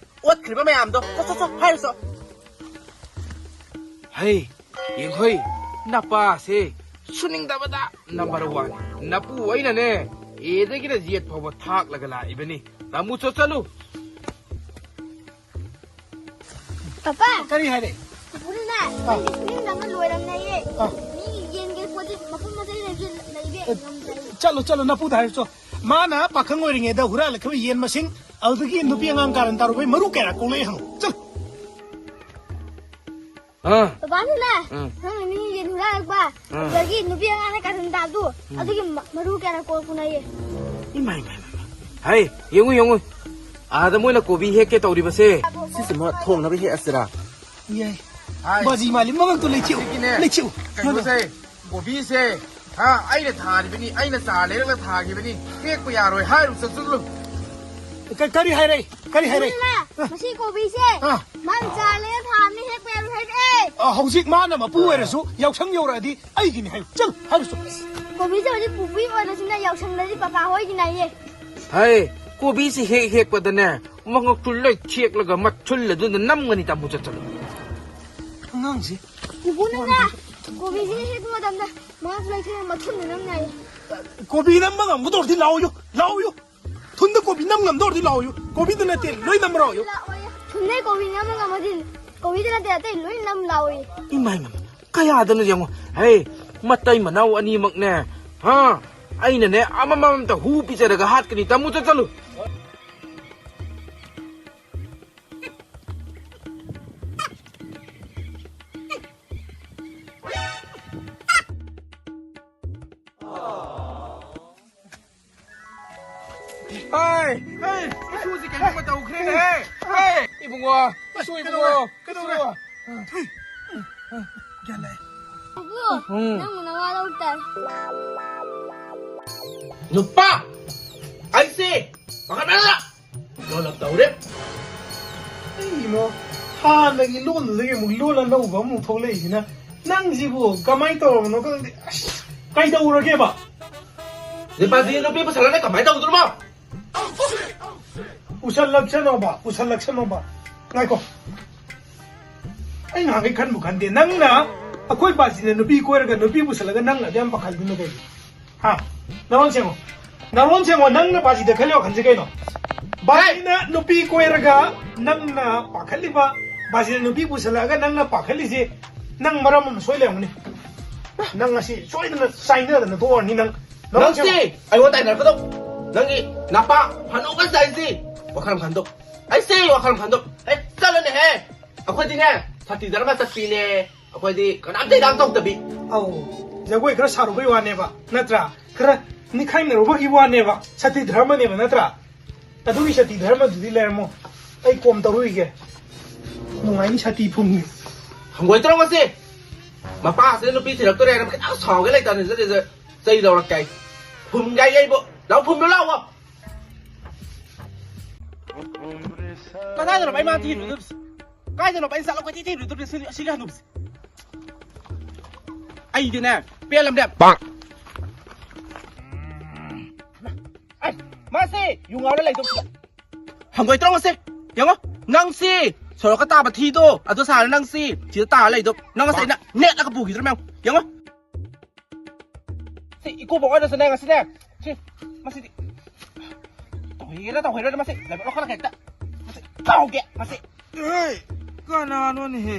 ꯑꯣꯠꯈ꯭ꯔꯤꯕ ꯃꯌꯥꯝꯗꯣ꯫ ꯆꯣ, ꯆꯣ, ꯆꯣ, ꯍꯥꯏꯔꯨꯆꯣ꯫ ꯍꯩ, ꯌꯦꯡꯍꯣꯏ, ꯅꯄꯥꯁꯦ ꯁꯨꯅꯤꯡꯗꯕꯗ number one꯫ ꯅꯄꯨ ꯑꯩꯅꯅꯦ, ꯑꯦꯗꯒꯤꯅ ꯖꯦꯠ ꯐꯥꯎꯕ ꯊꯥꯛꯂꯒ ꯂꯥꯛꯏꯕꯅꯤ꯫ ꯇꯥꯃꯨ ꯆꯣ ꯆꯠꯂꯨ꯫ ꯄꯄꯥ! ꯀꯔꯤ ꯍꯥꯏꯔꯦ? ꯄꯨꯄꯨꯅꯅꯦ, ꯑꯥ꯫ ꯅꯪꯒꯤ ꯁꯨꯅꯤꯡꯗꯕꯅ ꯂꯣꯏꯔꯝꯅꯦꯌꯦ꯫ ꯑꯥ꯫ ꯃꯤꯒꯤ ꯌꯦꯟꯒꯤ ꯄꯣꯠꯁꯤ ꯃꯄꯨꯝ ꯃꯆꯩ ꯂꯩꯕꯁꯦ ꯂꯩꯕ ꯑꯦ, ꯉꯝꯗ꯭ꯔꯦ꯫ ꯆꯠꯂꯣ, ꯆꯠꯂꯣ, ꯅꯄꯨꯗ ꯍꯥꯏꯔꯨꯆꯣ꯫ ꯃꯥꯅ ꯄꯥꯈꯪ ꯑꯣꯏꯔꯤꯉꯩꯗ ꯍꯨꯔꯥꯜꯂꯛꯈꯤꯕ ꯌꯦꯟ ꯃꯁꯤꯡ, ꯑꯗꯨꯗꯒꯤ ꯅꯨꯄꯤ ꯑꯉꯥꯡ ꯀꯥꯔꯟ ꯇꯥꯔꯨꯕꯩ ꯃꯔꯨ ꯀꯌꯥꯔꯛ ꯀꯣꯛꯂꯛꯑꯦ ꯍꯪꯉꯨ꯫ ꯆꯠꯂꯨ꯫ ꯑꯥ꯫ ꯕꯕꯥꯅꯅꯦ, ꯎꯝ꯫ ꯅꯪꯅ ꯃꯤ ꯌꯦꯟ ꯍꯨꯔꯥꯜꯂꯛꯄ, ꯑꯥ꯫ ꯑꯗꯨꯗꯒꯤ ꯅꯨꯄꯤ ꯑꯉꯥꯡꯅ ꯀꯥꯔꯟ ꯇꯥꯕꯗꯨ, ꯎꯝ꯫ ꯑꯗꯨꯒꯤ ꯃ-, ꯃꯔꯨ ꯀꯌꯥꯔꯛ ꯀꯣꯛꯂꯛꯄꯅꯦꯌꯦ꯫ ꯏꯃꯥꯏ, ꯏꯃꯥꯏ, ꯏꯃꯥꯏ, ꯏꯃꯥꯏ꯫ ꯍꯩ, ꯌꯦꯡꯉꯨ, ꯌꯦꯡꯉꯨ꯫ ꯑꯥꯗ ꯃꯣꯏꯅ ꯀꯣꯕꯤ ꯍꯦꯛꯀꯦ ꯇꯧꯔꯤꯕꯁꯦ꯫ ꯁꯤꯁꯤꯃ ꯊꯣꯡꯅꯕ ꯍꯦꯛꯑꯁꯤꯔꯥ? ꯌꯥꯏ꯫ ꯍꯥꯏ꯫ ꯕꯥꯖꯤ ꯃꯥꯜꯂꯤ, ꯃꯉꯛꯇꯣ ꯂꯩꯊꯦꯛꯎ, ꯁꯤꯒꯤꯅꯦ, ꯂꯩꯊꯦꯛꯎ꯫ ꯀꯩꯅꯣꯁꯦ, ꯀꯣꯕꯤꯁꯦ, ꯍꯥ, ꯑꯩꯅ ꯊꯥꯔꯤꯕꯅꯤ, ꯑꯩꯅ ꯆꯥꯔ ꯂꯩꯔꯒ ꯊꯥꯈꯤꯕꯅꯤ, ꯍꯦꯛꯄ ꯌꯥꯔꯣꯏ ꯍꯥꯏꯔꯨ ꯆꯠꯁꯤꯜꯂꯨ꯫ ꯀ-, ꯀꯔꯤ ꯍꯥꯏꯔꯛꯏ? ꯀꯔꯤ ꯍꯥꯏꯔꯛꯏ? ꯏꯃꯥ, ꯃꯁꯤ ꯀꯣꯕꯤꯁꯦ ꯑꯥ꯫ ꯃꯥꯅ ꯆꯥꯔ ꯂꯩꯔꯒ ꯊꯥꯕꯅꯤ, ꯍꯦꯛꯄ ꯌꯥꯔꯣꯏ ꯍꯥꯏꯔꯛꯑꯦ꯫ ꯑ, ꯍꯧꯖꯤꯛ ꯃꯥꯅ ꯃꯄꯨ ꯑꯣꯏꯔꯁꯨ ꯌꯥꯎꯁꯪ ꯌꯧꯔꯛꯑꯗꯤ ꯑꯩꯒꯤꯅꯤ ꯍꯥꯏꯌꯨ꯫ ꯆꯠꯂꯨ, ꯍꯥꯏꯔꯨ ꯆꯠꯂꯨ꯫ ꯀꯣꯕꯤꯁꯦ ꯍꯧꯖꯤꯛ ꯄꯨꯄꯨꯒꯤ ꯑꯣꯏꯔꯁꯨꯅꯦ, ꯌꯥꯎꯁꯪꯗꯗꯤ ꯄꯄꯥ ꯍꯣꯏꯒꯤꯅꯦ ꯍꯥꯏꯌꯦ꯫ ꯍꯩ, ꯀꯣꯕꯤꯁꯦ ꯍꯦꯛ ꯍꯦꯛꯄꯗꯅꯦ, ꯃꯉꯛꯇꯨ ꯂꯩꯊꯦꯛꯂꯒ ꯃꯊꯨꯜ ꯑꯗꯨꯗ ꯅꯝꯒꯅꯤ, ꯇꯥꯃꯣ ꯆꯠꯆꯠꯂꯨ꯫ ꯑꯉꯥꯡꯁꯤ꯫ ꯄꯨꯄꯨꯅꯅꯦ, ꯀꯣꯕꯤꯁꯦ ꯍꯦꯛꯄ ꯃꯇꯝꯗ ꯃꯉꯛ ꯂꯩꯊꯦꯛꯑꯒ ꯃꯊꯨꯟꯗ ꯅꯝꯅꯤ ꯍꯥꯏꯌꯦ꯫ ꯀꯣꯕꯤ ꯅꯝꯕ ꯉꯝꯒꯗꯧꯔꯗꯤ ꯂꯥꯛꯑꯣꯌꯨ, ꯂꯥꯛꯑꯣꯌꯨ꯫ ꯊꯨꯟꯗ ꯀꯣꯕꯤ ꯅꯝ ꯉꯝꯗꯧꯔꯗꯤ ꯂꯥꯛꯑꯣꯌꯨ꯫ ꯀꯣꯕꯤꯗ ꯅꯠꯇꯦ, ꯂꯣꯏ ꯅꯝꯕ ꯂꯥꯛꯑꯣꯌꯨ꯫ ꯊꯨꯟꯗ ꯀꯣꯕꯤ ꯅꯝ ꯉꯝꯃꯗꯤ ꯀꯣꯕꯤꯗ ꯅꯠꯇꯦ, ꯑꯇꯩ ꯂꯣꯏ ꯅꯝ ꯂꯥꯛꯑꯣꯌꯦ꯫ ꯏꯃꯥꯏ, ꯏꯃꯥꯏ, ꯀꯌꯥꯗꯅꯣ ꯌꯦꯡꯉꯣ꯫ ꯍꯦ, ꯃꯇꯩ ꯃꯅꯥꯎ ꯑꯅꯤꯃꯛꯅꯦ, ꯍꯥ? ꯑꯩꯅꯅꯦ, ꯑꯃꯃꯝꯇ ꯍꯨ ꯄꯤꯖꯔꯒ ꯍꯥꯠꯀꯅꯤ꯫ ꯇꯥꯃꯣ ꯆꯠꯆꯠꯂꯨ꯫ ꯍꯥꯏ, ꯍꯥꯏ, ꯏꯁꯨꯁꯤ ꯀꯩꯅꯣꯝꯃ ꯇꯧꯈ꯭ꯔꯦꯅꯦ꯫ ꯍꯥꯏ, ꯏꯕꯨꯡꯉꯣ, ꯏꯁꯨ ꯏꯕꯨꯡꯉꯣ, ꯀꯩꯗꯧꯔꯦ? ꯏꯁꯨ꯫ ꯒ꯭ꯌꯥꯟ ꯂꯥꯛꯑꯦ꯫ ꯄꯨꯄꯨ, ꯎꯝ꯫ ꯅꯪꯕꯨ ꯅꯋꯥ ꯂꯧ ꯇꯥꯏ꯫ ꯅꯨꯄꯥ, ꯑꯩꯁꯦ ꯄꯥꯈꯠꯃꯟꯗꯅ ꯂꯣꯜꯂꯛ ꯇꯧꯔꯦ꯫ ꯀꯩꯅꯣ, ꯍꯥꯟꯅꯒꯤ ꯂꯣꯟꯗꯨꯗꯒꯤ ꯑꯃꯨꯛ ꯂꯣꯟ ꯑꯅꯧꯕ ꯑꯃꯨꯛ ꯊꯣꯛꯂꯛꯏꯁꯤꯅ, ꯅꯪꯁꯤꯕꯨ ꯀꯃꯥꯏꯅ ꯇꯧꯔꯕꯅꯣ ꯈꯪꯗꯦ꯫ ꯑꯁ, ꯀꯩꯗꯧꯔꯒꯦꯕ? ꯅꯦꯄꯥꯜꯗꯒꯤ ꯅꯨꯄꯤ ꯄꯨꯁꯜꯂꯒ ꯀꯃꯥꯏꯅ ꯇꯧꯗꯣꯏꯅꯣ? ꯄꯨꯁꯜꯂꯛꯁꯅꯣꯕ, ꯄꯨꯁꯜꯂꯛꯁꯅꯣꯕ꯫ ꯉꯥꯏꯈꯣ꯫ ꯑꯩ ꯅꯍꯥꯟꯈꯩ ꯈꯟꯕꯨ ꯈꯟꯗꯦ꯫ ꯅꯪꯅ ꯑꯩꯈꯣꯏ ꯕꯥꯖꯤꯅ ꯅꯨꯄꯤ ꯀꯣꯏꯔꯒ ꯅꯨꯄꯤ ꯄꯨꯁꯜꯂꯒ ꯅꯪꯅ ꯑꯗꯨ ꯌꯥꯝ ꯄꯥꯈꯠꯂꯤꯗꯨꯅ ꯀꯩꯒꯤ? ꯍꯥ? ꯅꯔꯣꯟ ꯁꯦꯡꯉꯣ꯫ ꯅꯔꯣꯟ ꯁꯦꯡꯉꯣ, ꯅꯪꯅ ꯕꯥꯖꯤꯗ ꯈꯜꯂꯤ ꯋꯥꯈꯜꯁꯦ ꯀꯩꯅꯣ? ꯕꯥꯖꯤꯅ ꯅꯨꯄꯤ ꯀꯣꯏꯔꯒ ꯅꯪꯅ ꯄꯥꯈꯠꯂꯤꯕ, ꯕꯥꯖꯤꯅ ꯅꯨꯄꯤ ꯄꯨꯁꯜꯂꯛꯑꯒ ꯅꯪꯅ ꯄꯥꯈꯠꯂꯤꯁꯦ, ꯅꯪ ꯃꯔꯝ ꯑꯃ ꯁꯣꯏ ꯂꯩꯔꯝꯒꯅꯤ꯫ ꯅꯪ ꯉꯁꯤ ꯁꯣꯏꯗꯅ ꯆꯥꯏꯅꯗꯅ ꯇꯣꯛꯑꯅꯤ ꯅꯪ꯫ ꯅꯪꯁꯤ ꯑꯩꯉꯣꯟꯗ ꯇꯥꯏꯅꯔꯛꯀꯗꯧ꯫ ꯅꯪꯒꯤ ꯅꯄꯥ ꯐꯅꯣꯛꯀ ꯆꯥꯏꯁꯤ꯫ ꯋꯥꯈꯜ ꯑꯃ ꯈꯟꯗꯣꯛ꯫ ꯑꯩꯁꯦ ꯋꯥꯈꯜ ꯑꯃ ꯈꯟꯗꯣꯛ꯫ ꯑꯦ, ꯆꯠꯂꯅꯦꯍꯦ꯫ ꯑꯩꯈꯣꯏꯗꯤꯅꯦ, ꯁꯇꯤ ꯙꯔꯃ ꯆꯠꯄꯤꯅꯦ꯫ ꯑꯩꯈꯣꯏꯗꯤ ꯀꯅꯥꯝꯇ ꯏꯔꯥꯡ ꯇꯧꯗꯕꯤ꯫ ꯑꯧ, ꯖꯒꯣꯏ ꯈꯔ ꯁꯥꯔꯨꯕꯩ ꯋꯥꯅꯦꯕ, ꯅꯠꯇ꯭ꯔꯥ? ꯈꯔ ꯅꯤꯡꯈꯥꯏꯅꯔꯨꯕꯒꯤ ꯋꯥꯅꯦꯕ, ꯁꯇꯤ ꯙꯔꯃꯅꯦꯕ, ꯅꯠꯇ꯭ꯔꯥ? ꯑꯗꯨꯒꯤ ꯁꯇꯤ ꯙꯔꯃꯗꯨꯗꯤ ꯂꯩꯔꯝꯃꯣ, ꯑꯩ ꯀꯣꯝ ꯇꯧꯔꯨꯏꯒꯦ꯫ ꯅꯨꯡꯉꯥꯏꯅꯤ ꯁꯇꯤ ꯐꯨꯝꯒꯤ꯫ ꯍꯪꯒꯣꯏ ꯇꯧꯔꯝꯃꯁꯤ꯫ ꯃꯄꯥꯁꯤꯅ ꯅꯨꯄꯤ ꯊꯤꯔꯛꯇꯣꯔꯦꯅ ꯈꯤꯇꯪ ꯁꯥꯎꯒꯦ ꯂꯩꯇꯅ ꯆꯠꯂꯤꯁꯦ꯫ ꯆꯩ ꯂꯧꯔꯛꯀꯦ ꯑꯩ꯫ ꯐꯨꯝꯒꯦ ꯑꯩꯕꯨ꯫ ꯂꯥꯎ ꯐꯨꯝꯂꯨ ꯂꯥꯎꯑꯣ꯫ ꯀꯗꯥꯏꯗꯅꯣ ꯑꯩ ꯃꯥ ꯊꯤꯔꯨꯗꯣꯏꯁꯦ? ꯀꯥꯏꯗꯅꯣ ꯑꯩ ꯆꯠꯂꯣ ꯀꯣꯏꯊꯤ ꯊꯤꯔꯨꯗꯣꯏꯁꯦ? ꯁꯤ, ꯁꯤꯒꯤ ꯍꯅꯨꯕꯁꯦ꯫ ꯑꯩꯗꯤꯅꯦ, ꯄꯦꯜꯂꯝꯅꯦ꯫ ꯄꯥꯛ꯫ ꯑꯩ, ꯃꯥꯁꯤ ꯌꯨ ꯉꯥꯎꯔ ꯂꯩꯗꯧ꯫ ꯍꯪꯒꯣꯏ ꯇ꯭ꯔꯣ ꯃꯁꯦ? ꯌꯦꯡꯉꯣ, ꯅꯪꯁꯤ ꯁꯣꯔꯣꯛꯀ ꯇꯥꯕ ꯊꯤꯗꯣ, ꯑꯗꯨ ꯁꯥꯔ ꯅꯪꯁꯤ ꯁꯤꯗ ꯇꯥꯔ ꯂꯩꯗꯣ꯫ ꯅꯪ ꯉꯁꯥꯏ ꯑꯩꯅ ꯅꯦꯠꯂꯒ ꯄꯨꯈꯤꯗ꯭ꯔꯣ ꯃꯌꯥꯝ? ꯌꯦꯡꯉꯣ꯫ ꯁꯤ ꯏꯀꯨꯕꯣꯛ ꯑꯣꯏꯔꯁꯨꯅꯦ ꯉꯁꯤꯅꯦ꯫ ꯁꯤ, ꯃꯁꯤꯗꯤ ꯇꯧꯍꯩꯒꯦꯔꯥ ꯇꯧꯍꯩꯔꯣꯏꯔꯥ ꯃꯁꯤ ꯂꯥꯏꯕꯛ ꯂꯧꯈꯠꯂꯒ ꯍꯦꯛꯇ ꯃꯁꯤ ꯀꯥꯎꯒꯦ, ꯃꯁꯤ꯫ ꯑꯦ, ꯀꯅꯥꯅꯣꯅꯦꯍꯦ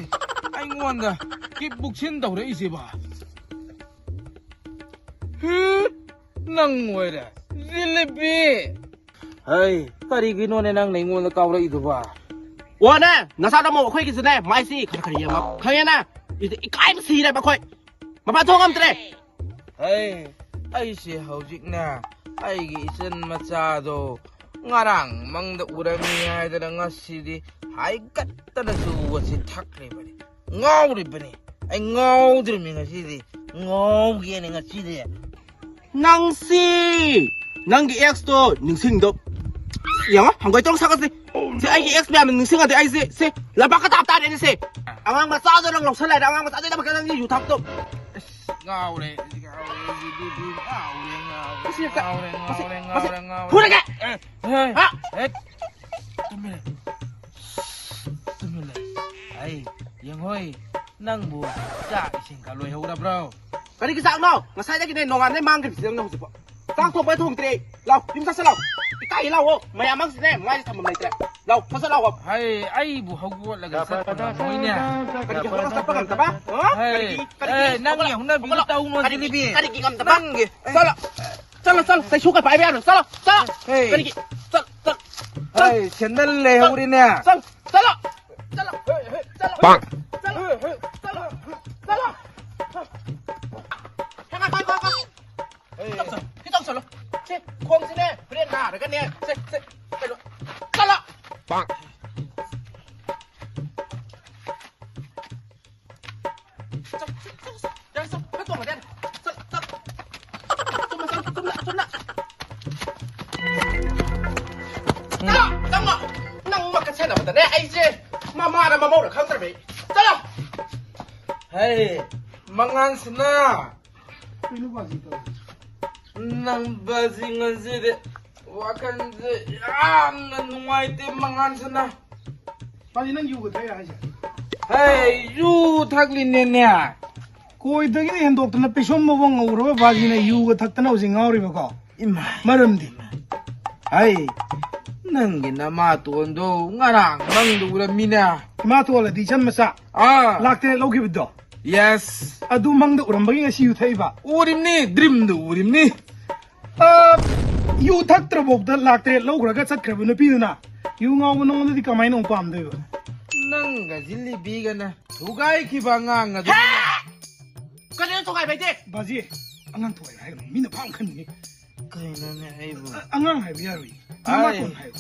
ꯑꯩꯉꯣꯟꯗ ꯀꯤꯛ ꯕꯣꯛꯁꯤꯡ ꯇꯧꯔꯛꯏꯁꯤꯕꯣ? ꯍꯤ, ꯅꯪ ꯑꯣꯏꯔꯦ, ꯖꯤꯂꯤꯕꯤ꯫ ꯍꯩ, ꯀꯔꯤꯒꯤꯅꯣꯅꯦ ꯅꯪꯅ ꯑꯩꯉꯣꯟꯗ ꯀꯥꯎꯔꯛꯏꯗꯨꯕꯣ? ꯑꯣꯅꯦ, ꯅꯆꯥꯗ ꯑꯃꯨꯛ ꯑꯩꯈꯣꯏꯒꯤꯁꯨꯅꯦ, ꯃꯥꯏꯁꯤ ꯈꯔ ꯈꯔ ꯌꯦꯡꯉꯣ꯫ ꯈꯪꯉꯦꯅ? ꯏꯗꯤ ꯏꯀꯥꯏꯕ ꯁꯤꯔꯦꯕ ꯑꯩꯈꯣꯏ꯫ ꯃꯄꯥꯟ ꯊꯣꯛ ꯉꯝꯗ꯭ꯔꯦ꯫ ꯍꯩ, ꯑꯩꯁꯦ ꯍꯧꯖꯤꯛꯅꯦ, ꯑꯩꯒꯤ ꯏꯆꯟ ꯃꯆꯥꯗꯣ ꯉꯔꯥꯡ ꯃꯪꯗ ꯎꯔꯝꯃꯤ ꯍꯥꯏꯗꯅ ꯉꯁꯤꯗꯤ ꯍꯥꯏꯒꯠꯇꯅ ꯖꯨ ꯑꯁꯤ ꯊꯛꯂꯤꯕꯅꯤ꯫ ꯉꯥꯎꯔꯤꯕꯅꯤ꯫ ꯑꯩ ꯉꯥꯎꯗ꯭ꯔꯤꯕꯅꯤ ꯉꯁꯤꯗꯤ꯫ ꯉꯥꯎꯒꯦꯅꯦ ꯉꯁꯤꯗꯤ꯫ ꯅꯪꯁꯤ ꯅꯪꯒꯤ ꯑꯦꯛꯁꯇꯣ ꯅꯤꯡꯁꯤꯡꯗꯣ꯫ ꯌꯦꯡꯉꯣ, ꯍꯪꯒꯣꯏ ꯇꯧꯔ ꯁꯥꯒꯠꯁꯦ꯫ ꯁꯤ ꯑꯩꯒꯤ ꯑꯦꯛꯁ ꯃꯌꯥꯝꯅ ꯅꯤꯡꯁꯤꯡꯉꯗꯤ ꯑꯩꯁꯦ, ꯁꯤ ꯂꯝꯄꯥꯛꯀ ꯇꯥꯞ ꯇꯥꯔꯦꯅꯦ ꯁꯦ꯫ ꯑꯉꯥꯡ ꯃꯆꯥꯗꯣ ꯅꯪ ꯂꯧꯁꯜꯂꯦ ꯍꯥꯏꯗꯤ ꯑꯉꯥꯡ ꯃꯆꯥꯗꯨꯒꯤꯗꯃꯛꯇ ꯅꯪꯒꯤ ꯌꯨ ꯊꯛꯇꯣ꯫ ꯉꯥꯎꯔꯦ, ꯉꯥꯎꯔꯦ, ꯉꯥꯎꯔꯦ, ꯉꯥꯎꯔꯦ, ꯉꯥꯎꯔꯦ, ꯉꯥꯎꯔꯦ, ꯉꯥꯎꯔꯦ, ꯉꯥꯎꯔꯦ꯫ ꯐꯨꯔꯒꯦ! ꯑꯦ, ꯍꯦ, ꯍꯥ? ꯍꯦ, ꯇꯨꯃꯤꯟ ꯂꯩ꯫ ꯇꯨꯃꯤꯟ ꯂꯩ꯫ ꯑꯩ, ꯌꯦꯡꯉꯣꯏ, ꯅꯪꯕꯨ ꯆꯥꯛ ꯏꯁꯤꯡꯒ ꯂꯣꯏꯍꯧꯔꯕ꯭ꯔꯣ? ꯀꯔꯤꯒꯤ ꯆꯥꯛꯅꯣ? ꯉꯁꯥꯏꯗꯒꯤꯅꯦ ꯅꯣꯡꯉꯥꯟꯗꯩ ꯃꯥꯡꯈ꯭ꯔꯤꯕꯁꯤ ꯅꯪꯅ ꯍꯧꯖꯤꯛꯐꯥꯎ꯫ ꯆꯥꯛ ꯊꯣꯡꯕ ꯊꯣꯡꯗ꯭ꯔꯤ꯫ ꯂꯥꯎ, ꯌꯨꯝ ꯆꯠꯁꯤ ꯂꯥꯎ꯫ ꯏꯀꯥꯏꯌꯦ ꯂꯥꯎꯑꯣ꯫ ꯃꯌꯥꯝ ꯃꯥꯡꯁꯤꯅꯦ ꯃꯥꯏꯁꯦ ꯊꯝꯐꯝ ꯂꯩꯇ꯭ꯔꯦ꯫ ꯂꯥꯎ, ꯆꯠꯁꯤ ꯂꯥꯎꯑꯣ꯫ ꯍꯩ, ꯑꯩꯕꯨ ꯍꯧꯒꯠꯂꯒ ꯆꯠꯄ ꯉꯝꯃꯣꯏꯅꯦ꯫ ꯀꯔꯤꯒꯤ ꯍꯧꯒꯠꯂꯒ ꯆꯠꯄ ꯉꯝꯗꯕ? ꯍꯥ? ꯍꯩ, ꯀꯔꯤꯒꯤ, ꯀꯔꯤꯒꯤ? ꯑꯦ, ꯅꯪꯒꯤ ꯍꯧꯒꯠꯂꯣ꯫ ꯍꯧꯅꯕꯤꯗꯨ ꯍꯧꯒꯠꯂꯣ꯫ ꯇꯧꯅꯣ, ꯀꯔꯤꯒꯤ, ꯖꯤꯂꯤꯕꯤ꯫ ꯀꯔꯤꯒꯤ ꯉꯝꯗꯕ? ꯅꯪꯒꯤ꯫ ꯆꯠꯂꯣ, ꯆꯠꯂꯣ, ꯆꯠꯂꯣ꯫ ꯆꯩꯁꯨ ꯀꯠꯄ ꯍꯥꯏꯕ ꯌꯥꯔꯣꯏ꯫ ꯆꯠꯂꯣ, ꯆꯠꯂꯣ꯫ ꯍꯩ꯫ ꯀꯔꯤꯒꯤ? ꯆꯠ-, ꯆꯠ-, ꯆꯠ-, ꯍꯩ, ꯁꯦꯟꯗꯜ ꯂꯩꯍꯧꯔꯤꯅꯦ꯫ ꯆꯠꯂꯣ, ꯆꯠꯂꯣ꯫ ꯆꯠꯂꯣ꯫ ꯍꯩ, ꯍꯩ, ꯆꯠꯂꯣ꯫ ꯄꯥꯛ꯫ ꯆꯠꯂꯣ, ꯍꯩ, ꯍꯩ, ꯆꯠꯂꯣ꯫ ꯆꯠꯂꯣ꯫ ꯍꯦ, ꯉꯥꯏꯈꯣ, ꯉꯥꯏꯈꯣ, ꯉꯥꯏꯈꯣ꯫ ꯍꯩ꯫ ꯈꯤꯇꯪ ꯆꯠꯂꯣ, ꯈꯤꯇꯪ ꯆꯠꯂꯣ꯫ ꯁꯦ, ꯈꯣꯡꯁꯤꯅꯦ, ꯍꯣꯔꯦꯟ ꯅꯥꯔꯒꯅꯦ꯫ ꯁꯦ, ꯁꯦ, ꯀꯩꯅꯣ, ꯆꯠꯂꯣ꯫ ꯄꯥꯛ꯫ ꯑꯗꯅꯦ ꯑꯩꯁꯦ ꯃꯃꯥꯅ ꯃꯃꯧꯅ ꯈꯪꯗ꯭ꯔꯕ ꯑꯩ꯫ ꯆꯠꯂꯣ! ꯍꯩ, ꯃꯉꯥꯟ ꯁꯅꯥ꯫ ꯀꯩꯅꯣ ꯕꯥꯖꯤ ꯇꯧꯔꯤꯁꯦ? ꯅꯪ ꯕꯥꯖꯤ ꯉꯁꯤꯗꯤ ꯋꯥꯈꯜꯁꯦ ꯌꯥꯝꯅ ꯅꯨꯡꯉꯥꯏꯇꯦ, ꯃꯉꯥꯟ ꯁꯅꯥ꯫ ꯕꯥꯖꯤ, ꯅꯪ ꯌꯨꯒ ꯊꯛꯏꯔꯥ ꯍꯥꯏꯁꯦ? ꯍꯩ, ꯌꯨ ꯊꯛꯂꯤꯅꯦꯅꯦ꯫ ꯀꯣꯏꯗꯒꯤꯗꯤ ꯍꯦꯟꯗꯣꯛꯇꯅ ꯄꯤꯁꯨꯝ ꯃꯑꯣꯡ ꯉꯧꯔꯕ ꯕꯥꯖꯤꯅ ꯌꯨꯒ ꯊꯛꯇꯅ ꯍꯧꯖꯤꯛ ꯉꯥꯎꯔꯤꯕꯀꯣ? ꯏꯃꯥ꯫ ꯃꯔꯝꯗꯤ? ꯍꯩ, ꯅꯪꯒꯤ ꯅꯃꯥꯇꯣꯟꯗꯣ ꯉꯔꯥꯡ ꯃꯪꯗ ꯎꯔꯝꯃꯤꯅꯦ꯫ ꯏꯃꯥꯇꯣꯜ ꯑꯗꯤ ꯏꯆꯟ ꯃꯆꯥ? ꯑꯥ꯫ ꯂꯥꯛ ꯇꯔꯦꯠ ꯂꯧꯈꯤꯕꯗꯣ? Yes꯫ ꯑꯗꯨ ꯃꯪꯗ ꯎꯔꯝꯕꯒꯤ ꯉꯁꯤ ꯌꯨ ꯊꯛꯏꯕ? ꯎꯔꯤꯝꯅꯤ, dreamꯗ ꯎꯔꯤꯝꯅꯤ꯫ ꯑ, ꯌꯨ ꯊꯛꯇ꯭ꯔꯐꯥꯎꯗ ꯂꯥꯛ ꯇꯔꯦꯠ ꯂꯧꯈ꯭ꯔꯒ ꯆꯠꯈ꯭ꯔꯕ ꯅꯨꯄꯤꯗꯨꯅ ꯌꯨ ꯉꯥꯎꯕ ꯅꯉꯣꯟꯗꯗꯤ ꯀꯃꯥꯏꯅ ꯑꯃꯨꯛ ꯄꯥꯝꯗꯣꯏꯕ? ꯅꯪꯒ ꯖꯤꯂꯤꯕꯤꯒꯅ ꯊꯨꯒꯥꯏꯈꯤꯕ ꯑꯉꯥꯡ ꯑꯗꯨ꯫ ꯀꯔꯤꯅꯣ ꯊꯨꯒꯥꯏꯕ ꯍꯥꯏꯗꯤ? ꯕꯥꯖꯤ, ꯑꯉꯥꯡ ꯊꯨꯒꯥꯏꯕ ꯍꯥꯏꯒꯅꯨ, ꯃꯤꯅ ꯐꯥꯎ ꯈꯟꯅꯤ꯫ ꯀꯩꯅꯣꯅꯦ ꯑꯩꯕꯨ? ꯑ-, ꯑꯉꯥꯡ ꯍꯥꯏꯕ ꯌꯥꯔꯣꯏ꯫ ꯅꯃꯥꯇꯣꯟ ꯍꯥꯏꯌꯨ꯫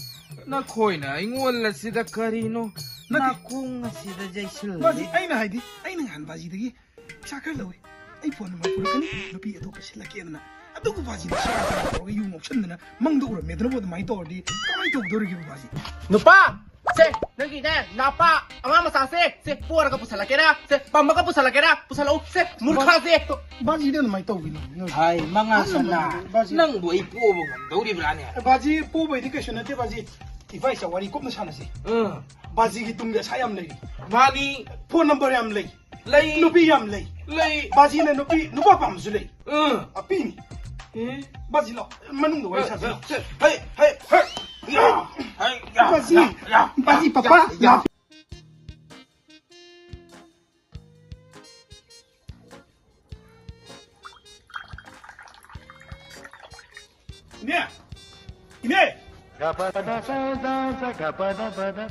ꯅꯈꯣꯏꯅ ꯑꯩꯉꯣꯟꯗꯁꯤꯗ ꯀꯔꯤꯅꯣ ꯅꯠꯇꯦ꯫ ꯅꯥꯀꯣꯡ ꯑꯁꯤꯗ ꯌꯩꯁꯤꯜꯂꯤ꯫ ꯕꯥꯖꯤ, ꯑꯩꯅ ꯍꯥꯏꯗꯤ, ꯑꯩꯅ ꯉꯍꯥꯟ ꯕꯥꯖꯤꯗꯒꯤ ꯄꯩꯁꯥ ꯈꯔ ꯂꯧꯏ, ꯑꯩ ꯐꯣꯟ ꯅꯝꯕꯔ ꯄꯨꯔꯛꯀꯅꯤ, ꯅꯨꯄꯤ ꯑꯇꯣꯞꯄ ꯁꯤꯜꯂꯛꯀꯦꯗꯅ꯫ ꯑꯗꯨꯒ ꯕꯥꯖꯤꯅ ꯁꯦꯔꯥꯟ ꯇꯨꯔꯥꯟ ꯇꯧꯔꯒ ꯌꯨ ꯉꯥꯎꯁꯟꯗꯅ ꯃꯪꯗ ꯎꯔꯝꯃꯦꯗꯅꯕꯨ ꯑꯗꯨꯃꯥꯏꯅ ꯇꯧꯔꯗꯤ ꯀꯃꯥꯏꯅ ꯇꯧꯗꯣꯔꯤꯒꯦꯕ ꯕꯥꯖꯤ? ꯅꯨꯄꯥ! ꯁꯦ, ꯅꯪꯒꯤꯅꯦ, ꯅꯄꯥ ꯑꯉꯥꯡ ꯃꯆꯥꯁꯦ, ꯁꯦ, ꯄꯣꯔꯒ ꯄꯨꯁꯜꯂꯛꯀꯦꯔꯥ, ꯁꯦ, ꯄꯝꯃꯒ ꯄꯨꯁꯜꯂꯛꯀꯦꯔꯥ, ꯄꯨꯁꯜꯂꯛꯎ, ꯁꯦ, ꯃꯨꯔꯈꯥꯁꯦ꯫ ꯕꯥꯖꯤꯗꯤ ꯑꯗꯨꯃꯥꯏꯅ ꯇꯧꯕꯤꯅꯣ, ꯅꯣꯏ꯫ ꯍꯥꯏ, ꯃꯉꯥ ꯁꯅꯥ, ꯕꯥꯖꯤ꯫ ꯅꯪꯕꯨ ꯑꯩ ꯄꯣꯕ ꯉꯝꯗꯧꯔꯤꯕ꯭ꯔꯥꯅꯦ? ꯑꯦ, ꯕꯥꯖꯤ, ꯄꯣꯕꯩꯗꯤ ꯀꯩꯁꯨ ꯅꯠꯇꯦ, ꯕꯥꯖꯤ꯫ ꯏꯕꯥ ꯏꯆꯥ ꯋꯥꯔꯤ ꯀꯨꯞꯅ ꯁꯥꯟꯅꯁꯤ꯫ ꯎꯝ꯫ ꯕꯥꯖꯤꯒꯤ ꯇꯨꯡꯗ ꯑꯁꯥ ꯌꯥꯝ ꯂꯩꯔꯤ꯫ ꯃꯥꯅꯤ꯫ ꯐꯣꯟ ꯅꯝꯕꯔ ꯌꯥꯝ ꯂꯩ꯫ ꯂꯩ꯫ ꯅꯨꯄꯤ ꯌꯥꯝ ꯂꯩ꯫ ꯂꯩ꯫ ꯕꯥꯖꯤꯅ ꯅꯨꯄꯤ, ꯅꯨꯄꯥ ꯄꯥꯝꯕꯁꯨ ꯂꯩ꯫ ꯎꯝ꯫ ꯑꯄꯤꯅꯤ꯫ ꯑꯦ? ꯕꯥꯖꯤ ꯂꯥꯎ꯫ ꯃꯅꯨꯡꯗ ꯋꯥꯔꯤ ꯁꯥꯁꯤ ꯂꯥꯎ꯫ ꯍꯩ, ꯍꯩ, ꯍꯩ, ꯍꯩ, ꯌꯥ, ꯍꯩ, ꯌꯥ, ꯕꯥꯖꯤ, ꯌꯥ, ꯌꯥ, ꯕꯥꯖꯤ, ꯌꯥ, ꯄꯄꯥ, ꯌꯥ꯫ ꯂꯥꯎ꯫ ꯏꯅꯦ! ꯏꯅꯦ!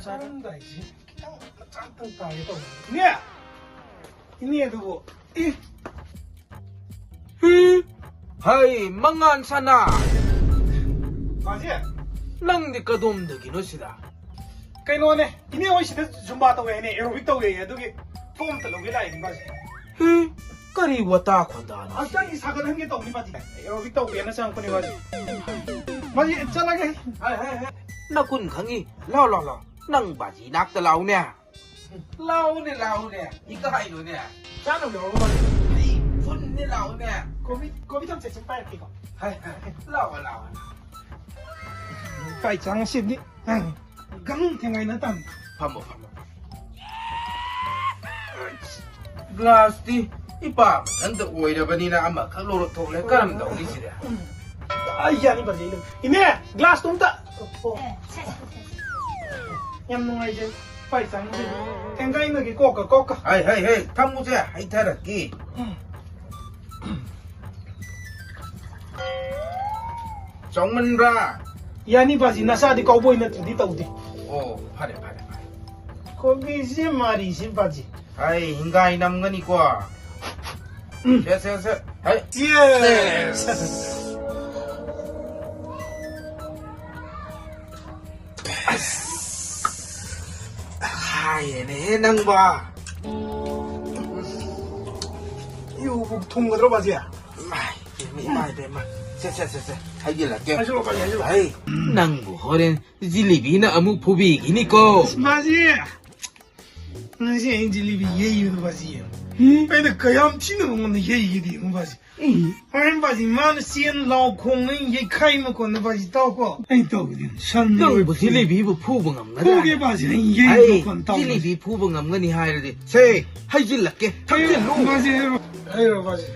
ꯆꯥꯔꯝꯗꯥꯏꯁꯦ ꯈꯤꯇꯪ ꯃꯆꯥ ꯑꯝꯇꯪ ꯇꯥꯒꯦ ꯇꯧꯕꯅꯤ꯫ ꯏꯅꯦ! ꯏꯅꯦ ꯑꯗꯨꯕꯨ, ꯏ! ꯍꯤ! ꯍꯩ, ꯃꯉꯥꯟ ꯁꯅꯥ! ꯕꯥꯖꯤ! ꯅꯪꯗꯤ ꯀꯗꯣꯝꯗꯒꯤꯅꯣ ꯁꯤꯗ? ꯀꯩꯅꯣꯅꯦ, ꯏꯅꯦ ꯍꯣꯏ ꯁꯤꯗ ꯖꯨꯝꯕꯥ ꯇꯧꯋꯦ ꯍꯥꯏꯅꯦ, aerobic ꯇꯧꯋꯦ, ꯑꯗꯨꯒꯤ form ꯑꯝꯇ ꯂꯧꯒꯦ ꯂꯥꯛꯏꯅꯦ, ꯕꯥꯖꯤ꯫ ꯍꯤ, ꯀꯔꯤ ꯋꯥꯇꯥ ꯈꯣꯟꯗꯥꯅꯣ? ꯍꯛꯆꯥꯡꯁꯤ ꯁꯥꯒꯠꯍꯟꯒꯦ ꯇꯧꯕꯅꯤ, ꯕꯥꯖꯤ꯫ Aerobic ꯇꯧꯒꯦꯅ ꯆꯪꯉꯛꯄꯅꯤ, ꯕꯥꯖꯤ꯫ ꯕꯥꯖꯤ, ꯆꯠꯂꯒꯦ꯫ ꯍꯥꯏ, ꯍꯥꯏ, ꯍꯥꯏ꯫ ꯅꯀꯨꯟ ꯈꯪꯉꯤ꯫ ꯂꯥꯎ, ꯂꯥꯎ, ꯂꯥꯎ꯫ ꯅꯪ ꯕꯥꯖꯤ ꯅꯥꯛꯇ ꯂꯥꯛꯎꯅꯦ꯫ ꯂꯥꯛꯎꯅꯦ, ꯂꯥꯛꯎꯅꯦ꯫ ꯏꯀꯥꯏꯅꯨꯅꯦ꯫ ꯆꯥꯅꯕ ꯌꯥꯎꯔꯕ ꯃꯥꯜꯂꯦ꯫ ꯑꯩ ꯐꯨꯟꯅꯦ, ꯂꯥꯛꯎꯅꯦ꯫ ꯀꯣꯕꯤ, ꯀꯣꯕꯤ ꯊꯝꯆꯦꯠꯁꯤ ꯄꯥꯏꯔꯛꯀꯦꯀꯣ꯫ ꯍꯥꯏ, ꯍꯥꯏ, ꯂꯥꯛꯑꯣ, ꯂꯥꯛꯑꯣ, ꯂꯥꯛꯑꯣ꯫ ꯄꯥꯏ ꯆꯥꯡ ꯁꯤꯗꯤ꯫ ꯒꯪ ꯊꯦꯡꯒꯥꯏꯅ ꯇꯝ꯫ ꯐꯝꯃꯣ, ꯐꯝꯃꯣ꯫ ꯒ꯭ꯂꯥꯁꯇꯤ ꯏꯄꯥ ꯃꯊꯟꯇ ꯑꯣꯏꯔꯕꯅꯤꯅ ꯑꯃꯈꯛ ꯂꯧꯔꯛ ꯊꯣꯛꯂꯦ꯫ ꯀꯔꯝ ꯇꯧꯅꯤ ꯁꯤꯗꯤ? ꯑꯩ ꯌꯥꯅꯤ, ꯕꯥꯖꯤ, ꯑꯩ ꯂꯧ-, ꯏꯅꯦ, ꯒ꯭ꯂꯥꯁꯇꯣ ꯑꯝꯇ꯫ ꯑꯣ꯫ ꯌꯥꯝ ꯅꯨꯡꯉꯥꯏꯖꯩ꯫ ꯄꯥꯏ ꯆꯥꯡꯁꯦ꯫ ꯊꯦꯡꯒꯥꯏꯅꯒꯦ ꯀꯣꯛꯀ ꯀꯣꯛꯀ꯫ ꯍꯩ, ꯍꯩ, ꯍꯩ, ꯊꯝꯃꯨꯁꯦ, ꯍꯩꯊꯔꯛꯀꯦ꯫ ꯆꯥꯎꯃꯟꯕ꯭ꯔꯥ? ꯌꯥꯅꯤ ꯕꯥꯖꯤ, ꯅꯁꯥꯗꯤ ꯀꯥꯎꯕꯣꯏ ꯅꯠꯇ꯭ꯔꯗꯤ ꯇꯧꯗꯦ꯫ ꯑꯣ, ꯐꯔꯦ, ꯐꯔꯦ, ꯐꯔꯦ꯫ ꯀꯣꯕꯤꯁꯤ ꯃꯥꯔꯤꯁꯤ ꯕꯥꯖꯤ꯫ ꯍꯩ, ꯍꯤꯡꯒꯥꯏ ꯅꯝꯒꯅꯤꯀꯣ꯫ ꯎꯝ꯫ ꯁꯦ, ꯁꯦ, ꯁꯦ꯫ ꯍꯩ꯫ ꯌꯦꯁ! ꯍꯥꯏꯔꯦꯅꯦꯍꯦ ꯅꯪꯕꯣ꯫ ꯏꯎꯕꯨ ꯊꯨꯝꯒꯗ꯭ꯔꯣ ꯕꯥꯖꯤ? ꯏꯃꯥꯏ, ꯏꯃꯥꯏ, ꯏꯃꯥꯏ, ꯏꯃꯥꯏ꯫ ꯁꯦ, ꯁꯦ, ꯁꯦ, ꯁꯦ꯫ ꯍꯩꯖꯤꯜꯂꯛꯀꯦ꯫ ꯍꯩꯖꯤꯜꯂꯣ, ꯕꯥꯖꯤ, ꯍꯩꯖꯤꯜꯂꯣ꯫ ꯍꯩ, ꯅꯪꯕꯨ ꯍꯣꯔꯦꯟ ꯖꯤꯂꯤꯕꯤꯅ ꯑꯃꯨꯛ ꯐꯨꯕꯤꯈꯤꯅꯤꯀꯣ꯫ ꯕꯥꯖꯤ! ꯉꯁꯤ ꯑꯩ ꯖꯤꯂꯤꯕꯤ ꯌꯩꯕꯗꯣ ꯕꯥꯖꯤ꯫ ꯎꯝ? ꯑꯩꯅ ꯀꯌꯥꯝ ꯊꯤꯅ ꯃꯉꯣꯟꯗ ꯌꯩꯒꯦꯗꯤ ꯌꯦꯡꯉꯨ ꯕꯥꯖꯤ꯫ ꯎꯝ꯫ ꯍꯣꯔꯦꯟ ꯕꯥꯖꯤ ꯃꯥꯅ ꯆꯦꯟ ꯂꯥꯎ ꯈꯣꯡ ꯑꯩ ꯌꯩꯈꯥꯏ ꯃꯈꯣꯟꯗꯣ ꯕꯥꯖꯤ ꯇꯥꯎꯀꯣ꯫ ꯑꯩ ꯇꯧꯒꯦꯗꯤ ꯁꯟ ꯅꯪꯕꯨ ꯑꯣꯏ ꯖꯤꯂꯤꯕꯤꯕꯨ ꯐꯨꯕ ꯉꯝꯒꯗ꯭ꯔꯥ? ꯐꯨꯒꯦ ꯕꯥꯖꯤ, ꯑꯩ ꯌꯩ ꯑꯩ ꯃꯈꯣꯟ ꯇꯥꯎ ꯖꯤꯂꯤꯕꯤ ꯕꯥꯖꯤ꯫ ꯐꯨꯕ ꯉꯝꯒꯅꯤ ꯍꯥꯏꯔꯗꯤ ꯁꯦ ꯍꯩꯖꯤꯜꯂꯛꯀꯦ꯫ ꯊꯛꯆꯤꯜꯂꯨ꯫ ꯕꯥꯖꯤ, ꯍꯩꯔꯣ, ꯍꯩꯔꯣ ꯕꯥꯖꯤ꯫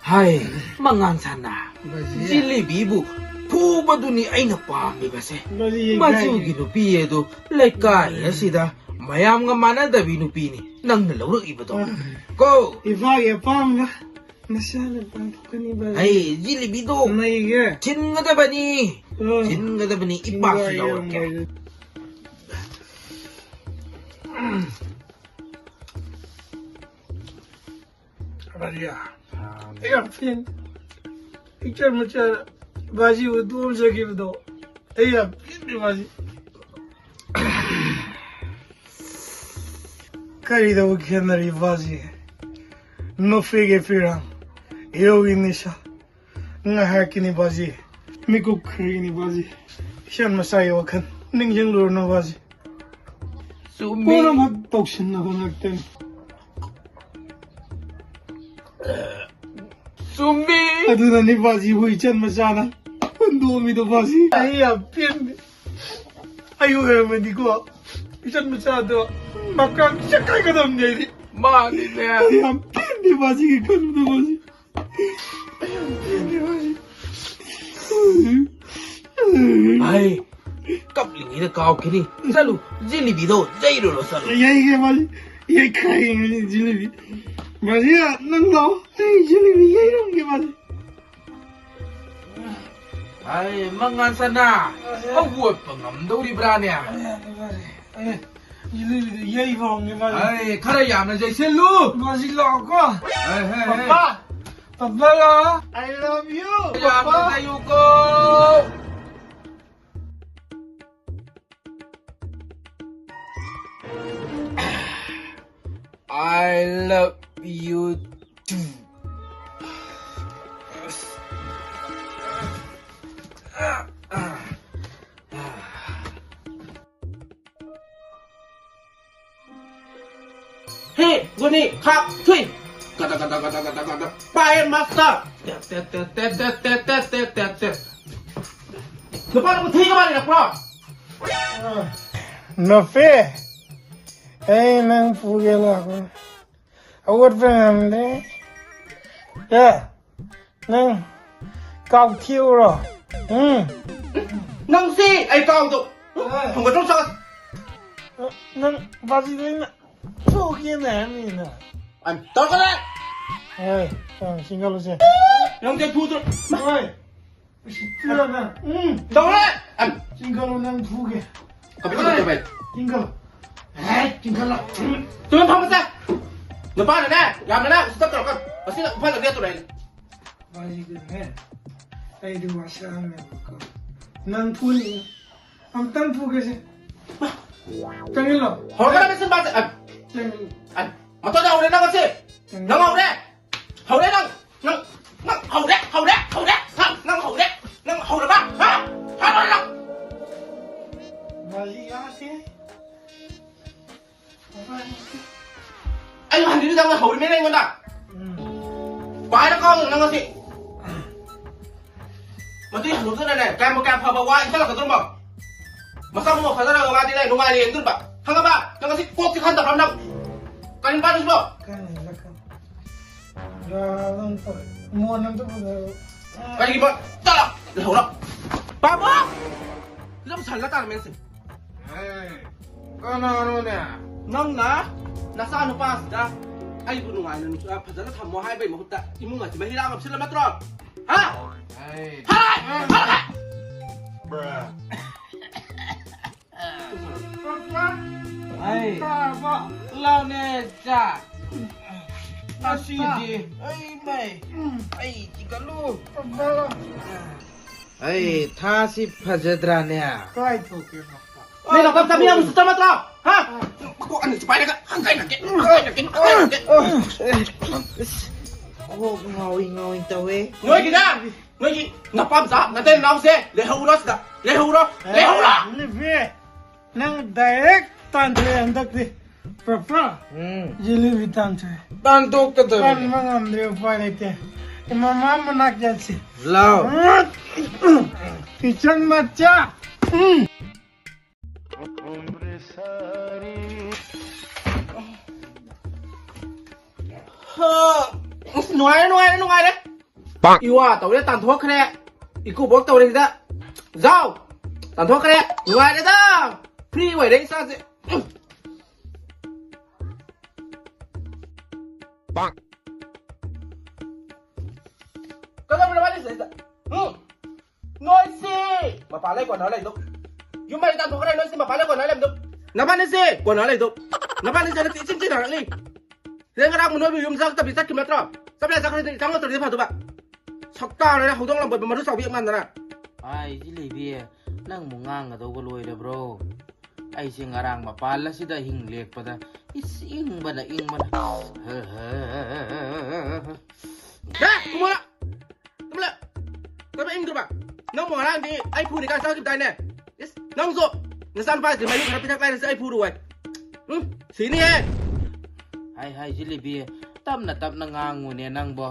ꯍꯥꯏ, ꯃꯉꯥꯟ ꯁꯅꯥ꯫ ꯕꯥꯖꯤ꯫ ꯖꯤꯂꯤꯕꯤꯕꯨ ꯐꯨꯕꯗꯨꯅꯤ ꯑꯩꯅ ꯄꯥꯝꯃꯤꯕꯁꯦ꯫ ꯕꯥꯖꯤ, ꯌꯦꯡꯒꯥꯏ꯫ ꯃꯆꯨꯒꯤ ꯅꯨꯄꯤ ꯑꯗꯨ ꯂꯩꯀꯥꯏ ꯑꯁꯤꯗ ꯃꯌꯥꯝꯒ ꯃꯥꯟꯅꯗꯕꯤ ꯅꯨꯄꯤꯅꯤ ꯅꯪꯅ ꯂꯧꯔꯛꯏꯕꯗꯣ꯫ ꯑ꯫ ꯀꯣ? ꯏꯄꯥꯒꯤ ꯑꯄꯥꯝꯕ ꯅꯁꯥꯅ ꯄꯥꯡꯊꯣꯛꯀꯅꯤ ꯕꯥꯖꯤ꯫ ꯑꯩ ꯖꯤꯂꯤꯕꯤꯗꯣ ꯅꯩꯒꯦ꯫ ꯊꯤꯟꯒꯗꯕꯅꯤ꯫ ꯑ꯫ ꯊꯤꯟꯒꯗꯕꯅꯤ, ꯏꯄꯥꯁꯨ ꯌꯥꯎꯔꯛꯀꯦ꯫ ꯕꯥꯖꯤ꯫ ꯑꯩ ꯌꯥꯝ ꯄꯦꯟꯗꯦ꯫ ꯄꯤꯛꯆꯔ ꯃꯆꯥ ꯕꯥꯖꯤ ꯍꯨꯟꯗꯣꯛꯑꯝ ꯆꯠꯈꯤꯕꯗꯣ ꯑꯩ ꯌꯥꯝ ꯄꯦꯟꯗꯦ ꯕꯥꯖꯤ꯫ ꯀꯔꯤꯗꯕꯨ ꯈꯦꯠꯅꯔꯤ ꯕꯥꯖꯤ? ꯅꯨꯄꯤꯒꯤ ꯐꯤꯔꯥꯡ, ꯌꯨꯒꯤ ꯅꯤꯁꯥ, ꯉꯥꯏꯍꯥꯛꯀꯤꯅꯤ ꯕꯥꯖꯤ꯫ ꯃꯤꯀꯨꯞ ꯈꯔꯒꯤꯅꯤ ꯕꯥꯖꯤ꯫ ꯏꯆꯟ ꯃꯆꯥꯒꯤ ꯋꯥꯈꯜ ꯅꯤꯡꯁꯤꯡꯂꯨꯔꯅꯨ ꯕꯥꯖꯤ꯫ ꯆꯨꯝꯃꯤ꯫ ꯄꯨꯝꯅꯃꯛ ꯇꯧꯁꯤꯟꯅꯕ ꯉꯥꯛꯇꯅꯤ꯫ ꯆꯨꯝꯃꯤ꯫ ꯑꯗꯨꯅꯅꯤ ꯕꯥꯖꯤꯕꯨ ꯏꯆꯟ ꯃꯆꯥꯅ ꯍꯨꯟꯗꯣꯛꯑꯝꯃꯤꯗꯣ ꯕꯥꯖꯤ꯫ ꯑꯩ ꯌꯥꯝ ꯄꯦꯟꯗꯦ꯫ ꯑꯩ ꯑꯣꯏꯔꯝꯃꯗꯤꯀꯣ, ꯏꯆꯟ ꯃꯆꯥꯗꯣ ꯃꯀꯥꯡ ꯆꯦꯈꯥꯏꯒꯗꯕꯅꯤ ꯑꯩꯗꯤ꯫ ꯃꯥꯅꯤꯅꯦ꯫ ꯑꯩ ꯌꯥꯝ ꯄꯦꯟꯗꯦ ꯕꯥꯖꯤꯒꯤ ꯈꯟꯕꯗ ꯕꯥꯖꯤ꯫ ꯑꯩ ꯌꯥꯝ ꯄꯦꯟꯗꯦ ꯕꯥꯖꯤ꯫ ꯑꯩ ꯀꯞꯂꯤꯉꯩꯗ ꯀꯥꯎꯈꯤꯅꯤ꯫ ꯆꯠꯂꯨ, ꯖꯤꯂꯤꯕꯤꯗꯣ ꯌꯩꯔꯨꯔꯣ ꯆꯠꯂꯨ꯫ ꯌꯩꯒꯦ ꯕꯥꯖꯤ꯫ ꯌꯩꯈꯥꯏꯒꯦ ꯖꯤꯂꯤꯕꯤ꯫ ꯕꯥꯖꯤ, ꯅꯪ ꯂꯥꯛꯑꯣ꯫ ꯑꯩ ꯖꯤꯂꯤꯕꯤ ꯌꯩꯔꯝꯒꯦ ꯕꯥꯖꯤ꯫ ꯑꯩ ꯃꯉꯥꯜ ꯁꯅꯥ, ꯍꯧꯒꯠꯄ ꯉꯝꯗꯧꯔꯤꯕ꯭ꯔꯥꯅꯦ? ꯖꯤꯂꯤꯕꯤꯗꯨ ꯌꯩꯕ ꯍꯧꯔꯝꯒꯦ ꯕꯥꯖꯤ꯫ ꯑꯩ ꯈꯔ ꯌꯥꯝꯅ ꯌꯩꯁꯤꯜꯂꯨ꯫ ꯕꯥꯖꯤ ꯂꯥꯛꯑꯣꯀꯣ꯫ ꯍꯦ, ꯍꯦ, ꯍꯦ꯫ ꯄꯄꯥ, ꯄꯄꯥ ꯂꯥꯛꯑꯣ꯫ I love you, ꯌꯥꯝꯅ ꯄꯄꯥ꯫ ꯌꯩꯌꯨꯀꯣ꯫ I love you too. Hey, ꯒꯨꯅꯤ, ꯈꯥꯛ, ꯊꯨꯏ꯫ ꯒꯗ, ꯒꯗ, ꯒꯗ, ꯒꯗ, ꯒꯗ꯫ ꯄꯥꯏ, ꯃꯥꯁꯇꯔ꯫ ꯇꯦꯠ, ꯇꯦꯠ, ꯇꯦꯠ꯫ ꯅꯨꯄꯥ ꯅꯪꯕꯨ ꯊꯤꯒ ꯃꯥꯜꯂꯤꯔꯛꯄ꯭ꯔꯣ? ꯅꯨꯄꯤ, ꯑꯩ ꯅꯪ ꯄꯨꯒꯦ ꯂꯥꯛꯄ꯫ ꯍꯧꯒꯠꯄ ꯉꯝꯗꯦ꯫ ꯑꯦ, ꯅꯪ ꯀꯥꯎꯊꯤꯎꯔꯣ? ꯎꯝ꯫ ꯅꯪꯁꯤ ꯑꯩ ꯀꯥꯎꯗꯣ꯫ ꯍꯣꯏ꯫ ꯍꯪꯒꯠꯇ꯭ꯔꯣ ꯆꯠ꯫ ꯅꯪ ꯕꯥꯖꯤꯗ ꯑꯩꯅ ꯐꯨꯒꯦꯅ ꯍꯥꯏꯔꯝꯃꯤꯅ꯫ ꯑꯝ, ꯇꯧꯔꯛꯀꯅꯦ꯫ ꯍꯣꯏ, ꯑ, ꯆꯤꯡꯈꯠꯂꯨꯁꯦ꯫ ꯅꯪꯁꯦ ꯐꯨꯗ꯭ꯔꯣ? ꯍꯣꯏ꯫ ꯎꯁꯤꯠꯇ꯭ꯔꯤꯔꯣ ꯅꯪ? ꯎꯝ꯫ ꯇꯧꯔꯦ꯫ ꯑꯝ꯫ ꯆꯤꯡꯈꯠꯂꯨ, ꯅꯪ ꯐꯨꯒꯦ꯫ ꯀꯞꯄꯤ ꯆꯤꯡꯈꯠꯂꯨ ꯚꯥꯏ꯫ ꯆꯤꯡꯈꯠꯂꯨ꯫ ꯍꯦ, ꯆꯤꯡꯈꯠꯂꯨ꯫ ꯇꯨꯃꯤꯟ ꯐꯝꯃꯁꯦ꯫ ꯅꯨꯄꯥꯅꯅꯦ, ꯌꯥꯝꯅꯅꯦ ꯎꯁꯤꯠꯇ ꯇꯧꯔꯛꯀꯅꯨ꯫ ꯉꯁꯤꯗ ꯎꯐꯜ ꯂꯪꯒꯦ ꯇꯧꯔꯛꯑꯦ꯫ ꯕꯥꯖꯤꯗꯨꯅꯦ, ꯑꯩꯗꯤ ꯋꯥꯁꯛꯑꯝꯃꯦꯕꯀꯣ꯫ ꯅꯪ ꯐꯨꯅꯤ꯫ ꯑꯝꯇꯪ ꯐꯨꯒꯦꯁꯦ꯫ ꯆꯪꯁꯤꯜꯂꯣ꯫ ꯍꯧꯔꯛꯀꯅꯨ ꯃꯆꯤꯟ ꯃꯆꯤꯟ꯫ ꯑ, ꯑꯩ, ꯃꯇꯣꯟ ꯍꯧꯔꯦ ꯅꯪ ꯉꯁꯤ꯫ ꯅꯪ ꯍꯧꯔꯦ꯫ ꯍꯧꯔꯦ ꯅꯪ꯫ ꯅꯪ, ꯅꯪ ꯍꯧꯔꯦ, ꯍꯧꯔꯦ, ꯍꯧꯔꯦ꯫ ꯍꯥ? ꯅꯪ ꯍꯧꯔꯦ꯫ ꯅꯪ ꯍꯧꯔꯕ? ꯍꯥ? ꯍꯥꯏꯔꯣ ꯅꯪ꯫ ꯃꯥꯂꯤ ꯌꯥꯁꯦ꯫ ꯑꯩ ꯍꯟꯖꯤꯟ ꯅꯪꯅ ꯍꯧꯔꯤꯃꯦꯅ ꯑꯩꯉꯣꯟꯗ꯫ ꯎꯝ꯫ ꯄꯥꯏꯔ ꯀꯥꯎꯅ ꯅꯪ ꯉꯁꯤ꯫ ꯃꯗꯨꯏ ꯍꯅꯨꯗꯨꯅꯅꯦ, ꯀꯌꯥꯝ, ꯀꯌꯥꯝ ꯐꯕ ꯋꯥ ꯏꯟꯁꯤꯜꯂꯛꯀꯗꯧꯔꯤꯕ? ꯃꯁꯥ ꯃꯎ ꯐꯖꯔꯒ ꯃꯥꯗꯤꯅꯦ, ꯅꯨꯡꯉꯥꯏꯅ ꯌꯦꯡꯗꯣꯔꯤꯕ꯫ ꯈꯪꯉꯕ? ꯅꯪ ꯉꯁꯤ ꯀꯣꯛꯇꯤ ꯈꯟꯗꯕ꯭ꯔꯥ ꯅꯪ? ꯀꯔꯤ ꯄꯥꯗꯣꯏꯁꯤꯕꯣ? ꯀꯥꯏꯅ ꯍꯜꯂꯛꯀꯅꯤ꯫ ꯌꯥ, ꯑꯗꯨꯝ ꯇꯧꯔꯦ꯫ ꯃꯣꯟ ꯑꯝꯇ ꯄꯨꯊꯔꯛꯑꯣ꯫ ꯀꯔꯤꯒꯤꯕ? ꯆꯠꯂꯣ! ꯂꯩꯍꯧꯔꯣ! ꯄꯥꯕ! ꯂꯝ ꯁꯜꯂ ꯇꯥꯔꯃꯦ ꯁꯤ꯫ ꯑꯦ, ꯀꯅꯥꯅꯣꯅꯦ? ꯅꯪꯅ ꯅꯆꯥꯅꯨꯄꯥꯁꯤꯗ ꯑꯩꯕꯨ ꯅꯨꯡꯉꯥꯏꯅ ꯅꯨꯡꯁꯤ-, ꯐꯖꯅ ꯊꯝꯃꯣ ꯍꯥꯏꯕꯩ ꯃꯍꯨꯠꯇ ꯏꯃꯨꯡ ꯑꯁꯤ ꯃꯍꯤ ꯂꯥꯡ ꯍꯥꯞꯆꯤꯜꯂ ꯅꯠꯇ꯭ꯔꯣ? ꯍꯥ? ꯑꯩ ꯍꯥꯏ! ꯍꯥꯏ! ꯄ꯭ꯔ꯫ ꯑꯩ ꯇꯥꯔꯕ? ꯂꯥꯎꯅꯦ ꯆꯥꯛ꯫ ꯉꯁꯤꯗꯤ ꯑꯩ ꯃꯩ꯫ ꯑꯩ ꯆꯤꯛꯀꯜꯂꯨ꯫ ꯄ꯭ꯔ꯫ ꯑꯩ ꯊꯥꯁꯤ ꯐꯖꯗ꯭ꯔꯥꯅꯦ? ꯀꯥꯏ ꯊꯣꯛꯀꯦ ꯃꯄꯥ? ꯅꯣꯏ ꯂꯧꯐꯝ ꯆꯥꯐꯝ ꯌꯥꯝ ꯎꯁꯤꯠꯇꯕ ꯅꯠꯇ꯭ꯔꯣ? ꯍꯥ? ꯃꯀꯣꯛ ꯑꯅꯤꯁꯤ ꯄꯥꯏꯔꯒ ꯍꯪꯒꯥꯏꯅꯒꯦ, ꯍꯪꯒꯥꯏꯅꯒꯦ, ꯍꯪꯒꯥꯏꯅꯒꯦ꯫ ꯀꯣꯛ ꯉꯥꯎꯏ ꯉꯥꯎꯏ ꯇꯧꯋꯦ꯫ ꯅꯣꯏꯒꯤꯅꯦ, ꯅꯣꯏꯒꯤ ꯅꯄꯥꯝꯆꯥ, ꯅꯇꯩ ꯅꯅꯥꯎꯁꯦ ꯂꯩꯍꯧꯔꯣ ꯁꯤꯗ, ꯂꯩꯍꯧꯔꯣ, ꯂꯩꯍꯧꯔꯣ! ꯂꯤꯕꯤ, ꯅꯪ ꯗꯥꯏꯔꯦꯛ ꯇꯥꯟꯊꯣꯛꯑꯦ ꯍꯟꯗꯛꯇꯤ꯫ ꯄ꯭ꯔꯐ꯫ ꯎꯝ꯫ ꯖꯤꯂꯤꯕꯤ ꯇꯥꯟꯊꯣꯛꯑꯦ꯫ ꯇꯥꯟꯊꯣꯛꯀꯗꯕꯅꯤ꯫ ꯀꯟꯕ ꯉꯝꯗ꯭ꯔꯦ, ꯎꯄꯥꯏ ꯂꯩꯇꯦ꯫ ꯃꯃꯥ ꯃꯅꯥꯛ ꯆꯠꯁꯤ꯫ ꯂꯥꯎ꯫ ꯀꯤꯆꯟ ꯃꯆꯥ꯫ ꯎꯝ꯫ ꯍꯥ, ꯑꯁ, ꯅꯨꯡꯉꯥꯏꯔꯦ, ꯅꯨꯡꯉꯥꯏꯔꯦ, ꯅꯨꯡꯉꯥꯏꯔꯦ꯫ ꯄꯥꯛ꯫ ꯏꯋꯥ ꯇꯧꯔꯦ, ꯇꯥꯟꯊꯣꯛꯈ꯭ꯔꯦ꯫ ꯏꯀꯨꯕꯣꯛ ꯇꯧꯔꯦ ꯁꯤꯗ꯫ ꯖꯥꯎ! ꯇꯥꯟꯊꯣꯛꯈ꯭ꯔꯦ꯫ ꯅꯨꯡꯉꯥꯏꯔꯦꯗ꯫ ꯐ꯭ꯔꯤ ꯑꯣꯏꯔꯦ ꯏꯁꯥꯁꯦ꯫ ꯄꯥꯛ꯫ ꯀꯩꯗꯧꯔꯤꯅꯣ ꯃꯥꯅꯤ ꯁꯤꯗꯩꯗ? ꯎꯝ? ꯅꯣꯏꯁꯤ ꯃꯄꯥꯟ ꯂꯩ ꯀꯣꯟꯅ ꯂꯩꯗꯣ꯫ ꯌꯨꯝ ꯃꯩ ꯇꯥꯟꯊꯣꯛꯈ꯭ꯔꯦ, ꯅꯣꯏꯁꯤ ꯃꯄꯥꯟ ꯂꯩ ꯀꯣꯟꯅ ꯂꯩꯕꯗꯣ꯫ ꯅꯕꯥꯅꯤꯁꯦ ꯀꯣꯟꯅ ꯂꯩꯗꯣ꯫ ꯅꯕꯥꯅꯤꯁꯦ ꯅꯠꯇꯦ, ꯏꯆꯤꯟ ꯆꯤꯟꯅꯔꯛꯅꯤ꯫ ꯁꯤꯗ ꯉꯔꯥꯡ ꯅꯣꯏꯕꯨ ꯌꯨꯝ ꯆꯪꯉꯛꯇꯕꯤ ꯆꯠꯈꯤ ꯅꯠꯇ꯭ꯔꯣ? ꯆꯠꯂꯦ ꯆꯠꯈ꯭ꯔꯗꯤ ꯆꯪꯉꯛꯇ꯭ꯔꯗꯤ ꯐꯗꯧꯕ꯫ ꯁꯛꯇꯥ ꯂꯣꯏꯔꯦ, ꯍꯧꯗꯣꯡ ꯂꯝꯕꯣꯏꯕ ꯃꯔꯨ ꯆꯥꯎꯕꯤ ꯃꯥꯟꯗꯅ꯫ ꯍꯥꯏ, ꯏꯆꯦ ꯂꯩꯕꯤ, ꯅꯪꯕꯨ ꯉꯥꯡꯒꯗꯧꯕ ꯂꯣꯏꯔꯕ꯭ꯔꯣ? ꯑꯩꯁꯦ ꯉꯔꯥꯡ ꯃꯄꯥꯟ ꯑꯁꯤꯗ ꯑꯍꯤꯡ ꯂꯦꯛꯄꯗ ꯏꯁ, ꯏꯪꯕꯅ, ꯏꯪꯕꯅ꯫ ꯍꯦ, ꯀꯨꯃꯥꯔ! ꯀꯨꯃꯥꯔ! ꯀꯩꯗꯧꯕ ꯏꯪꯗ꯭ꯔꯤꯕ? ꯅꯪꯕꯨ ꯉꯔꯥꯡꯗꯤ ꯑꯩ ꯐꯨꯅꯤ ꯀꯥꯏꯅ ꯆꯥꯈꯤꯕꯗꯥꯏꯅꯦ? ꯏꯁ, ꯅꯪꯁꯨ ꯅꯆꯥꯅꯨꯄꯥꯁꯤ ꯃꯌꯨꯝ ꯈꯔ ꯄꯤꯊꯛ ꯂꯥꯏꯅ ꯑꯩ ꯐꯨꯔꯨ ꯍꯥꯏ꯫ ꯎꯝ, ꯁꯤꯅꯤꯍꯦ꯫ ꯍꯥꯏ, ꯍꯥꯏ, ꯖꯤꯂꯤꯕꯤ, ꯇꯞꯅ, ꯇꯞꯅ ꯉꯥꯡꯉꯨꯅꯦ ꯅꯪꯕꯣ꯫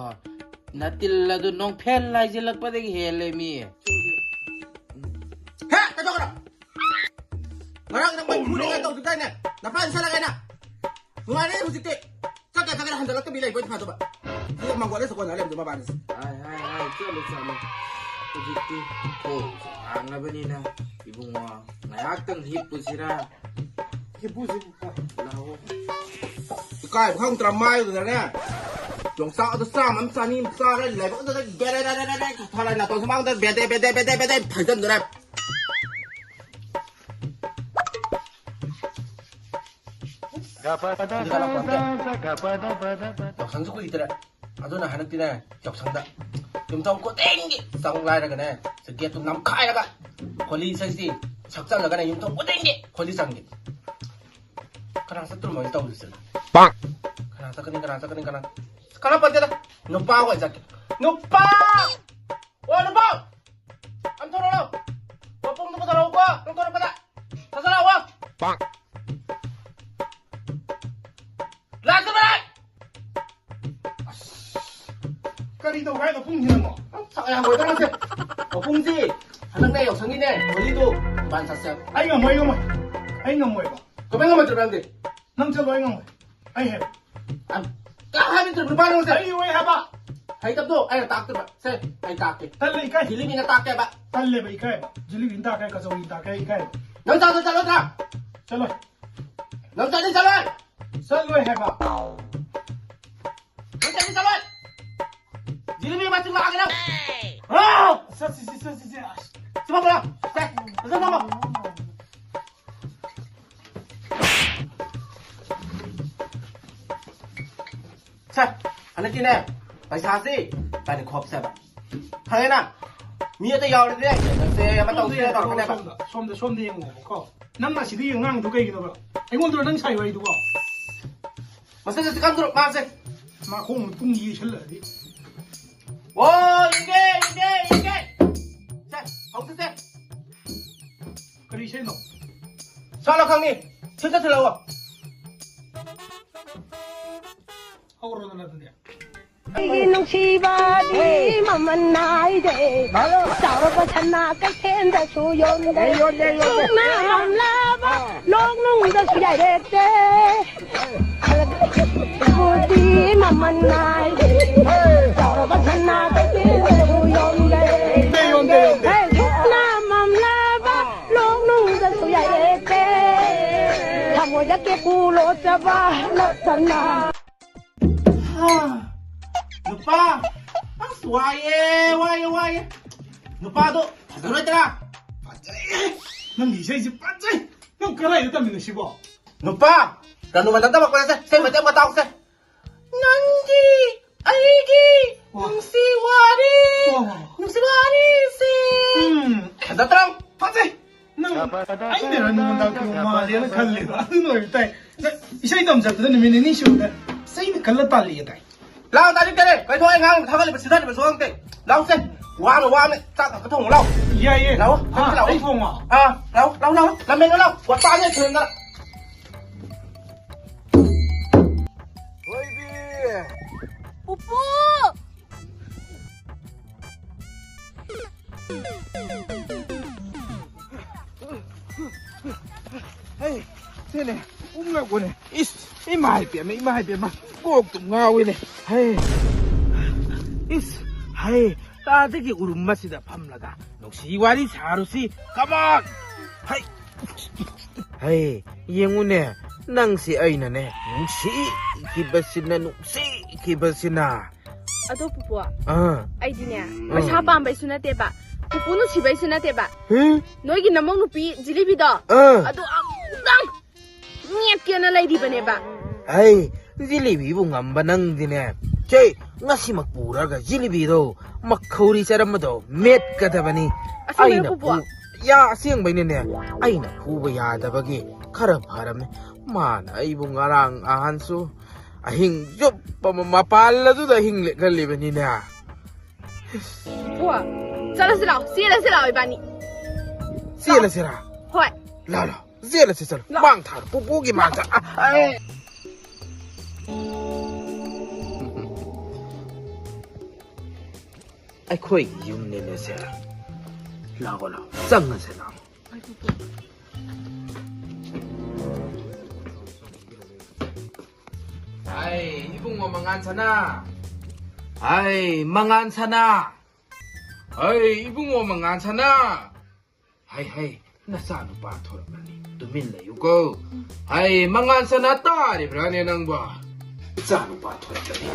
ꯅꯇꯤꯜ ꯑꯗꯨ ꯅꯣꯡꯐꯦꯜ ꯍꯥꯏꯖꯤꯜꯂꯛꯄꯗꯒꯤ ꯍꯦꯜꯂꯦ ꯃꯤ꯫ ꯍꯦ, ꯀꯩꯗꯧꯔ? ꯉꯔꯥꯡ ꯅꯪ ꯃꯩ ꯐꯨꯅꯤꯡꯉꯥꯏ ꯇꯧꯈꯤꯗꯥꯏꯅꯦ? ꯅꯄꯥ ꯏꯟꯁꯜꯂꯒ ꯑꯩꯅ꯫ ꯅꯨꯡꯉꯥꯏꯔꯦ ꯍꯧꯖꯤꯛꯇꯤ꯫ ꯆꯠꯀꯦ ꯆꯠꯀꯦ ꯍꯟꯖꯜꯂꯛꯇꯕꯤ ꯂꯩꯕ ꯑꯣꯏꯗꯤ ꯐꯗꯧꯕ꯫ ꯁꯤꯗ ꯃꯪꯒꯣꯜꯗ ꯁꯒꯣꯜꯅ ꯂꯩꯕꯗꯣ ꯃꯕꯥꯅꯤꯁꯦ꯫ ꯍꯥꯏ, ꯍꯥꯏ, ꯍꯥꯏ, ꯆꯠꯂꯨ, ꯆꯠꯂꯨ꯫ ꯍꯧꯖꯤꯛꯇꯤ ꯈꯣꯡꯁꯨ ꯍꯥꯡꯉꯕꯅꯤꯅ, ꯏꯕꯨꯡꯉꯣ, ꯉꯥꯏꯍꯥꯛꯇꯪ ꯍꯤꯞꯄꯨꯁꯤꯔꯥ? ꯍꯤꯞꯄꯨꯁꯤ꯫ ꯂꯥꯛꯑꯣ꯫ ꯏꯀꯥꯏꯕ ꯈꯪꯗ꯭ꯔ ꯃꯥꯏꯗꯨꯗꯅꯦ꯫ ꯌꯣꯡꯆꯥꯛ ꯑꯗꯨ ꯆꯥꯝꯃ ꯑꯃ ꯆꯥꯅꯤ ꯑꯃ ꯆꯥꯔ ꯂꯥꯏꯕꯛꯇꯨꯗ ꯕꯦꯔꯦ ꯔꯦ ꯔꯦ ꯔꯦ ꯔꯦ ꯊꯣꯔꯛꯑꯦ ꯅꯥꯇꯣꯟ ꯁꯨꯃꯥꯡꯗ ꯕꯦꯗꯦ ꯕꯦꯗꯦ ꯕꯦꯗꯦ ꯕꯦꯗꯦ ꯐꯩꯖꯟꯗꯨꯔꯦ꯫ ꯌꯥꯎꯁꯪꯁꯨ ꯀꯨꯏꯗ꯭ꯔꯦ꯫ ꯑꯗꯨꯅ ꯍꯟꯗꯛꯇꯤꯅꯦ, ꯌꯥꯎꯁꯪꯗ ꯌꯨꯝꯊꯣꯡ ꯈꯨꯗꯤꯡꯒꯤ ꯆꯪ ꯂꯥꯏꯔꯒꯅꯦ, ꯁꯤ ꯒꯦꯠꯇꯨ ꯅꯝꯈꯥꯏꯔꯒ, ꯍꯣꯂꯤ ꯏꯁꯩꯁꯤ ꯁꯛꯆꯜꯂꯒꯅꯦ, ꯌꯨꯝꯊꯣꯡ ꯈꯨꯗꯤꯡꯒꯤ ꯍꯣꯂꯤ ꯆꯪꯒꯦ꯫ ꯀꯅꯥ ꯆꯠꯇ꯭ꯔꯣ ꯃꯣꯏ ꯇꯧꯔꯤꯁꯦ? ꯄꯥꯛ! ꯀꯅꯥ ꯆꯠꯀꯅꯤ, ꯀꯅꯥ ꯆꯠꯀꯅꯤ, ꯀꯅꯥ? ꯀꯅꯥ ꯄꯟꯗꯦꯗ? ꯅꯨꯄꯥ ꯍꯣꯏ ꯆꯠꯀꯦ꯫ ꯅꯨꯄꯥ! ꯑꯣ, ꯅꯨꯄꯥ! ꯑꯝ ꯊꯣꯔꯛꯑꯣ꯫ ꯃꯄꯨꯡꯗꯨ ꯄꯨꯊꯣꯔꯛꯎꯀꯣ, ꯅꯪ ꯊꯣꯔꯛꯄꯗ꯫ ꯊꯣꯔꯛꯑꯣ꯫ ꯄꯥꯛ! ꯂꯥꯛꯇꯕ ꯂꯥꯛ! ꯑꯁ, ꯀꯔꯤ ꯇꯧ ꯍꯥꯏꯅꯣ ꯄꯨꯡꯁꯤꯅ ꯑꯃꯨꯛ? ꯁꯛ ꯌꯥꯝ ꯑꯣꯏꯗꯧꯔꯁꯦ꯫ ꯃꯄꯨꯡꯁꯤ ꯍꯟꯗꯛꯅꯦ ꯌꯥꯎꯁꯪꯒꯤꯅꯦ, ꯍꯣꯂꯤꯗꯨ ꯗꯨꯀꯥꯟ ꯆꯠꯁꯦ꯫ ꯑꯩ ꯉꯝꯃꯣꯏ, ꯉꯝꯃꯣꯏ꯫ ꯑꯩ ꯉꯝꯃꯣꯏꯕ꯫ ꯀꯃꯥꯏ ꯉꯝꯃꯣꯏꯗ꯭ꯔꯣ ꯅꯪꯗꯤ? ꯅꯪ ꯆꯠꯂꯣ, ꯑꯩ ꯉꯝꯃꯣꯏ꯫ ꯑꯩ ꯍꯦꯛ꯫ ꯑ, ꯀꯥ ꯍꯥꯏꯕ ꯅꯠꯇ꯭ꯔꯣ ꯅꯨꯄꯥ ꯅꯪꯁꯦ? ꯑꯩ ꯑꯣꯏ ꯍꯥꯏꯕ꯫ ꯍꯩꯇꯕꯗꯣ ꯑꯩꯅ ꯇꯥꯛꯇꯣꯏꯕ꯫ ꯁꯦ, ꯑꯩ ꯇꯥꯛꯀꯦ꯫ ꯇꯜꯂꯦ, ꯏꯀꯥꯏ꯫ ꯖꯤꯂꯤꯕꯤꯅ ꯇꯥꯛꯀꯦꯕ꯫ ꯇꯜꯂꯦꯕ, ꯏꯀꯥꯏꯕ꯫ ꯖꯤꯂꯤꯕꯤꯅ ꯇꯥꯛꯀꯦ, ꯀꯆꯧꯔꯤꯅ ꯇꯥꯛꯀꯦ, ꯏꯀꯥꯏꯕ꯫ ꯅꯪ ꯆꯠꯂꯣ, ꯆꯠꯂꯣ, ꯆꯠꯂꯣ꯫ ꯆꯠꯂꯣꯏ꯫ ꯅꯪ ꯆꯠꯅꯤ ꯆꯠꯂꯣꯏ꯫ ꯆꯠꯂꯣꯏ ꯍꯥꯏꯕ꯫ ꯅꯪ ꯆꯠꯅꯤ ꯆꯠꯂꯣꯏ꯫ ꯖꯤꯂꯤꯕꯤ ꯃꯆꯤꯟ ꯂꯥꯛꯑꯒꯦ ꯅꯪ꯫ ꯑꯥ! ꯆꯠꯁꯤ, ꯆꯠꯁꯤ, ꯆꯠꯁꯤ, ꯆꯠꯁꯤ꯫ ꯁꯤ ꯃꯄꯨꯔꯥ꯫ ꯁꯦ, ꯐꯖꯅ ꯐꯝꯃꯣ꯫ ꯁꯦ, ꯍꯟꯗꯛꯀꯤꯅꯦ, ꯄꯩꯁꯥꯁꯤ ꯏꯕꯥꯅꯤ ꯈꯣꯞꯁꯦꯕ꯫ ꯈꯪꯉꯦꯅ? ꯃꯤ ꯑꯇꯩ ꯌꯥꯎꯔꯗꯤ ꯅꯪꯁꯦ ꯑꯃ ꯇꯧꯁꯦ ꯇꯧꯔꯛꯀꯅꯦꯕ꯫ ꯁꯣꯝꯗ, ꯁꯣꯝꯗ, ꯁꯣꯝꯗ ꯌꯦꯡꯉꯣꯕꯀꯣ꯫ ꯅꯪꯅ ꯑꯁꯤꯗ ꯌꯦꯡꯉ ꯉꯥꯡꯉꯤꯗꯣ ꯀꯩꯒꯤꯅꯣꯕ? ꯑꯩꯉꯣꯟꯗꯔꯣ ꯅꯪ ꯁꯥꯏ ꯋꯥꯔꯤꯗꯨꯕꯣ? ꯃꯁꯛ ꯑꯁꯤ ꯀꯥꯡꯗ꯭ꯔꯣ ꯃꯥꯁꯦ꯫ ꯃꯈꯣꯡ ꯃꯇꯨꯡ ꯌꯩꯁꯜꯂꯛꯑꯗꯤ꯫ ꯑꯣ, ꯌꯦꯡꯒꯦ, ꯌꯦꯡꯒꯦ, ꯌꯦꯡꯒꯦ꯫ ꯁꯦ, ꯍꯧꯖꯤꯛꯁꯦ꯫ ꯀꯔꯤ ꯏꯁꯩꯅꯣ? ꯁꯥꯠꯂꯣ ꯈꯪꯉꯤ꯫ ꯁꯤꯠꯇ ꯊꯤꯜꯂꯛꯑꯣ꯫ ꯍꯧꯔꯣꯗꯅ ꯑꯗꯨꯗꯤ꯫ ꯑꯩꯒꯤ ꯅꯨꯡꯁꯤꯕꯗꯤ ꯃꯃꯜ ꯅꯥꯏꯗꯦ꯫ ꯆꯥꯎꯔꯕ ꯁꯅꯥ ꯀꯩꯊꯦꯜꯗꯁꯨ ꯌꯣꯟꯗꯦ꯫ ꯌꯣꯟꯗꯦ, ꯌꯣꯟꯗꯦ꯫ ꯁꯨꯡꯅ ꯉꯝꯂꯕ ꯂꯣꯛꯅꯨꯡꯗꯁꯨ ꯌꯥꯏꯔꯦꯛꯇꯦ꯫ ꯕꯨꯗꯤ ꯃꯃꯜ ꯅꯥꯏꯗꯦ꯫ ꯆꯥꯎꯔꯕ ꯁꯅꯥ ꯀꯩꯊꯦꯜꯗꯁꯨ ꯌꯣꯟꯗꯦ꯫ ꯌꯣꯟꯗꯦ, ꯌꯣꯟꯗꯦ꯫ ꯍꯦ, ꯁꯨꯡꯅ ꯉꯝꯂꯕ ꯂꯣꯛꯅꯨꯡꯗꯁꯨ ꯌꯥꯏꯔꯦꯛꯇꯦ꯫ ꯊꯃꯣꯏꯗ ꯀꯦꯀꯨ ꯂꯣꯠꯆꯕ ꯅꯠꯇꯅ꯫ ꯍꯥ, ꯅꯨꯄꯥ, ꯑꯁ, ꯋꯥꯏꯌꯦ, ꯋꯥꯏꯌꯦ, ꯋꯥꯏꯌꯦ꯫ ꯅꯨꯄꯥꯗꯣ ꯐꯖꯔꯣꯏꯗ꯭ꯔꯥ? ꯐꯖꯩꯌꯦ꯫ ꯅꯪꯒꯤ ꯏꯁꯩꯁꯦ ꯐꯖꯩ꯫ ꯅꯪ ꯀꯗꯥꯏꯗ ꯇꯝꯃꯤꯅꯣ ꯁꯤꯕꯣ? ꯅꯨꯄꯥ, ꯔꯥꯅꯨ ꯃꯟꯗꯟ ꯇꯝꯃꯛꯄꯅꯦꯁꯦ꯫ ꯏꯁꯩ ꯃꯇꯦꯛ ꯑꯃ ꯇꯥꯎꯁꯦ꯫ ꯅꯪꯒꯤ, ꯑꯩꯒꯤ, ꯋꯥ꯫ ꯅꯨꯡꯁꯤ ꯋꯥꯔꯤ, ꯋꯥ, ꯋꯥ, ꯋꯥ꯫ ꯅꯨꯡꯁꯤ ꯋꯥꯔꯤꯁꯤ꯫ ꯎꯝ꯫ ꯐꯖꯗ꯭ꯔꯣ? ꯐꯖꯩ꯫ ꯅꯪ ꯑꯩꯅ ꯔꯥꯅꯨ ꯃꯟꯗꯟ ꯈꯪꯕ ꯃꯥꯜꯂꯦꯅ ꯈꯜꯂꯤꯕ꯫ ꯑꯗꯨꯅ ꯑꯣꯏꯕ ꯇꯥꯏ꯫ ꯅꯪ ꯏꯁꯩ ꯇꯝ ꯆꯠꯄꯗ ꯅꯨꯃꯤꯠ ꯅꯤꯅꯤ ꯁꯨꯕꯗ ꯏꯁꯩꯅ ꯈꯜꯂ ꯇꯥꯜꯂꯤꯒꯦ ꯇꯥꯏ꯫ ꯂꯥꯎ, ꯇꯥꯅꯤꯡꯗꯦꯅꯦ꯫ ꯀꯩꯅꯣ ꯑꯩ ꯉꯥꯡꯕ ꯊꯥꯒꯠꯂꯤꯕ ꯁꯤꯊꯔꯤꯕꯁꯨ ꯈꯪꯗꯦ꯫ ꯂꯥꯎꯁꯦ꯫ ꯋꯥꯅ ꯋꯥꯅ ꯆꯥꯛ ꯈꯛꯇ ꯊꯣꯡꯉꯨ ꯂꯥꯎ꯫ ꯌꯥꯏꯌꯦ꯫ ꯂꯥꯎ, ꯑꯥ, ꯂꯥꯎ꯫ ꯑꯩ ꯊꯣꯡꯉꯣ꯫ ꯑꯥ, ꯂꯥꯎ, ꯂꯥꯎ, ꯂꯥꯎ꯫ ꯂꯝꯃꯦꯟꯗ ꯂꯥꯎ꯫ ꯋꯥ ꯇꯥꯅꯤ ꯊꯤꯔꯦꯟꯗ꯫ ꯊꯣꯏꯕꯤ꯫ ꯄꯨꯄꯨ! ꯍꯩ, ꯁꯤꯅꯦ, ꯎꯝꯂꯛꯄꯅꯦ꯫ ꯏꯁ, ꯏꯃꯥ ꯏꯕꯦꯝꯃ, ꯏꯃꯥ ꯏꯕꯦꯝꯃ, ꯀꯣꯛꯇꯨꯝ ꯉꯥꯎꯋꯤꯅꯦ꯫ ꯍꯩ, ꯏꯁ, ꯍꯩ, ꯀꯥꯗꯒꯤ ꯎꯔꯨꯝ ꯑꯁꯤꯗ ꯐꯝꯂꯒ ꯅꯨꯡꯁꯤ ꯋꯥꯔꯤ ꯁꯥꯔꯨꯁꯤ꯫ Come on! ꯍꯩ, ꯍꯩ, ꯌꯦꯡꯉꯨꯅꯦ, ꯅꯪꯁꯤ ꯑꯩꯅꯅꯦ ꯅꯨꯡꯁꯤꯈꯤꯕꯁꯤꯅ, ꯅꯨꯡꯁꯤꯈꯤꯕꯁꯤꯅ꯫ ꯑꯗꯣ ꯄꯨꯄꯨ, ꯑꯥ꯫ ꯑꯩꯗꯤꯅꯦ, ꯎꯝ꯫ ꯄꯩꯁꯥ ꯄꯥꯝꯕꯩꯁꯨ ꯅꯠꯇꯦꯕ, ꯄꯨꯄꯨ ꯅꯨꯡꯁꯤꯕꯩꯁꯨ ꯅꯠꯇꯦꯕ꯫ ꯍꯦ? ꯅꯣꯏꯒꯤ ꯅꯃꯧ ꯅꯨꯄꯤ ꯖꯤꯂꯤꯕꯤꯗꯣ, ꯑꯥ꯫ ꯑꯗꯨ ꯑꯃꯨꯛꯇꯪ ꯅꯦꯠꯀꯦꯅ ꯂꯩꯔꯤꯕꯅꯦꯕ꯫ ꯍꯩ, ꯖꯤꯂꯤꯕꯤꯕꯨ ꯉꯝꯕ ꯅꯪꯗꯤꯅꯦ꯫ ꯆꯦ, ꯉꯁꯤꯃꯛ ꯄꯨꯔꯒ ꯖꯤꯂꯤꯕꯤꯗꯣ ꯃꯈꯧꯔꯤ ꯆꯔꯝꯕꯗꯣ ꯃꯦꯠꯀꯗꯕꯅꯤ꯫ ꯑꯁꯦꯡꯕꯩꯔꯣ, ꯑꯩꯅ ꯄꯨꯄꯨ? ꯐꯨ-, ꯌꯥ, ꯑꯁꯦꯡꯕꯩꯅꯦꯅꯦ꯫ ꯑꯩꯅ ꯐꯨꯕ ꯌꯥꯗꯕꯒꯤ ꯈꯔ ꯐꯔꯝꯃꯦ꯫ ꯃꯥꯅ ꯑꯩꯕꯨ ꯉꯔꯥꯡ ꯅꯍꯥꯟꯁꯨ ꯑꯍꯤꯡ ꯆꯨꯞꯄ ꯃ-, ꯃꯄꯥꯜ ꯑꯗꯨꯗ ꯑꯍꯤꯡ ꯂꯦꯛꯍꯜꯂꯤꯕꯅꯤꯅꯦ꯫ ꯄꯨꯄꯨ, ꯆꯠꯂꯁꯤ ꯂꯥꯛꯑꯣ, ꯆꯦꯜꯂꯁꯤ ꯂꯥꯛꯑꯣ ꯏꯕꯥꯅꯤ꯫ ꯆꯦꯜꯂꯁꯤꯔꯥ? ꯍꯣꯏ꯫ ꯂꯥꯛꯑꯣ, ꯂꯥꯛꯑꯣ, ꯆꯦꯜꯂꯁꯤ, ꯆꯠꯂꯣ꯫ ꯂꯥꯛꯑꯣ꯫ ꯃꯥꯡ ꯊꯥꯔꯣ, ꯄꯨꯄꯨꯒꯤ ꯃꯥꯡ ꯊꯥꯔꯣ꯫ ꯑ, ꯑ꯫ ꯑꯩꯈꯣꯏꯒꯤ ꯌꯨꯝꯅꯤꯅꯦ ꯁꯦ꯫ ꯂꯥꯛꯑꯣ, ꯂꯥꯛꯑꯣ, ꯆꯪꯉꯁꯦ, ꯂꯥꯛꯑꯣ꯫ ꯍꯥꯏ, ꯏꯕꯨꯡꯉꯣ ꯃꯉꯥꯟ ꯁꯅꯥ꯫ ꯍꯥꯏ, ꯃꯉꯥꯟ ꯁꯅꯥ꯫ ꯍꯥꯏ, ꯏꯕꯨꯡꯉꯣ ꯃꯉꯥꯟ ꯁꯅꯥ꯫ ꯍꯥꯏ, ꯍꯥꯏ, ꯅꯆꯥ ꯅꯨꯄꯥ ꯊꯣꯔꯛꯂꯅꯤ꯫ ꯇꯨꯃꯤꯟ ꯂꯩꯌꯨꯀꯣ꯫ ꯍꯥꯏ, ꯃꯉꯥꯟ ꯁꯅꯥ, ꯇꯥꯔꯤꯕ꯭ꯔꯥꯅꯦ ꯅꯪꯕꯣ? ꯏꯆꯥ ꯅꯨꯄꯥ ꯊꯣꯔꯛꯂꯅꯤ꯫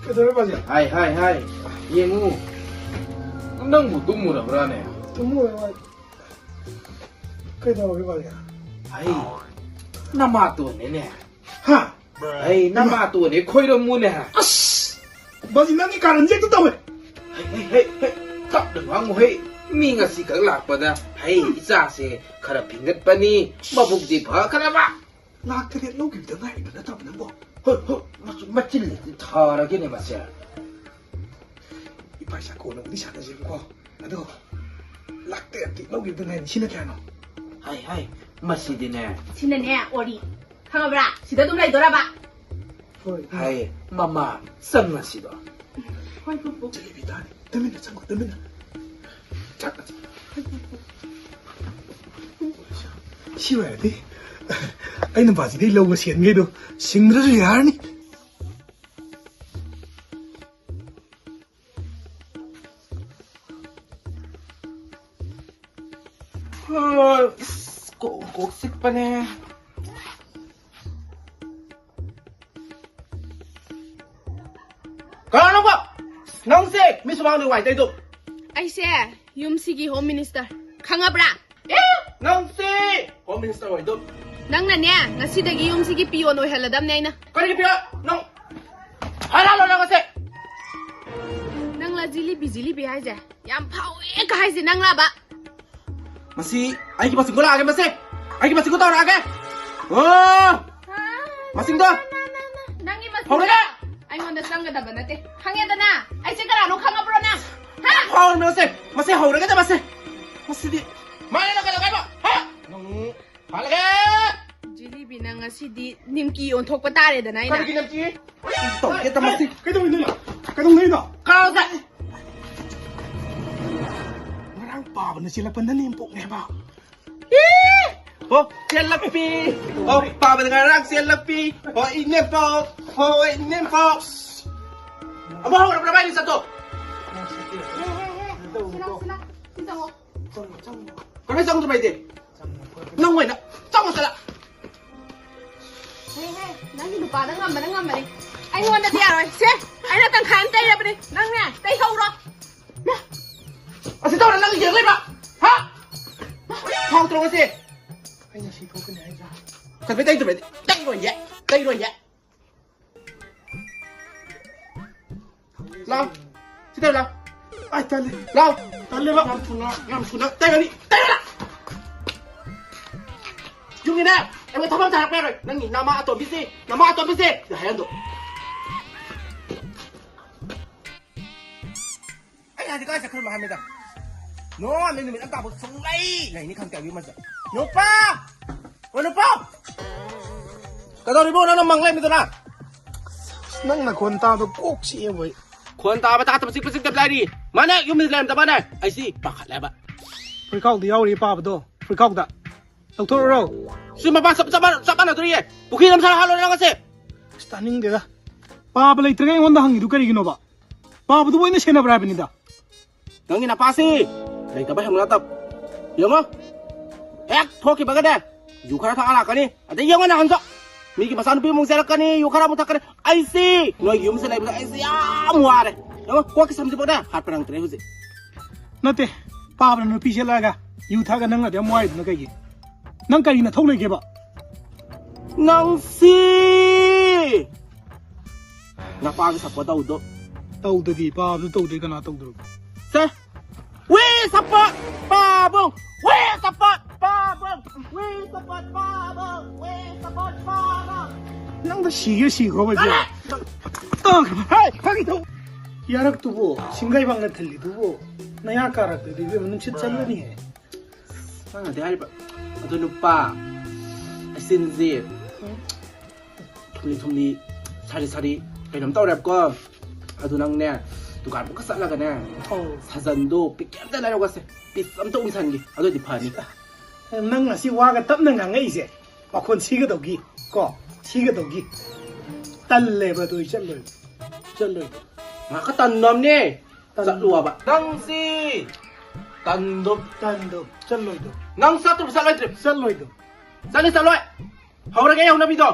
ꯀꯩꯗꯧꯔꯦ ꯕꯥꯖꯤ? ꯍꯥꯏ, ꯍꯥꯏ, ꯍꯥꯏ, ꯌꯦꯡꯉꯨ꯫ ꯅꯪꯕꯨ ꯇꯨꯝꯃꯨꯔꯕ꯭ꯔꯥꯅꯦ? ꯇꯨꯝꯃꯨꯔꯦ ꯕꯥꯖꯤ꯫ ꯀꯩꯗꯧꯔꯒꯦ ꯕꯥꯖꯤ? ꯍꯥꯏ, ꯅꯃꯥꯇꯣꯟꯅꯦꯅꯦ꯫ ꯍꯥ? ꯍꯩ, ꯅꯃꯥꯇꯣꯟꯅꯦ, ꯈꯣꯏꯔꯝꯃꯨꯅꯦ꯫ ꯑꯁ! ꯕꯥꯖꯤ, ꯅꯪꯒꯤ ꯀꯥꯔꯟꯁꯦ ꯍꯦꯛꯇ ꯇꯧꯋꯦ꯫ ꯍꯩ, ꯍꯩ, ꯍꯩ, ꯍꯩ, ꯇꯞꯅ ꯉꯥꯡꯉꯨ ꯍꯩ꯫ ꯃꯤ ꯉꯁꯤ ꯈꯛ ꯂꯥꯛꯄꯗ, ꯍꯩ, ꯏꯆꯥꯁꯦ ꯈꯔ ꯐꯤꯡꯒꯠꯄꯅꯤ, ꯃꯕꯨꯛꯇꯤ ꯐꯈ꯭ꯔꯕ꯫ ꯂꯥꯛ ꯇꯔꯦꯠ ꯂꯧꯈꯤꯕꯗ ꯉꯥꯏꯔꯤꯕ ꯅꯠꯇꯕ ꯅꯪꯕꯣ? ꯍꯣꯏ, ꯍꯣꯏ, ꯃꯆꯨ-, ꯃꯆꯤꯟ ꯊꯥꯔꯒꯦꯅꯦ ꯃꯁꯦ꯫ ꯏꯄꯥ ꯏꯆꯥ ꯀꯣꯟꯅꯕꯨꯗꯤ ꯁꯥꯟꯅꯁꯦꯕꯀꯣ꯫ ꯑꯗꯣ, ꯂꯥꯛ ꯇꯔꯦꯠꯇꯤ ꯂꯧꯈꯤꯕꯗ ꯉꯥꯏꯔꯤ꯫ ꯁꯤꯅ ꯀꯌꯥꯅꯣ? ꯍꯥꯏ, ꯍꯥꯏ, ꯃꯁꯤꯗꯤꯅꯦ꯫ ꯁꯤꯅꯅꯦ, ꯑꯣꯔꯤ꯫ ꯈꯪꯉꯕ꯭ꯔꯥ? ꯁꯤꯗ ꯑꯗꯨꯝ ꯂꯩꯗꯣꯔꯕ? ꯍꯣꯏ꯫ ꯍꯥꯏ, ꯃꯃꯥ, ꯆꯪꯉꯁꯤꯗꯣ꯫ ꯍꯣꯏ, ꯄꯨꯄꯨ꯫ ꯖꯤꯂꯤꯕꯤ ꯇꯥꯅꯤ꯫ ꯇꯨꯃꯤꯟꯅ ꯆꯪꯉꯣ, ꯇꯨꯃꯤꯟꯅ꯫ ꯆꯪꯉꯁꯤ꯫ ꯁꯤ ꯑꯣꯏꯔꯗꯤ ꯑꯩꯅ ꯕꯥꯖꯤꯗꯩ ꯂꯧꯕ ꯁꯦꯟꯈꯩꯗꯣ ꯁꯤꯡꯗ꯭ꯔꯁꯨ ꯌꯥꯔꯅꯤ꯫ ꯑꯁ, ꯀꯣꯛ, ꯀꯣꯛ ꯆꯤꯛꯄꯅꯦ꯫ ꯀꯅꯥꯅꯣꯕ? ꯅꯪꯁꯦ ꯃꯤ ꯁꯨꯃꯥꯡꯗ ꯋꯥꯏ ꯇꯩꯗꯣ? ꯑꯩꯁꯦ ꯌꯨꯝꯁꯤꯒꯤ ꯍꯣꯝ ꯃꯤꯅꯤꯁꯇꯔ꯫ ꯈꯪꯉꯕ꯭ꯔꯥ? ꯑꯦ, ꯅꯪꯁꯦ ꯍꯣꯝ ꯃꯤꯅꯤꯁꯇꯔ ꯑꯣꯏꯗꯣ? ꯅꯪꯅꯅꯦ, ꯉꯁꯤꯗꯒꯤ ꯌꯨꯝꯁꯤꯒꯤ ꯄꯤꯌꯣꯟ ꯑꯣꯏꯍꯜꯂꯗꯕꯅꯦ ꯑꯩꯅ꯫ ꯀꯔꯤꯒꯤ ꯄꯤꯌꯣꯟ? ꯅꯪ ꯍꯥꯏꯔꯛꯑꯣ ꯅꯪ ꯉꯁꯤ꯫ ꯅꯪꯂ ꯖꯤꯂꯤꯕꯤ ꯖꯤꯂꯤꯕꯤ ꯍꯥꯏꯁꯦ? ꯌꯥꯝ ꯐꯥꯎꯋꯦ ꯀ ꯍꯥꯏꯁꯦ ꯅꯪꯂꯕ? ꯃꯁꯤ ꯑꯩꯒꯤ ꯃꯆꯤꯟ ꯂꯥꯛꯑꯒꯦ, ꯃꯁꯤ ꯑꯩꯒꯤ ꯃꯆꯤꯟ ꯇꯧꯔꯛꯑꯒꯦ꯫ ꯑꯥ! ꯃꯁꯤꯡꯗꯣ! ꯅꯪꯒꯤ ꯃꯁꯤꯡꯗꯣ ꯍꯧꯔꯒ! ꯑꯩꯉꯣꯟꯗ ꯆꯪꯒꯗꯕ ꯅꯠꯇꯦ꯫ ꯈꯪꯉꯦꯗꯅ? ꯑꯩꯁꯦ ꯀꯅꯥꯅꯣ ꯈꯪꯉꯕ꯭ꯔꯣ ꯅꯪ? ꯍꯥ? ꯍꯧꯔꯃꯦ ꯃꯁꯦ! ꯃꯁꯦ ꯍꯧꯔꯒꯗ ꯃꯁꯦ! ꯃꯁꯤꯗꯤ ꯃꯥꯅ ꯀꯩꯗꯧꯒꯦ ꯍꯥꯏꯕ? ꯍꯥ? ꯅꯪ ꯐꯥꯜꯂꯒꯦ! ꯖꯤꯂꯤꯕꯤ, ꯅꯪ ꯉꯁꯤꯗꯤ ꯅꯤꯝꯀꯤ ꯑꯣꯟꯊꯣꯛꯄ ꯇꯥꯔꯦꯗꯅ ꯑꯩꯅ꯫ ꯀꯔꯤꯒꯤ ꯅꯤꯝꯀꯤ? ꯇꯧꯒꯦꯗ ꯃꯁꯤ! ꯀꯩꯗꯧꯔꯤꯅꯣ? ꯀꯩꯗꯧꯔꯤꯅꯣ? ꯀꯥꯎꯗ! ꯉꯔꯥꯡ ꯄꯥꯕꯅ ꯆꯦꯜꯂꯛꯄ ꯅꯅꯦꯝꯄꯣꯛꯅꯦꯕ꯫ ꯑꯣ ꯆꯦꯜꯂꯛꯄꯤ! ꯑꯣ ꯄꯥꯕꯅ ꯉꯔꯥꯡ ꯆꯦꯜꯂꯛꯄꯤ! ꯍꯣꯏ ꯏꯅꯦꯝꯄꯣꯛ! ꯍꯣꯏ ꯏꯅꯦꯝꯄꯣꯛ! ꯑꯃꯨꯛ ꯍꯧꯔꯕ꯭ꯔꯥ ꯃꯥꯏ ꯂꯤꯆꯠꯇꯣ? ꯁꯤꯂꯥꯎ, ꯁꯤꯂꯥꯎ, ꯁꯤ ꯆꯪꯉꯣ꯫ ꯀꯃꯥꯏ ꯆꯪꯗꯕ ꯑꯩꯗꯤ? ꯅꯪ ꯑꯣꯏꯅ ꯆꯪꯉꯣ ꯆꯠꯂ꯫ ꯍꯦ, ꯍꯦ, ꯅꯪꯒꯤ ꯅꯨꯄꯥꯗ ꯉꯝꯕꯅ ꯉꯝꯕꯅꯤ꯫ ꯑꯩꯉꯣꯟꯗꯗꯤ ꯌꯥꯔꯣꯏ꯫ ꯁꯦ, ꯑꯩꯅ ꯇꯪꯈꯥꯏ ꯑꯃ ꯇꯩꯔꯕꯅꯤ꯫ ꯅꯪꯅꯦ, ꯇꯩꯍꯧꯔꯣ꯫ ꯑꯁꯤ ꯇꯧꯔ ꯅꯪ ꯌꯦꯡ ꯂꯩꯕ? ꯍꯥ? ꯍꯥꯎꯇ꯭ꯔꯣ ꯉꯁꯤ? ꯑꯩꯅ ꯁꯤ ꯊꯣꯛꯀꯅꯤ ꯍꯥꯏꯗ꯭ꯔꯥ? ꯆꯠꯄꯩ ꯇꯩꯗꯕꯩꯗꯤ ꯇꯩꯔꯣꯏꯌꯦ, ꯇꯩꯔꯣꯏꯌꯦ꯫ ꯂꯥꯎ꯫ ꯁꯤꯗ ꯂꯥꯎ꯫ ꯑꯩ ꯇꯜꯂꯦ꯫ ꯂꯥꯎ꯫ ꯇꯜꯂꯦꯕ꯫ ꯌꯥꯝ ꯊꯨꯅ, ꯌꯥꯝ ꯊꯨꯅ꯫ ꯇꯩꯔꯅꯤ꯫ ꯇꯩꯔꯅꯤ꯫ ꯌꯨꯝꯒꯤꯅꯦ꯫ ꯑꯩꯉꯣꯟꯗ ꯊꯕꯛ ꯑꯃ ꯊꯥꯔꯛꯄ ꯌꯥꯔꯣꯏ꯫ ꯅꯪꯒꯤ ꯅꯃꯥ ꯑꯇꯣꯝꯕꯤꯁꯤ, ꯅꯃꯥ ꯑꯇꯣꯝꯕꯤꯁꯤ꯫ ꯁꯤꯗ ꯍꯥꯏꯍꯟꯗꯣ꯫ ꯑꯩ ꯍꯥꯏꯁꯦ ꯀꯥꯏ ꯆꯠꯈ꯭ꯔꯕ ꯍꯥꯏꯕꯅꯤꯗ? ꯅꯣꯡꯉꯥꯟꯕ ꯅꯨꯃꯤꯠ ꯑꯝꯇꯥꯐꯥꯎ ꯁꯨꯡꯂꯩ ꯂꯩꯅꯤ ꯈꯪꯗꯦ ꯑꯕꯦꯝꯃꯁꯦ꯫ ꯅꯨꯄꯥ! ꯑꯣ ꯅꯨꯄꯥ! ꯀꯩꯗꯧꯔꯤꯕꯣ ꯅꯪꯅ ꯃꯪ ꯂꯩꯔꯝꯃꯤꯗꯨꯅ? ꯅꯪ ꯅꯈꯣꯟ ꯇꯥꯕ ꯀꯣꯛ ꯆꯤꯛꯑꯦꯕꯣ ꯑꯩ꯫ ꯈꯣꯟ ꯇꯥꯕ ꯇꯥꯗꯕ ꯆꯤꯛꯄ ꯆꯤꯛꯇꯕ ꯂꯩꯔꯤ꯫ ꯃꯥꯅ ꯌꯨꯝꯗ ꯂꯩꯔꯝꯗꯕꯅꯦ꯫ ꯑꯩꯁꯤ ꯄꯥꯈꯠꯂꯦꯕ꯫ ꯐꯨꯔꯤꯠꯈꯥꯎꯗ ꯌꯥꯎꯔꯤ ꯄꯥꯕꯗꯣ꯫ ꯐꯨꯔꯤꯠꯈꯥꯎꯗ꯫ ꯂꯧꯊꯣꯛꯎꯔꯣ? ꯁꯤ ꯃꯄꯥ ꯆꯞ, ꯆꯞ ꯃꯥꯟꯅ-, ꯆꯞ ꯃꯥꯟꯅꯗꯣꯔꯤꯌꯦ꯫ ꯄꯨꯈ꯭ꯔꯤꯗ ꯑꯃ ꯁꯥꯔ ꯍꯥꯜꯂꯣ ꯅꯪ ꯑꯁꯦ꯫ ꯑꯁ, ꯇꯥꯅꯤꯡꯗꯦꯗ꯫ ꯄꯥꯕ ꯂꯩꯇ꯭ꯔꯒ ꯑꯩꯉꯣꯟꯗ ꯍꯪꯉꯤꯗꯨ ꯀꯔꯤꯒꯤꯅꯣꯕ? ꯄꯥꯕꯗꯨꯕꯨ ꯑꯩꯅ ꯁꯦꯟꯅꯕ꯭ꯔꯥ ꯍꯥꯏꯕꯅꯤꯗ꯫ ꯅꯪꯒꯤ ꯅꯄꯥꯁꯤ ꯂꯩꯇꯕ ꯍꯦꯟꯕ ꯅꯠꯇꯕ꯫ ꯌꯦꯡꯉꯣ, ꯍꯦꯛ ꯊꯣꯛꯈꯤꯕꯒꯅꯦ ꯌꯨ ꯈꯔ ꯊꯛꯑ ꯂꯥꯛꯀꯅꯤ꯫ ꯑꯗꯩ ꯌꯦꯡꯉꯣ ꯅꯍꯥꯟꯁꯨ ꯃꯤꯒꯤ ꯃꯆꯥꯅꯨꯄꯤ ꯑꯃꯨꯛ ꯆꯦꯜꯂꯛꯀꯅꯤ, ꯌꯨ ꯈꯔ ꯑꯃꯨꯛ ꯊꯛꯀꯅꯤ꯫ ꯑꯩꯁꯤ ꯅꯣꯏꯒꯤ ꯌꯨꯝꯁꯤꯗ ꯂꯩꯕꯗ ꯑꯩꯁꯤ ꯌꯥꯝ ꯋꯥꯔꯦ꯫ ꯌꯦꯡꯉꯣ, ꯀꯣꯛꯀꯤ ꯁꯝꯁꯤꯐꯥꯎꯅꯦ ꯍꯥꯠꯄ ꯅꯪꯗ꯭ꯔꯦ ꯍꯧꯖꯤꯛ꯫ ꯅꯠꯇꯦ, ꯄꯥꯕꯅ ꯅꯨꯄꯤ ꯆꯦꯜꯂꯛꯑꯒ ꯌꯨ ꯊꯛꯑꯒ ꯅꯪꯅ ꯑꯗꯨ ꯌꯥꯝ ꯋꯥꯔꯤꯗꯨꯅ ꯀꯩꯒꯤ? ꯅꯪ ꯀꯔꯤ ꯅꯊꯧ ꯂꯩꯒꯦꯕ? ꯅꯪꯁꯤ ꯅꯄꯥꯒꯤ ꯁꯞꯄꯣꯔꯠ ꯇꯧꯗꯣ꯫ ꯇꯧꯗꯗꯤ, ꯄꯥꯕꯗꯨ ꯇꯧꯗ꯭ꯔꯤ ꯀꯅꯥ ꯇꯧꯗꯣꯔꯤꯕ? ꯁꯦ, we support ꯄꯥꯕꯨꯡ! We support ꯄꯥꯕꯨꯡ! We support ꯅꯪꯗꯣ ꯁꯤꯒꯦ ꯁꯤꯈ꯭ꯔꯣꯕ ꯏꯕꯦꯝꯃ꯫ ꯍꯥꯏ, ꯐꯥꯒꯤ ꯇꯧ꯫ ꯌꯥꯔꯛꯇꯨꯕꯨ, ꯁꯤꯡꯒꯥꯏꯕꯥꯛꯅ ꯊꯤꯜꯂꯤꯗꯨꯕꯨ, ꯅꯌꯥ ꯀꯥꯔꯛꯇꯗꯤ ꯏꯕꯦꯝꯃ, ꯅꯨꯡꯁꯤꯠ ꯆꯪꯒꯅꯤꯍꯦ꯫ ꯅꯪꯅꯗꯤ ꯍꯥꯏꯔꯤꯕ ꯑꯗꯨ ꯅꯨꯄꯥ ꯑꯁꯤꯟꯁꯤ ꯊꯨꯝꯂꯤ ꯊꯨꯝꯂꯤ ꯁꯥꯔꯤ ꯁꯥꯔꯤ ꯀꯩꯅꯣꯝ ꯇꯧꯔꯦꯕꯀꯣ꯫ ꯑꯗꯨ ꯅꯪꯅꯦ ꯗꯨꯀꯥꯟ ꯑꯃꯨꯛꯀ ꯆꯠꯂꯒꯅꯦ ꯑꯧ꯫ ꯁꯥꯖꯟꯗꯣ ꯄꯤꯀꯦꯠ ꯑꯝꯇ ꯂꯩꯔꯧꯒꯁꯦ꯫ ꯄꯤꯁ ꯑꯝꯇ ꯎꯪꯁꯟꯒꯦ꯫ ꯑꯗꯨꯑꯣꯏꯗꯤ ꯐꯅꯤ꯫ ꯅꯪ ꯉꯁꯤ ꯋꯥꯒ ꯇꯞꯅ ꯉꯥꯡꯉꯛꯏꯁꯦ ꯃꯈꯣꯟ ꯁꯤꯒꯗꯧꯒꯤ ꯀꯣ ꯁꯤꯒꯗꯧꯒꯤ꯫ ꯇꯜꯂꯦꯕ ꯑꯗꯨ ꯑꯩ ꯆꯠꯂꯣꯏꯕ꯫ ꯆꯠꯂꯣꯏꯕ꯫ ꯉꯥꯏꯍꯥꯛꯀ ꯇꯟꯗꯕꯅꯦ꯫ ꯇꯟ- ꯆꯠꯂꯨ ꯍꯥꯏꯕ꯫ ꯅꯪꯁꯤ ꯇꯟꯗꯣ꯫ ꯇꯟꯗꯣ꯫ ꯆꯠꯂꯣꯏꯗꯣ꯫ ꯅꯪ ꯆꯠꯇ꯭ꯔꯤꯕ ꯆꯠꯂꯣꯏꯗ꯭ꯔꯤꯕ? ꯆꯠꯂꯣꯏꯗꯣ꯫ ꯆꯠꯂꯤ ꯆꯠꯂꯣꯏ? ꯍꯧꯔꯒꯦ ꯑꯩ ꯍꯧꯅꯕꯤꯗꯣ꯫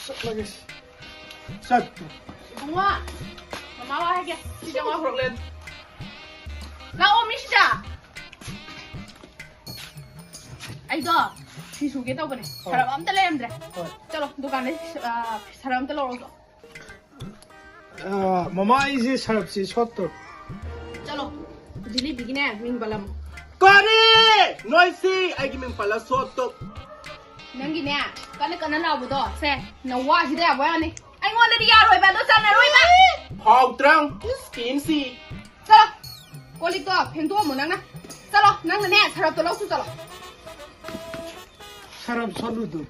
ꯆꯠꯂꯒꯦ꯫ ꯆꯠꯇ꯭ꯔꯣ꯫ ꯏꯕꯨꯡꯉꯣ, ꯃꯃꯥ ꯋꯥ ꯍꯥꯏꯒꯦ꯫ ꯁꯤꯗ ꯋꯥ ꯄꯨꯔꯛꯂꯦ꯫ ꯂꯥꯛꯑꯣ ꯃꯤ ꯁꯤꯗ꯫ ꯑꯩꯗꯣ ꯐꯤ ꯁꯨꯒꯦ ꯇꯧꯕꯅꯦ꯫ ꯍꯣꯏ꯫ ꯁꯔꯞ ꯑꯝꯇ ꯂꯩꯔꯝꯗ꯭ꯔꯦ꯫ ꯍꯣꯏ꯫ ꯆꯠꯂꯣ, ꯗꯨꯀꯥꯟꯗꯩ, ꯑ, ꯁꯔꯞ ꯑꯝꯇ ꯂꯧꯔꯛꯑꯣ꯫ ꯑ, ꯃꯃꯥ, ꯑꯩꯁꯦ ꯁꯔꯞꯁꯦ ꯁꯣꯠꯇ꯭ꯔꯣ꯫ ꯆꯠꯂꯣ, ꯖꯤꯂꯤꯕꯤꯒꯤꯅꯦ ꯃꯤꯡ ꯄꯜꯂꯝꯃꯣ꯫ ꯀꯔꯤ? ꯅꯣꯏꯁꯤ ꯑꯩꯒꯤ ꯃꯤꯡ ꯄꯜꯂ ꯁꯣꯠꯇꯣ꯫ ꯅꯪꯒꯤꯅꯦ ꯀꯟꯅ ꯀꯟꯅ ꯂꯥꯎꯕꯗꯣ ꯁꯦ ꯅꯋꯥꯁꯤꯗ ꯌꯥꯕ ꯋꯥꯅꯤ꯫ ꯑꯩꯉꯣꯟꯗꯗꯤ ꯌꯥꯔꯣꯏꯕ, ꯑꯗꯣ ꯆꯥꯟꯅꯔꯣꯏꯕ꯫ ꯍꯥꯎꯇ꯭ꯔꯪ ꯁ꯭ꯀꯤꯝꯁꯤ꯫ ꯆꯠꯂꯣ, ꯀꯣꯜ ꯂꯤꯛꯇꯣ ꯐꯦꯡꯗꯣꯛꯑꯝꯃꯣ ꯅꯪꯅ꯫ ꯆꯠꯂꯣ, ꯅꯪꯅꯅꯦ ꯁꯔꯞꯇꯣ ꯂꯧꯁꯨ ꯆꯠꯂꯣ꯫ ꯁꯔꯞ ꯁꯣꯠꯂꯨꯗꯣ꯫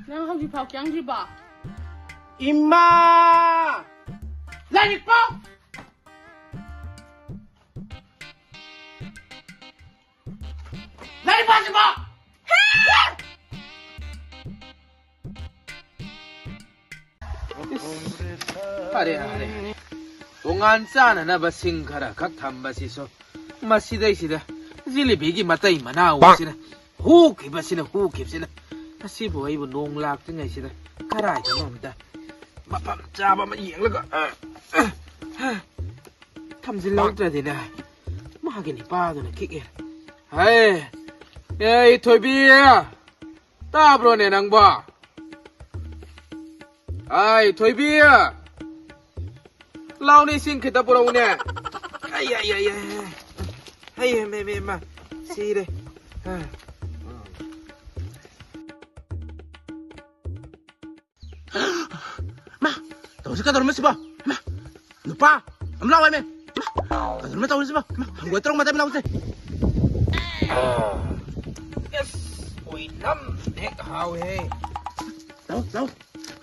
ꯅꯪ ꯍꯧꯖꯤꯛꯐꯥꯎ ꯆꯪꯗ꯭ꯔꯤꯕꯣ? ꯏꯃꯥ! ꯂꯥꯏꯔꯤꯛ ꯄꯥꯎ! ꯂꯥꯏꯔꯤꯛ ꯄꯥꯁꯤꯕꯣ! ꯐꯔꯦ, ꯐꯔꯦ, ꯐꯔꯦ꯫ ꯇꯣꯉꯥꯟ ꯆꯥꯅꯅꯕ ꯁꯤꯡ ꯈꯔ ꯈꯛ ꯊꯝꯕꯁꯤꯁꯨ ꯃꯁꯤꯗꯩꯁꯤꯗ ꯖꯤꯂꯤꯕꯤꯒꯤ ꯃꯇꯩ ꯃꯅꯥꯎ ꯑꯁꯤꯅ ꯍꯨꯈꯤꯕꯁꯤꯅ, ꯍꯨꯈꯤꯕꯁꯤꯅ꯫ ꯑꯁꯤꯕꯨ ꯑꯩꯕꯨ ꯅꯣꯡ ꯂꯥꯛꯇ꯭ꯔꯤꯉꯩꯁꯤꯗ ꯀꯗꯥꯏꯗꯅꯣ ꯑꯝꯇ ꯃꯐꯝ ꯆꯥꯕ ꯑꯃ ꯌꯦꯡꯂꯒ, ꯑ, ꯑ, ꯑ, ꯊꯝꯖꯤꯜꯍꯧꯗ꯭ꯔꯗꯤꯅꯦ, ꯃꯥꯒꯤ ꯅꯤꯄꯥꯗꯨꯅ ꯈꯤꯛꯑꯦ꯫ ꯍꯩ, ꯑꯦ, ꯊꯣꯏꯕꯤ, ꯇꯥꯕ꯭ꯔꯣꯅꯦ ꯅꯪꯕꯣ? ꯑꯩ ꯊꯣꯏꯕꯤ! ꯂꯥꯎꯅꯦ, ꯏꯁꯤꯡ ꯈꯤꯇ ꯄꯨꯔꯛꯎꯅꯦ꯫ ꯑꯩ, ꯑꯩ, ꯑꯩ, ꯑꯩ, ꯑꯩ, ꯍꯩ, ꯃꯦ, ꯃꯦ, ꯃ, ꯁꯤꯔꯦ꯫ ꯃꯥ, ꯇꯧꯔꯤꯁꯤ ꯀꯩꯗꯧꯔꯝꯃꯤ ꯁꯤꯕꯣ? ꯃꯥ, ꯅꯨꯄꯥ, ꯑꯃ ꯂꯥꯛꯑꯣ ꯍꯥꯏꯃꯦ꯫ ꯃꯥ, ꯀꯩꯗꯧꯔꯝꯃꯤ ꯇꯧꯔꯤꯁꯤꯕꯣ? ꯃꯥ, ꯍꯪꯒꯣꯏ ꯇꯧꯔ ꯃꯇꯝ ꯂꯥꯛꯁꯦ꯫ ꯑꯁ, ꯑꯣꯏꯅꯝ ꯍꯦꯛ ꯍꯥꯎꯋꯦꯍꯦ꯫ ꯂꯥꯛꯑꯣ, ꯂꯥꯛꯑꯣ꯫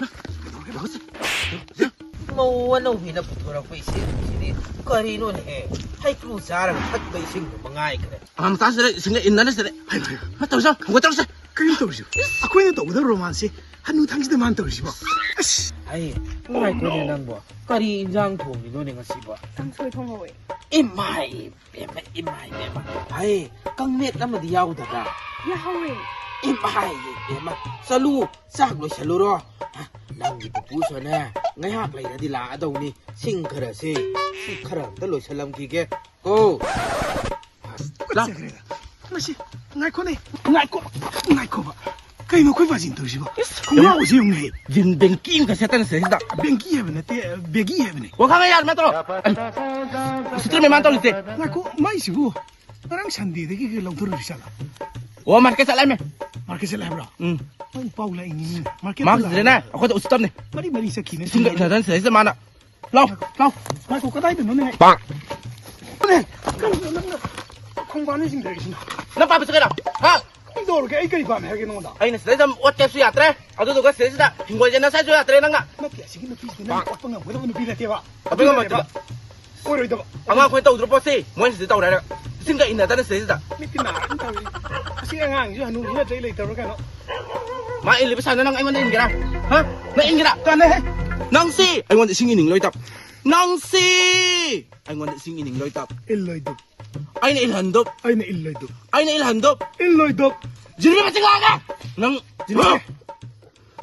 ꯃꯥ, ꯀꯩꯗꯧꯔꯒꯦ? ꯂꯥꯛꯑꯣꯁꯦ꯫ ꯃꯧ ꯑꯅꯧꯕꯤꯅ ꯄꯨꯊꯣꯔꯛꯄ ꯏꯁꯤꯡꯁꯤꯗꯤ ꯀꯔꯤꯅꯣꯅꯦꯍꯦ? ꯍꯩꯀ꯭ꯔꯨ ꯆꯥꯔꯒ ꯊꯛꯄ ꯏꯁꯤꯡꯗꯨ ꯃꯉꯥꯏꯈ꯭ꯔꯦ꯫ ꯑꯉꯥꯡ ꯃꯆꯥꯁꯤꯗ ꯏꯁꯤꯡꯒ ꯏꯟꯅꯔꯤꯁꯤꯗꯤ꯫ ꯍꯩ, ꯍꯩ, ꯃꯥ ꯇꯧꯔꯤꯁꯦ, ꯍꯪꯒꯣꯏ ꯇꯧꯔꯤꯁꯦ꯫ ꯀꯔꯤꯅꯣ ꯇꯧꯔꯤꯁꯤꯕꯣ? ꯑꯩꯈꯣꯏꯅ ꯇꯧꯒꯗꯕ ꯔꯣꯃꯥꯟꯁꯁꯦ ꯍꯅꯨ ꯊꯪꯁꯤꯗ ꯃꯥꯅ ꯇꯧꯔꯤꯁꯤꯕꯣ? ꯑꯁ! ꯑꯩ, ꯉꯥꯏꯈꯣꯅꯦ ꯅꯪꯕꯣ꯫ ꯀꯔꯤ ꯏꯟꯖꯥꯡ ꯊꯣꯡꯉꯤꯅꯣꯅꯦ ꯉꯁꯤꯕꯣ? ꯀꯥꯡꯁꯣꯏ ꯊꯣꯡꯍꯧꯋꯦ꯫ ꯏꯃꯥꯏ ꯏꯕꯦꯝꯃ, ꯏꯃꯥꯏ ꯏꯕꯦꯝꯃ꯫ ꯍꯩ, ꯀꯪꯃꯦꯠ ꯑꯃꯗꯤ ꯌꯥꯎꯗꯕ꯭ꯔꯥ? ꯌꯥꯍꯧꯋꯦ꯫ ꯏꯃꯥꯏ ꯏꯕꯦꯝꯃ꯫ ꯆꯠꯂꯨ, ꯆꯥꯛ ꯂꯣꯏꯁꯜꯂꯨꯔꯣ꯫ ꯅꯪꯒꯤ ꯄꯨꯄꯨꯁꯨꯅꯦ, ꯉꯥꯏꯍꯥꯛ ꯂꯩꯔꯗꯤ ꯂꯥꯛꯑꯗꯧꯅꯤ꯫ ꯁꯤꯡ ꯈꯔꯁꯦ, ꯁꯤ ꯈꯔ ꯑꯝꯇ ꯂꯣꯏꯁꯜꯂꯝꯈꯤꯒꯦ꯫ ꯑꯣ꯫ ꯂꯥꯎ꯫ ꯆꯠꯈ꯭ꯔꯦꯗ꯫ ꯃꯁꯤ, ꯉꯥꯏꯈꯣꯅꯦ꯫ ꯉꯥꯏꯈꯣ꯫ ꯉꯥꯏꯈꯣꯕ꯫ ꯀꯩꯅꯣ ꯑꯩꯈꯣꯏ ꯕꯥꯖꯤꯅ ꯇꯧꯔꯤꯁꯤꯕꯣ? ꯏꯁ, ꯈꯣꯡꯒ꯭ꯔꯥꯎꯁꯦ ꯌꯦꯡꯉꯨꯅꯦ꯫ ꯖꯤꯟ ꯕꯦꯡꯀꯤ ꯑꯃꯈꯛ ꯁꯦꯠꯇꯅ ꯁꯤꯗꯩꯁꯤꯗ꯫ ꯕꯦꯡꯀꯤ ꯍꯥꯏꯕ ꯅꯠꯇꯦ, ꯕꯦꯒꯤ ꯍꯥꯏꯕꯅꯦ꯫ ꯋꯥ ꯈꯪꯉꯦ ꯌꯥꯔꯦ ꯅꯠꯇ꯭ꯔꯣ? ꯎꯁꯤꯠꯇ꯭ꯔꯤꯃꯦ ꯃꯥꯅ ꯇꯧꯔꯤꯁꯦ꯫ ꯉꯥꯏꯈꯣ, ꯃꯥꯏꯁꯤꯕꯨ ꯉꯔꯥꯡ ꯁꯟꯗꯦꯗꯒꯤ ꯀꯩ ꯂꯧꯊꯔꯨꯔꯤ ꯖꯥꯠꯂ? ꯑꯣ, ꯃꯥꯔꯀꯦꯠ ꯆꯠꯂꯝꯃꯦ꯫ ꯃꯥꯔꯀꯦꯠ ꯆꯠꯂꯦ ꯍꯥꯏꯕ꯭ꯔꯣ? ꯎꯝ꯫ ꯃꯣꯏ ꯄꯥꯎ ꯂꯥꯛꯏꯅꯤꯅꯦ꯫ ꯃꯥꯔꯀꯦꯠ ꯃꯥꯔꯛ ꯂꯥꯛꯑꯦ꯫ ꯁꯤꯗꯅꯦ, ꯑꯩꯈꯣꯏꯗ ꯎꯁꯤꯠꯇꯕꯅꯦ꯫ ꯃꯔꯤ ꯃꯔꯤ ꯆꯠꯈꯤꯅꯦ꯫ ꯏꯁꯤꯡꯒ ꯏꯟꯅꯗꯅ ꯁꯤꯗꯩꯁꯤꯗ ꯃꯥꯅ꯫ ꯂꯥꯎ, ꯂꯥꯎ꯫ ꯉꯥꯏꯈꯣ, ꯀꯗꯥꯏꯗꯅꯣꯅꯦ? ꯄꯥꯛ! ꯀꯔꯤꯅꯣ ꯅꯪꯅ ꯈꯣꯡꯕꯥꯟꯗ ꯆꯤꯡꯊꯔꯛꯏꯁꯤꯅ? ꯅꯪ ꯄꯥꯝꯃꯤꯁꯤ ꯀꯩꯅꯣ? ꯍꯥ? ꯀꯩꯗꯧꯔꯒꯦ? ꯑꯩ ꯀꯔꯤ ꯄꯥꯝꯃꯦ ꯍꯥꯏꯒꯦ ꯅꯉꯣꯟꯗ? ꯑꯩꯅ ꯁꯤꯗꯩꯗ ꯑꯣꯠ ꯇꯦꯛꯁꯨ ꯌꯥꯗ꯭ꯔꯦ, ꯑꯗꯨꯗꯨꯒ ꯁꯤꯗꯩꯁꯤꯗ ꯍꯤꯡꯒꯣꯜ ꯌꯦꯟ ꯉꯁꯥꯏꯁꯨ ꯌꯥꯗ꯭ꯔꯦ ꯅꯪꯅ꯫ ꯅꯠꯇꯦ, ꯑꯁꯤꯒꯤ ꯅꯨꯄꯤꯁꯤꯗꯤ ꯅꯪ ꯑꯣꯠꯄ ꯉꯝꯒꯗꯕ ꯅꯨꯄꯤ ꯅꯠꯇꯦꯕ꯫ ꯑꯣꯠꯄ ꯉꯝꯃꯣꯏꯗꯕ꯫ ꯑꯣꯏꯔꯣꯏꯗꯕ꯫ ꯑꯉꯥꯡ ꯑꯩꯈꯣꯏ ꯇꯧꯗ꯭ꯔꯣ ꯄꯣꯠꯁꯤ? ꯃꯣꯏꯅ ꯁꯤꯗ ꯇꯧꯔꯦ ꯍꯥꯏꯔꯒ꯫ ꯏꯁꯤꯡꯒ ꯏꯟꯅꯗꯅ ꯁꯤꯗꯩꯁꯤꯗ꯫ ꯃꯤꯠꯇꯤ ꯅꯥꯔꯦ ꯇꯧꯔꯤꯁꯦ꯫ ꯑꯁꯤ ꯑꯉꯥꯡꯁꯤꯁꯨ ꯍꯅꯨꯕꯤ ꯅꯠꯇ꯭ꯔꯦ ꯂꯩꯇꯕ꯭ꯔꯥ ꯀꯩꯅꯣ? ꯃꯥ ꯏꯜꯂꯤꯕ ꯁꯥꯏꯗꯣ ꯅꯪ ꯑꯩꯉꯣꯟꯗ ꯏꯟꯒꯦꯔꯥ? ꯍꯥ? ꯅꯪ ꯏꯟꯒꯦꯔꯥ? ꯀꯥꯟꯅꯩꯍꯦ꯫ ꯅꯪꯁꯤ ꯑꯩꯉꯣꯟꯗ ꯏꯁꯤꯡ ꯏꯟꯅꯤꯡꯂꯣꯏ ꯇꯞ꯫ ꯅꯪꯁꯤ ꯑꯩꯉꯣꯟꯗ ꯏꯁꯤꯡ ꯏꯟꯅꯤꯡꯂꯣꯏ ꯇꯞ꯫ ꯏꯜꯂꯣꯏꯗꯨ꯫ ꯑꯩꯅ ꯏꯜꯍꯟꯗꯨ꯫ ꯑꯩꯅ ꯏꯜꯂꯣꯏꯗꯨ꯫ ꯑꯩꯅ ꯏꯜꯍꯟꯗꯨ꯫ ꯏꯜꯂꯣꯏꯗꯨ꯫ ꯖꯤꯂꯤꯕꯤ ꯃꯆꯤꯡ ꯂꯥꯛꯑꯒ! ꯅꯪ ꯖꯤꯂꯤꯕꯤ!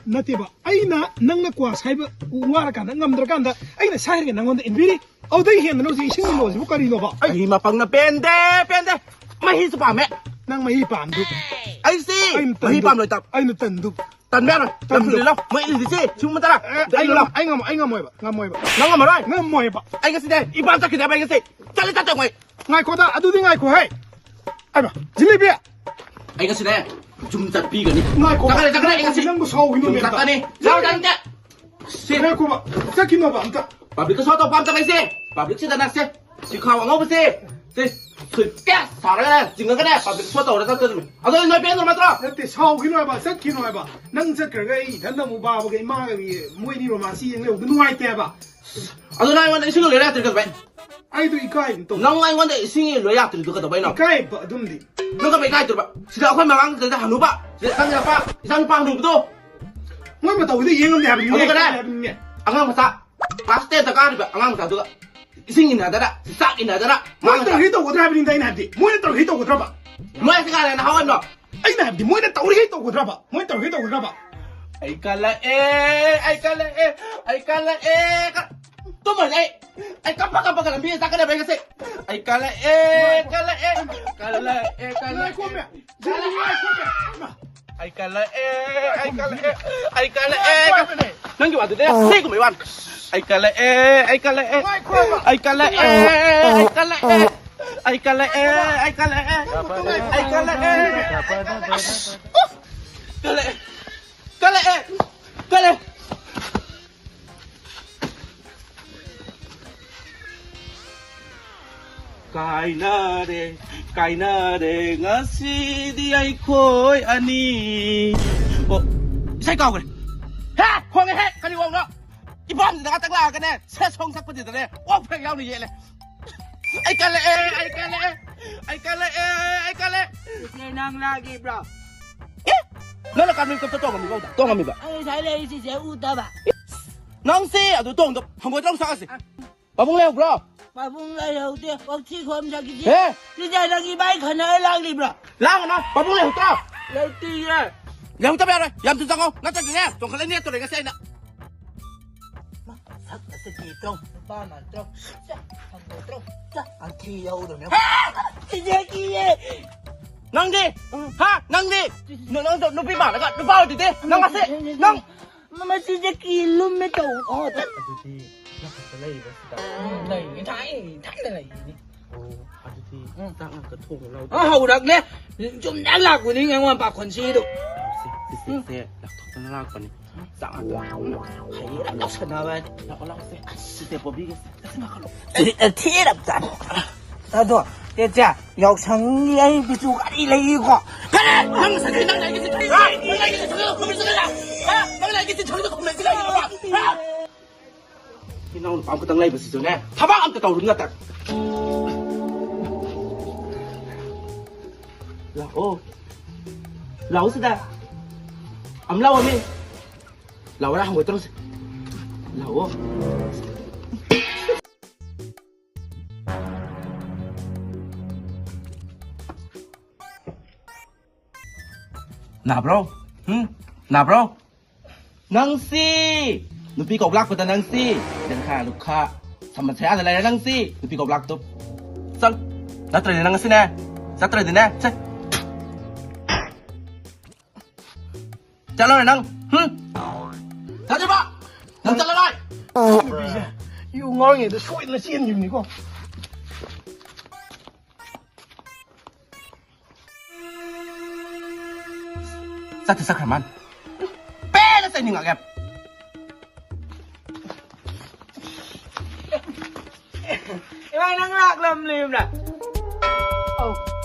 ꯅꯠꯇꯦꯕ, ꯑꯩꯅ ꯅꯪꯅ ꯀ꯭ꯋꯥ ꯁꯥꯏꯕ ꯋꯥꯔꯀꯥꯟꯗ, ꯉꯝꯗ꯭ꯔꯀꯥꯟꯗ ꯑꯩꯅ ꯁꯥꯏꯔꯒ ꯅꯪꯉꯣꯟꯗ ꯏꯟꯕꯤꯔꯤ꯫ ꯑꯗꯨꯗꯩ ꯍꯦꯟꯗꯅ ꯍꯧꯖꯤꯛ ꯏꯁꯤꯡ ꯏꯜꯂꯣꯁꯤꯕꯨ ꯀꯔꯤꯅꯣꯕ? ꯑꯩ ꯃꯄꯪꯅ ꯄꯦꯟꯗꯦ, ꯄꯦꯟꯗꯦ꯫ ꯃꯍꯤꯁꯨ ꯄꯥꯝꯃꯦ꯫ ꯅꯪ ꯃꯍꯤ ꯄꯥꯝꯗꯨ꯫ ꯑꯩꯁꯤ ꯑꯩꯅ ꯃꯍꯤ ꯇꯟꯗꯨ꯫ ꯄꯥꯝꯂꯣꯏ ꯇꯞ꯫ ꯑꯩꯅ ꯇꯟꯗꯨ꯫ ꯇꯟꯕ ꯌꯥꯔꯣꯏ꯫ ꯇꯟꯗꯨ꯫ ꯂꯐꯨ ꯂꯤꯠꯂꯣ꯫ ꯃꯣꯏ ꯏꯜꯂꯤꯁꯤ ꯁꯤꯒꯨꯝꯕ ꯇꯔꯥ꯫ ꯑꯦ, ꯑꯩ ꯏꯜꯂꯣ꯫ ꯉꯝ-, ꯑꯩ ꯉꯝ-, ꯑꯩ ꯉꯝꯃꯣꯏꯕ, ꯉꯝꯃꯣꯏꯕ꯫ ꯅꯪ ꯉꯝꯃꯔꯣꯏ? ꯉꯝꯃꯣꯏꯕ꯫ ꯑꯩ ꯉꯁꯤꯗꯤ ꯏꯄꯥꯝ ꯆꯠꯈꯤꯗꯦꯕ ꯑꯩ ꯉꯁꯤ꯫ ꯆꯠꯂꯦ ꯆꯠꯇꯣꯏ ꯃꯣꯏ꯫ ꯉꯥꯏꯈꯣꯗ, ꯑꯗꯨꯗꯤ ꯉꯥꯏꯈꯣ ꯍꯦ꯫ ꯑꯩꯃ, ꯖꯤꯂꯤꯕꯤ! ꯑꯩ ꯉꯁꯤꯅꯦ ꯌꯨꯝ ꯆꯠꯄꯤꯒꯅꯤ꯫ ꯉꯥꯏꯈꯣ꯫ ꯆꯠꯀꯅꯤ, ꯆꯠꯀꯅꯤ, ꯑꯩ ꯉꯁꯤ ꯉꯥꯏꯈꯣ, ꯅꯪꯕꯨ ꯁꯥꯎꯈꯤꯅꯣ ꯌꯨꯝ ꯑꯝꯇ꯫ ꯆꯠꯀꯅꯤ꯫ ꯂꯥꯎ, ꯆꯪꯗꯦ꯫ ꯁꯤ ꯉꯥꯏꯈꯣꯕ, ꯆꯠꯈꯤꯅꯣꯕ ꯑꯝꯇ꯫ ꯄꯕ꯭ꯂꯤꯛꯇ ꯁꯣ ꯇꯧꯕ ꯑꯝꯇ ꯂꯩꯁꯦ꯫ ꯄꯕ꯭ꯂꯤꯛꯁꯤꯗ ꯅꯪꯁꯦ ꯁꯤꯈꯥꯎ ꯑꯉꯧꯕꯁꯦ ꯁꯤ ꯁꯨꯏꯠ ꯀꯦꯁ ꯁꯥꯔꯒꯅꯦ ꯆꯤꯡꯉꯒꯅꯦ ꯄꯕ꯭ꯂꯤꯛ ꯁꯣ ꯇꯧꯔꯒ ꯆꯠꯇꯣꯏꯅꯦ꯫ ꯑꯗꯣ ꯅꯣꯏ ꯄꯦꯟꯗ꯭ꯔꯣ ꯅꯠꯇ꯭ꯔꯣ? ꯅꯠꯇꯦ, ꯁꯥꯎꯈꯤꯅꯣ ꯍꯥꯏꯕ, ꯆꯠꯈꯤꯅꯣ ꯍꯥꯏꯕ꯫ ꯅꯪ ꯆꯠꯈ꯭ꯔꯒ ꯑꯩ ꯏꯊꯟꯗ ꯑꯃꯨꯛ ꯕꯥꯕꯒ ꯏꯃꯥꯒ ꯃꯣꯏꯅꯤ ꯔꯣꯃꯥꯟꯁꯤ ꯌꯦꯡ ꯂꯩꯍꯧꯕꯗꯣ ꯅꯨꯡꯉꯥꯏꯇꯦ ꯍꯥꯏꯕ꯫ ꯑꯗꯣ ꯅꯪ ꯑꯩꯉꯣꯟꯗ ꯏꯁꯤꯡ ꯂꯣꯏꯔ ꯌꯥꯇ꯭ꯔꯤ ꯀꯩꯗꯧꯕꯩ? ꯑꯩꯗꯣ ꯏꯀꯥꯏꯒꯨꯝ ꯇꯧ꯫ ꯅꯪ ꯑꯩꯉꯣꯟꯗ ꯏꯁꯤꯡ ꯂꯣꯏ ꯌꯥꯇ꯭ꯔꯤꯗꯣ ꯀꯩꯗꯧꯕꯩꯅꯣ? ꯏꯀꯥꯏꯕ ꯑꯗꯨꯝꯗꯤ꯫ ꯅꯪ ꯀꯃꯥꯏ ꯏꯀꯥꯏꯗꯣꯏꯕ? ꯁꯤꯗ ꯑꯩꯈꯣꯏ ꯃꯃꯥꯡꯁꯤꯗ ꯍꯅꯨꯕ, ꯁꯤꯗ ꯏꯆꯥ ꯅꯨꯄꯥ, ꯏꯆꯥ ꯅꯨꯄꯥ ꯍꯅꯨꯕꯗꯣ꯫ ꯃꯣꯏ ꯃꯇꯧꯒꯤꯗꯣ ꯌꯦꯡꯉꯝꯗꯦ ꯍꯥꯏꯕꯅꯤꯅꯦ꯫ ꯑꯗꯨꯒꯅꯦ, ꯏꯀꯥꯏ ꯍꯥꯏꯕꯅꯤꯅꯦ꯫ ꯑꯉꯥꯡ ꯃꯆꯥ, ꯀ꯭ꯂꯥꯁ ꯇꯦꯟꯗ ꯀꯥꯔꯤꯕ ꯑꯉꯥꯡ ꯃꯆꯥꯗꯨꯒ ꯏꯁꯤꯡ ꯏꯟꯅꯗꯅ, ꯆꯥꯛ ꯏꯟꯅꯗꯅ, ꯃꯣꯏꯅ ꯃꯥꯡꯗ꯫ ꯇꯧꯔꯤꯈꯩ ꯇꯧꯒꯗ꯭ꯔꯥ ꯍꯥꯏꯕꯅꯤꯗ ꯑꯩꯅ ꯍꯥꯏꯕꯗꯤ꯫ ꯃꯣꯏꯅ ꯇꯧꯔꯤꯈꯩ ꯇꯧꯒꯗ꯭ꯔꯕ? ꯃꯣꯏ ꯑꯁꯤ ꯀꯥꯟꯗ ꯅꯍꯥ ꯑꯣꯏꯕ꯭ꯔꯣ? ꯑꯩꯅ ꯍꯥꯏꯕꯗꯤ ꯃꯣꯏꯅ ꯇꯧꯔꯤꯈꯩ ꯇꯧꯒꯗ꯭ꯔꯕ? ꯃꯣꯏꯅ ꯇꯧꯔꯤꯈꯩ ꯇꯧꯒꯗ꯭ꯔꯕ? ꯑꯩ ꯀꯜꯂꯛꯑꯦ, ꯑꯩ ꯀꯜꯂꯛꯑꯦ, ꯑꯩ ꯀꯜꯂꯛꯑꯦ, ꯀ-, ꯇꯨꯝꯃꯅꯤ ꯑꯩ꯫ ꯑꯩ ꯀꯞꯄ ꯀꯞꯄꯒ ꯂꯝꯕꯤꯗ ꯆꯠꯀꯗꯕ ꯑꯩ ꯉꯁꯤ꯫ ꯑꯩ ꯀꯜꯂꯛꯑꯦ, ꯀꯜꯂꯛꯑꯦ, ꯀꯜꯂꯛꯑꯦ, ꯀꯜꯂꯛꯑꯦ꯫ ꯉꯥꯏꯈꯣꯃꯦ꯫ ꯉꯥꯏꯈꯣꯃꯦ꯫ ꯑꯩ ꯀꯜꯂꯛꯑꯦ, ꯑꯩ ꯀꯜꯂꯛꯑꯦ, ꯑꯩ ꯀꯜꯂꯛꯑꯦ꯫ ꯅꯪꯒꯤ ꯋꯥꯗꯨꯗꯤ ꯁꯤꯒꯨꯝꯕꯩ ꯋꯥꯅꯤ꯫ ꯑꯩ ꯀꯜꯂꯛꯑꯦ, ꯑꯩ ꯀꯜꯂꯛꯑꯦ, ꯉꯥꯏꯈꯣꯃꯦ꯫ ꯑꯩ ꯀꯜꯂꯛꯑꯦ, ꯑꯩ ꯀꯜꯂꯛꯑꯦ꯫ ꯑꯩ ꯀꯜꯂꯛꯑꯦ, ꯑꯩ ꯀꯜꯂꯛꯑꯦ, ꯑꯩ ꯀꯜꯂꯛꯑꯦ꯫ ꯑꯁ! ꯀꯜꯂꯛꯑꯦ, ꯀꯜꯂꯛꯑꯦ, ꯀꯜꯂꯛꯑꯦ꯫ ꯀꯥꯏꯅꯔꯦ, ꯀꯥꯏꯅꯔꯦ ꯉꯁꯤꯗꯤ ꯑꯩꯈꯣꯏ ꯑꯅꯤ꯫ ꯑꯣ, ꯏꯁꯩ ꯀꯥꯎꯈ꯭ꯔꯦ꯫ ꯍꯦ, ꯈꯣꯡꯉꯦ ꯍꯦ, ꯀꯔꯤ ꯋꯥꯅꯣ? ꯏꯄꯥꯝꯁꯤꯗ ꯉꯥꯛꯇꯪ ꯂꯥꯛꯑꯒꯅꯦ, ꯁꯦꯠ ꯁꯣꯡ ꯁꯛꯄꯁꯤꯗꯅꯦ, ꯑꯣꯛ ꯐꯦꯛ ꯌꯥꯎꯅ ꯌꯦꯠꯂꯦ꯫ ꯑꯩ ꯀꯜꯂꯛꯑꯦ, ꯑꯩ ꯀꯜꯂꯛꯑꯦ, ꯑꯩ ꯀꯜꯂꯛꯑꯦ, ꯑꯩ ꯀꯜꯂꯛꯑꯦ꯫ ꯏꯆꯦ, ꯅꯪ ꯂꯥꯛꯏꯕ꯭ꯔꯣ? ꯑꯦ? ꯅꯪꯅ ꯀꯥꯔꯃꯦꯟ ꯀꯞꯇ ꯇꯣꯡꯉꯝꯃꯤꯕ, ꯇꯣꯡꯉꯝꯃꯤꯕ? ꯑꯩ ꯉꯁꯥꯏ ꯂꯩꯔꯤꯁꯤꯁꯦ ꯎꯗꯕ꯫ ꯅꯪꯁꯦ ꯑꯗꯨ ꯇꯣꯡꯗ ꯍꯪꯒꯣꯏꯇ꯭ꯔꯥ ꯁꯥꯁꯦ꯫ ꯄꯥꯕꯨꯡ ꯂꯩꯍꯧꯕ꯭ꯔꯣ? ꯄꯥꯕꯨꯡ ꯂꯩꯍꯧꯗꯦ, ꯋꯥꯊꯤ ꯈꯣꯝꯖꯈꯤꯁꯦ꯫ ꯑꯦ? ꯁꯤꯗ ꯅꯪ ꯏꯕꯥꯏ ꯈꯟꯅꯔ ꯂꯥꯛꯂꯤꯕ꯭ꯔꯣ? ꯂꯥꯡꯒꯅꯣ, ꯄꯥꯕꯨꯡ ꯂꯩꯍꯧꯗ꯭ꯔꯣ? ꯂꯩꯇꯤꯌꯦ꯫ ꯂꯩꯍꯧꯗꯕ ꯌꯥꯔꯣꯏ, ꯌꯥꯝ ꯊꯨꯅ ꯆꯪꯉꯣ, ꯅꯠꯇ꯭ꯔꯗꯤꯅꯦ, ꯆꯣꯡꯈꯠꯂ ꯅꯦꯠꯇꯣꯔꯦ ꯉꯁꯤ ꯑꯩꯅ꯫ ꯃꯥ ꯁꯛ ꯑꯁꯤ ꯀꯤꯗ꯭ꯔꯣ? ꯅꯨꯄꯥ ꯃꯥꯟꯗ꯭ꯔꯣ? ꯆꯥ, ꯐꯪꯒꯗ꯭ꯔꯣ? ꯆꯥ, ꯑꯟꯊꯤ ꯌꯥꯎꯗꯕꯅꯦ꯫ ꯍꯥ! ꯁꯤꯗꯤ ꯀꯤꯌꯦ꯫ ꯅꯪꯗꯤ? ꯎꯝ꯫ ꯍꯥ? ꯅꯪꯗꯤ? ꯅ-, ꯅꯪꯗꯣ ꯅꯨꯄꯤ ꯃꯥꯜꯂꯒ ꯅꯨꯄꯥ ꯑꯣꯏꯗꯨꯗꯤ? ꯅꯪ ꯑꯁꯤ, ꯅꯪ ꯃ-, ꯃꯁꯤꯁꯦ ꯀꯤ ꯂꯨꯝꯃꯦ ꯇꯧ꯫ ꯑꯣ, ꯇ- ꯑꯗꯨꯗꯤ ꯅꯪ ꯈꯛꯇ ꯂꯩꯔꯤꯕ ꯁꯤꯗ? ꯎꯝ, ꯂꯩꯔꯤꯅꯤ꯫ ꯊꯥꯏꯅ, ꯊꯥꯏꯅ ꯂꯩꯔꯤꯅꯤ꯫ ꯑꯣ, ꯑꯗꯨꯗꯤ ꯎꯝ, ꯆꯥꯛ ꯉꯥꯛꯇ ꯊꯣꯡꯉꯨ ꯂꯥꯎ꯫ ꯑ, ꯍꯧꯔꯛꯂꯦ꯫ ꯆꯨꯝꯅ ꯂꯥꯛꯄꯅꯤ ꯑꯩꯉꯣꯟ ꯄꯥꯈꯣꯟꯁꯤꯗꯣ꯫ ꯁꯦ, ꯆꯤꯆꯦꯁꯦ ꯂꯥꯛꯊꯣꯛꯇꯅ ꯂꯥꯛꯄꯅꯤ꯫ ꯆꯥꯛ ꯉꯥꯛꯇ ꯍꯩꯔ ꯂꯧꯁꯟꯅꯕ ꯍꯥꯏꯅ꯫ ꯂꯥꯛꯑꯣ, ꯂꯥꯛꯑꯣ, ꯁꯦ꯫ ꯆꯤꯆꯦ ꯄꯣꯕꯤꯒꯦ, ꯁꯦ꯫ ꯆꯠꯁꯤ, ꯀꯥꯈꯠꯂꯣ꯫ ꯊꯤꯔꯞ ꯆꯥꯅꯤ꯫ ꯑꯗꯣ, ꯆꯦꯆꯦ, ꯌꯥꯎꯁꯪꯒꯤ ꯑꯩ ꯕꯤꯆꯨ ꯒꯥꯔꯤ ꯂꯩꯔꯤꯀꯣ꯫ ꯀꯔꯤ? ꯅꯪ ꯁꯥꯏꯀꯜ ꯅꯪ ꯂꯩꯒꯦ ꯁꯤ ꯊꯣꯛꯂꯛꯑꯣ, ꯈꯨꯝꯃꯤ ꯁꯤ ꯂꯩꯔ꯫ ꯍꯥ? ꯅꯪ ꯂꯩꯒꯦ ꯁꯤ ꯊꯣꯛꯂꯛꯑꯣ, ꯈꯨꯝꯃꯤ ꯁꯤ ꯂꯩꯔ꯫ ꯍꯥ? ꯏꯅꯥꯎ ꯅꯨꯄꯥ ꯑꯃꯈꯛꯇꯪ ꯂꯩꯕꯁꯤꯁꯨꯅꯦ, ꯊꯕꯛ ꯑꯝꯇ ꯇꯧꯔꯨ ꯅꯠꯇ꯫ ꯂꯥꯛꯑꯣ꯫ ꯂꯥꯛꯑꯣ ꯁꯤꯗ꯫ ꯑꯝ ꯂꯥꯛꯑꯣ ꯃꯤ꯫ ꯂꯥꯛꯑꯣꯔꯥ ꯍꯪꯒꯣꯏ ꯇꯧꯔꯁꯤ꯫ ꯂꯥꯛꯑꯣ꯫ ꯅꯥꯕ꯭ꯔꯣ? ꯍꯨꯝ? ꯅꯥꯕ꯭ꯔꯣ? ꯅꯪꯁꯤ! ꯅꯨꯄꯤ ꯀꯧꯕ ꯂꯥꯛꯄꯗ ꯅꯪꯁꯤ! ꯌꯦꯟꯈꯥ ꯂꯨꯈꯥ ꯁꯃꯁ꯭ꯌꯥꯗ ꯂꯩꯔꯦ ꯅꯪꯁꯤ! ꯅꯨꯄꯤ ꯀꯧꯕ ꯂꯥꯛꯇꯣ꯫ ꯆꯪ! ꯅꯠꯇ꯭ꯔꯗꯤ ꯅꯪ ꯉꯁꯤꯅꯦ! ꯆꯠꯇ꯭ꯔꯗꯤꯅꯦ! ꯁꯦ! ꯆꯠꯂꯣꯅꯦ ꯅꯪ! ꯍꯨꯝ? ꯆꯠꯂꯤꯕ! ꯅꯪ ꯆꯠꯂꯔꯣꯏ! ꯅꯨꯄꯤꯁꯦ ꯌꯨ ꯉꯥꯎꯔꯤꯉꯩꯗ ꯁꯣꯏꯗꯅ ꯆꯦꯟꯈꯤꯕꯅꯤꯀꯣ꯫ ꯆꯠꯇꯤ ꯆꯠꯈ꯭ꯔ ꯃꯥꯜꯂꯦ꯫ ꯄꯦꯟꯅ ꯆꯩꯅꯤꯡꯉꯛꯑꯦ꯫ ꯏꯃꯥ, ꯅꯪ ꯂꯥꯛꯂꯝꯂꯤꯕ꯭ꯔꯥ? ꯑꯧ,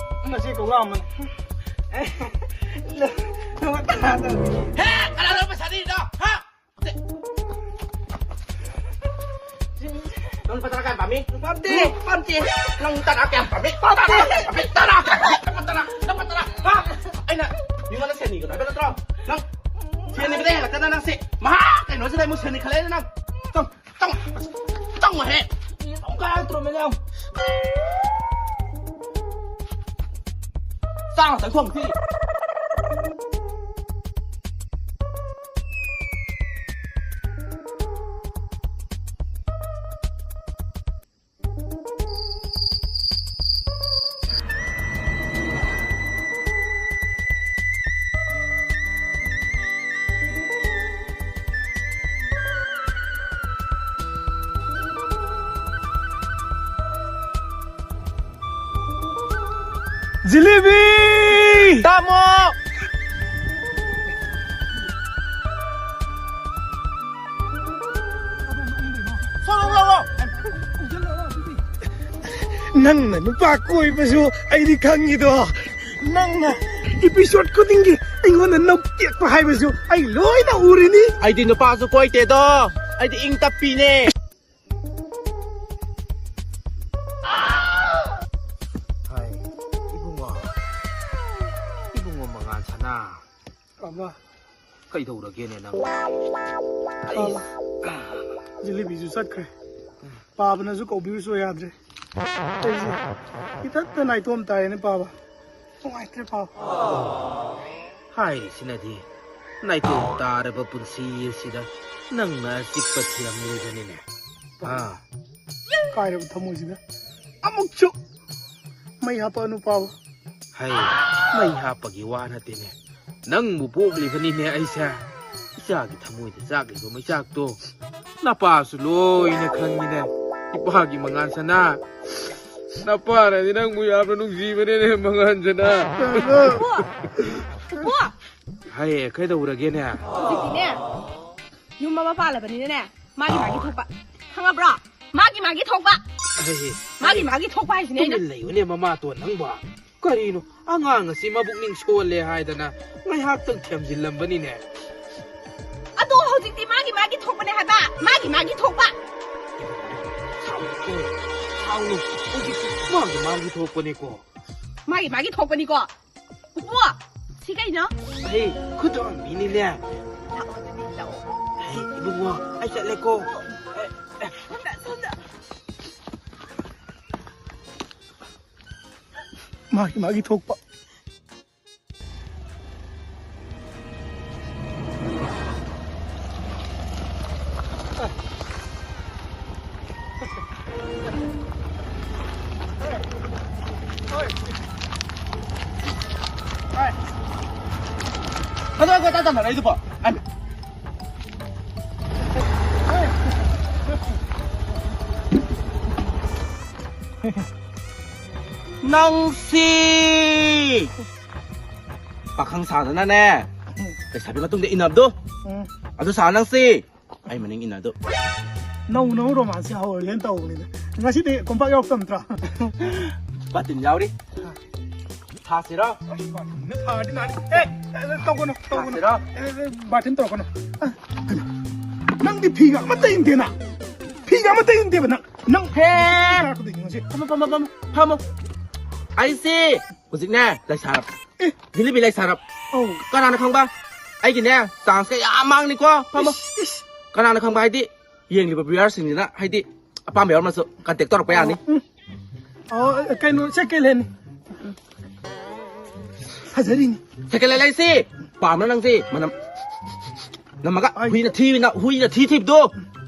ꯃꯁꯤ ꯀꯧꯔꯛꯑꯝꯕꯅꯤ꯫ ꯂꯨꯄꯥ ꯇꯔꯥ ꯇꯧꯕꯤꯒꯦ꯫ ꯍꯦ, ꯀꯅꯥꯅꯣ ꯄꯩꯁꯥ ꯅꯤꯔꯤꯗꯣ? ꯍꯥ? ꯅꯪ ꯂꯨꯄꯥ ꯇꯔꯥ ꯀꯌꯥꯝ ꯄꯥꯝꯃꯤ? ꯄꯥꯝꯗꯦ, ꯄꯥꯝꯗꯦ꯫ ꯅꯪ ꯇꯔꯥ ꯀꯌꯥꯝ ꯄꯥꯝꯃꯤ? ꯄꯥꯝꯗꯦ꯫ ꯇꯔꯥ ꯀꯌꯥꯝ ꯄꯥꯝꯃꯤ? ꯇꯔꯥ ꯀꯌꯥꯝ ꯄꯥꯝꯃꯤ? ꯂꯨꯄꯥ ꯇꯔꯥ, ꯂꯨꯄꯥ ꯇꯔꯥ꯫ ꯍꯥ? ꯑꯩꯅ ꯃꯤꯉꯣꯟꯗ ꯁꯦꯟ ꯅꯤꯒꯅꯣ ꯍꯥꯏꯕ ꯅꯠꯇ꯭ꯔꯣ? ꯅꯪ ꯁꯦꯟ ꯅꯤꯕꯗ ꯍꯦꯜꯂꯛꯇꯅ ꯅꯪꯁꯦ ꯃꯍꯥ ꯀꯩꯅꯣꯁꯤꯗ ꯑꯃꯨꯛ ꯁꯦꯟ ꯅꯤꯈꯠꯂꯛꯑꯦ ꯅꯪ꯫ ꯆꯪ, ꯆꯪ, ꯆꯪꯉꯣꯍꯦ꯫ ꯀꯥꯔꯛꯇ꯭ꯔꯣ ꯃꯦꯗꯥꯝ? ꯆꯥꯛ ꯉꯥꯛꯇꯪ ꯊꯣꯡꯁꯤ꯫ ꯖꯤꯂꯤꯕꯤ! ꯇꯥꯃꯣ! ꯅꯪꯅ ꯅꯨꯄꯥ ꯀꯣꯏꯕꯁꯨ ꯑꯩꯗꯤ ꯈꯪꯉꯤꯗꯣ꯫ ꯅꯪꯅ episode ꯈꯨꯗꯤꯡꯒꯤ ꯑꯩꯉꯣꯟꯗ ꯅꯧꯇꯦꯛꯄ ꯍꯥꯏꯕꯁꯨ ꯑꯩ ꯂꯣꯏꯅ ꯎꯔꯤꯅꯤ꯫ ꯑꯩꯗꯤ ꯅꯨꯄꯥꯁꯨ ꯀꯣꯏꯇꯦꯗꯣ꯫ ꯑꯩꯗꯤ ꯏꯪ ꯇꯞꯄꯤꯅꯦ꯫ ꯍꯥꯏ, ꯏꯕꯨꯡꯉꯣ, ꯏꯕꯨꯡꯉꯣ ꯃꯉꯥꯜ ꯁꯅꯥ꯫ ꯄꯥꯕ꯫ ꯀꯩꯗꯧꯔꯒꯦꯅꯦ ꯅꯪ? ꯄꯥꯕ꯫ ꯖꯤꯂꯤꯕꯤꯁꯨ ꯆꯠꯈ꯭ꯔꯦ꯫ ꯄꯥꯕꯅꯁꯨ ꯀꯧꯕꯤꯌꯨꯁꯨ ꯌꯥꯗ꯭ꯔꯦ꯫ ꯑꯩꯁꯦ ꯏꯊꯟꯇ ꯅꯥꯏꯇꯣꯝ ꯇꯥꯔꯦꯅꯦ ꯄꯥꯕ꯫ ꯅꯨꯡꯉꯥꯏꯇ꯭ꯔꯦ ꯄꯥꯕ꯫ ꯍꯥꯏꯔꯤꯁꯤꯅꯗꯤ ꯅꯥꯏꯇꯣꯝ ꯇꯥꯔꯕ ꯄꯨꯟꯁꯤ ꯑꯁꯤꯗ ꯅꯪꯅ ꯑꯆꯤꯛꯄ ꯊꯤꯔꯝꯂꯣꯏꯕꯅꯤꯅꯦ꯫ ꯑꯥ꯫ ꯀꯥꯏꯔꯕ ꯊꯃꯣꯏꯁꯤꯗ ꯑꯃꯨꯛꯁꯨ ꯃꯩ ꯍꯥꯞꯄꯛꯑꯅꯨ ꯄꯥꯕ꯫ ꯍꯩ, ꯃꯩ ꯍꯥꯞꯄꯒꯤ ꯋꯥ ꯅꯠꯇꯦꯅꯦ꯫ ꯅꯪꯕꯨ ꯄꯣꯛꯂꯤꯕꯅꯤꯅꯦ ꯑꯩꯁꯦ꯫ ꯏꯆꯥꯒꯤ ꯊꯃꯣꯏꯗ ꯆꯥꯛꯂꯤꯕ ꯃꯩꯆꯥꯛꯇꯣ ꯅꯄꯥꯁꯨ ꯂꯣꯏꯅ ꯈꯪꯉꯤꯅꯦ꯫ ꯏꯄꯥꯒꯤ ꯃꯉꯥꯜ ꯁꯅꯥ꯫ ꯅꯄꯥꯅꯗꯤ ꯅꯪꯕꯨ ꯌꯥꯝꯅ ꯅꯨꯡꯁꯤꯕꯅꯦꯅꯦ, ꯃꯉꯥꯟꯖꯅ꯫ ꯄꯣ! ꯄꯣ! ꯍꯥꯏꯌꯦ, ꯀꯩꯗꯧꯔꯒꯦꯅꯦ? ꯍꯧꯖꯤꯛꯇꯤꯅꯦ, ꯌꯨꯝ ꯑꯃ ꯄꯥꯜꯂꯕꯅꯤꯅꯅꯦ, ꯃꯥꯒꯤ ꯃꯥꯒꯤ ꯊꯣꯛꯄ꯫ ꯈꯪꯉꯕ꯭ꯔꯣ? ꯃꯥꯒꯤ ꯃꯥꯒꯤ ꯊꯣꯛꯄ꯫ ꯍꯥꯏꯌꯦ, ꯃꯥꯒꯤ ꯍꯥꯏꯌꯦ, ꯃꯥꯒꯤ ꯊꯣꯛꯄ ꯍꯥꯏꯁꯤꯅꯦ ꯑꯩꯅ꯫ ꯇꯨꯃꯤꯟ ꯂꯩꯌꯨꯅꯦ, ꯃꯃꯥꯇꯣꯟ ꯅꯪꯕꯣ꯫ ꯀꯔꯤꯅꯣ, ꯑꯉꯥꯡ ꯑꯁꯤ ꯃꯕꯨꯛꯅꯤꯡ ꯁꯣꯜꯂꯦ ꯍꯥꯏꯗꯅ ꯉꯥꯏꯍꯥꯛꯇꯪ ꯊꯦꯝꯖꯤꯜꯂꯝꯕꯅꯤꯅꯦ꯫ ꯑꯗꯣ ꯍꯧꯖꯤꯛꯇꯤ ꯃꯥꯒꯤ ꯃꯥꯒꯤ ꯊꯣꯛꯄꯅꯦ ꯍꯥꯏꯕ, ꯃꯥꯒꯤ ꯃꯥꯒꯤ ꯊꯣꯛꯄ꯫ ꯁꯥꯎꯅꯨꯀꯣ, ꯁꯥꯎꯅꯨ꯫ ꯍꯧꯖꯤꯛꯇꯤ ꯃꯥꯒꯤ ꯃꯥꯒꯤ ꯊꯣꯛꯄꯅꯤꯀꯣ꯫ ꯃꯥꯒꯤ ꯃꯥꯒꯤ ꯊꯣꯛꯄꯅꯤꯀꯣ꯫ ꯄꯨꯄꯨ, ꯁꯤ ꯀꯩꯅꯣ? ꯍꯩ, ꯈꯨꯗꯣꯝꯕꯤꯅꯤꯅꯦ꯫ ꯂꯥꯛꯑꯣ, ꯑꯗꯨꯗꯤ ꯂꯥꯛꯑꯣ꯫ ꯍꯩ, ꯏꯕꯨꯡꯉꯣ, ꯑꯩ ꯆꯠꯂꯦꯀꯣ꯫ ꯁꯣꯝꯗ, ꯁꯣꯝꯗ꯫ ꯃꯥꯒꯤ, ꯃꯥꯒꯤ ꯊꯣꯛꯄ꯫ ꯀꯗꯥꯏ ꯀꯗꯥꯏ ꯇꯥꯟꯅꯔꯛꯏꯗꯨꯕꯣ? ꯑꯩ ꯅꯪꯁꯤ ꯄꯥꯈꯪ ꯁꯥꯗꯅꯅꯦ, ꯂꯩꯁꯥꯕꯤ ꯃꯇꯨꯡꯗ ꯏꯟꯅꯕꯗꯣ, ꯎꯝ꯫ ꯑꯗꯨ ꯁꯥ ꯅꯪꯁꯤ꯫ ꯑꯩ ꯃꯅꯤꯡ ꯏꯟꯅꯗꯣ꯫ ꯅꯧ ꯅꯧ ꯔꯣꯃꯥꯟꯁꯁꯦ ꯍꯧꯔꯒꯦꯅ ꯇꯧꯕꯅꯤꯗ꯫ ꯉꯁꯤꯗꯤ ꯀꯣꯝꯄꯥꯛ ꯌꯥꯎꯔꯛꯇꯕ ꯅꯠꯇ꯭ꯔꯣ? ꯕꯥꯇꯤꯟ ꯌꯥꯎꯔꯤ꯫ ꯊꯥꯁꯤꯔꯣ? ꯅ ꯊꯥꯔꯗꯤ ꯅꯥꯅꯤ꯫ ꯑꯦ, ꯑꯦ, ꯇꯧꯒꯅꯨ, ꯇꯧꯒꯅꯨ꯫ ꯊꯥꯁꯤꯔꯣ? ꯑꯦ, ꯑꯦ, ꯕꯥꯇꯤꯟ ꯇꯧꯔꯛꯀꯅꯨ꯫ ꯑ, ꯀꯩꯅꯣ? ꯅꯪꯗꯤ ꯐꯤꯒ ꯑꯃꯠꯇ ꯏꯟꯗꯦꯅ? ꯐꯤꯒ ꯑꯃꯠꯇ ꯏꯟꯗꯦꯕ ꯅꯪ? ꯅꯪ ꯍꯦ! ꯊꯥꯔꯛꯀꯗꯣꯏꯅꯤ ꯉꯁꯤ꯫ ꯐꯝꯃꯣ, ꯐꯝꯃꯣ, ꯐꯝꯃꯣ, ꯐꯝꯃꯣ꯫ ꯑꯩꯁꯦ ꯍꯧꯖꯤꯛꯅꯦ ꯂꯩꯁꯥꯔꯞ꯫ ꯑꯦ꯫ ꯖꯤꯂꯤꯕꯤ ꯂꯩꯁꯥꯔꯞ꯫ ꯑꯧ꯫ ꯀꯅꯥꯅ ꯈꯪꯕ? ꯑꯩꯒꯤꯅꯦ ꯆꯥꯟꯁꯀ ꯌꯥꯝ ꯃꯥꯡꯅꯤꯀꯣ꯫ ꯐꯝꯃꯣ꯫ ꯏꯁ, ꯏꯁ꯫ ꯀꯅꯥꯅ ꯈꯪꯕ ꯍꯥꯏꯗꯤ ꯌꯦꯡꯂꯤꯕ ꯚ꯭ꯌꯨꯋꯔꯁꯤꯡꯁꯤꯅ ꯍꯥꯏꯗꯤ ꯑꯄꯥꯝꯕ ꯌꯥꯎꯔꯝꯃꯁꯨ ꯀꯟꯇꯦꯛ ꯇꯧꯔꯛꯄ ꯌꯥꯅꯤ꯫ ꯎꯝ꯫ ꯑꯣ, ꯀꯩꯅꯣ, ꯁꯦꯀꯦꯟ ꯍꯦꯟ꯫ ꯐꯖꯔꯤꯅꯤ꯫ ꯁꯦꯀꯦꯟ ꯍꯦꯟ ꯂꯩꯁꯤ꯫ ꯄꯥꯝꯕ꯭ꯔꯥ ꯅꯪꯁꯤ? ꯃꯅꯝ ꯅꯝꯃꯒ ꯑꯩ ꯍꯨꯏꯅ ꯊꯤꯕꯅ, ꯍꯨꯏꯅ ꯊꯤ ꯊꯤꯕꯗꯣ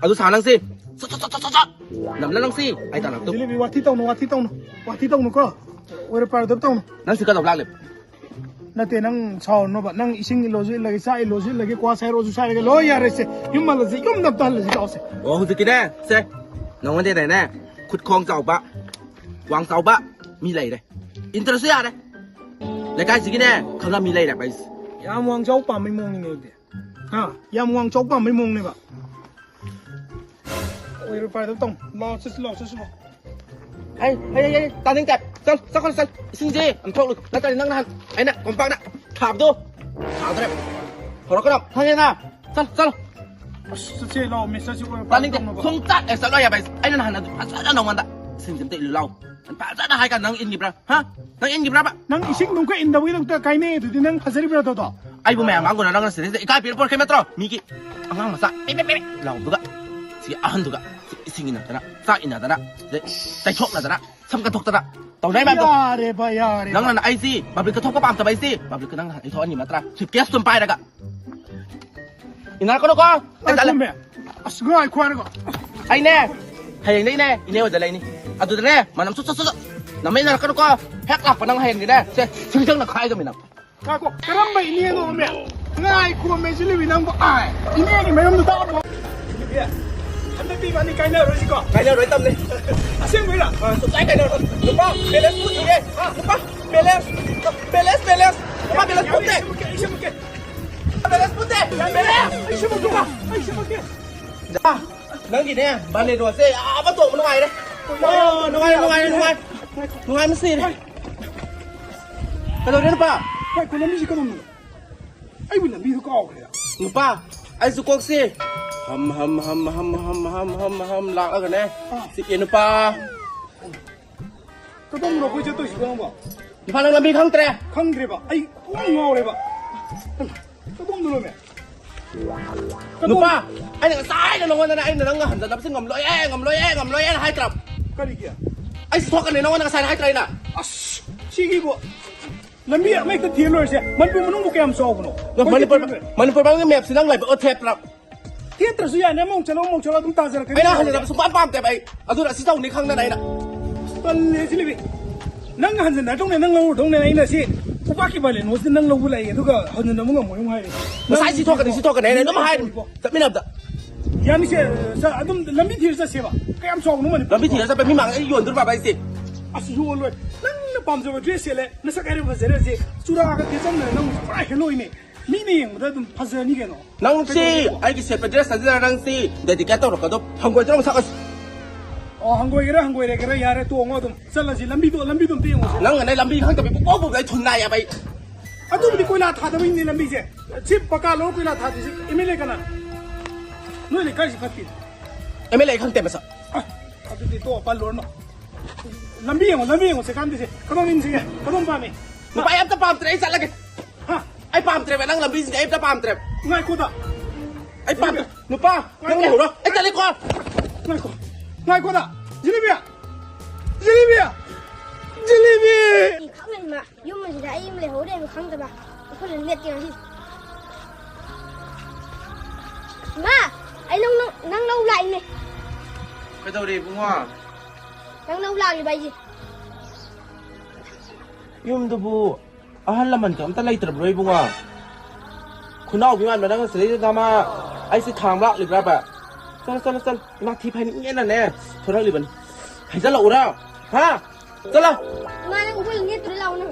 ꯑꯗꯨ ꯁꯥ ꯅꯪꯁꯤ꯫ ꯁꯠ, ꯁꯠ, ꯁꯠ, ꯁꯠ, ꯁꯠ꯫ ꯅꯝꯅ ꯅꯪꯁꯤ꯫ ꯑꯩ ꯇꯥꯟꯅꯕꯗꯣ꯫ ꯖꯤꯂꯤꯕꯤ, ꯋꯥꯊꯤ ꯇꯧꯅꯨ, ꯋꯥꯊꯤ ꯇꯧꯅꯨ꯫ ꯋꯥꯊꯤ ꯇꯧꯅꯨꯀꯣ꯫ ꯑꯣꯏꯔ ꯄꯥꯔꯗꯕ ꯇꯧꯅꯨ꯫ ꯅꯪꯁꯤ ꯀꯩꯗꯧ ꯂꯥꯛꯂꯦ? ꯅꯠꯇꯦ, ꯅꯪ ꯁꯥꯎꯔꯅꯣꯕ꯫ ꯅꯪ ꯏꯁꯤꯡ ꯏꯜꯂꯣꯁꯨ ꯏꯜꯂꯒꯦ, ꯆꯥꯛ ꯏꯜꯂꯣꯁꯨ ꯏꯜꯂꯒꯦ, ꯀ꯭ꯋꯥ ꯁꯥꯏꯔꯣꯁꯨ ꯁꯥꯏꯔꯒꯦ, ꯂꯣꯏ ꯌꯥꯔꯦꯁꯦ꯫ ꯌꯨꯝ ꯍꯜꯂꯁꯤ, ꯌꯨꯝꯗ ꯑꯝꯇ ꯍꯜꯂꯁꯤ, ꯂꯥꯛꯑꯣꯁꯦ꯫ ꯑꯣ, ꯍꯧꯖꯤꯛꯀꯤꯅꯦ, ꯁꯦ, ꯅꯉꯣꯟꯗꯅꯦ, ꯈꯨꯠ ꯈꯣꯡ ꯆꯥꯎꯕ, ꯋꯥꯡ ꯆꯥꯎꯕ ꯃꯤ ꯂꯩꯔꯦ꯫ ꯏꯟꯇꯔꯦꯁꯁꯨ ꯌꯥꯔꯦ꯫ ꯂꯩꯀꯥꯏꯁꯤꯒꯤꯅꯦ, ꯈꯪꯉ ꯃꯤ ꯂꯩꯔꯦ, ꯑꯩꯁꯦ꯫ ꯌꯥꯝ ꯋꯥꯡ ꯆꯥꯎ ꯄꯥꯝꯕꯩ ꯃꯑꯣꯡꯅꯤꯅꯦ ꯑꯗꯨꯗꯤ꯫ ꯍꯥ? ꯌꯥꯝ ꯋꯥꯡ ꯆꯥꯎ ꯄꯥꯝꯕꯩ ꯃꯑꯣꯡꯅꯦꯕ꯫ ꯑꯣꯏꯔꯣꯏ ꯄꯥꯏꯔꯣꯏꯗꯕ ꯇꯧꯅꯨ꯫ ꯂꯥꯛꯑꯣ, ꯆꯠꯁꯤ, ꯂꯥꯛꯑꯣ, ꯆꯠꯁꯤ, ꯂꯥꯛꯑꯣ꯫ ꯍꯩ, ꯍꯩ, ꯍꯩ, ꯍꯩ, ꯇꯥꯅꯤꯡꯗꯦ꯫ ꯆꯠ, ꯆꯠꯈ꯭ꯔꯣ, ꯆꯠ꯫ ꯏꯁꯤꯡꯁꯦ ꯑꯝ ꯊꯣꯛꯂꯨ꯫ ꯅꯠꯇ꯭ꯔꯗꯤ ꯅꯪ ꯅꯍꯥꯟ ꯑꯩꯅ ꯀꯣꯝꯄꯥꯛꯅ ꯊꯥꯕꯗꯣ ꯊꯥꯗ꯭ꯔꯦ꯫ ꯍꯧꯔꯛꯀꯅꯣ꯫ ꯈꯪꯉꯦꯅ? ꯆꯠ, ꯆꯠꯂꯣ꯫ ꯑꯁ, ꯆꯠꯁꯦ, ꯂꯥꯛꯑꯣ, ꯃꯤꯁ, ꯆꯠꯁꯤ, ꯑꯣꯏꯔꯣꯏ ꯄꯥꯏꯔꯣꯏ ꯇꯥꯅꯤꯡꯗꯦ꯫ ꯇꯧꯅꯨꯕ꯫ ꯁꯨꯡꯆꯠ ꯍꯦꯛ ꯆꯠꯂꯣꯏ ꯍꯥꯏꯕ ꯑꯩꯁꯦ꯫ ꯑꯩꯅ ꯅꯍꯥꯟ ꯑꯗꯨ ꯐꯖꯅ ꯅꯉꯣꯟꯗ ꯏꯁꯤꯡꯁꯦ ꯑꯝꯇ ꯏꯜꯂꯨ ꯂꯥꯛꯑꯣ꯫ ꯐꯖꯅ ꯍꯥꯏ ꯀꯥꯟꯗ ꯅꯪ ꯏꯟꯈꯤꯕ꯭ꯔꯥ? ꯍꯥ? ꯅꯪ ꯏꯟꯈꯤꯕ꯭ꯔꯥꯕ? ꯅꯪ ꯏꯁꯤꯡ ꯅꯨꯡꯈ ꯏꯟꯗꯕꯒꯤꯗꯃꯛꯇ ꯀꯥꯏꯅꯩ ꯑꯗꯨꯗꯤ ꯅꯪ ꯐꯖꯔꯤꯕ꯭ꯔꯥ ꯑꯗꯣꯗꯣ? ꯑꯩꯕꯨ ꯃꯌꯥꯝ ꯃꯥꯡꯗꯨꯅ ꯅꯪꯅ ꯁꯤꯗꯩꯁꯤꯗ ꯏꯀꯥꯏ ꯄꯤꯔꯛꯄ ꯄꯣꯔꯛꯀꯦ ꯅꯠꯇ꯭ꯔꯣ? ꯃꯤꯒꯤ ꯑꯉꯥꯡ ꯃꯆꯥ ꯄꯤꯛ ꯄꯤꯛ ꯄꯤꯛ ꯂꯥꯎꯕꯗꯨꯒ ꯁꯤ ꯑꯍꯟꯗꯨꯒ ꯁꯤ ꯏꯁꯤꯡ ꯏꯟꯅꯗꯅ ꯆꯥꯛ ꯏꯟꯅꯗꯅ ꯁꯤꯗꯩ ꯇꯩꯊꯣꯛꯅꯗꯅ ꯁꯝ ꯀꯠꯊꯣꯛꯇꯅ ꯇꯧꯅꯩ ꯃꯌꯥꯝꯗꯣ꯫ ꯌꯥꯔꯦꯕ, ꯌꯥꯔꯦꯕ꯫ ꯅꯪꯅ ꯑꯩꯁꯤ ꯄꯕ꯭ꯂꯤꯛꯇ ꯊꯣꯛꯄ ꯄꯥꯝꯗꯕ ꯑꯩꯁꯤ ꯄꯕ꯭ꯂꯤꯛꯇ ꯅꯪ ꯅꯍꯥꯟ ꯏꯟꯊꯣꯛꯍꯟꯈꯤ ꯅꯠꯇ꯭ꯔꯥ? ꯁꯨꯠꯀꯦꯁ ꯁꯨꯝ ꯄꯥꯏꯔꯒ ꯏꯟꯅꯔꯛꯀꯅꯨꯀꯣ꯫ ꯑꯩ ꯆꯠꯂꯦ꯫ ꯉꯥꯏꯈꯣꯃꯦ꯫ ꯑꯁ, ꯉꯥꯏꯈꯣ ꯍꯥꯏꯔꯒ꯫ ꯑꯩꯅꯦ ꯍꯌꯦꯡꯗꯩꯅꯦ ꯏꯅꯦ ꯍꯣꯏꯗ ꯂꯩꯅꯤ꯫ ꯑꯗꯨꯗꯅꯦ ꯃꯅꯝ ꯁꯨꯠ ꯁꯨꯠ ꯁꯨꯠ ꯁꯨꯠ ꯅꯝꯃ ꯏꯟꯅꯔꯛꯀꯅꯨꯀꯣ꯫ ꯍꯦꯛ ꯂꯥꯛꯄ ꯅꯪ ꯍꯌꯦꯡꯗꯤꯅꯦ ꯁꯦ ꯁꯤꯡꯖꯪꯅ ꯈꯥꯏꯗꯧꯅꯤ ꯅꯪ꯫ ꯉꯥꯏꯈꯣ, ꯀꯔꯝꯕ ꯏꯅꯦꯅꯣ ꯃꯦ? ꯉꯥꯏꯈꯣ ꯃꯦ, ꯁꯤ ꯂꯤꯕꯤ ꯅꯪꯕꯨ ꯑꯥꯏ꯫ ꯏꯅꯦꯒꯤ ꯃꯌꯨꯝꯗꯨꯗ ꯑꯃꯨꯛ꯫ ꯍꯟꯗꯛꯇꯤ ꯏꯕꯥꯅꯤ ꯀꯥꯏꯅꯔꯣꯏꯁꯤꯀꯣ? ꯀꯥꯏꯅꯔꯣꯏ ꯇꯝꯅꯦ꯫ ꯑꯁꯦꯡꯕꯩꯔꯣ? ꯑ, ꯁꯨꯛꯌꯥꯏ ꯀꯩꯗꯧꯔꯣꯏ꯫ ꯅꯨꯄꯥ, balance ꯄꯨꯊꯣꯛꯑꯦ꯫ ꯍꯥ? ꯅꯨꯄꯥ, balance, balance, balance꯫ ꯅꯨꯄꯥ, balance ꯄꯨꯊꯣꯛꯇꯦ꯫ ꯑꯩ ꯁꯦꯝꯃꯛꯀꯦ, ꯑꯩ ꯁꯦꯝꯃꯛꯀꯦ꯫ Balance ꯄꯨꯊꯣꯛꯇꯦ꯫ Balance꯫ ꯑꯩ ꯁꯦꯝꯃꯛꯀꯦ, ꯑꯩ ꯁꯦꯝꯃꯛꯀꯦ꯫ ꯑ, ꯅꯪꯒꯤꯅꯦ, Balenoꯁꯦ ꯑꯃ ꯇꯣꯡꯕ ꯅꯨꯡꯉꯥꯏꯔꯦ꯫ ꯑꯣ, ꯅꯨꯡꯉꯥꯏꯔꯦ, ꯅꯨꯡꯉꯥꯏꯔꯦ, ꯅꯨꯡꯉꯥꯏ꯫ ꯅꯨꯡꯉꯥꯏ ꯃꯁꯤꯔꯦ꯫ ꯀꯩꯗꯧꯔꯦ, ꯅꯨꯄꯥ? ꯍꯣꯏ, ꯀꯣ, ꯂꯝꯕꯤꯁꯤ ꯀꯔꯝꯕꯅꯣ? ꯑꯩꯕꯨ ꯂꯝꯕꯤꯗꯨ ꯀꯥꯎꯈ꯭ꯔꯦꯗ꯫ ꯅꯨꯄꯥ, ꯑꯩꯁꯨ ꯀꯣꯛꯁꯤ ꯍꯝ, ꯍꯝ, ꯍꯝ, ꯍꯝ, ꯍꯝ, ꯍꯝ, ꯍꯝ, ꯍꯝ ꯂꯥꯛꯂꯒꯅꯦ꯫ ꯑꯥ꯫ ꯆꯤꯛꯑꯦ, ꯅꯨꯄꯥ꯫ ꯀꯗꯣꯝꯗꯅꯣ ꯑꯩꯈꯣꯏ ꯆꯠꯇꯣꯏꯁꯤꯕꯣ ꯅꯪꯕꯣ? ꯅꯨꯄꯥ, ꯅꯪ ꯂꯝꯕꯤ ꯈꯪꯗ꯭ꯔꯦ? ꯈꯪꯗ꯭ꯔꯦꯕ꯫ ꯑꯩ ꯄꯨꯡꯉꯥꯎ ꯉꯥꯎꯔꯦꯕ꯫ ꯀꯗꯣꯝꯗꯅꯣꯃꯦ? ꯀꯗꯣꯝ- ꯅꯨꯄꯥ, ꯑꯩꯅ ꯉꯁꯥꯏꯅ ꯅꯉꯣꯟꯗꯅꯦ, ꯑꯩꯅ ꯅꯪ ꯍꯟꯖꯜꯂꯕꯁꯤ ꯉꯝꯂꯣꯏꯌꯦ, ꯉꯝꯂꯣꯏꯌꯦ, ꯉꯝꯂꯣꯏꯌꯦꯅ ꯍꯥꯏꯗ꯭ꯔꯕ? ꯀꯔꯤꯒꯤ? ꯑꯩꯁꯨ ꯊꯣꯛꯀꯅꯤ, ꯅꯉꯣꯟꯗ ꯉꯁꯥꯏꯅ ꯍꯥꯏꯗ꯭ꯔꯥ ꯑꯩꯅ? ꯑꯁ, ꯁꯤꯒꯤꯕꯨ ꯂꯝꯕꯤ ꯑꯃ ꯍꯦꯛꯇ ꯊꯤꯔ ꯂꯣꯏꯔꯁꯦ꯫ ꯃꯅꯤꯄꯨꯔ ꯃꯅꯨꯡꯕꯨ ꯀꯌꯥꯝ ꯆꯥꯎꯕꯅꯣ? ꯅꯪ ꯃꯅꯤꯄꯨꯔ, ꯃꯅꯤꯄꯨꯔ ꯃꯅꯨꯡꯒꯤ mapꯁꯤ ꯅꯪ ꯂꯥꯏꯕꯛ ꯑꯣ ꯊꯦꯠꯄ꯭ꯔꯥ? ꯊꯦꯠꯇ꯭ꯔꯁꯨ ꯌꯥꯅꯤ, ꯑꯃꯨꯛ ꯆꯠꯂꯣ, ꯑꯃꯨꯛ ꯆꯠꯂꯣ, ꯑꯗꯨꯝ ꯇꯥꯖꯔꯛꯀꯅꯤ꯫ ꯑꯩꯅ ꯍꯟꯖꯤꯜꯂꯕ ꯁꯨꯡꯄꯥꯝ ꯄꯥꯝꯗꯦꯕ ꯑꯩ꯫ ꯑꯗꯨꯅ ꯑꯁꯤ ꯇꯧꯅꯤ ꯈꯪꯗꯅ ꯑꯩꯅ꯫ ꯑꯁ, ꯇꯜꯂꯦ ꯁꯤ ꯂꯩꯕꯤ꯫ ꯅꯪ ꯍꯟꯖꯤꯟꯅꯗꯧꯅꯦ, ꯅꯪ ꯂꯧꯔꯗꯧꯅꯦ, ꯑꯩꯅ ꯁꯤ ꯈꯨꯄꯥꯛꯀꯤ Balenoꯁꯤꯗ ꯅꯪ ꯂꯧꯕ ꯂꯥꯛꯏ, ꯑꯗꯨꯒ ꯍꯟꯖꯤꯟꯅꯕ ꯉꯝꯃꯣꯏ ꯑꯃꯨꯛ ꯍꯥꯏꯔꯤ꯫ ꯉꯁꯥꯏ ꯁꯤ ꯊꯣꯛꯀꯅꯤ, ꯁꯤ ꯊꯣꯛꯀꯅꯤ ꯍꯥꯏꯅ ꯑꯗꯨꯝ ꯍꯥꯏꯔꯤ꯫ ꯆꯠꯃꯤꯟꯅꯕꯗ꯫ ꯌꯥꯅꯤꯁꯦ, ꯁꯥꯔ, ꯑꯗꯨꯝ ꯂꯝꯕꯤ ꯊꯤꯔ ꯆꯠꯁꯦꯕ꯫ ꯀꯌꯥꯝ ꯆꯥꯎꯕꯅꯣ ꯃꯅꯤꯄꯨꯔ? ꯂꯝꯕꯤ ꯊꯤꯔ ꯆꯠꯄ ꯃꯤ ꯃꯥꯡꯉꯒ ꯑꯩ ꯌꯣꯟꯗꯣꯔꯤꯕ ꯑꯩꯁꯦ꯫ ꯑꯁ, ꯌꯣꯜꯂꯣꯏ꯫ ꯅꯪꯅ ꯄꯥꯝꯖꯕ dress ꯁꯦꯠꯂꯦ, ꯅꯁꯛ ꯍꯥꯏꯔꯦ ꯐꯖꯔꯦ ꯍꯧꯖꯤꯛ꯫ ꯆꯨꯔꯥꯒ ꯊꯦꯠꯆꯟꯗꯅ ꯅꯪ ꯄꯨꯔꯥ ꯍꯦꯂꯣꯏꯅꯦ꯫ ꯃꯤꯅ ꯌꯦꯡꯕꯗ ꯑꯗꯨꯝ ꯐꯖꯅꯤ ꯀꯩꯅꯣ꯫ ꯅꯪ ꯁꯤ ꯀꯩꯗꯧꯔꯒꯦꯕ? ꯑꯩꯒꯤ ꯁꯦꯠꯄ dress ꯑꯁꯤꯗ ꯅꯪ ꯁꯤ dedicate ꯇꯧꯔꯛꯀꯗꯧ ꯍꯪꯒꯣꯏꯗ꯭ꯔꯣ ꯃꯁꯛ ꯑꯁꯤ? ꯑꯣ, ꯍꯪꯒꯣꯏꯒꯦꯔꯥ ꯍꯪꯒꯣꯏꯔꯦꯒꯦꯔꯥ, ꯌꯥꯔꯦ, ꯇꯣꯡꯉꯣ ꯑꯗꯨꯝ꯫ ꯆꯠꯂꯁꯤ, ꯂꯝꯕꯤꯗꯣ, ꯂꯝꯕꯤꯗꯣ ꯑꯝꯇ ꯌꯦꯡꯉꯨꯁꯦ꯫ ꯅꯪ ꯑꯅꯦ ꯂꯝꯕꯤ ꯈꯪꯗꯕꯤ ꯄꯨꯡꯄꯧ ꯄꯧꯕꯗ ꯑꯩ ꯊꯨꯟ ꯅꯥꯏꯌꯦꯕ ꯑꯩ꯫ ꯑꯗꯨꯕꯨꯗꯤ ꯀꯣꯏꯂꯥ ꯊꯥꯗꯕꯩꯅꯦ ꯂꯝꯕꯤꯁꯦ꯫ ꯁꯤ ꯄꯀꯥ ꯂꯧꯔ ꯀꯣꯏꯂꯥ ꯊꯥꯗ꯭ꯔꯤꯁꯦ꯫ MLA ꯀꯅꯥ? ꯅꯣꯏ ꯂꯩꯀꯥꯏꯁꯤ ꯐꯠꯇꯦ꯫ MLA ꯈꯪꯗꯦ ꯃꯁꯛ꯫ ꯑ, ꯑꯗꯨꯗꯤ ꯇꯣꯛꯑꯣ, ꯄꯜꯂꯨꯔꯅꯨ꯫ ꯂꯝꯕꯤ ꯌꯦꯡꯉꯣ, ꯂꯝꯕꯤ ꯌꯦꯡꯉꯣ, ꯁꯦꯀꯥꯟꯗꯤꯁꯦ꯫ ꯀꯗꯣꯝ ꯏꯟꯁꯤꯒꯦ? ꯀꯗꯣꯝ ꯄꯥꯝꯃꯤ? ꯅꯨꯄꯥ ꯑꯩ ꯑꯝꯇ ꯄꯥꯝꯗ꯭ꯔꯦ, ꯑꯩ ꯆꯠꯂꯒꯦ꯫ ꯍꯥ? ꯑꯩ ꯄꯥꯝꯗ꯭ꯔꯦꯕ, ꯅꯪ ꯂꯝꯕꯤꯁꯤꯡꯁꯦ ꯑꯩ ꯑꯝꯇ ꯄꯥꯝꯗ꯭ꯔꯦꯕ꯫ ꯉꯥꯏꯈꯣꯗ꯫ ꯑꯩ ꯄꯥꯝꯗ꯭ꯔꯦ꯫ ꯅꯨꯄꯥ, ꯅꯪ ꯉꯥꯏꯈꯣ꯫ ꯂꯩꯍꯧꯔꯣ꯫ ꯑꯩ ꯆꯠꯂꯦꯀꯣ꯫ ꯉꯥꯏꯈꯣ꯫ ꯉꯥꯏꯈꯣꯗ꯫ ꯖꯤꯂꯤꯕꯤ! ꯖꯤꯂꯤꯕꯤ! ꯖꯤꯂꯤꯕꯤ! ꯈꯪꯉꯦ, ꯏꯃꯥ꯫ ꯌꯨꯝ ꯑꯁꯤꯗ ꯑꯩ ꯑꯃ ꯂꯩꯍꯧꯔꯦ ꯍꯥꯏꯕ ꯈꯪꯗꯕ꯫ ꯑꯩꯈꯣꯏꯅ ꯅꯦꯠꯇꯦ ꯉꯁꯤ꯫ ꯏꯃꯥ! ꯑꯩ ꯅꯪ, ꯅꯪ, ꯅꯪ ꯂꯧ ꯂꯥꯛꯏꯅꯦ꯫ ꯀꯩꯗꯧꯔꯦ, ꯏꯕꯨꯡꯉꯣ? ꯅꯪ ꯂꯧ ꯂꯥꯛꯏꯕ ꯑꯩꯁꯦ꯫ ꯌꯨꯝꯗꯨꯕꯨ ꯑꯍꯜ ꯂꯃꯟꯒ ꯑꯝꯇ ꯂꯩꯇ꯭ꯔꯕ꯭ꯔꯣ, ꯏꯕꯨꯡꯉꯣ? ꯈꯨꯅꯥꯎꯕꯤ ꯃꯥꯟꯕ ꯅꯪꯅ ꯁꯤꯗꯩꯗ ꯃꯥ ꯑꯩꯁꯦ ꯊꯥꯡ ꯂꯥꯛꯂꯤꯕ꯭ꯔꯕ? ꯆꯠꯂꯣ, ꯆꯠꯂꯣ, ꯆꯠꯂꯣ꯫ ꯏꯃꯥ ꯊꯤ ꯐꯥꯏꯅꯤꯡꯉꯦꯅꯅꯦ ꯊꯣꯔꯛꯂꯤꯕꯅꯤ꯫ ꯍꯩꯖꯜꯂꯛꯎꯔꯥ? ꯍꯥ? ꯆꯠꯂꯣ꯫ ꯏꯃꯥ, ꯅꯪ ꯎꯈ꯭ꯔꯨꯜ ꯅꯦꯠꯇꯨꯗ ꯂꯥꯛꯑꯣ ꯅꯪ꯫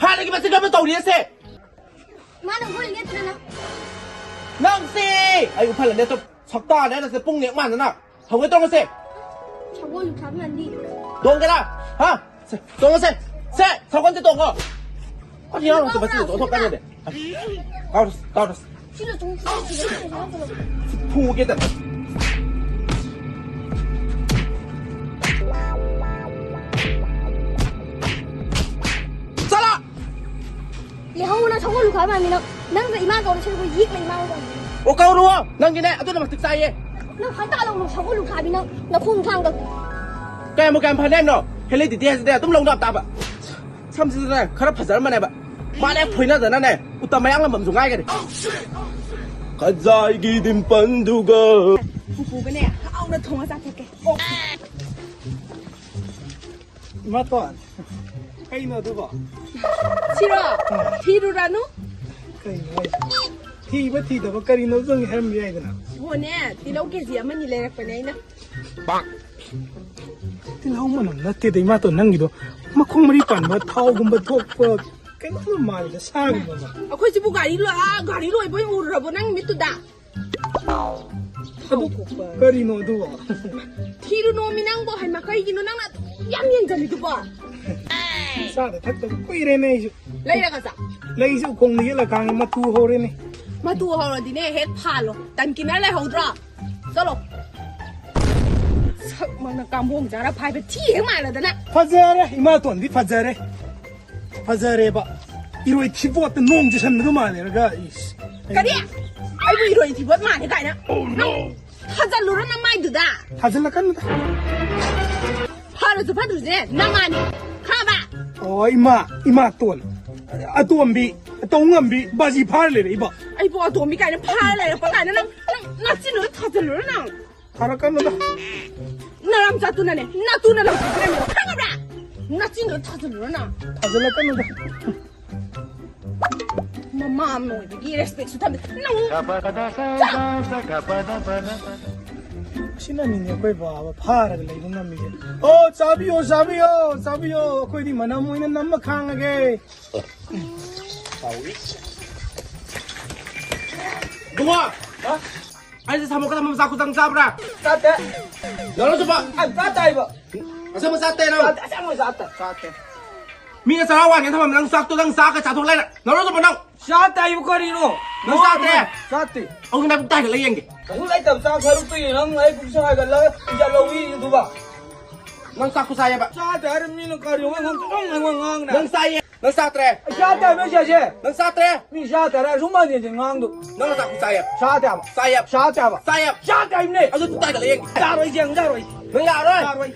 ꯍꯥꯟꯅꯒꯤ ꯃꯆꯤꯟ ꯀꯔꯝꯕ ꯇꯧꯔꯤꯁꯦ? ꯏꯃꯥ, ꯅꯪ ꯎꯈ꯭ꯔꯨꯜ ꯅꯦꯠꯇꯨꯗ ꯅꯪ꯫ ꯅꯪꯁꯦ! ꯑꯩ ꯎꯐꯜ ꯅꯦꯠꯇꯣ ꯁꯛꯇꯥꯅꯦ ꯅꯪꯁꯦ ꯄꯨꯡ ꯅꯦꯛ ꯃꯥꯟꯗꯅ꯫ ꯍꯧꯒꯦ ꯇꯧꯔꯁꯦ꯫ ꯁꯒꯣꯜ ꯂꯨꯈ꯭ꯔꯥꯕꯤ ꯃꯥꯟꯕꯤ꯫ ꯇꯣꯡꯒꯦꯔꯥ? ꯍꯥ? ꯁꯦ, ꯇꯣꯡꯉꯁꯦ꯫ ꯁꯦ, ꯁꯒꯣꯜꯁꯦ ꯇꯣꯡꯉꯣ꯫ ꯑꯁ, ꯌꯥꯎꯔꯣ, ꯃꯁꯤ ꯇꯣꯡꯊꯣꯛ ꯀꯥꯟꯗꯗꯤ꯫ ꯀꯥꯎꯔꯁꯤ, ꯀꯥꯎꯔꯁꯤ꯫ ꯁꯤꯗ ꯇꯣꯡ-, ꯁꯤꯗ ꯇꯣꯡ-, ꯁꯤꯗ ꯇꯣꯡ-, ꯐꯨꯒꯦ ꯇꯧꯔꯦ꯫ ꯆꯠꯂꯣ! ꯂꯩꯍꯧꯅ ꯁꯒꯣꯜ ꯂꯨꯈꯥꯏ ꯃꯥꯟꯕꯤ ꯅꯪ꯫ ꯅꯪꯒ ꯏꯃꯥ ꯀꯧꯔ ꯁꯤꯗ ꯌꯦꯛꯅ ꯏꯃꯥ ꯀꯧꯔ꯫ ꯑꯣ, ꯀꯧꯔꯨꯋꯣ꯫ ꯅꯪꯒꯤꯅꯦ, ꯑꯗꯨꯅ ꯃꯇꯤꯛ ꯆꯥꯏꯌꯦ꯫ ꯅꯪ ꯍꯟꯇꯥ ꯂꯧꯅꯨ ꯁꯒꯣꯜ ꯂꯨꯈꯥꯏꯕꯤ ꯅꯪ꯫ ꯅꯈꯣꯡ ꯊꯥꯡꯗ꯫ ꯀꯌꯥꯝꯕꯨ ꯀꯌꯥꯝ ꯐꯅꯤ ꯍꯥꯏꯕꯅꯣ? ꯍꯦꯂꯤꯗꯤꯗꯤ ꯍꯥꯏꯁꯤꯗꯤ ꯑꯗꯨꯝ ꯂꯧꯅꯕ ꯇꯥꯕ꯫ ꯁꯝꯁꯤꯗꯅꯦ ꯈꯔ ꯐꯖꯔꯝꯕꯅꯦꯕ꯫ ꯃꯥꯅꯦ ꯐꯣꯏꯅꯗꯅꯅꯦ ꯎꯇ ꯃꯌꯥꯡ ꯂꯝꯕꯝꯁꯨ ꯉꯥꯏꯒꯅꯤ꯫ ꯈꯖꯥꯏꯒꯤ ꯗꯤꯝꯄꯜꯗꯨꯒ꯫ ꯄꯨꯄꯨꯒꯅꯦ ꯍꯥꯎꯅ ꯊꯣꯡꯉ ꯆꯥꯊꯣꯛꯀꯦ꯫ ꯑꯣ꯫ ꯏꯃꯥꯇꯣꯟ, ꯀꯩꯅꯣ ꯑꯗꯨꯕꯣ? ꯁꯤꯔꯣ? ꯑꯥ꯫ ꯊꯤꯔꯨꯔꯥꯅꯨ꯫ ꯀꯩꯅꯣ ꯍꯥꯏꯁꯤꯕꯣ? ꯊꯤꯕ ꯊꯤꯗꯕ ꯀꯔꯤꯅꯣ ꯑꯗꯨꯝ ꯍꯥꯏꯔꯝꯕ ꯌꯥꯏꯗꯅ꯫ ꯍꯣꯅꯦ, ꯇꯤꯜꯍꯧ ꯀꯦꯖꯤ ꯑꯃꯅꯤ ꯂꯩꯔꯛꯄꯅꯦ ꯑꯩꯅ꯫ ꯇꯤꯜꯍꯧ ꯃꯅꯝ ꯅꯠꯇꯦꯗ ꯏꯃꯥꯇꯣꯟ ꯅꯪꯒꯤꯗꯣ꯫ ꯃꯈꯣꯡ ꯃꯔꯤ ꯄꯥꯟꯕ ꯊꯥꯎꯒꯨꯝꯕ ꯊꯣꯛꯄ ꯀꯩꯅꯣꯝ ꯃꯥꯜꯂꯤꯗ, ꯁꯥꯒꯨꯝꯕ ꯑꯃ꯫ ꯑꯩꯈꯣꯏ ꯁꯤꯕꯨ ꯒꯥꯔꯤ ꯂꯣ-, ꯑꯥ, ꯒꯥꯔꯤ ꯂꯣꯏꯕ ꯑꯣꯏꯅ ꯎꯔꯨꯔꯕꯣ ꯅꯪ ꯃꯤꯠꯇꯨꯗ? ꯑꯗꯨ ꯀꯔꯤꯅꯣ ꯑꯗꯨꯕꯣ? ꯊꯤꯔꯨꯅꯣꯃꯤ ꯅꯪꯕꯣ, ꯍꯩꯃꯥ, ꯀꯩꯒꯤꯅꯣ ꯅꯪꯅ ꯑꯗꯨꯛ ꯌꯥꯝ ꯌꯦꯡꯖꯜꯂꯤꯗꯨꯕꯣ? ꯆꯥꯗ ꯊꯛꯇꯕ ꯀꯨꯏꯔꯦꯅꯦ ꯑꯩꯁꯨ꯫ ꯂꯩꯔꯒ ꯆꯥ꯫ ꯂꯩꯁꯨ ꯎꯈꯣꯡꯗ ꯌꯦꯠꯂꯀꯥꯟꯒꯤ ꯃꯇꯨ ꯍꯧꯔꯦꯅꯦ꯫ ꯃꯇꯨ ꯍꯧꯔꯗꯤꯅꯦ ꯍꯦꯛ ꯐꯥꯜꯂꯣ꯫ ꯇꯟꯀꯤꯅꯔ ꯂꯩꯍꯧꯗ꯭ꯔꯣ? ꯆꯠꯂꯣ꯫ ꯁꯛ ꯃꯪꯅ ꯀꯥꯡꯕꯣꯡ ꯆꯥꯔ ꯐꯥꯏꯕ ꯊꯤ ꯍꯦꯛ ꯃꯥꯜꯂꯗꯅ꯫ ꯐꯖꯔꯦ, ꯏꯃꯥꯇꯣꯟꯗꯤ ꯐꯖꯔꯦ꯫ ꯐꯖꯔꯦꯕ꯫ ꯏꯔꯣꯏ ꯊꯤꯕꯣꯠꯇ ꯅꯣꯡ ꯆꯨꯁꯟꯕꯗꯣ ꯃꯥꯜꯂꯦꯔꯒ, ꯏꯁ꯫ ꯀꯔꯤ? ꯑꯩꯕꯨ ꯏꯔꯣꯏ ꯊꯤꯕꯣꯠ ꯃꯥꯜꯂꯦ ꯀꯥꯏꯅ? ꯅꯪ ꯊꯥꯖꯜꯂꯨꯔ ꯅꯃꯥꯏꯗꯨꯗ꯫ ꯊꯥꯖꯜꯂꯛꯀꯅꯨꯗ꯫ ꯐꯔꯁꯨ ꯐꯠꯇ꯭ꯔꯁꯨꯅꯦ, ꯅꯃꯥꯅꯤ꯫ ꯈꯪꯉꯕ? ꯑꯣ, ꯏꯃꯥ, ꯏꯃꯥꯇꯣꯟ꯫ ꯑꯇꯣꯝꯕꯤ, ꯇꯧ ꯉꯝꯕꯤ, ꯕꯥꯖꯤ ꯐꯥꯔ ꯂꯩꯔꯛꯏꯕ꯫ ꯑꯩꯕꯨ ꯑꯇꯣꯝꯕꯤ ꯀꯥꯏꯅ ꯐꯥꯔ ꯂꯩꯔꯛꯄ ꯀꯥꯏꯅ ꯅꯪ, ꯅꯪ ꯅꯆꯤꯟꯗꯨꯗ ꯊꯥꯖꯜꯂꯨꯔ ꯅꯪ꯫ ꯊꯥꯔꯛꯀꯅꯨꯗ꯫ ꯅꯔꯝꯆꯥꯠꯇꯨꯅꯅꯦ, ꯅꯇꯨꯅ ꯂꯪꯊꯣꯛꯄꯤꯔꯝꯃꯤꯗꯣ ꯈꯪꯉꯕ꯭ꯔꯥ? ꯅꯆꯤꯟꯗꯨꯗ ꯊꯥꯖꯜꯂꯨꯔ ꯅꯪ꯫ ꯊꯥꯖꯜꯂꯛꯀꯅꯨꯗ꯫ ꯃꯃꯥ ꯑꯃ ꯑꯣꯏꯕꯒꯤ ꯔꯦꯁꯄꯦꯛꯁꯨ ꯊꯝꯗꯦ꯫ ꯅꯪ ꯁꯤꯅꯅꯤꯅꯦ ꯑꯩꯈꯣꯏ ꯕꯥꯕ ꯐꯥꯔꯒ ꯂꯩꯕ ꯉꯝꯃꯤꯁꯦ꯫ ꯑꯣ, ꯆꯥꯕꯤꯌꯣ, ꯆꯥꯕꯤꯌꯣ, ꯆꯥꯕꯤꯌꯣ, ꯑꯩꯈꯣꯏꯗꯤ ꯃꯅꯝ ꯑꯣꯏꯅ ꯅꯝꯕ ꯈꯥꯡꯉꯒꯦ꯫ ꯏꯕꯨꯡꯉꯣ! ꯍꯥ? ꯑꯩꯁꯦ ꯁꯥꯃꯣꯛꯀ ꯊꯝꯕ ꯃꯆꯥ ꯈꯨꯇꯪ ꯆꯥꯕ꯭ꯔꯥ? ꯆꯥꯗꯦ꯫ ꯅꯔꯣ ꯆꯨꯞꯄ? ꯑ, ꯆꯥꯗꯦ ꯍꯥꯏꯕ꯫ ꯑꯁꯦꯡꯕ ꯆꯥꯗꯦ ꯅꯪ? ꯆꯥꯗꯦ, ꯑꯁꯦꯡꯕ ꯆꯥꯗꯦ꯫ ꯆꯥꯗꯦ꯫ ꯃꯤꯅ ꯆꯔꯥ ꯋꯥꯟꯒꯦ ꯊꯝꯃꯝꯃꯦ, ꯅꯪ ꯆꯥꯛꯇꯣ ꯅꯪ ꯆꯥꯒ ꯆꯥꯊꯣꯛ ꯂꯩꯔꯦ꯫ ꯅꯔꯣ ꯆꯨꯞꯄ ꯅꯪ? ꯆꯥꯗꯦ ꯍꯥꯏꯕ ꯀꯔꯤꯅꯣ? ꯅꯪ ꯆꯥꯗ꯭ꯔꯦ? ꯆꯥꯗꯦ꯫ ꯑꯃꯨꯛ ꯅꯪ ꯄꯨꯛ ꯇꯥꯏꯒꯠꯂ ꯌꯦꯡꯒꯦ꯫ ꯑꯃꯨꯛ ꯂꯩꯇꯕ ꯆꯥꯛ ꯁꯔꯨꯛꯇꯒꯤ ꯅꯪ ꯑꯩ ꯄꯨꯛꯁꯦ ꯍꯥꯏꯒꯠꯂꯒ ꯏꯖꯠ ꯂꯧꯕꯤꯔꯤꯗꯨꯕ? ꯅꯪ ꯆꯥꯛ ꯈꯨꯆꯥ ꯍꯥꯏꯕ? ꯆꯥꯗꯦ ꯍꯥꯏꯔ ꯃꯤꯅ ꯀꯔꯤ ꯋꯥ ꯉꯥꯡ-, ꯑꯗꯨꯝ ꯑꯩꯉꯣꯟꯗ ꯉꯥꯡꯅ꯫ ꯅꯪ ꯆꯥꯏꯌꯦ꯫ ꯅꯪ ꯆꯥꯗ꯭ꯔꯦ? ꯑꯩ ꯆꯥꯗꯦ ꯍꯥꯏꯕ ꯁꯦꯁꯦ꯫ ꯅꯪ ꯆꯥꯗ꯭ꯔꯦ? ꯃꯤ ꯆꯥꯗꯦ ꯍꯥꯏꯔ ꯁꯨꯝ ꯍꯟꯖꯤꯟ ꯍꯟꯖꯤꯟ ꯉꯥꯡꯗꯣ꯫ ꯅꯪ ꯆꯥꯛ ꯈꯨꯆꯥ ꯍꯥꯏꯕ? ꯆꯥꯗꯦ ꯍꯥꯏꯕ꯫ ꯆꯥꯏꯌꯦ꯫ ꯆꯥꯗꯦ ꯍꯥꯏꯕ꯫ ꯆꯥꯏꯌꯦ꯫ ꯆꯥꯗꯦ ꯍꯥꯏꯕꯅꯦ꯫ ꯑꯗꯨ ꯄꯨꯛ ꯇꯥꯏꯒꯠꯂ ꯌꯦꯡꯒꯦ꯫ ꯌꯥꯔꯣꯏ, ꯌꯦꯡ ꯌꯥꯔꯣꯏ꯫ ꯅꯪ ꯌꯥꯔꯣꯏ? ꯌꯥꯔꯣꯏ꯫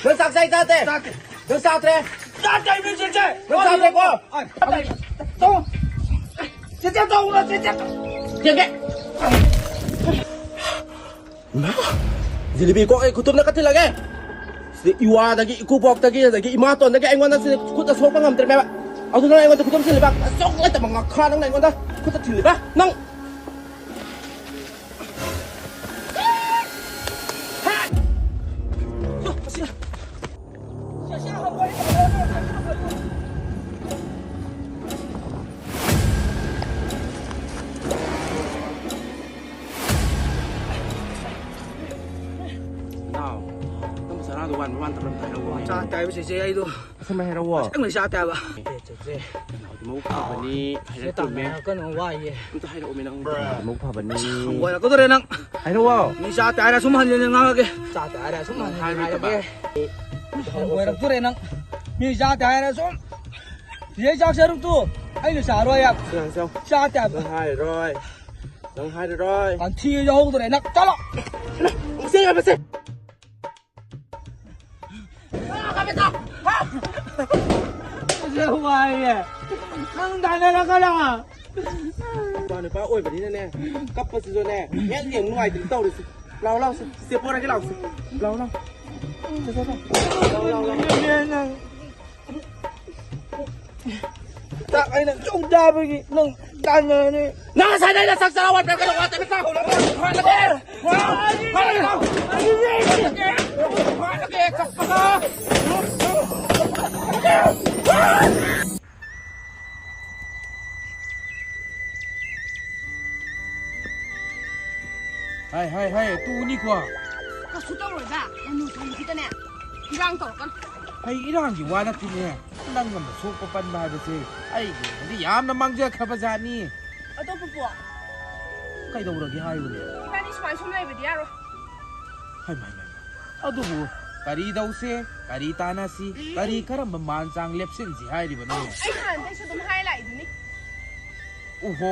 ꯅꯪ ꯆꯥꯛ ꯆꯥꯏ ꯆꯥꯗꯦ? ꯆꯥꯗꯦ꯫ ꯅꯪ ꯆꯥꯗ꯭ꯔꯦ? ꯆꯥꯗꯦ ꯍꯥꯏꯕꯅꯦ ꯁꯦꯁꯦ꯫ ꯅꯪ ꯆꯥꯗ꯭ꯔꯦꯀꯣ? ꯑ, ꯇꯣ꯫ ꯁꯦꯁꯦ ꯇꯧꯔꯣ, ꯁꯦꯁꯦ꯫ ꯌꯦꯡꯒꯦ꯫ ꯏꯃꯥ! ꯖꯤꯂꯤꯕꯤ ꯀꯣꯛ ꯑꯩ ꯈꯨꯇꯨꯝꯅ ꯀꯠꯊꯤꯜꯂꯒꯦ꯫ ꯁꯤꯗ ꯏꯋꯥꯗꯒꯤ, ꯏꯀꯨꯕꯣꯛꯇꯒꯤ, ꯑꯗꯒꯤ ꯏꯃꯥꯇꯣꯟꯗꯒꯤ ꯑꯩꯉꯣꯟꯗ ꯁꯤꯗ ꯈꯨꯠꯇ ꯁꯣꯛꯄ ꯉꯝꯗ꯭ꯔꯦꯕ꯫ ꯑꯗꯨꯅ ꯑꯩꯉꯣꯟꯗ ꯈꯨꯇꯨꯝ ꯊꯤꯜꯂꯤꯕ꯫ ꯑꯁꯨꯛ ꯂꯩꯇꯕ ꯉꯥꯈꯥ ꯅꯪꯅ ꯑꯩꯉꯣꯟꯗ ꯈꯨꯠꯇ ꯊꯤꯜꯂꯤꯕ꯫ ꯅꯪ! ꯅꯥꯎ, ꯅꯪ ꯆꯔꯥꯗꯣ ꯋꯥꯟꯕ ꯋꯥꯟꯗꯕ꯭ꯔꯥ ꯑꯝꯇ ꯍꯥꯏꯔꯛꯑꯣ꯫ ꯆꯥ ꯇꯥꯏꯕ ꯆꯦꯆꯦ ꯑꯩꯗꯣ꯫ ꯑꯁꯦꯡꯕ ꯍꯥꯏꯔꯛꯑꯣ꯫ ꯑꯁꯦꯡꯕ ꯆꯥ ꯇꯥꯏꯕ꯫ ꯆꯦꯆꯦ꯫ ꯃꯕꯨꯛ ꯐꯕꯅꯤ, ꯍꯥꯏꯔꯛ ꯆꯨꯝꯃꯦ꯫ ꯀꯩꯅꯣ ꯋꯥꯏꯌꯦ꯫ ꯑꯝꯇ ꯍꯥꯏꯔꯛꯑꯣꯃꯦ ꯅꯪ꯫ ꯃꯕꯨꯛ ꯐꯕꯅꯤ꯫ ꯍꯪꯒꯣꯏꯔꯛꯀꯗꯧꯔꯦ ꯅꯪ꯫ ꯍꯥꯏꯔꯛꯑꯣ꯫ ꯃꯤ ꯆꯥ ꯇꯥꯏꯔ ꯁꯨꯝ ꯍꯟꯖꯤꯟ ꯍꯟꯖꯤꯟ ꯉꯥꯡꯉꯒꯦ꯫ ꯆꯥ ꯇꯥꯏꯔ ꯁꯨꯝ ꯍꯟꯖꯤꯟ ꯍꯟꯖꯤꯟ ꯍꯥꯏꯔꯣꯏꯗꯕ꯫ ꯍꯥꯏꯔꯒꯦ꯫ ꯍꯪꯒꯣꯏꯔꯛꯇꯣꯔꯦ ꯅꯪ꯫ ꯃꯤ ꯆꯥ ꯇꯥꯏꯔ ꯁꯨꯝ꯫ ꯁꯤꯗꯩ ꯆꯥꯛ ꯁꯔꯨꯛꯇꯨ ꯑꯩꯅ ꯆꯥꯔꯣꯏ ꯍꯥꯏꯕ꯫ ꯁꯤ ꯉꯥꯡꯁꯤ ꯂꯥꯎ꯫ ꯆꯥ ꯇꯥꯏꯕ꯫ ꯅꯪ ꯍꯥꯏꯔꯔꯣꯏ꯫ ꯅꯪ ꯍꯥꯏꯔꯔꯣꯏ꯫ ꯀꯟꯊꯤ ꯌꯥꯎꯍꯧꯗ꯭ꯔꯦ ꯅꯪ꯫ ꯆꯠꯂꯣ꯫ ꯁꯤ ꯍꯥꯏꯕꯁꯦ꯫ ꯋꯥꯏꯌꯦ꯫ ꯅꯪ ꯇꯥꯟꯅꯔꯛꯀꯅꯣ꯫ ꯅꯨꯄꯥ ꯅꯨꯄꯥ ꯑꯣꯏꯕꯅꯤꯅꯅꯦ, ꯀꯞꯄꯁꯤꯁꯨꯅꯦ, ꯍꯦꯛ ꯌꯦꯡ ꯅꯨꯡꯉꯥꯏꯇꯦ ꯇꯧꯔꯤꯁꯦ꯫ ꯂꯥꯎ, ꯂꯥꯎ, ꯁꯦ, ꯆꯦ ꯄꯣꯔꯛꯀꯦ, ꯂꯥꯎ, ꯁꯦ꯫ ꯂꯥꯎ, ꯂꯥꯎ꯫ ꯁꯦ, ꯁꯦ, ꯁꯦ꯫ ꯂꯥꯎ, ꯂꯥꯎ, ꯂꯥꯎ꯫ ꯆꯥꯛ ꯑꯩꯅ ꯁꯨꯝ ꯆꯥꯕꯒꯤ ꯅꯪ ꯇꯥꯟꯅꯔꯅꯤ꯫ ꯅꯪ ꯉꯁꯥꯏꯗ ꯑꯩꯅ ꯆꯥꯛ ꯆꯔꯥ ꯋꯥꯠꯄ꯭ꯔꯥ ꯀꯩꯅꯣ ꯋꯥꯠꯇꯕ ꯆꯥꯛ ꯍꯧꯔꯒ ꯍꯥꯠꯂꯒꯦ꯫ ꯍꯥꯏ, ꯍꯥꯏ, ꯍꯥꯏ, ꯇꯨꯅꯤꯀꯣ꯫ ꯀꯩꯁꯨ ꯇꯧꯔꯣꯏꯗ, ꯌꯥꯝ ꯅꯨꯡꯁꯤꯕꯤꯗꯅꯦ꯫ ꯏꯔꯥꯡ ꯇꯧꯔꯛꯀꯅꯨ꯫ ꯑꯩ ꯏꯔꯥꯡꯒꯤ ꯋꯥ ꯅꯠꯇꯦꯅꯦ꯫ ꯅꯪ ꯑꯃ ꯁꯣꯛꯄ ꯄꯟꯕ ꯍꯥꯏꯕꯁꯦ ꯑꯩꯒꯤ ꯑꯣꯏꯅꯗꯤ ꯌꯥꯝꯅ ꯃꯥꯡꯖꯈ꯭ꯔꯕ ꯖꯥꯠꯅꯤ꯫ ꯑꯗꯣ ꯄꯨꯄꯨ, ꯀꯩꯗꯧꯔꯒꯦ ꯍꯥꯏꯌꯨꯅꯦ? ꯏꯕꯥꯅꯤ ꯁꯨꯃꯥꯏ ꯁꯨꯝ ꯂꯩꯕꯗꯤ ꯌꯥꯔꯣꯏ꯫ ꯍꯩꯃꯥ, ꯍꯩꯃꯥ, ꯍꯩꯃꯥ꯫ ꯑꯗꯨꯕꯨ ꯀꯔꯤ ꯇꯧꯁꯦ? ꯀꯔꯤ ꯇꯥꯟꯅꯁꯤ? ꯀꯔꯤ ꯀꯔꯝꯕ ꯃꯥꯟ ꯆꯥꯡ ꯂꯦꯞꯁꯤꯟꯁꯤ ꯍꯥꯏꯔꯤꯕꯅꯣ? ꯑꯩ ꯍꯥꯟꯅꯗꯩꯁꯨ ꯑꯗꯨꯝ ꯍꯥꯏ ꯂꯥꯛꯏꯗꯨꯅꯤ꯫ ꯎꯍꯣ,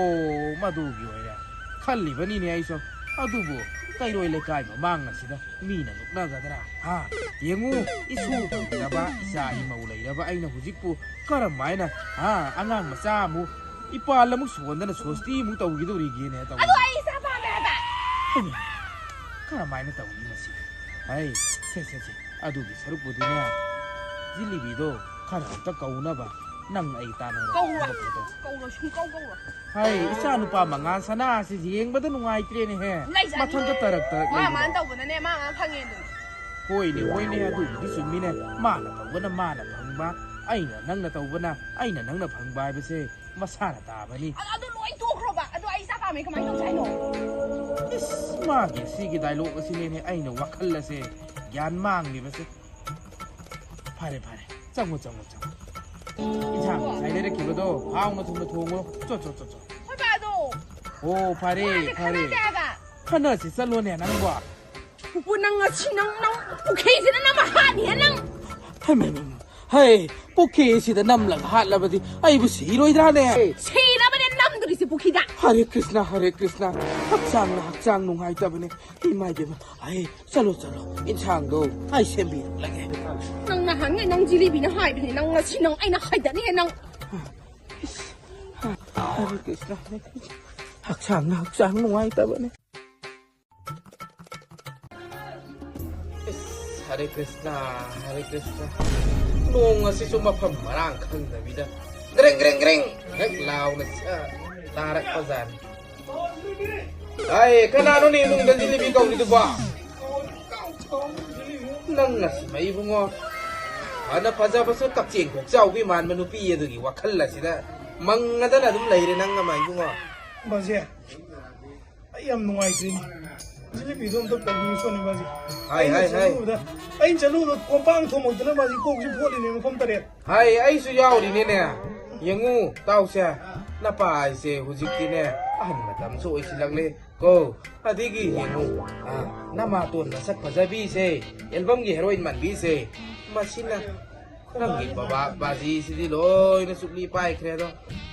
ꯃꯗꯨꯒꯤ ꯑꯣꯏꯔꯦ꯫ ꯈꯜꯂꯤꯕꯅꯤꯅꯦ ꯑꯩꯁꯨ꯫ ꯑꯗꯨꯕꯨ ꯀꯩꯔꯣꯏ ꯂꯩꯀꯥꯏ ꯃꯃꯥꯡ ꯑꯁꯤꯗ ꯃꯤꯅ ꯅꯣꯛꯅꯒꯗ꯭ꯔꯥ? ꯍꯥ? ꯌꯦꯡꯉꯨ, ꯏꯁꯨ ꯐꯪꯗꯕ, ꯏꯆꯥ ꯏꯃꯧ ꯂꯩꯔꯕ ꯑꯩꯅ ꯍꯧꯖꯤꯛꯄꯨ ꯀꯔꯝ ꯍꯥꯏꯅ, ꯍꯥ, ꯑꯉꯥꯡ ꯃꯆꯥ ꯑꯃꯨꯛ ꯏꯄꯥꯜ ꯑꯃꯨꯛ ꯁꯣꯟꯗꯅ ꯁꯣꯁꯇꯤ ꯑꯃꯨꯛ ꯇꯧꯈꯤꯗꯧꯔꯤꯒꯦꯅꯦ ꯇꯧꯔꯤꯁꯦ꯫ ꯑꯗꯣ ꯑꯩ ꯏꯆꯥ ꯄꯥꯝꯃꯦ ꯍꯥꯏꯕ꯫ ꯍꯩꯃꯥ, ꯀꯔꯝ ꯍꯥꯏꯅ ꯇꯧꯅꯤ ꯃꯁꯤ? ꯍꯩ, ꯁꯦ, ꯁꯦ, ꯁꯦ, ꯑꯗꯨꯒꯤ ꯁꯔꯨꯛꯄꯨꯗꯤꯅꯦ, ꯖꯤꯂꯤꯕꯤꯗꯣ ꯈꯔ ꯑꯝꯇ ꯀꯧꯅꯕ ꯅꯪ ꯑꯩ ꯇꯥꯟꯅꯔꯒ ꯀꯧꯔꯣꯏ꯫ ꯊꯕꯛ ꯑꯗꯣ ꯀꯧꯔꯣꯏ, ꯁꯨꯡꯀꯧ ꯀꯧꯔꯣꯏ꯫ ꯍꯩ, ꯏꯆꯥ ꯅꯨꯄꯥ ꯃꯉꯥꯟ ꯁꯅꯥꯁꯤ ꯌꯦꯡꯕꯗ ꯅꯨꯡꯉꯥꯏꯇ꯭ꯔꯦꯅꯦꯍꯦ꯫ ꯂꯩꯖꯥꯠꯅꯤ꯫ ꯃꯊꯟꯇ ꯇꯔꯛ ꯇꯔꯛ ꯃꯥ ꯂꯩꯕꯗꯣ꯫ ꯃꯥꯅ ꯇꯧꯕꯅꯅꯦ, ꯃꯥ ꯃꯥꯅ ꯐꯪꯉꯦ ꯑꯗꯨꯅꯤ꯫ ꯍꯣꯏꯅꯦ, ꯍꯣꯏꯅꯦ, ꯑꯗꯨꯕꯨꯗꯤ ꯆꯨꯝꯃꯤꯅꯦ꯫ ꯃꯥꯅ ꯇꯧꯕꯅ ꯃꯥꯅ ꯐꯪꯕ, ꯑꯩꯅ ꯅꯪꯅ ꯇꯧꯕꯅ ꯑꯩꯅ ꯅꯪꯅ ꯐꯪꯕ ꯍꯥꯏꯕꯁꯦ ꯃꯁꯥꯅ ꯇꯥꯕꯅꯤ꯫ ꯑꯗꯣ ꯑꯗꯨ ꯂꯣꯏ ꯇꯣꯛꯈ꯭ꯔꯣꯕ꯫ ꯑꯗꯣ ꯑꯩ ꯆꯥꯛ ꯀꯥꯝꯃꯦ, ꯀꯃꯥꯏꯅ ꯇꯧꯁꯦ ꯍꯥꯏꯅꯣ? ꯏꯁ, ꯃꯥꯒꯤ ꯁꯤꯒꯤ ꯗꯥꯏꯂꯣꯛ ꯑꯁꯤꯅꯦꯅꯦ ꯑꯩꯅ ꯋꯥꯈꯜ ꯑꯁꯦ ꯒ꯭ꯌꯥꯟ ꯃꯥꯡꯂꯤꯕꯁꯦ꯫ ꯐꯔꯦ, ꯐꯔꯦ, ꯆꯪꯉꯣ, ꯆꯪꯉꯣ, ꯆꯪꯉꯣ꯫ ꯏꯟꯁꯥꯡ ꯉꯁꯥꯏ ꯂꯩꯔꯛꯈꯤꯕꯗꯣ ꯍꯥꯎꯅ ꯊꯨꯝꯅ ꯊꯣꯡꯉꯣ꯫ ꯆꯣ, ꯆꯣ, ꯆꯣ, ꯆꯣ꯫ ꯍꯣꯏ ꯕꯥ, ꯑꯗꯣ ꯑꯣ, ꯐꯔꯦ, ꯃꯥꯁꯦ ꯐꯔꯦ꯫ ꯈꯟꯅꯁꯦ ꯍꯥꯏꯕ꯫ ꯈꯟꯅꯁꯤ ꯆꯠꯂꯣꯅꯦ ꯅꯪꯕꯣ꯫ ꯄꯨꯄꯨ, ꯅꯪ ꯉꯁꯤ ꯅꯪ, ꯅꯪ ꯄꯨꯈ꯭ꯔꯤꯁꯤꯗ ꯅꯝꯃ ꯍꯥꯠꯅꯤꯍꯦ ꯅꯪ꯫ ꯍꯩꯃꯥ, ꯍꯩꯃꯥ, ꯍꯩꯃꯥ꯫ ꯍꯩ, ꯄꯨꯈ꯭ꯔꯤꯁꯤꯗ ꯅꯝꯂꯒ ꯍꯥꯠꯂꯕꯗꯤ ꯑꯩꯕꯨ ꯁꯤꯔꯣꯏꯗ꯭ꯔꯥꯅꯦ? ꯁꯤꯅꯕꯅꯦ ꯅꯝꯗꯣꯔꯤꯁꯦ ꯄꯨꯈ꯭ꯔꯤꯗ꯫ ꯍꯔꯦ ꯀ꯭ꯔꯤꯁꯅ, ꯍꯔꯦ ꯀ꯭ꯔꯤꯁꯅ꯫ ꯍꯛꯆꯥꯡꯅ ꯍꯛꯆꯥꯡ ꯅꯨꯡꯉꯥꯏꯇꯕꯅꯦ꯫ ꯏꯃꯥ ꯏꯕꯦꯝꯃ, ꯑꯩ ꯆꯠꯂꯣ, ꯆꯠꯂꯣ꯫ ꯏꯟꯁꯥꯡꯗꯣ ꯑꯩ ꯁꯦꯝꯕꯤꯔꯛꯂꯒꯦ꯫ ꯅꯪ ꯅꯍꯥꯟꯉꯩ ꯅꯪ ꯖꯤꯂꯤꯕꯤꯅ ꯍꯥꯏꯕꯅꯦ, ꯅꯪ ꯉꯁꯤ ꯅꯪ ꯑꯩꯅ ꯍꯥꯏꯗꯅꯤꯍꯦ ꯅꯪ꯫ ꯍꯔꯦ ꯀ꯭ꯔꯤꯁꯅ, ꯍꯔꯦ ꯀ꯭ꯔꯤꯁꯅ꯫ ꯍꯛꯆꯥꯡꯅ ꯍꯛꯆꯥꯡ ꯅꯨꯡꯉꯥꯏꯇꯕꯅꯦ꯫ ꯏꯁ, ꯍꯔꯦ ꯀ꯭ꯔꯤꯁꯅ, ꯍꯔꯦ ꯀ꯭ꯔꯤꯁꯅ꯫ ꯅꯣꯡ ꯑꯁꯤꯁꯨ ꯃꯐꯝ ꯃꯔꯥꯡ ꯈꯪꯗꯕꯤꯗ ꯒ꯭ꯔꯤꯡ, ꯒ꯭ꯔꯤꯡ, ꯒ꯭ꯔꯤꯡ ꯍꯦꯛ ꯂꯥꯎꯅ ꯁ-, ꯇꯥꯔꯛꯄꯖꯥꯠꯅꯤ꯫ ꯑꯩ ꯀꯅꯥꯅꯣꯅꯦ ꯏꯃꯨꯡꯗ ꯖꯤꯂꯤꯕꯤ ꯀꯧꯔꯤꯗꯨꯕꯣ? ꯅꯪ ꯉꯁꯤꯃ ꯏꯕꯨꯡꯉꯣ, ꯐꯅ ꯐꯖꯕꯁꯨ ꯀꯛꯆꯦꯡ ꯀꯣꯛꯆꯥꯎꯕꯤ ꯃꯥꯟꯕ ꯅꯨꯄꯤ ꯑꯗꯨꯒꯤ ꯋꯥꯈꯜ ꯑꯁꯤꯗ ꯃꯪꯉꯗꯅ ꯑꯗꯨꯝ ꯂꯩꯔꯦ ꯅꯪ ꯑꯃ ꯏꯕꯨꯡꯉꯣ꯫ ꯕꯥꯖꯤ, ꯑꯩ ꯌꯥꯝ ꯅꯨꯡꯉꯥꯏꯇ꯭ꯔꯤꯅꯦ꯫ ꯖꯤꯂꯤꯕꯤꯗꯣ ꯑꯝꯇ ꯄꯨꯕꯤꯔꯨꯆꯣꯅꯦ ꯕꯥꯖꯤ꯫ ꯍꯥꯏ, ꯑꯩꯅ ꯍꯥꯏ, ꯍꯥꯏ꯫ ꯆꯠꯂꯨꯕꯗ, ꯑꯩꯅ ꯆꯠꯂꯨꯕꯗ ꯀꯣꯝꯄꯥꯛ ꯊꯣꯝꯃꯛꯇꯅ ꯕꯥꯖꯤ, ꯀꯣꯛꯁꯤ ꯐꯣꯠꯂꯤꯅꯦ ꯃꯐꯝ ꯇꯔꯦꯠ꯫ ꯍꯥꯏ, ꯑꯩꯁꯨ ꯌꯥꯎꯔꯤꯅꯤꯅꯦ꯫ ꯌꯦꯡꯉꯨ ꯇꯥꯎꯁꯦ, ꯅꯄꯥ ꯍꯥꯏꯁꯦ ꯍꯧꯖꯤꯛꯇꯤꯅꯦ ꯑꯍꯟ ꯃꯇꯝꯁꯨ ꯑꯣꯏꯁꯤꯜꯂꯛꯂꯦ꯫ ꯀꯣ, ꯑꯗꯒꯤ ꯌꯦꯡꯉꯨ, ꯑ, ꯅꯃꯥꯇꯣꯟ ꯃꯁꯛ ꯐꯖꯕꯤꯁꯦ, ꯑꯦꯜꯕꯝꯒꯤ ꯍꯦꯔꯣꯏꯟ ꯃꯥꯟꯕꯤꯁꯦ, ꯃꯁꯤꯅ ꯅꯪꯒꯤ ꯕꯕꯥ ꯕꯥꯖꯤꯁꯤꯗꯤ ꯂꯣꯏꯅ ꯆꯨꯞꯂꯤ ꯄꯥꯏꯈ꯭ꯔꯦ ꯑꯗꯣ꯫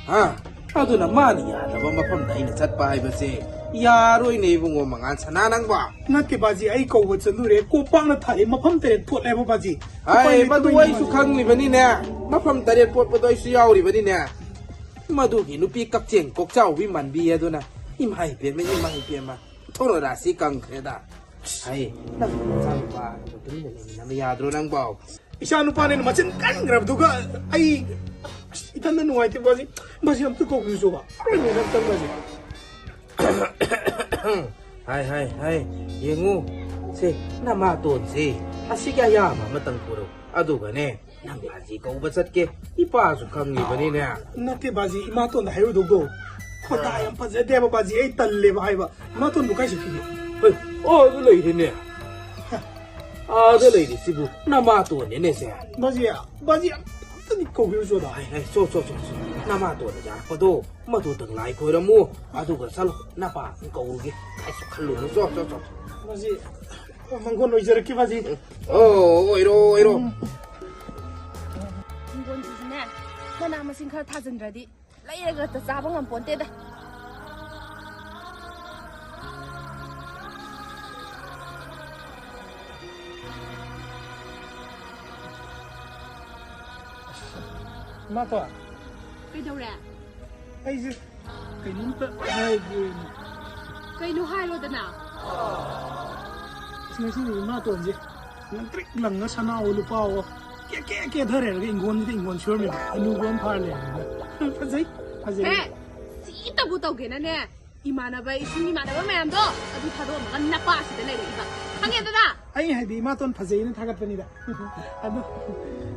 ꯍꯥ? ꯑꯗꯨꯅ ꯃꯥꯅ ꯌꯥꯗꯕ ꯃꯐꯝꯗ ꯑꯩꯅ ꯆꯠꯄ ꯍꯥꯏꯕꯁꯦ ꯌꯥꯔꯣꯏꯅꯦ ꯏꯕꯨꯡꯉꯣ ꯃꯉꯥꯟ ꯁꯅꯥ ꯅꯪꯕꯣ꯫ ꯅꯠꯇꯦ ꯕꯥꯖꯤ, ꯑꯩ ꯀꯧꯕ ꯆꯠꯂꯨꯔꯦ, ꯀꯣꯝꯄꯥꯛꯅ ꯊꯥꯔꯦ, ꯃꯐꯝ ꯇꯔꯦꯠ ꯐꯣꯠꯂꯦꯕ ꯕꯥꯖꯤ꯫ ꯍꯥꯏ, ꯎꯄꯥꯏ ꯃꯗꯨ ꯂꯩꯇꯕꯩꯅꯦ ꯑꯩꯁꯨ ꯕꯥꯖꯤ꯫ ꯈꯪꯂꯤꯕꯅꯤꯅꯦ, ꯃꯐꯝ ꯇꯔꯦꯠ ꯐꯣꯠꯄꯗꯣ ꯑꯩꯁꯨ ꯌꯥꯎꯔꯤꯕꯅꯤꯅꯦ꯫ ꯃꯗꯨꯒꯤ ꯅꯨꯄꯤ ꯀꯛꯆꯦꯡ ꯀꯣꯛꯆꯥꯎꯕꯤ ꯃꯥꯟꯕꯤ ꯑꯗꯨꯅ, ꯏꯃꯥ ꯏꯕꯦꯝꯃ, ꯏꯃꯥ ꯏꯕꯦꯝꯃ, ꯊꯣꯔꯣ ꯔꯥꯁꯤ ꯀꯪꯈ꯭ꯔꯦꯗ꯫ ꯍꯩ, ꯅꯪ ꯅꯆꯥꯅꯨꯄꯥ ꯇꯨꯃꯤꯟꯅ ꯂꯩꯃꯤꯟꯅꯕ ꯌꯥꯗ꯭ꯔꯣ ꯅꯪꯕꯣ? ꯏꯆꯥ ꯅꯨꯄꯥꯅꯦꯅ ꯃꯆꯤꯟ ꯀꯟꯈ꯭ꯔꯕꯗꯨꯒ ꯑꯩ ꯏꯊꯟꯗ ꯅꯨꯡꯉꯥꯏꯇꯦ ꯕꯥꯖꯤ꯫ ꯕꯥꯖꯤ ꯑꯝꯇ ꯀꯧꯕꯤꯌꯨ ꯆꯣꯕ꯫ ꯑꯩ ꯅꯣꯏꯅ ꯑꯝꯇꯪ ꯕꯥꯖꯤ꯫ ꯍꯥꯏ, ꯍꯥꯏ, ꯍꯥꯏ, ꯌꯦꯡꯉꯨ꯫ ꯁꯦ, ꯅꯃꯥꯇꯣꯟꯁꯦ ꯑꯁꯤꯒꯤ ꯑꯌꯥꯕ ꯑꯃꯇꯪ ꯄꯨꯔꯛꯎ꯫ ꯑꯗꯨꯒꯅꯦ, ꯅꯪ ꯕꯥꯖꯤ ꯀꯧꯕ ꯆꯠꯀꯦ꯫ ꯏꯄꯥꯁꯨ ꯈꯪꯉꯤꯕꯅꯤꯅꯦ꯫ ꯅꯠꯇꯦ ꯕꯥꯖꯤ, ꯏꯃꯥꯇꯣꯟꯗ ꯍꯥꯏꯔꯨꯗꯧꯗꯣ꯫ ꯈꯣꯟꯗꯥ ꯌꯥꯝ ꯐꯖꯗꯦꯕ ꯕꯥꯖꯤ, ꯑꯩ ꯇꯜꯂꯦꯕ ꯍꯥꯏꯕ꯫ ꯏꯃꯥꯇꯣꯟꯕꯨ ꯀꯥꯏ ꯆꯠꯈꯤꯒꯦ? ꯍꯣꯏ, ꯑꯣ, ꯑꯗꯨ ꯂꯩꯔꯦꯅꯦ꯫ ꯑꯥꯗ ꯂꯩꯔꯤꯁꯤꯕꯨ ꯅꯃꯥꯇꯣꯟꯅꯦꯅꯦ ꯁꯦ꯫ ꯕꯥꯖꯤ, ꯕꯥꯖꯤ, ꯑꯝꯇꯗꯤ ꯀꯧꯕꯤꯔꯨ ꯆꯣꯗ꯫ ꯍꯥꯏ, ꯍꯥꯏ, ꯆꯣ, ꯆꯣ, ꯆꯣ, ꯆꯣ꯫ ꯅꯃꯥꯇꯣꯟꯅ ꯌꯥꯔꯛꯄꯗꯣ ꯃꯗꯨꯗꯪ ꯂꯥꯏ ꯈꯣꯏꯔꯝꯃꯨ, ꯑꯗꯨꯒ ꯆꯠꯂꯣ, ꯅꯄꯥ ꯀꯧꯔꯨꯒꯦ꯫ ꯀꯥꯏꯁꯨ ꯈꯜꯂꯨꯅꯨ, ꯆꯣ, ꯆꯣ, ꯆꯣ꯫ ꯕꯥꯖꯤ, ꯃꯪꯒꯣꯟ ꯑꯣꯏꯖꯔꯛꯀꯦ ꯕꯥꯖꯤ꯫ ꯑꯣ, ꯑꯣꯏꯔꯣ, ꯑꯣꯏꯔꯣ꯫ ꯍꯤꯡꯒꯣꯜꯁꯤꯁꯨꯅꯦ, ꯃꯅꯥ ꯃꯁꯤꯡ ꯈꯔ ꯊꯥꯖꯤꯟꯗ꯭ꯔꯗꯤ ꯂꯩꯔꯒ ꯆꯥꯕ ꯉꯝꯄꯣꯟꯇꯦꯗ꯫ ꯏꯃꯥꯇꯣꯟ꯫ ꯀꯩꯗꯧꯔꯦ? ꯑꯩꯁꯦ ꯀꯩꯅꯣꯝꯇ ꯍꯥꯏꯒꯦꯅ꯫ ꯀꯩꯅꯣ ꯍꯥꯏꯔꯣꯗꯅ꯫ ꯑꯁ, ꯉꯁꯤꯗꯤ ꯏꯃꯥꯇꯣꯟꯁꯦ ꯂꯪꯇ꯭ꯔꯤꯛ ꯂꯪꯉ ꯁꯅꯥꯋꯣ ꯂꯨꯄꯥꯋꯣ ꯀꯦ ꯀꯦ ꯀꯦꯊꯔꯦꯔꯒ ꯏꯪꯈꯣꯜꯁꯤꯗ ꯏꯪꯈꯣꯜ ꯁꯨꯔꯝꯃꯤꯕ ꯑꯅꯨꯕ ꯑꯃ ꯐꯥꯔ ꯂꯩꯔꯝꯃꯤꯅ꯫ ꯐꯖꯩ, ꯐꯖꯩ꯫ ꯍꯦ! ꯁꯤꯇꯕꯨ ꯇꯧꯒꯦꯅꯅꯦ, ꯏꯃꯥꯟꯅꯕ, ꯏꯁꯤꯡ ꯏꯃꯥꯟꯅꯕ ꯃꯌꯥꯝꯗꯣ ꯑꯗꯨ ꯊꯥꯗꯣꯛꯑꯝꯃꯒ ꯅꯄꯥꯁꯤꯗ ꯂꯩꯔꯛꯏꯕ꯫ ꯈꯪꯉꯦꯗꯅ? ꯑꯩ ꯍꯥꯏꯗꯤ ꯏꯃꯥꯇꯣꯟ ꯐꯖꯩꯅ ꯊꯥꯒꯠꯄꯅꯤꯗ꯫ ꯑꯗꯣ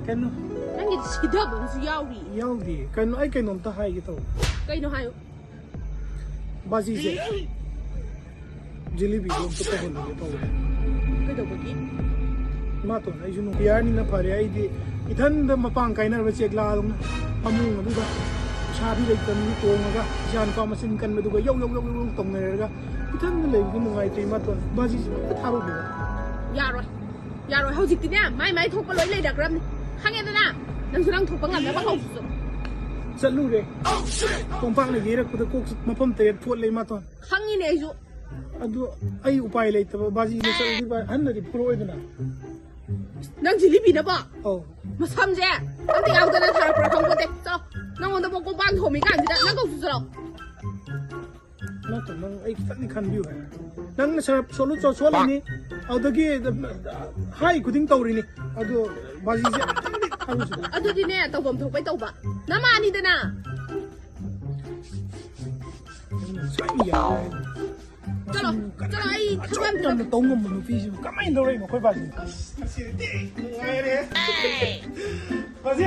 ꯀꯩꯅꯣ, ꯅꯪꯒꯤ ꯁꯤꯗꯕ ꯑꯃꯁꯨ ꯌꯥꯎꯔꯤ꯫ ꯌꯥꯎꯗꯦ꯫ ꯀꯩꯅꯣ, ꯑꯩ ꯀꯩꯅꯣꯝꯇ ꯍꯥꯏꯒꯦ ꯇꯧꯕ꯫ ꯀꯩꯅꯣ ꯍꯥꯏꯌꯨ꯫ ꯕꯥꯖꯤꯁꯦ ꯖꯤꯂꯤꯕꯤꯗꯣ ꯑꯝꯇ ꯇꯧꯍꯜꯂꯒꯦ ꯇꯧꯕ꯫ ꯀꯩꯗꯧꯕꯒꯤ? ꯏꯃꯥꯇꯣꯟ, ꯑꯩꯁꯨ ꯅꯨꯡꯇꯤꯌꯥꯔꯅꯤꯅ ꯐꯔꯦ꯫ ꯑꯩꯗꯤ ꯏꯊꯟꯗ ꯃꯄꯥꯡ ꯀꯥꯏꯅꯔꯕ ꯆꯦꯛꯂꯥꯗꯧꯅ ꯐꯃꯨꯡ ꯑꯗꯨꯗ ꯄꯩꯁꯥꯗꯤ ꯂꯩꯇꯕꯅꯤꯅ ꯇꯣꯡꯉꯒ ꯏꯆꯥ ꯅꯨꯄꯥ ꯃꯆꯤꯟ ꯀꯟꯕꯗꯨꯒ ꯌꯧ ꯌꯧ ꯌꯧ ꯌꯧ ꯌꯧ ꯇꯧꯅꯔꯒ ꯏꯊꯟꯗ ꯂꯩꯕꯗꯨ ꯅꯨꯡꯉꯥꯏꯇꯦ ꯏꯃꯥꯇꯣꯟ꯫ ꯕꯥꯖꯤꯁꯦ ꯑꯝꯇ ꯊꯥꯔꯨꯈꯤꯕ꯫ ꯌꯥꯔꯣꯏ, ꯌꯥꯔꯣꯏ꯫ ꯍꯧꯖꯤꯛꯇꯤꯅꯦ, ꯃꯥꯏ ꯃꯥꯏ ꯊꯣꯛꯄ ꯂꯣꯏ ꯂꯩꯅꯈ꯭ꯔꯕꯅꯤ꯫ ꯈꯪꯉꯦꯗꯅ? ꯅꯪꯁꯨ ꯅꯪ ꯊꯣꯛꯄ ꯉꯝꯅꯕ ꯀꯧꯁꯤꯁꯨ꯫ ꯆꯠꯂꯨꯔꯦ꯫ ꯀꯣꯝꯄꯥꯛꯅ ꯌꯩꯔꯛꯄꯗ ꯀꯣꯛꯁꯨ ꯃꯐꯝ ꯇꯔꯦꯠ ꯐꯣꯠꯂꯦ ꯏꯃꯥꯇꯣꯟ꯫ ꯈꯪꯉꯤꯅꯦ ꯑꯩꯁꯨ꯫ ꯑꯗꯨ ꯑꯩ ꯎꯄꯥꯏ ꯂꯩꯇꯕ, ꯕꯥꯖꯤꯅ ꯆꯠꯂꯗꯤ ꯚꯥꯏ ꯑꯍꯟꯅꯗꯤ ꯐꯨꯔꯛꯑꯣꯏꯗꯅ꯫ ꯅꯪ ꯖꯤꯂꯤꯕꯤꯅꯕꯣ? ꯑꯧ꯫ ꯃꯁꯝꯁꯦ ꯑꯝꯇ ꯌꯥꯎꯗꯅ ꯊꯥꯔꯛꯄ꯭ꯔꯥ ꯈꯪꯄꯣꯠꯇꯦ꯫ ꯆꯠꯂꯣ꯫ ꯅꯪꯉꯣꯟꯗ ꯃꯀꯣꯛ ꯄꯥꯡ ꯊꯣꯝꯃꯤ ꯀꯥꯟꯁꯤꯗ ꯅꯪ ꯀꯧꯁꯨ ꯆꯠꯂꯣ꯫ ꯅꯠꯇ꯭ꯔ ꯅꯪ ꯑꯩ ꯈꯤꯇꯪꯗꯤ ꯈꯟꯕꯤꯌꯨ ꯍꯥꯏ꯫ ꯅꯪꯅ ꯁꯔꯞ ꯁꯣꯠꯂꯨ ꯆꯣ ꯁꯣꯠꯂꯤꯅꯤ, ꯑꯗꯨꯗꯒꯤ ꯍꯥꯏ ꯈꯨꯗꯤꯡ ꯇꯧꯔꯤꯅꯤ꯫ ꯑꯗꯣ ꯕꯥꯖꯤꯁꯦ ꯑꯝꯇꯪꯗꯤ ꯈꯜꯂꯨꯁꯤꯗ꯫ ꯑꯗꯨꯗꯤꯅꯦ, ꯇꯧꯐꯝ ꯊꯣꯛꯄꯩ ꯇꯧꯕ꯫ ꯅꯃꯥꯅꯤꯗꯅ꯫ ꯁꯣꯏꯅ ꯌꯥꯔꯣꯏ꯫ ꯆꯠꯂꯣ, ꯆꯠꯂꯣ, ꯑꯩ ꯊꯕꯛ ꯑꯆꯧꯕ ꯑꯝꯇ ꯌꯥꯝꯅ ꯇꯧ ꯉꯝꯕ ꯅꯨꯄꯤꯁꯤꯕꯨ ꯀꯃꯥꯏꯅ ꯂꯧꯔꯛꯏꯅꯣ ꯑꯩꯈꯣꯏ ꯕꯥꯁꯤꯅ? ꯑꯁ, ꯉꯁꯤꯗꯤ ꯅꯨꯡꯉꯥꯏꯔꯦ꯫ ꯕꯥꯖꯤ,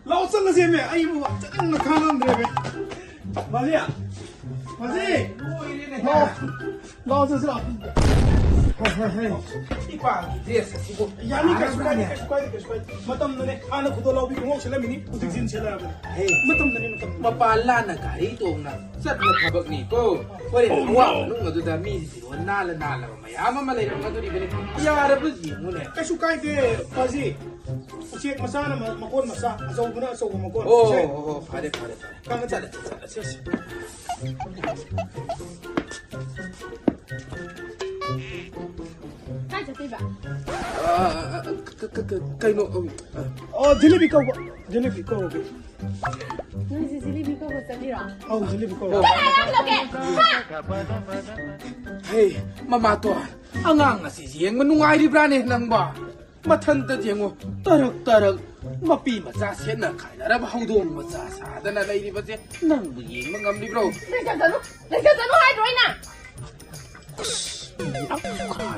ꯂꯥꯛꯑꯣ ꯆꯠꯂꯁꯦꯃꯦ, ꯑꯩꯕꯨ ꯆꯠꯅꯤꯡꯕ ꯈꯥꯡꯉꯝꯗ꯭ꯔꯦꯃꯦ꯫ ꯕꯥꯖꯤ, ꯕꯥꯖꯤ, ꯂꯣꯏꯔꯦꯅꯦ꯫ ꯂꯥꯛꯑꯣ, ꯂꯥꯛꯑꯣ ꯆꯠꯁꯤ ꯂꯥꯛꯑꯣ꯫ ꯍꯦ, ꯍꯦ, ꯍꯦ꯫ ꯏꯄꯥꯒꯤ ꯗ꯭ꯔꯦꯁ ꯑꯁꯤꯕꯨ ꯌꯥꯅꯤ, ꯀꯩꯁꯨ ꯀꯥꯏꯗꯦ, ꯌꯥꯔꯕ꯭ꯔꯥꯅꯦ? ꯀꯩꯁꯨ ꯀꯥꯏꯗꯦ, ꯀꯩꯁꯨ ꯀꯥꯏꯗꯦ꯫ ꯃꯇꯝꯅꯅꯦ, ꯍꯥꯟꯅ ꯈꯨꯗꯣꯜ ꯂꯥꯎꯕꯤ ꯈꯣꯡꯎꯞ ꯁꯦꯠꯂꯝꯃꯤꯅꯤ, ꯍꯧꯖꯤꯛ ꯖꯤꯟ ꯁꯦꯠꯂꯛꯑꯕꯅꯤ꯫ ꯍꯦ꯫ ꯃꯇꯝꯅꯅꯦ, ꯃꯇꯝ꯫ ꯃꯄꯥꯟ ꯂꯥꯟꯅ ꯒꯥꯔꯤ ꯇꯣꯡꯅ ꯆꯠꯄ ꯊꯕꯛꯅꯤꯀꯣ꯫ ꯍꯣꯔꯦꯟ ꯑꯋꯥ ꯃꯅꯨꯡ ꯑꯗꯨꯗ ꯃꯤ ꯐꯤꯔꯣꯜ ꯅꯥꯜꯂ ꯅꯥꯜꯂꯕ ꯃꯌꯥꯝ ꯑꯃ ꯂꯩꯔꯝꯒꯗꯣꯔꯤꯕꯅꯤ꯫ ꯌꯥꯔꯕ ꯌꯦꯡꯉꯨꯅꯦ꯫ ꯀꯩꯁꯨ ꯀꯥꯏꯗꯦ, ꯕꯥꯖꯤ꯫ ꯎꯆꯦꯛ ꯃꯆꯥꯅ ꯃ-, ꯃꯀꯣꯟ ꯃꯆꯥ, ꯑꯆꯧꯕꯅ ꯑꯆꯧꯕ ꯃꯀꯣꯟ꯫ ꯑꯣ, ꯁꯦ꯫ ꯑꯣ, ꯑꯣ, ꯐꯔꯦ, ꯐꯔꯦ, ꯐꯔꯦ꯫ ꯀꯥꯡ ꯆꯠꯂꯦ, ꯆꯠꯂꯦ, ꯆꯠꯂꯦ꯫ ꯀꯥꯏ ꯆꯠꯇꯣꯏꯕ? ꯑ, ꯑ, ꯑ, ꯀ-, ꯀ-, ꯀ-, ꯀꯩꯅꯣ, ꯑ, ꯑ꯫ ꯑꯣ, ꯖꯤꯂꯤꯕꯤ ꯀꯧꯕ꯫ ꯖꯤꯂꯤꯕꯤ ꯀꯧꯔꯨꯒꯦ꯫ ꯅꯣꯏꯁꯦ ꯖꯤꯂꯤꯕꯤ ꯀꯧꯕ ꯆꯠꯂꯤꯔꯣ? ꯑꯧ, ꯖꯤꯂꯤꯕꯤ ꯀꯧꯕ꯫ ꯀꯅꯥ ꯌꯥꯝ ꯂꯧꯒꯦ? ꯍꯥ? ꯍꯦ, ꯃꯃꯥꯇꯣꯟ, ꯑꯉꯥꯡ ꯑꯁꯤ ꯌꯦꯡꯕ ꯅꯨꯡꯉꯥꯏꯔꯤꯕ꯭ꯔꯥꯅꯦ ꯅꯪꯕꯣ? ꯃꯊꯟꯇ ꯌꯦꯡꯉꯣ, ꯇꯔꯛ ꯇꯔꯛ ꯃꯄꯤ ꯃꯆꯥ ꯁꯦꯠꯅ ꯈꯥꯏꯅꯔꯕ ꯍꯧꯗꯣꯡ ꯃꯆꯥ ꯁꯥꯗꯅ ꯂꯩꯔꯤꯕꯁꯦ ꯅꯪꯕꯨ ꯌꯦꯡꯕ ꯉꯝꯂꯤꯕ꯭ꯔꯣ? ꯂꯩꯖꯁꯅꯨ, ꯂꯩꯖꯁꯅꯨ ꯍꯥꯏꯗ꯭ꯔꯣ ꯑꯩꯅ?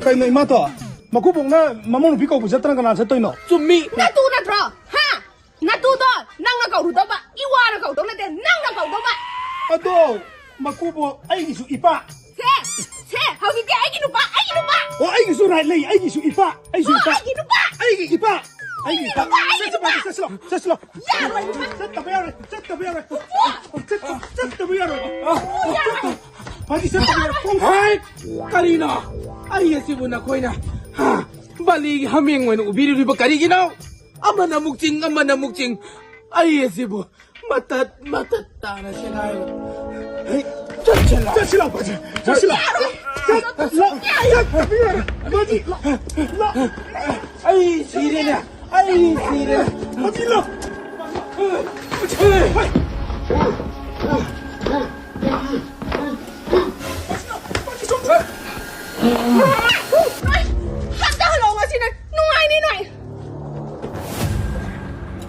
ꯀꯩꯅꯣ ꯏꯃꯥꯇꯣ? ꯃꯀꯨꯕꯣꯛꯅ ꯃꯃꯧ ꯅꯨꯄꯤ ꯀꯧꯕ ꯆꯠꯇꯅ ꯀꯅꯥ ꯆꯠꯇꯣꯏꯅꯣ? ꯆꯨꯝꯃꯤ꯫ ꯅꯇꯨ ꯅꯠꯇ꯭ꯔꯣ? ꯍꯥ? ꯅꯇꯨꯗꯣ ꯅꯪꯅ ꯀꯧꯔꯨꯗꯧꯕ, ꯏꯋꯥꯅ ꯀꯧꯗꯧ ꯅꯠꯇꯦ, ꯅꯪꯅ ꯀꯧꯗꯧꯕ꯫ ꯑꯗꯣ ꯃꯀꯨꯕꯣꯛ, ꯑꯩꯒꯤꯁꯨ ꯏꯄꯥ꯫ ꯁꯦ, ꯁꯦ, ꯍꯧꯖꯤꯛꯇꯤ ꯑꯩꯒꯤ ꯅꯨꯄꯥ, ꯑꯩꯒꯤ ꯅꯨꯄꯥ꯫ ꯑꯣ, ꯑꯩꯒꯤꯁꯨ right ꯂꯩ, ꯑꯩꯒꯤꯁꯨ ꯏꯄꯥ, ꯑꯩꯁꯨ ꯑꯣ, ꯏꯄꯥ꯫ ꯑꯩꯒꯤ ꯅꯨꯄꯥ꯫ ꯑꯩꯒꯤ ꯏꯄꯥ, ꯑꯩꯒꯤ ꯏꯄꯥ꯫ ꯅꯨꯄꯥ, ꯑꯩꯒꯤ ꯆꯠꯁꯤ, ꯅꯨꯄꯥ꯫ ꯄꯥꯗꯤ, ꯆꯠꯁꯤꯂꯣ, ꯆꯠꯁꯤꯂꯣ꯫ ꯌꯥꯔꯣꯏ, ꯅꯨꯄꯥ꯫ ꯆꯠꯇꯕ ꯌꯥꯔꯣꯏ, ꯆꯠꯇꯕ ꯌꯥꯔꯣꯏ꯫ ꯄꯨꯄꯨ꯫ ꯆꯠ-, ꯆꯠꯇꯕ ꯌꯥꯔꯣꯏ꯫ ꯌꯥꯔꯣꯏ꯫ ꯄꯥꯗꯤ, ꯆꯠꯇꯕ ꯌꯥꯔꯣꯏ꯫ ꯄꯨꯡ ꯍꯥꯏ! ꯀꯔꯤꯅꯣ? ꯑꯩ ꯑꯁꯤꯕꯨ ꯅꯈꯣꯏꯅ, ꯍꯥ, ꯕꯥꯂꯤꯒꯤ ꯍꯥꯃꯦꯡ ꯑꯣꯏꯅ ꯎꯕꯤꯔꯤꯕ ꯀꯔꯤꯒꯤꯅꯣ? ꯑꯃꯅ ꯑꯃꯨꯛ ꯆꯤꯡ, ꯑꯃꯅ ꯑꯃꯨꯛ ꯆꯤꯡ꯫ ꯑꯩ ꯑꯁꯤꯕꯨ ꯃꯇꯠ ꯃꯇꯠ ꯇꯥꯅ ꯁꯦꯒꯥꯏꯔꯣ꯫ ꯍꯩ, ꯆꯠꯁꯤꯜꯂꯣ꯫ ꯆꯠꯁꯤꯜꯂꯣ, ꯆꯠꯁꯤꯜꯂꯣ꯫ ꯆꯠꯁꯤꯜꯂꯣ꯫ ꯆꯠ-, ꯂꯥ-, ꯆꯠ-, ꯂꯥ-, ꯃꯥꯗꯤ ꯂꯥ-, ꯂꯥ-, ꯑꯩ ꯁꯤꯔꯦꯅꯦ꯫ ꯑꯩ ꯁꯤꯔꯦꯅꯦ꯫ ꯃꯥꯗꯤ ꯂꯥ-, ꯍꯩ꯫ ꯅꯣꯏ, ꯍꯟꯊꯍꯜꯂꯣ ꯉꯁꯤꯅ꯫ ꯅꯨꯡꯉꯥꯏꯅꯤ ꯅꯣꯏ꯫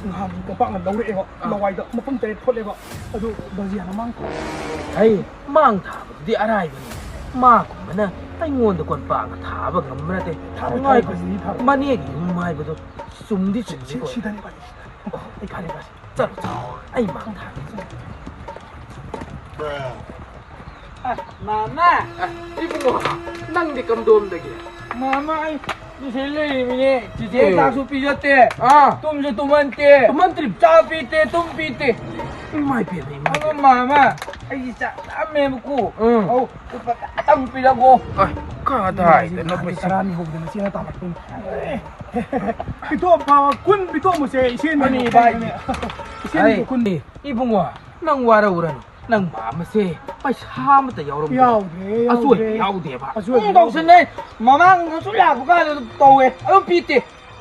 ꯅꯍꯥꯟ ꯀꯣꯝꯄꯥꯛꯅ ꯂꯧꯔꯛꯑꯦꯕ, ꯑꯥ꯫ ꯂꯋꯥꯏꯗ ꯃꯄꯨꯝ ꯇꯔꯦꯠ ꯐꯨꯠꯂꯦꯕ, ꯑꯗꯨ ꯕꯖꯤꯌꯥꯅ ꯃꯥꯡ ꯊꯥ-, ꯍꯩ, ꯃꯥꯡ ꯊꯥꯕꯗꯨꯗꯤ ꯑꯔꯥꯏꯕꯅꯤ꯫ ꯃꯥꯒꯨꯝꯕꯅ ꯑꯩꯉꯣꯟꯗ ꯀꯣꯟꯄꯥꯛꯅ ꯊꯥꯕ ꯉꯝꯕ ꯅꯠꯇꯦ꯫ ꯊꯥꯕ, ꯉꯥꯏꯈꯣ, ꯊꯥꯕ, ꯊꯥꯕ꯫ ꯃꯅꯦꯒꯤ ꯌꯨꯝ ꯍꯥꯏꯕꯗꯣ ꯆꯨꯝꯗꯤ ꯆꯨꯝꯃꯤꯀꯣ꯫ ꯁꯤ-, ꯁꯤꯗꯅꯦ ꯕꯥꯖꯤ, ꯁꯤꯗꯅꯦ꯫ ꯑꯣ, ꯑꯩ ꯈꯪꯉꯦ, ꯕꯥꯖꯤ꯫ ꯆꯠꯂꯣ, ꯆꯠꯂꯣ꯫ ꯑꯩ ꯃꯥꯡ ꯊꯥꯒꯦ꯫ ꯑ, ꯃꯥꯃ! ꯑ, ꯏꯕꯨꯡꯉꯣ, ꯅꯪꯗꯤ ꯀꯝꯗꯣꯝꯗꯒꯤ? ꯃꯥꯃ, ꯑꯩ ꯁꯤꯗ ꯂꯩꯔꯤꯃꯤꯅꯦ꯫ ꯆꯤꯆꯦ ꯑꯦ꯫ ꯆꯥꯛꯁꯨ ꯄꯤꯖꯠꯇꯦ꯫ ꯑꯥ꯫ ꯇꯨꯝꯁꯨ ꯇꯨꯝꯍꯟꯇꯦ꯫ ꯇꯨꯝꯍꯟꯗ꯭ꯔꯤꯕ? ꯆꯥ ꯄꯤꯇꯦ, ꯇꯨꯝ ꯄꯤꯇꯦ꯫ ꯏꯃꯥꯏ ꯄꯦꯝꯃ, ꯏꯃꯥꯏ ꯑꯗꯣ ꯄꯦꯝꯃ꯫ ꯃꯥꯃ, ꯑꯩꯒꯤ ꯆꯥꯛ ꯂꯥꯝꯃꯦꯕꯀꯣ꯫ ꯎꯝ꯫ ꯑꯧ, ꯂꯨꯄꯥ ꯇꯔꯥꯇꯪ ꯄꯤꯔꯛꯑꯣ꯫ ꯑ, ꯀꯗꯥꯏꯗꯅꯣ ꯄꯩꯁꯥ? ꯇꯔꯥꯅꯤ ꯍꯧꯗꯅ ꯆꯦꯅ ꯇꯥꯜꯂꯛꯄꯅꯤ꯫ ꯄꯤꯊꯣꯛ, ꯐꯥꯕ ꯀꯨꯟ ꯄꯤꯊꯣꯛꯑꯝꯃꯨꯁꯦ, ꯏꯆꯦꯅ ꯑꯅꯤ ꯄꯥꯏꯒꯦ꯫ ꯏꯆꯦꯅ ꯑꯩ, ꯀꯨꯟ꯫ ꯏꯕꯨꯡꯉꯣ, ꯅꯪ ꯋꯥꯔꯧꯔꯅꯨ꯫ ꯅꯪ ꯃꯥꯝꯃꯁꯦ ꯄꯩꯁꯥ ꯑꯃꯠꯇ ꯌꯥꯎꯔꯝꯗꯦ꯫ ꯌꯥꯎꯗ꯭ꯔꯦ, ꯌꯥꯎꯗ꯭ꯔꯦ꯫ ꯑꯆꯣꯏꯕ ꯌꯥꯎꯗꯦꯕ꯫ ꯑꯆꯣꯏꯕ ꯎꯝ, ꯌꯥꯎꯗꯦ꯫ ꯇꯧꯁꯟꯅꯩ꯫ ꯃꯃꯥꯡꯗꯁꯨ ꯂꯥꯛꯄ ꯀꯥꯟꯗ ꯑꯗꯨꯝ ꯇꯧꯋꯦ꯫ ꯑꯗꯨꯝ ꯄꯤꯗꯦ꯫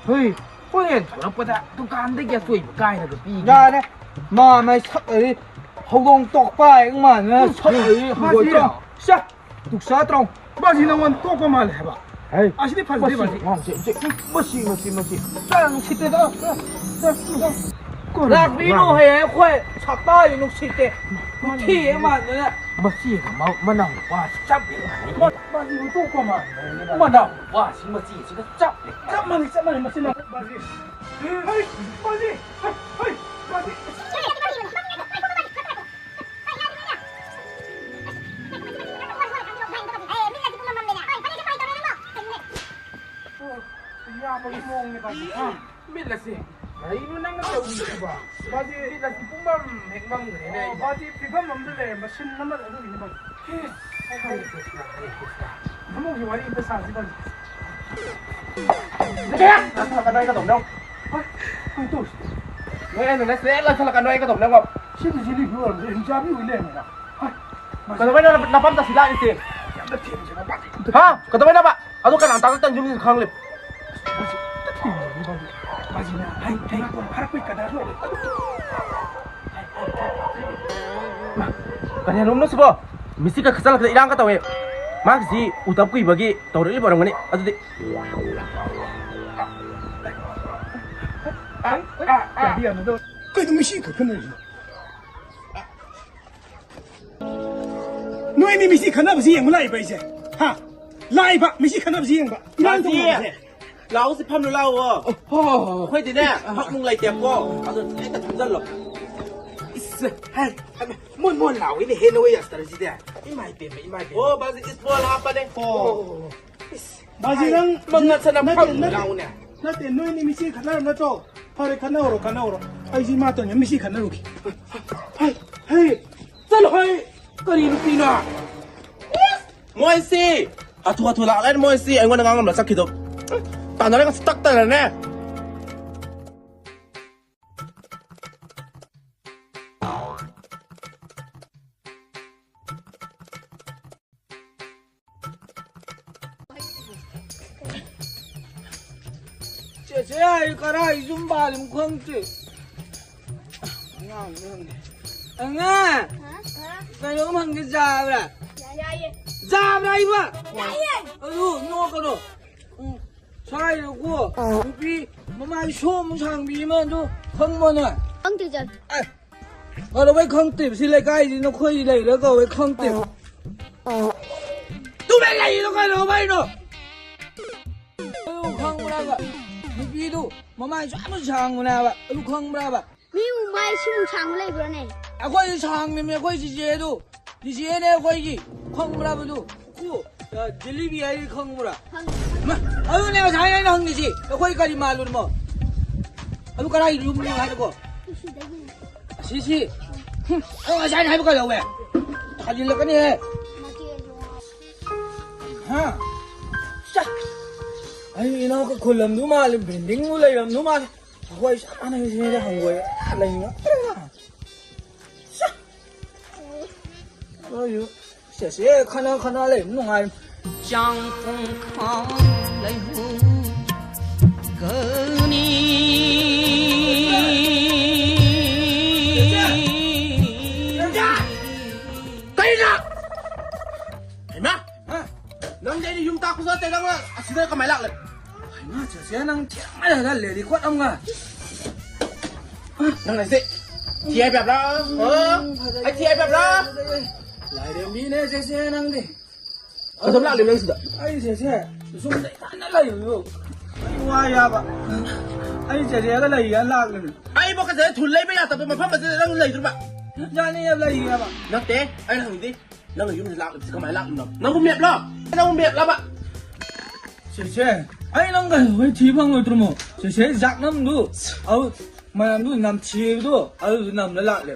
ꯍꯣꯏ꯫ ꯍꯣꯔꯦꯟ ꯊꯣꯔꯛꯄꯗ ꯗꯨꯀꯥꯟꯗꯒꯤ ꯑꯆꯣꯏꯕ ꯀꯥꯏꯔꯒ ꯄꯤꯒꯦ꯫ ꯌꯥꯔꯦ꯫ ꯃꯥꯝꯃ ꯁꯛ ꯑꯗꯤ ꯍꯧꯗꯣꯡ ꯇꯣꯛꯄ ꯍꯦꯛ ꯃꯥꯟꯅ ꯁꯛ ꯑꯗꯤ ꯍꯪꯒꯣꯏꯇ꯭ꯔꯣ? ꯃꯥꯁꯤꯔꯣ? ꯁꯦ, ꯗꯨꯛ ꯆꯥꯠꯇ꯭ꯔꯣ? ꯃꯥꯁꯤ ꯅꯉꯣꯟ ꯇꯣꯛꯄ ꯃꯥꯜꯂꯦ ꯍꯥꯏꯕ꯫ ꯍꯩ, ꯑꯁꯤꯗꯤ ꯐꯖꯗꯦ, ꯃꯁꯤ ꯃꯁꯤ꯫ ꯑꯉꯥꯡꯁꯦ, ꯏꯆꯦ, ꯃꯁꯤ, ꯃꯁꯤ, ꯃꯁꯤ꯫ ꯆꯥ ꯅꯨꯡꯁꯤꯠꯇꯦꯗ꯫ ꯂꯥꯛꯄꯤꯅꯨ ꯍꯌꯦꯡ ꯑꯩꯈꯣꯏ ꯁꯛꯇꯥꯁꯦ ꯅꯨꯡꯁꯤꯠꯇꯦ꯫ ꯈꯨꯊꯤ ꯍꯦꯛ ꯃꯥꯟꯗꯅ꯫ ꯃꯁꯤꯒ ꯃ-, ꯃꯅꯥꯎ ꯅꯨꯄꯥꯁꯤ ꯆꯞ ꯍꯦꯛ ꯃꯥꯟꯅꯩ꯫ ꯃ-, ꯃꯁꯤ ꯎꯇꯣꯛꯄ ꯃꯥꯟꯕꯅꯦ꯫ ꯃꯅꯥꯎ ꯅꯨꯄꯥꯁꯤ ꯃꯆꯦꯁꯤꯒ ꯆꯞ ꯍꯦꯛ ꯆꯞ ꯃꯥꯟꯅꯩ, ꯆꯞ ꯃꯥꯟꯅꯩ꯫ ꯃꯁꯤ ꯅꯪ ꯃꯁꯤ꯫ ꯍꯩ, ꯃꯁꯤ꯫ ꯍꯩ, ꯍꯩ, ꯃꯁꯤ꯫ ꯑꯣ, ꯌꯥꯕꯒꯤ ꯃꯑꯣꯡꯅꯦ ꯕꯥꯖꯤ꯫ ꯍꯥ? ꯃꯤꯠ ꯑꯁꯤ ꯀꯔꯤꯅꯣ ꯅꯪꯅ ꯇꯧꯔꯤꯁꯤꯕꯣ? ꯕꯥꯖꯤ, ꯃꯤꯠ ꯑꯁꯤ ꯄꯨꯡꯃꯝ ꯍꯦꯛ ꯃꯝꯈ꯭ꯔꯦꯅꯦ ꯑꯣ, ꯑꯩꯕꯣ꯫ ꯕꯥꯖꯤ, ꯐꯤꯕꯝ ꯑꯃꯗ ꯂꯩꯔꯝꯕ ꯁꯤꯟ ꯑꯃ ꯑꯗꯨꯒꯤꯅꯤ ꯕꯥꯖꯤ꯫ ꯏꯁ, ꯍꯔꯦ ꯀ꯭ꯔꯤꯁꯅ, ꯍꯔꯦ ꯀ꯭ꯔꯤꯁꯅ꯫ ꯚꯥꯃꯣꯟꯒꯤ ꯋꯥꯔꯤ ꯑꯝꯇ ꯁꯥꯁꯤ ꯕꯥꯖꯤ꯫ ꯅꯪ ꯊꯣꯛꯂꯛꯀꯅꯣ ꯑꯩ ꯀꯗꯧꯅꯣ? ꯍꯣꯏ, ꯀꯩꯅꯣ ꯇꯧꯁꯤ꯫ ꯅꯣꯏ ꯑꯩꯅ ꯅꯪ ꯁ꯭ꯂꯦꯠ ꯂꯥꯛꯁꯜꯂꯛꯀꯅꯣ ꯑꯩ ꯀꯗꯧꯅꯣ? ꯁꯤꯗꯤ ꯖꯤꯂꯤꯕꯤ ꯑꯣꯏꯔꯝꯗ꯭ꯔꯦ, ꯍꯤꯡꯆꯥꯕꯤ ꯑꯣꯏ ꯂꯩꯔꯝꯃꯦꯗ꯫ ꯍꯣꯏ, ꯕꯥꯖꯤ꯫ ꯀꯩꯗꯧꯕꯩꯅꯣ ꯅꯄꯥꯝ ꯇꯁꯤꯜꯂꯛꯏꯁꯦ? ꯑꯝꯇ ꯊꯦꯝꯁꯤꯔ ꯕꯥꯖꯤ? ꯍꯥ? ꯀꯩꯗꯧꯕꯩꯅꯣꯕ? ꯑꯗꯣ ꯀꯅꯥ ꯇꯥꯛꯂꯛꯇꯅ ꯌꯨꯝꯁꯤꯗ ꯈꯪꯂꯦ? ꯕꯥꯖꯤ, ꯑꯝꯇ ꯊꯦꯝꯁꯤꯔ ꯕꯥꯖꯤ? ꯕꯥꯖꯤꯅ ꯍꯩ, ꯍꯩ, ꯐꯥꯔꯛꯄꯩ ꯀꯗꯥ ꯂꯣꯏꯔꯦ꯫ ꯃꯥ, ꯀꯔꯤꯅꯣꯝꯅꯣ ꯁꯤꯕꯣ? ꯃꯤꯁꯤ ꯈꯔ ꯈꯠꯆꯜꯂꯛꯇ ꯏꯔꯥꯡꯒ ꯇꯧꯋꯦ꯫ ꯃꯥꯒꯤꯁꯤ ꯎꯗꯕ ꯀꯨꯏꯕꯒꯤ ꯇꯧꯔꯛꯂꯤꯕ ꯑꯣꯏꯔꯝꯒꯅꯤ꯫ ꯑꯗꯨꯗꯤ ꯀꯩꯅꯣ ꯃꯤꯁꯤ ꯈꯠꯈꯠꯅꯔꯤꯁꯤꯅ? ꯅꯣꯏ ꯑꯅꯤ ꯃꯤꯁꯤ ꯈꯠꯅꯕꯁꯤ ꯌꯦꯡꯕ ꯂꯥꯛꯏꯕ ꯑꯩꯁꯦ꯫ ꯍꯥ? ꯂꯥꯛꯏꯕ ꯃꯤꯁꯤ ꯈꯠꯅꯕꯁꯤ ꯌꯦꯡꯕ꯫ ꯏꯔꯥꯡ ꯇꯧꯅꯕꯁꯦ꯫ ꯂꯥꯛꯑꯣꯁꯤ ꯐꯝꯂꯨ ꯂꯥꯛꯑꯣ꯫ ꯍꯣ, ꯍꯣ, ꯍꯣ, ꯍꯣ꯫ ꯑꯩꯈꯣꯏꯗꯤꯅꯦ ꯐꯛ ꯅꯨꯡ ꯂꯩꯇꯦꯕꯀꯣ꯫ ꯑꯗꯣ ꯍꯦꯛꯇ ꯐꯝꯖꯜꯂꯣ꯫ ꯏꯁ, ꯍꯥꯏ, ꯍꯥꯏ, ꯃꯣꯟ ꯃꯣꯟ ꯂꯥꯎꯏꯅꯦ ꯍꯦ ꯅꯣꯏ ꯑꯁꯇꯔꯁꯤꯗꯤ꯫ ꯏꯃꯥꯏ ꯄꯦꯝꯃ, ꯏꯃꯥꯏ ꯄꯦꯝꯃ꯫ ꯑꯣ, ꯕꯥꯖꯤ, ꯏꯁꯄꯣꯜ ꯍꯥꯞꯄꯅꯦ꯫ ꯑꯣ, ꯍꯣ, ꯍꯣ, ꯍꯣ꯫ ꯏꯁ, ꯃꯥꯁꯤ ꯍꯥꯏ, ꯅꯪ ꯃꯪ ꯅꯠꯁꯟꯅ ꯅꯠꯇꯦ, ꯐꯝ ꯅꯠꯇꯦ, ꯂꯥꯎꯅꯦ꯫ ꯅꯠꯇꯦ, ꯅꯣꯏꯅꯤ ꯃꯤꯁꯤ ꯈꯠꯅꯔꯝ ꯅꯠꯇ꯭ꯔꯣ? ꯐꯔꯦ, ꯈꯠꯅꯍꯧꯔꯣ, ꯈꯠꯅꯍꯧꯔꯣ꯫ ꯑꯩꯁꯤ ꯏꯃꯥꯇꯣꯟꯒ ꯃꯤꯁꯤ ꯈꯠꯅꯔꯨꯒꯦ꯫ ꯍꯩ, ꯍꯩ, ꯆꯠꯂꯣ, ꯍꯩ꯫ ꯀꯔꯤ ꯅꯨꯄꯤꯅꯣ? ꯃꯣꯏꯁꯤ ꯍꯥꯊꯨ ꯍꯥꯊꯨ ꯂꯥꯛꯂꯦ, ꯃꯣꯏꯁꯤ ꯑꯩꯉꯣꯟꯗ ꯉꯥꯡꯉꯝꯂ ꯆꯠꯈꯤꯗꯣ꯫ ꯇꯥꯟꯅꯔꯒ ꯇꯛꯇꯅꯅꯦ꯫ ꯆꯦꯆꯦ, ꯑꯩ ꯀꯔꯥꯏ ꯌꯨꯝ ꯄꯥꯜꯂꯤꯃꯣ ꯈꯪꯗꯦ꯫ ꯑꯉꯥꯡ, ꯑꯉꯥꯡ꯫ ꯍꯥ? ꯀꯩꯅꯣꯝ ꯍꯪꯒꯦ, ꯌꯥꯕ꯭ꯔꯥ? ꯌꯥꯏꯌꯦ꯫ ꯇꯥꯕ꯭ꯔꯥ ꯏꯕ? ꯇꯥꯏꯌꯦ꯫ ꯑꯗꯨ ꯅꯣꯛꯀꯅꯣ꯫ ꯎꯝ, ꯁ꯭ꯋꯥꯏꯗꯀꯣ ꯅꯨꯄꯤ ꯃꯃꯥꯏ ꯁꯣꯝ ꯁꯥꯡꯕꯤ ꯑꯃ ꯑꯗꯨ ꯈꯪꯕ꯭ꯔꯣ ꯅꯣꯏ? ꯈꯪꯗꯦ ꯆꯠ꯫ ꯑꯦ, ꯀꯩꯗꯧꯕꯩ ꯈꯪꯗ꯭ꯔꯤꯕ? ꯁꯤ ꯂꯩꯀꯥꯏꯁꯤ ꯅꯈꯣꯏ ꯂꯩꯔ ꯀꯧꯋꯦ ꯈꯪꯗ꯭ꯔꯤꯕ? ꯇꯨꯃꯤꯟ ꯂꯩꯔꯤꯗꯣ ꯀꯩꯗꯧꯕꯩꯅꯣ? ꯑꯗꯨ ꯈꯪꯕ꯭ꯔꯕ? ꯅꯨꯄꯤꯗꯨ ꯃꯃꯥꯏ ꯁꯨꯛꯌꯥꯝ ꯁꯥꯡꯕꯅꯦꯕ꯫ ꯑꯗꯨ ꯈꯪꯕ꯭ꯔꯕ? ꯃꯤꯕꯨ ꯃꯥꯏ ꯁꯤꯃꯨꯛ ꯁꯥꯡꯕ ꯂꯩꯕ꯭ꯔꯣꯅꯦ? ꯑꯩꯈꯣꯏꯗꯤ ꯁꯥꯡꯅꯦꯃꯤ, ꯑꯩꯈꯣꯏ ꯆꯤꯆꯦꯗꯨ꯫ ꯆꯤꯆꯦꯅꯦ ꯑꯩꯈꯣꯏꯒꯤ꯫ ꯈꯪꯕ꯭ꯔꯕ ꯑꯗꯨ? ꯀꯨ, ꯑ, ꯖꯤꯂꯤꯕꯤ ꯍꯥꯏꯗꯤ ꯈꯪꯕ꯭ꯔꯥ? ꯈꯪꯉꯦ, ꯈꯪꯉꯦ꯫ ꯃꯥ, ꯑꯗꯨꯅꯦ ꯉꯁꯥꯏ ꯑꯩꯅ ꯍꯪꯉꯤꯁꯤ꯫ ꯑꯩꯈꯣꯏ ꯀꯔꯤ ꯃꯥꯜꯂꯨꯔꯃꯣ? ꯑꯗꯨ ꯀꯗꯥꯏ ꯌꯨꯝꯅꯣ ꯍꯥꯏꯔꯀꯣ? ꯁꯤꯗꯒꯤꯅꯦ꯫ ꯑꯁꯤꯁꯤ? ꯍꯨꯝ, ꯑꯗꯨ ꯉꯁꯥꯏ ꯑꯩꯅ ꯍꯥꯏꯕ ꯀꯩꯗꯧꯋꯦ? ꯊꯥꯖꯤꯜꯂꯛꯀꯅꯤꯍꯦ꯫ ꯃꯆꯦꯗꯣ꯫ ꯍꯥ? ꯆꯥ! ꯑꯩ ꯏꯅꯥꯎ ꯈꯨꯂꯝꯗꯨ ꯃꯥꯜꯂꯦ, ꯕꯤꯜꯗꯤꯡꯕꯨ ꯂꯩꯔꯝꯗꯨ ꯃꯥꯜꯂꯦ꯫ ꯑꯩꯈꯣꯏ ꯆꯞ ꯃꯥꯟꯅꯩꯁꯤꯅꯦ ꯍꯪꯒꯣꯏ ꯂꯩꯅꯤꯡꯉꯛꯇ꯭ꯔꯦꯗ꯫ ꯁꯦ! ꯅꯣꯏꯁꯨ ꯁꯦ, ꯁꯦ, ꯈꯠꯅ, ꯈꯠꯅ ꯂꯩꯕ ꯅꯨꯡꯉꯥꯏ꯫ ꯆꯥꯡ ꯄꯨꯡ ꯈꯥꯎ ꯂꯩꯍꯨ ꯒꯅꯤ꯫ ꯀꯩꯅꯣ? ꯍꯩꯃꯥ! ꯍꯥ? ꯅꯪꯗꯤ ꯑꯩꯅ ꯌꯨꯝ ꯇꯥꯛꯄꯁꯨ ꯅꯠꯇꯦ, ꯅꯪꯅ ꯑꯁꯤꯗ ꯀꯃꯥꯏꯅ ꯂꯥꯛꯂꯦ? ꯍꯩꯃꯥ, ꯆꯦꯆꯦ, ꯅꯪ ꯊꯦꯡꯃꯜꯂꯦꯗ, ꯂꯦꯔꯤꯀꯣꯠ ꯑꯃꯒ꯫ ꯅꯪ ꯑꯩꯁꯦ ꯊꯤ ꯍꯥꯏꯕ ꯌꯥꯕ꯭ꯔꯥ? ꯍꯥ? ꯎꯝ, ꯐꯖꯩꯌꯦ, ꯑꯩ ꯊꯤ ꯍꯥꯏꯕ ꯌꯥꯕ꯭ꯔꯥ? ꯐꯖꯩꯌꯦ꯫ ꯂꯥꯏꯔꯦꯝꯕꯤꯅꯦ, ꯆꯦꯆꯦ, ꯅꯪꯗꯤ꯫ ꯀꯩꯗꯧ ꯂꯥꯛꯂꯤꯕ ꯅꯪ ꯁꯤꯗ? ꯑꯩ ꯆꯦꯆꯦ, ꯌꯨꯝꯗ ꯏꯊꯟꯗ ꯂꯩꯕꯗꯣ ꯑꯩ ꯋꯥꯏ ꯍꯥꯏꯕ꯫ ꯑꯩ ꯆꯦꯆꯦꯒ ꯂꯩꯒꯦꯅ ꯂꯥꯛꯂꯤꯅꯤ꯫ ꯑꯩꯕꯨ ꯀꯩꯗꯧ ꯊꯨꯜ ꯂꯩꯕ ꯌꯥꯗꯕ ꯃꯐꯝ ꯑꯁꯤꯗ ꯅꯪ ꯂꯩꯗꯣꯏꯕ? ꯌꯥꯅꯤꯌꯦ, ꯂꯩꯒꯦꯕ꯫ ꯅꯠꯇꯦ, ꯑꯩꯅ ꯍꯪꯉꯤꯗꯤ ꯅꯪꯅ ꯌꯨꯝꯗ ꯂꯥꯛꯂꯤꯕꯁꯤ ꯀꯃꯥꯏꯅ ꯂꯥꯛꯂꯤꯅꯣ? ꯅꯪꯕꯨ ꯃꯦꯞꯂꯣ? ꯅꯪꯕꯨ ꯃꯦꯞꯂꯕ? ꯆꯦꯆꯦ, ꯑꯩ ꯅꯪ ꯀꯩꯗꯧꯕꯩ ꯊꯤ ꯐꯪꯉꯣꯏꯗ꯭ꯔꯣꯃꯣ? ꯆꯦꯆꯦ, ꯖꯥꯛꯅꯝꯗꯨ, ꯑꯗꯨ ꯃꯅꯝꯗꯨ ꯅꯝꯊꯤꯕꯗꯣ, ꯑꯗꯨꯗꯨ ꯅꯝꯂ ꯂꯥꯛꯂꯦ꯫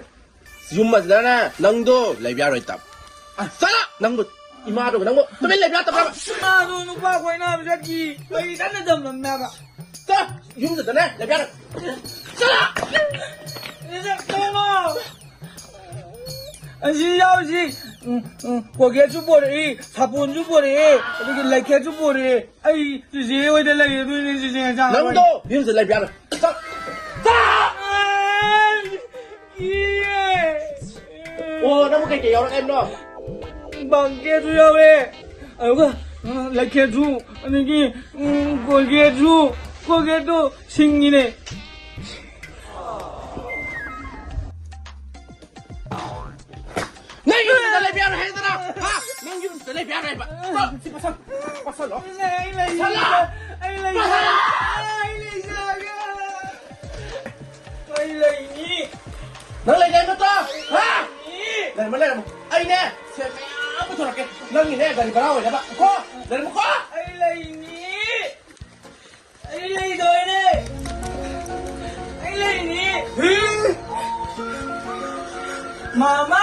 ꯌꯨꯝ ꯑꯁꯤꯗꯅꯦ ꯅꯪꯗꯣ ꯂꯩꯕ ꯌꯥꯔꯣꯏ ꯇꯞ꯫ ꯑ, ꯆꯠꯂꯣ! ꯅꯪꯕꯨ ꯏꯃꯥꯗꯣ ꯅꯪꯕꯨ ꯇꯨꯃꯤꯟ ꯂꯩꯕ ꯌꯥꯗꯕ꯭ꯔꯕ? ꯏꯃꯥꯗꯣ ꯅꯨꯄꯥ ꯀꯣꯏꯅꯕ ꯆꯠꯈꯤ꯫ ꯀꯩ ꯀꯟꯅ ꯇꯝꯂꯝꯃꯦꯕ? ꯆꯠꯂꯣ! ꯌꯨꯝꯗꯨꯗꯅꯦ ꯂꯩꯕ ꯌꯥꯔꯣꯏ꯫ ꯆꯠꯂꯣ! ꯏꯆꯦ, ꯀꯩꯅꯣ? ꯑꯁꯤ ꯌꯥꯎꯁꯤ, ꯎꯝ, ꯎꯝ, ꯀꯣꯜꯒꯦꯠꯁꯨ ꯄꯣꯔꯛꯏ, ꯁꯥꯄꯣꯟꯁꯨ ꯄꯣꯔꯛꯏ, ꯑꯗꯒꯤ ꯂꯩꯈꯦꯠꯁꯨ ꯄꯣꯔꯛꯏ꯫ ꯑꯩ ꯆꯤꯆꯦ ꯍꯣꯏꯗ ꯂꯩꯔꯗꯣꯏꯅꯦ, ꯆꯤꯆꯦ ꯆꯥ ꯍꯣꯏ꯫ ꯅꯪꯗꯣ ꯌꯨꯝꯗ ꯂꯩꯕ ꯌꯥꯔꯣꯏ꯫ ꯆꯠ-, ꯆꯠ-, ꯑꯩ ꯀꯤꯌꯦ꯫ ꯑꯣ, ꯅꯪꯕꯨ ꯀꯩꯀꯩ ꯌꯥꯎꯔꯛꯑꯦ ꯍꯥꯏꯕꯅꯣ? ꯕꯥꯡꯀꯦꯠꯁꯨ ꯌꯥꯎꯋꯦ, ꯑꯗꯨꯒ, ꯎꯝ, ꯂꯩꯈꯦꯠꯁꯨ, ꯑꯗꯒꯤ, ꯎꯝ, ꯀꯣꯜꯒꯦꯠꯁꯨ, ꯀꯣꯜꯒꯦꯠꯇꯣ ꯁꯤꯡꯉꯤꯅꯦ꯫ ꯅꯪ ꯌꯨꯝꯁꯤꯗ ꯂꯩꯕ ꯌꯥꯔꯣꯏ ꯍꯥꯏꯗꯅ? ꯍꯥ? ꯅꯪ ꯌꯨꯝꯁꯤꯗ ꯂꯩꯕ ꯌꯥꯔꯣꯏ ꯍꯥꯏꯕ? ꯀꯣ, ꯁꯤ ꯄꯠꯁꯟ-, ꯄꯠꯁꯜꯂꯣ꯫ ꯑꯩ ꯂꯩ-, ꯑꯩ ꯂꯩ-, ꯄꯠꯁꯜꯂꯣ! ꯑꯩ ꯂꯩ-, ꯄꯠꯁꯜꯂꯣ! ꯑꯩ ꯂꯩꯖꯒꯦ꯫ ꯑꯩ ꯂꯩꯅꯤ꯫ ꯅꯪ ꯂꯩꯅꯤ ꯍꯥꯏꯕ ꯅꯠꯇ꯭ꯔꯣ? ꯍꯥ? ꯂꯩꯅꯤ꯫ ꯂꯩꯔꯝꯃꯣ, ꯂꯩꯔꯝꯃꯣ꯫ ꯑꯩꯅꯦ, ꯁꯦꯟ ꯃꯌꯥꯝ ꯄꯨꯊꯣꯔꯛꯀꯦ꯫ ꯅꯪꯒꯤꯅꯦ, ꯒꯥꯔꯤ ꯚꯔꯥ ꯑꯣꯏꯅꯕ꯫ ꯀꯣ? ꯂꯩꯔꯝꯃꯣꯀꯣ? ꯑꯩ ꯂꯩꯅꯤ꯫ ꯑꯩ ꯂꯩꯗꯣꯏꯅꯦ꯫ ꯑꯩ ꯂꯩꯅꯤ꯫ ꯃꯥꯃ,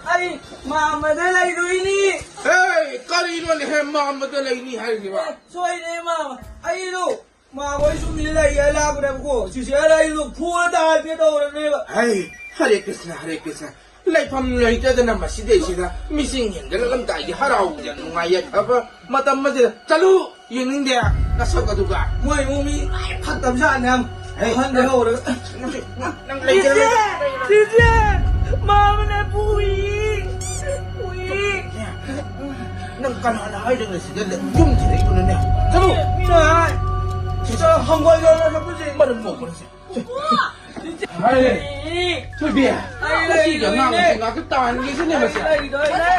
ꯑꯩ ꯃꯥꯃꯗ ꯂꯩꯗꯣꯏꯅꯤ꯫ ꯍꯦ, ꯀꯔꯤꯅꯣꯅꯦꯍꯦ, ꯃꯥꯃꯗ ꯂꯩꯅꯤ ꯍꯥꯏꯔꯤꯁꯤꯕꯣ? ꯑꯦ, ꯁꯣꯏꯔꯦ, ꯃꯥꯃ꯫ ꯑꯩꯗꯣ ꯃꯥꯃ ꯍꯣꯏ ꯁꯨꯝ ꯂꯩ ꯍꯥꯏ ꯂꯥꯛꯄꯅꯦꯕꯀꯣ꯫ ꯁꯤꯁꯦ ꯑꯩꯗꯣ ꯐꯨꯔ ꯇꯥꯍꯟꯒꯦ ꯇꯧꯔꯕꯅꯦꯕ꯫ ꯍꯩ, ꯍꯔꯦ ꯀ꯭ꯔꯤꯁꯅ, ꯍꯔꯦ ꯀ꯭ꯔꯤꯁꯅ꯫ ꯂꯩꯐꯝ ꯂꯩꯇꯗꯅ ꯃꯁꯤꯗꯩꯁꯤꯗ ꯃꯤꯁꯤꯡ ꯍꯦꯟꯒꯠꯂꯛꯂꯝꯗꯥꯏꯒꯤ ꯍꯔꯥꯎ ꯌꯥꯝ ꯅꯨꯡꯉꯥꯏ ꯌꯥꯏꯐꯕ ꯃꯇꯝ ꯑꯁꯤꯗ꯫ ꯆꯠꯂꯨ, ꯌꯦꯡꯅꯤꯡꯗꯦ ꯅꯁꯛ ꯑꯗꯨꯒ꯫ ꯃꯣꯏ ꯏꯃꯨꯡ ꯃꯤ ꯂꯣꯏ ꯐꯠꯇꯕꯖꯥꯠꯅꯦ꯫ ꯍꯦ, ꯑꯍꯟꯗ ꯍꯧꯔꯒ꯫ ꯅꯪꯁꯨ, ꯅꯪ ꯂꯩꯒꯅꯨ꯫ ꯆꯤꯆꯦ! ꯆꯤꯆꯦ! ꯃꯥꯃꯅ ꯐꯨꯏ! ꯐꯨꯏ! ꯅꯪ ꯀꯅꯥꯅ ꯍꯥꯏꯗꯅ ꯁꯤꯗ ꯂꯩ-, ꯌꯨꯝ ꯊꯤꯔꯛꯏꯕꯅꯣꯅꯦ? ꯆꯠꯂꯨ! ꯃꯤꯅ ꯍꯥꯏ꯫ ꯆꯤꯆꯦ, ꯍꯪꯒꯣꯏꯗ꯭ꯔꯣ ꯅꯁꯛꯇꯨ ꯆꯦ? ꯃꯔꯝ ꯃꯣꯛꯄꯅ ꯁꯤ꯫ ꯍꯥꯏꯔꯦ꯫ ꯊꯣꯏꯕꯤ, ꯑꯩ ꯃꯁꯤꯒꯤ ꯑꯉꯥꯡ ꯂꯩꯗꯣꯏꯅꯦ꯫ ꯑꯁꯤ ꯉꯥꯛꯇ ꯇꯥꯍꯟꯒꯦꯁꯤꯅꯦ ꯃꯁꯤ꯫ ꯑꯩ ꯂꯩꯗꯣꯏꯅꯦ꯫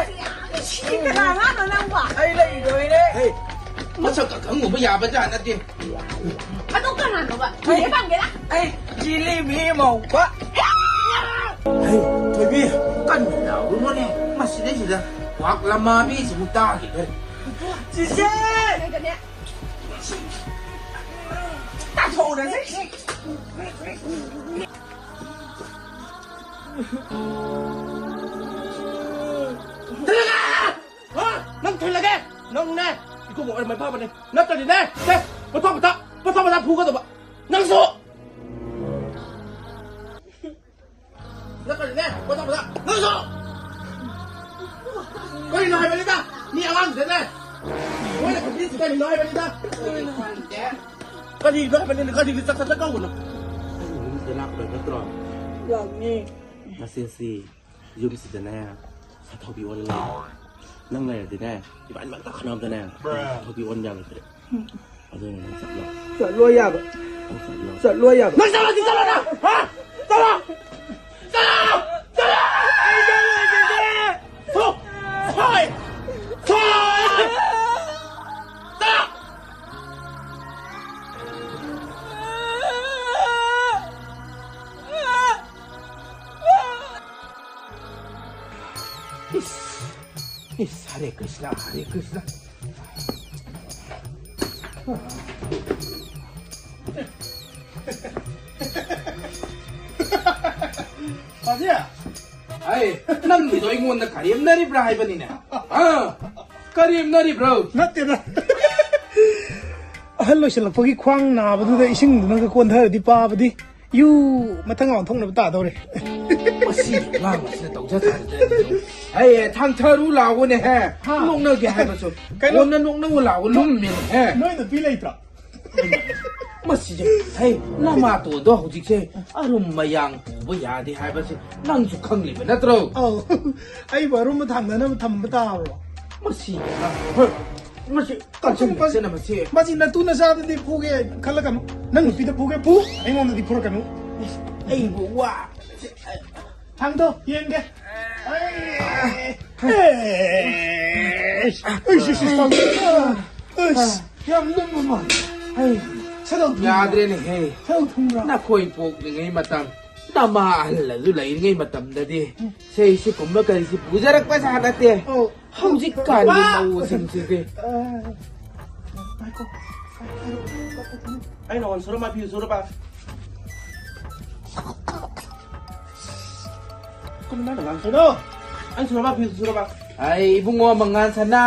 ꯁꯤ ꯀꯅꯥ ꯑꯉꯥꯡꯅꯣ ꯅꯪꯕꯣ? ꯑꯩ ꯂꯩꯗꯣꯏꯅꯦ꯫ ꯍꯦ, ꯃꯁꯛꯀ ꯈꯪꯉꯨꯕ ꯌꯥꯕ ꯖꯥꯠ ꯅꯠꯇꯦ꯫ ꯑꯗꯨ ꯀꯅꯥꯅꯣꯕ? ꯊꯣꯏꯕꯤ ꯄꯥꯝꯒꯦꯔꯥ? ꯑꯩ ꯖꯤꯂꯤꯕꯤ ꯃꯧꯄꯥ꯫ ꯍꯦ, ꯊꯣꯏꯕꯤ, ꯀꯟꯅ ꯂꯥꯎꯔꯨꯅꯨꯅꯦ꯫ ꯃꯁꯤꯗꯩꯁꯤꯗ ꯀ꯭ꯋꯥꯛ ꯂꯃꯥꯕꯤꯁꯤꯕꯨ ꯇꯥꯈꯤꯗꯣꯔꯦ꯫ ꯆꯤꯆꯦ! ꯀꯩꯅꯣꯅꯦ? ꯇꯥꯊꯣꯛꯎꯔꯁꯦ꯫ ꯊꯤꯜꯂꯒꯦ! ꯍꯥ? ꯅꯪ ꯊꯤꯜꯂꯒꯦ! ꯅꯪꯅꯦ! ꯏꯀꯨꯕꯣꯛ ꯑꯣꯏꯔꯝꯃꯗꯤ ꯐꯕꯅꯦ꯫ ꯅꯠꯇ꯭ꯔꯗꯤꯅꯦ! ꯁꯦ! ꯄꯣꯊꯥ ꯄꯣꯊꯥ! ꯄꯣꯊꯥ ꯄꯣꯊꯥ ꯐꯨꯒꯗꯕ! ꯅꯪꯁꯨ! ꯅꯠꯇ꯭ꯔꯗꯤꯅꯦ! ꯄꯣꯊꯥ ꯄꯣꯊꯥ! ꯅꯪꯁꯨ! ꯀꯔꯤꯅꯣ ꯍꯥꯏꯕꯅꯤꯗ! ꯃꯤ ꯑꯉꯥꯡꯗꯨꯗꯅꯦ! ꯃꯣꯏꯅ ꯈꯨꯕꯤꯁꯤ ꯀꯔꯤꯅꯣ ꯍꯥꯏꯕꯅꯤꯗ! ꯀꯔꯤꯅꯣ ꯍꯥꯏꯕꯅꯤꯗ! ꯀꯔꯤꯒꯤ ꯆꯠ ꯆꯠ ꯀꯧꯕꯅꯣ? ꯅꯪ ꯌꯨꯝꯁꯤꯗ ꯂꯥꯛꯄ ꯅꯠꯇ꯭ꯔꯣ? ꯂꯥꯛꯅꯤ꯫ ꯉꯁꯤꯁꯤ ꯌꯨꯝꯁꯤꯗꯅꯦ ꯊꯧꯕꯤ ꯑꯣꯜꯂ ꯂꯩ꯫ ꯅꯪ ꯂꯩꯔꯗꯤꯅꯦ, ꯏꯕꯥꯅꯤꯃꯛꯇ ꯈꯟꯅꯕꯗꯅꯦ, ꯊꯧꯕꯤ ꯑꯣꯟ ꯌꯥꯔꯣꯏꯗ꯭ꯔꯦ꯫ ꯑꯗꯨꯅ ꯅꯪ ꯆꯠꯂꯣ꯫ ꯆꯠꯂꯣ ꯌꯥꯕ꯫ ꯅꯪ ꯆꯠꯂꯣ꯫ ꯆꯠꯂꯣ ꯌꯥꯕ꯫ ꯅꯪ ꯆꯠꯂꯣꯗꯤ ꯆꯠꯂꯣ ꯅꯪ! ꯍꯥ? ꯆꯠꯂꯣ! ꯆꯠꯂꯣ! ꯆꯠꯂꯣ! ꯊꯣꯛ! ꯊꯣꯛ! ꯊꯣꯛ! ꯆꯠꯂꯣ! ꯏꯁ, ꯏꯁ, ꯍꯔꯦ ꯀ꯭ꯔꯤꯁꯅ, ꯍꯔꯦ ꯀ꯭ꯔꯤꯁꯅ꯫ ꯄꯥꯖꯤ! ꯑꯩ, ꯅꯪꯒꯤꯗꯣ ꯑꯩꯉꯣꯟꯗ ꯀꯔꯦꯝꯅꯔꯤꯕ꯭ꯔꯥ ꯍꯥꯏꯕꯅꯤꯅꯦ꯫ ꯑꯥ, ꯀꯔꯦꯝꯅꯔꯤꯕ꯭ꯔꯣ? ꯅꯠꯇꯦꯗ꯫ ꯑꯍꯜ ꯑꯣꯏꯁꯜꯂꯛꯄꯒꯤ ꯈ꯭ꯋꯥꯡ ꯅꯥꯕꯗꯨꯗ ꯏꯁꯤꯡꯗꯨꯅꯒ ꯀꯣꯟꯊꯔꯗꯤ ꯄꯥꯕꯗꯤ ꯌꯨ ꯃꯊꯪ ꯑꯣꯟꯊꯣꯛꯅꯕ ꯇꯥꯗꯧꯔꯦ꯫ ꯃꯁꯤ ꯑꯉꯥꯡ ꯑꯁꯤꯅ ꯇꯧꯖ ꯁꯥꯖꯗ꯭ꯔꯗꯤ꯫ ꯍꯩ, ꯊꯥꯡꯊꯔꯨ ꯂꯥꯎꯕꯅꯦꯍꯦ꯫ ꯍꯥ? ꯅꯣꯛꯅꯒꯦ ꯍꯥꯏꯕꯁꯨ꯫ ꯀꯩꯅꯣ? ꯀꯣꯟꯅ ꯅꯣꯛꯅꯧ ꯂꯥꯎꯕ ꯂꯨꯝꯃꯦꯅꯦꯍꯦ꯫ ꯅꯣꯏ ꯅꯨꯄꯤ ꯂꯩꯇ꯭ꯔꯣ? ꯃꯁꯤꯁꯦ, ꯍꯩ, ꯅꯃꯥꯇꯣꯟꯗꯣ ꯍꯧꯖꯤꯛꯁꯦ ꯑꯔꯨꯝ ꯃꯌꯥꯡ ꯄꯨꯕ ꯌꯥꯗꯦ ꯍꯥꯏꯕꯁꯦ ꯅꯪꯁꯨ ꯈꯪꯂꯤꯕ ꯅꯠꯇ꯭ꯔꯣ? ꯑꯧ, ꯑꯩꯕꯨ ꯑꯔꯨꯝꯕ ꯊꯥꯡꯅꯅꯕ ꯊꯝꯕ ꯇꯥꯕ꯭ꯔꯣ? ꯃꯁꯤ, ꯍꯣꯏ, ꯃꯁꯤ ꯀꯟꯁꯤꯟ ꯀꯟꯁꯤꯟꯅ ꯃꯁꯤ꯫ ꯃꯁꯤ ꯅꯇꯨ ꯅꯆꯥꯗꯗꯤ ꯐꯨꯒꯦ ꯈꯜꯂꯛꯀꯅꯨ꯫ ꯅꯪ ꯅꯨꯄꯤꯗ ꯐꯨꯒꯦ ꯐꯨ, ꯑꯩꯉꯣꯟꯗꯗꯤ ꯐꯨꯔꯛꯀꯅꯨ꯫ ꯑꯩꯕꯨ ꯋꯥ ꯊꯥꯡꯗꯣ, ꯌꯦꯡꯒꯦ꯫ ꯑꯩ, ꯑꯩ, ꯑꯩ, ꯁꯤ, ꯁꯤ, ꯁꯤ, ꯑꯩ, ꯌꯥꯝ ꯂꯨꯝꯕ ꯃꯥꯜꯂꯦ꯫ ꯑꯩ, ꯁꯦꯗꯧ ꯊꯨꯝꯕ꯭ꯔꯥ? ꯌꯥꯗ꯭ꯔꯦꯅꯦꯍꯦ꯫ ꯁꯦꯗꯧ ꯊꯨꯝꯕ꯭ꯔꯥ? ꯅꯈꯣꯏ ꯄꯣꯛꯂꯤꯉꯩ ꯃꯇꯝ, ꯅꯃꯥ ꯑꯍꯜ ꯑꯗꯨ ꯂꯩꯔꯤꯉꯩ ꯃꯇꯝꯗꯗꯤ, ꯁꯦ, ꯁꯤꯒꯨꯝꯕ ꯀꯔꯤꯁꯤ ꯄꯨꯖꯔꯛꯄ ꯖꯥꯠ ꯅꯠꯇꯦ꯫ ꯑꯧ꯫ ꯍꯧꯖꯤꯛꯀꯥꯟꯒꯤ ꯃꯧꯁꯤꯡꯁꯤꯗꯤ꯫ ꯑ, ꯉꯥꯏꯈꯣ꯫ ꯑꯩ ꯅꯉꯣꯟ ꯁꯨꯔꯝꯕ ꯐꯤ ꯁꯨꯔꯕ? ꯀꯩꯅꯣ ꯅꯪꯅ ꯉꯥꯡ-, ꯀꯩꯅꯣ? ꯑꯩ ꯁꯨꯔꯝꯕ ꯐꯤ ꯁꯨꯔꯕ? ꯑꯩ ꯏꯕꯨꯡꯉꯣ ꯃꯉꯥꯜ ꯁꯅꯥ꯫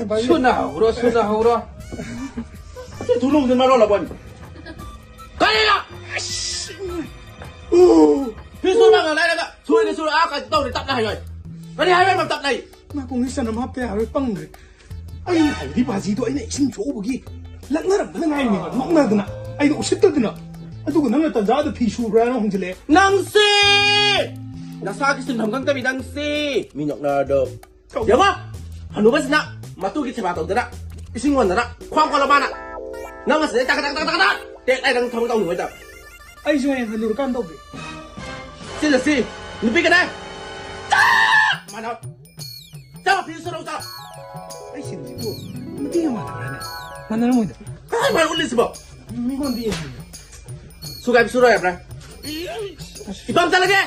ꯚꯥꯏ꯫ ꯁꯨꯅ ꯍꯧꯔꯣ, ꯁꯨꯅ ꯍꯧꯔꯣ꯫ ꯁꯤ ꯊꯨꯅꯨꯡꯁꯤ ꯃꯔꯣꯜ ꯑꯃ꯫ ꯀꯔꯤꯅꯣ? ꯑꯁ! ꯐꯤ ꯁꯨꯔꯕ ꯉꯥꯡ ꯂꯩꯔꯒ ꯁꯨꯔꯗꯤ ꯁꯨꯔ, ꯑꯥ, ꯀꯩꯅꯣ ꯇꯧꯔꯦ, ꯇꯞꯅ ꯍꯥꯏꯌꯣ꯫ ꯀꯔꯤ ꯍꯥꯏꯕ ꯌꯥꯝ ꯇꯞꯅ ꯍꯥꯏ? ꯅꯥꯀꯣꯡꯁꯤ ꯆꯅꯝ ꯍꯥꯞꯇ ꯌꯥꯔꯣꯏ, ꯄꯪꯈ꯭ꯔꯦ꯫ ꯑꯩꯅ ꯍꯥꯏꯕꯗꯤ ꯕꯥꯖꯤꯗꯣ ꯑꯩꯅ ꯏꯁꯤꯡ ꯁꯣꯛꯎꯕꯒꯤ ꯂꯛꯅꯔꯝꯕꯗ ꯉꯥꯏꯔꯤꯅꯦꯕ, ꯅꯣꯛꯅꯗꯅ꯫ ꯑꯩꯗꯣ ꯎꯁꯤꯠꯇꯗꯅ꯫ ꯑꯗꯨꯒ ꯅꯪꯅ ꯇꯟꯖꯥꯗ ꯐꯤ ꯁꯨꯕ꯭ꯔꯥꯅ ꯍꯪꯖꯤꯜꯂꯛꯑꯦ꯫ ꯅꯪꯁꯦ! ꯅꯁꯥꯒꯤ ꯁꯤꯟꯐꯝ ꯈꯪꯗꯕꯤ ꯅꯪꯁꯤ꯫ ꯃꯤ ꯅꯣꯛꯅꯔꯗꯣ꯫ ꯌꯦꯡꯉꯣ! ꯍꯅꯨꯕꯁꯤꯅ ꯃꯇꯨꯒꯤ ꯁꯦꯕꯥ ꯇꯧꯗꯅ, ꯏꯁꯤꯡ ꯍꯣꯟꯗꯅ, ꯈ꯭ꯋꯥꯡ ꯀꯣꯜꯂ ꯃꯥꯅ꯫ ꯅꯪ ꯑꯁꯤꯗꯩ ꯇꯥꯛ ꯇꯥꯛ ꯇꯥꯛ ꯇꯥꯛ ꯇꯥꯛ ꯇꯦꯛ ꯂꯩ ꯅꯪ ꯊꯕꯛ ꯇꯧꯅꯤꯡꯉꯣꯏꯗ꯫ ꯑꯩꯁꯨ ꯍꯌꯦꯡ ꯍꯅꯨꯔꯀꯥꯟ ꯇꯧꯒꯦ꯫ ꯁꯤꯗ ꯁꯤ ꯅꯨꯄꯤ ꯀꯅꯥ? ꯆꯞ ꯃꯥꯟꯅ꯫ ꯆꯥꯎ, ꯐꯤ ꯁꯨꯔꯣ, ꯆꯥꯎ꯫ ꯑꯩ ꯁꯤꯟꯁꯤꯕꯨ ꯅꯨꯄꯤꯒ ꯃꯥꯟꯅꯕ꯭ꯔꯥꯅꯦ? ꯃꯥꯟꯅꯔꯝꯃꯣꯏꯗ꯫ ꯀꯃꯥꯏ ꯃꯥꯟꯅ ꯎꯠꯂꯤꯁꯤꯕꯣ? ꯃꯤꯉꯣꯟꯗ ꯌꯦꯡꯍꯟꯒꯦ꯫ ꯁꯨꯒꯥꯏꯕ ꯁꯨꯔꯣꯏ ꯍꯥꯏꯕ꯭ꯔꯥ? ꯏꯇꯣꯝ ꯆꯠꯂꯒꯦ꯫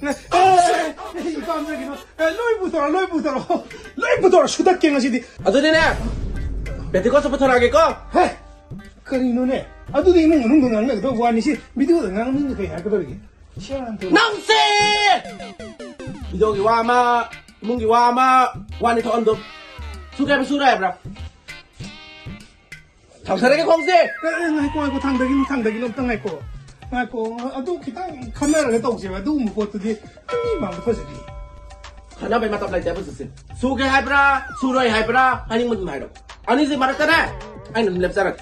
ꯑꯦ, ꯏꯇꯣꯝ ꯆꯠꯈꯤꯅꯨ꯫ ꯑꯦ, ꯂꯣꯏ ꯄꯨꯊꯣꯔꯛꯑꯣ, ꯂꯣꯏ ꯄꯨꯊꯣꯔꯛꯑꯣ꯫ ꯂꯣꯏ ꯄꯨꯊꯣꯔꯛꯑꯣ, ꯁꯨꯗꯠꯀꯦ ꯉꯁꯤꯗꯤ꯫ ꯑꯗꯨꯗꯤꯅꯦ, ꯄꯦꯇꯤꯀꯣꯠꯁꯨ ꯄꯨꯊꯣꯔꯛꯑꯒꯦꯀꯣ꯫ ꯍꯦ, ꯀꯔꯤꯅꯣꯅꯦ? ꯑꯗꯨꯗꯤ ꯏꯃꯨꯡ ꯃꯅꯨꯡꯗ ꯉꯥꯡꯅꯒꯗꯧꯕ ꯋꯥꯅꯤ꯫ ꯁꯤ ꯚꯤꯗꯤꯑꯣꯗ ꯉꯥꯡꯕ ꯃꯤꯅ ꯀꯩ ꯍꯥꯏꯔꯛꯀꯗꯧꯔꯤꯒꯦ? ꯁꯦꯔꯥꯟ ꯇꯨꯔꯥꯟ꯫ ꯅꯪꯁꯦ! ꯚꯤꯗꯤꯑꯣꯒꯤ ꯋꯥ ꯑꯃ, ꯏꯃꯨꯡꯒꯤ ꯋꯥ ꯑꯃ, ꯋꯥꯅꯤ ꯊꯣꯛꯍꯟꯗꯣ꯫ ꯁꯨꯒꯥꯏꯕ ꯁꯨꯔꯣꯏ ꯍꯥꯏꯕ꯭ꯔꯥ? ꯊꯥꯡꯊꯔꯒꯦ ꯈꯣꯡꯁꯦ! ꯑꯦ, ꯑꯦ, ꯉꯥꯏꯈꯣ, ꯉꯥꯏꯈꯣ, ꯊꯥꯡꯗꯒꯤꯅꯣ, ꯊꯥꯡꯗꯒꯤꯅꯣ, ꯑꯝꯇ ꯉꯥꯏꯈꯣ꯫ ꯉꯥꯏꯈꯣ, ꯑꯗꯨ ꯈꯤꯇꯪ ꯈꯟꯅꯔꯒ ꯇꯧꯁꯦꯕ, ꯑꯗꯨꯒꯨꯝꯕ ꯄꯣꯠꯇꯨꯗꯤ ꯃꯤ ꯃꯥꯡꯗ ꯐꯖꯗꯦ꯫ ꯈꯟꯅꯕꯩ ꯃꯇꯝ ꯂꯩꯇꯦ ꯍꯧꯖꯤꯛꯁꯦ꯫ ꯁꯨꯒꯦ ꯍꯥꯏꯕ꯭ꯔꯥ, ꯁꯨꯔꯣꯏ ꯍꯥꯏꯕ꯭ꯔꯥ, ꯍꯥꯏꯅꯤꯡꯕ ꯑꯗꯨꯝ ꯍꯥꯏꯔꯣ꯫ ꯑꯅꯤꯁꯤ ꯃꯔꯛꯇꯅꯦ, ꯑꯩꯅ ꯑꯗꯨꯝ ꯂꯦꯞꯆꯔꯒꯦ꯫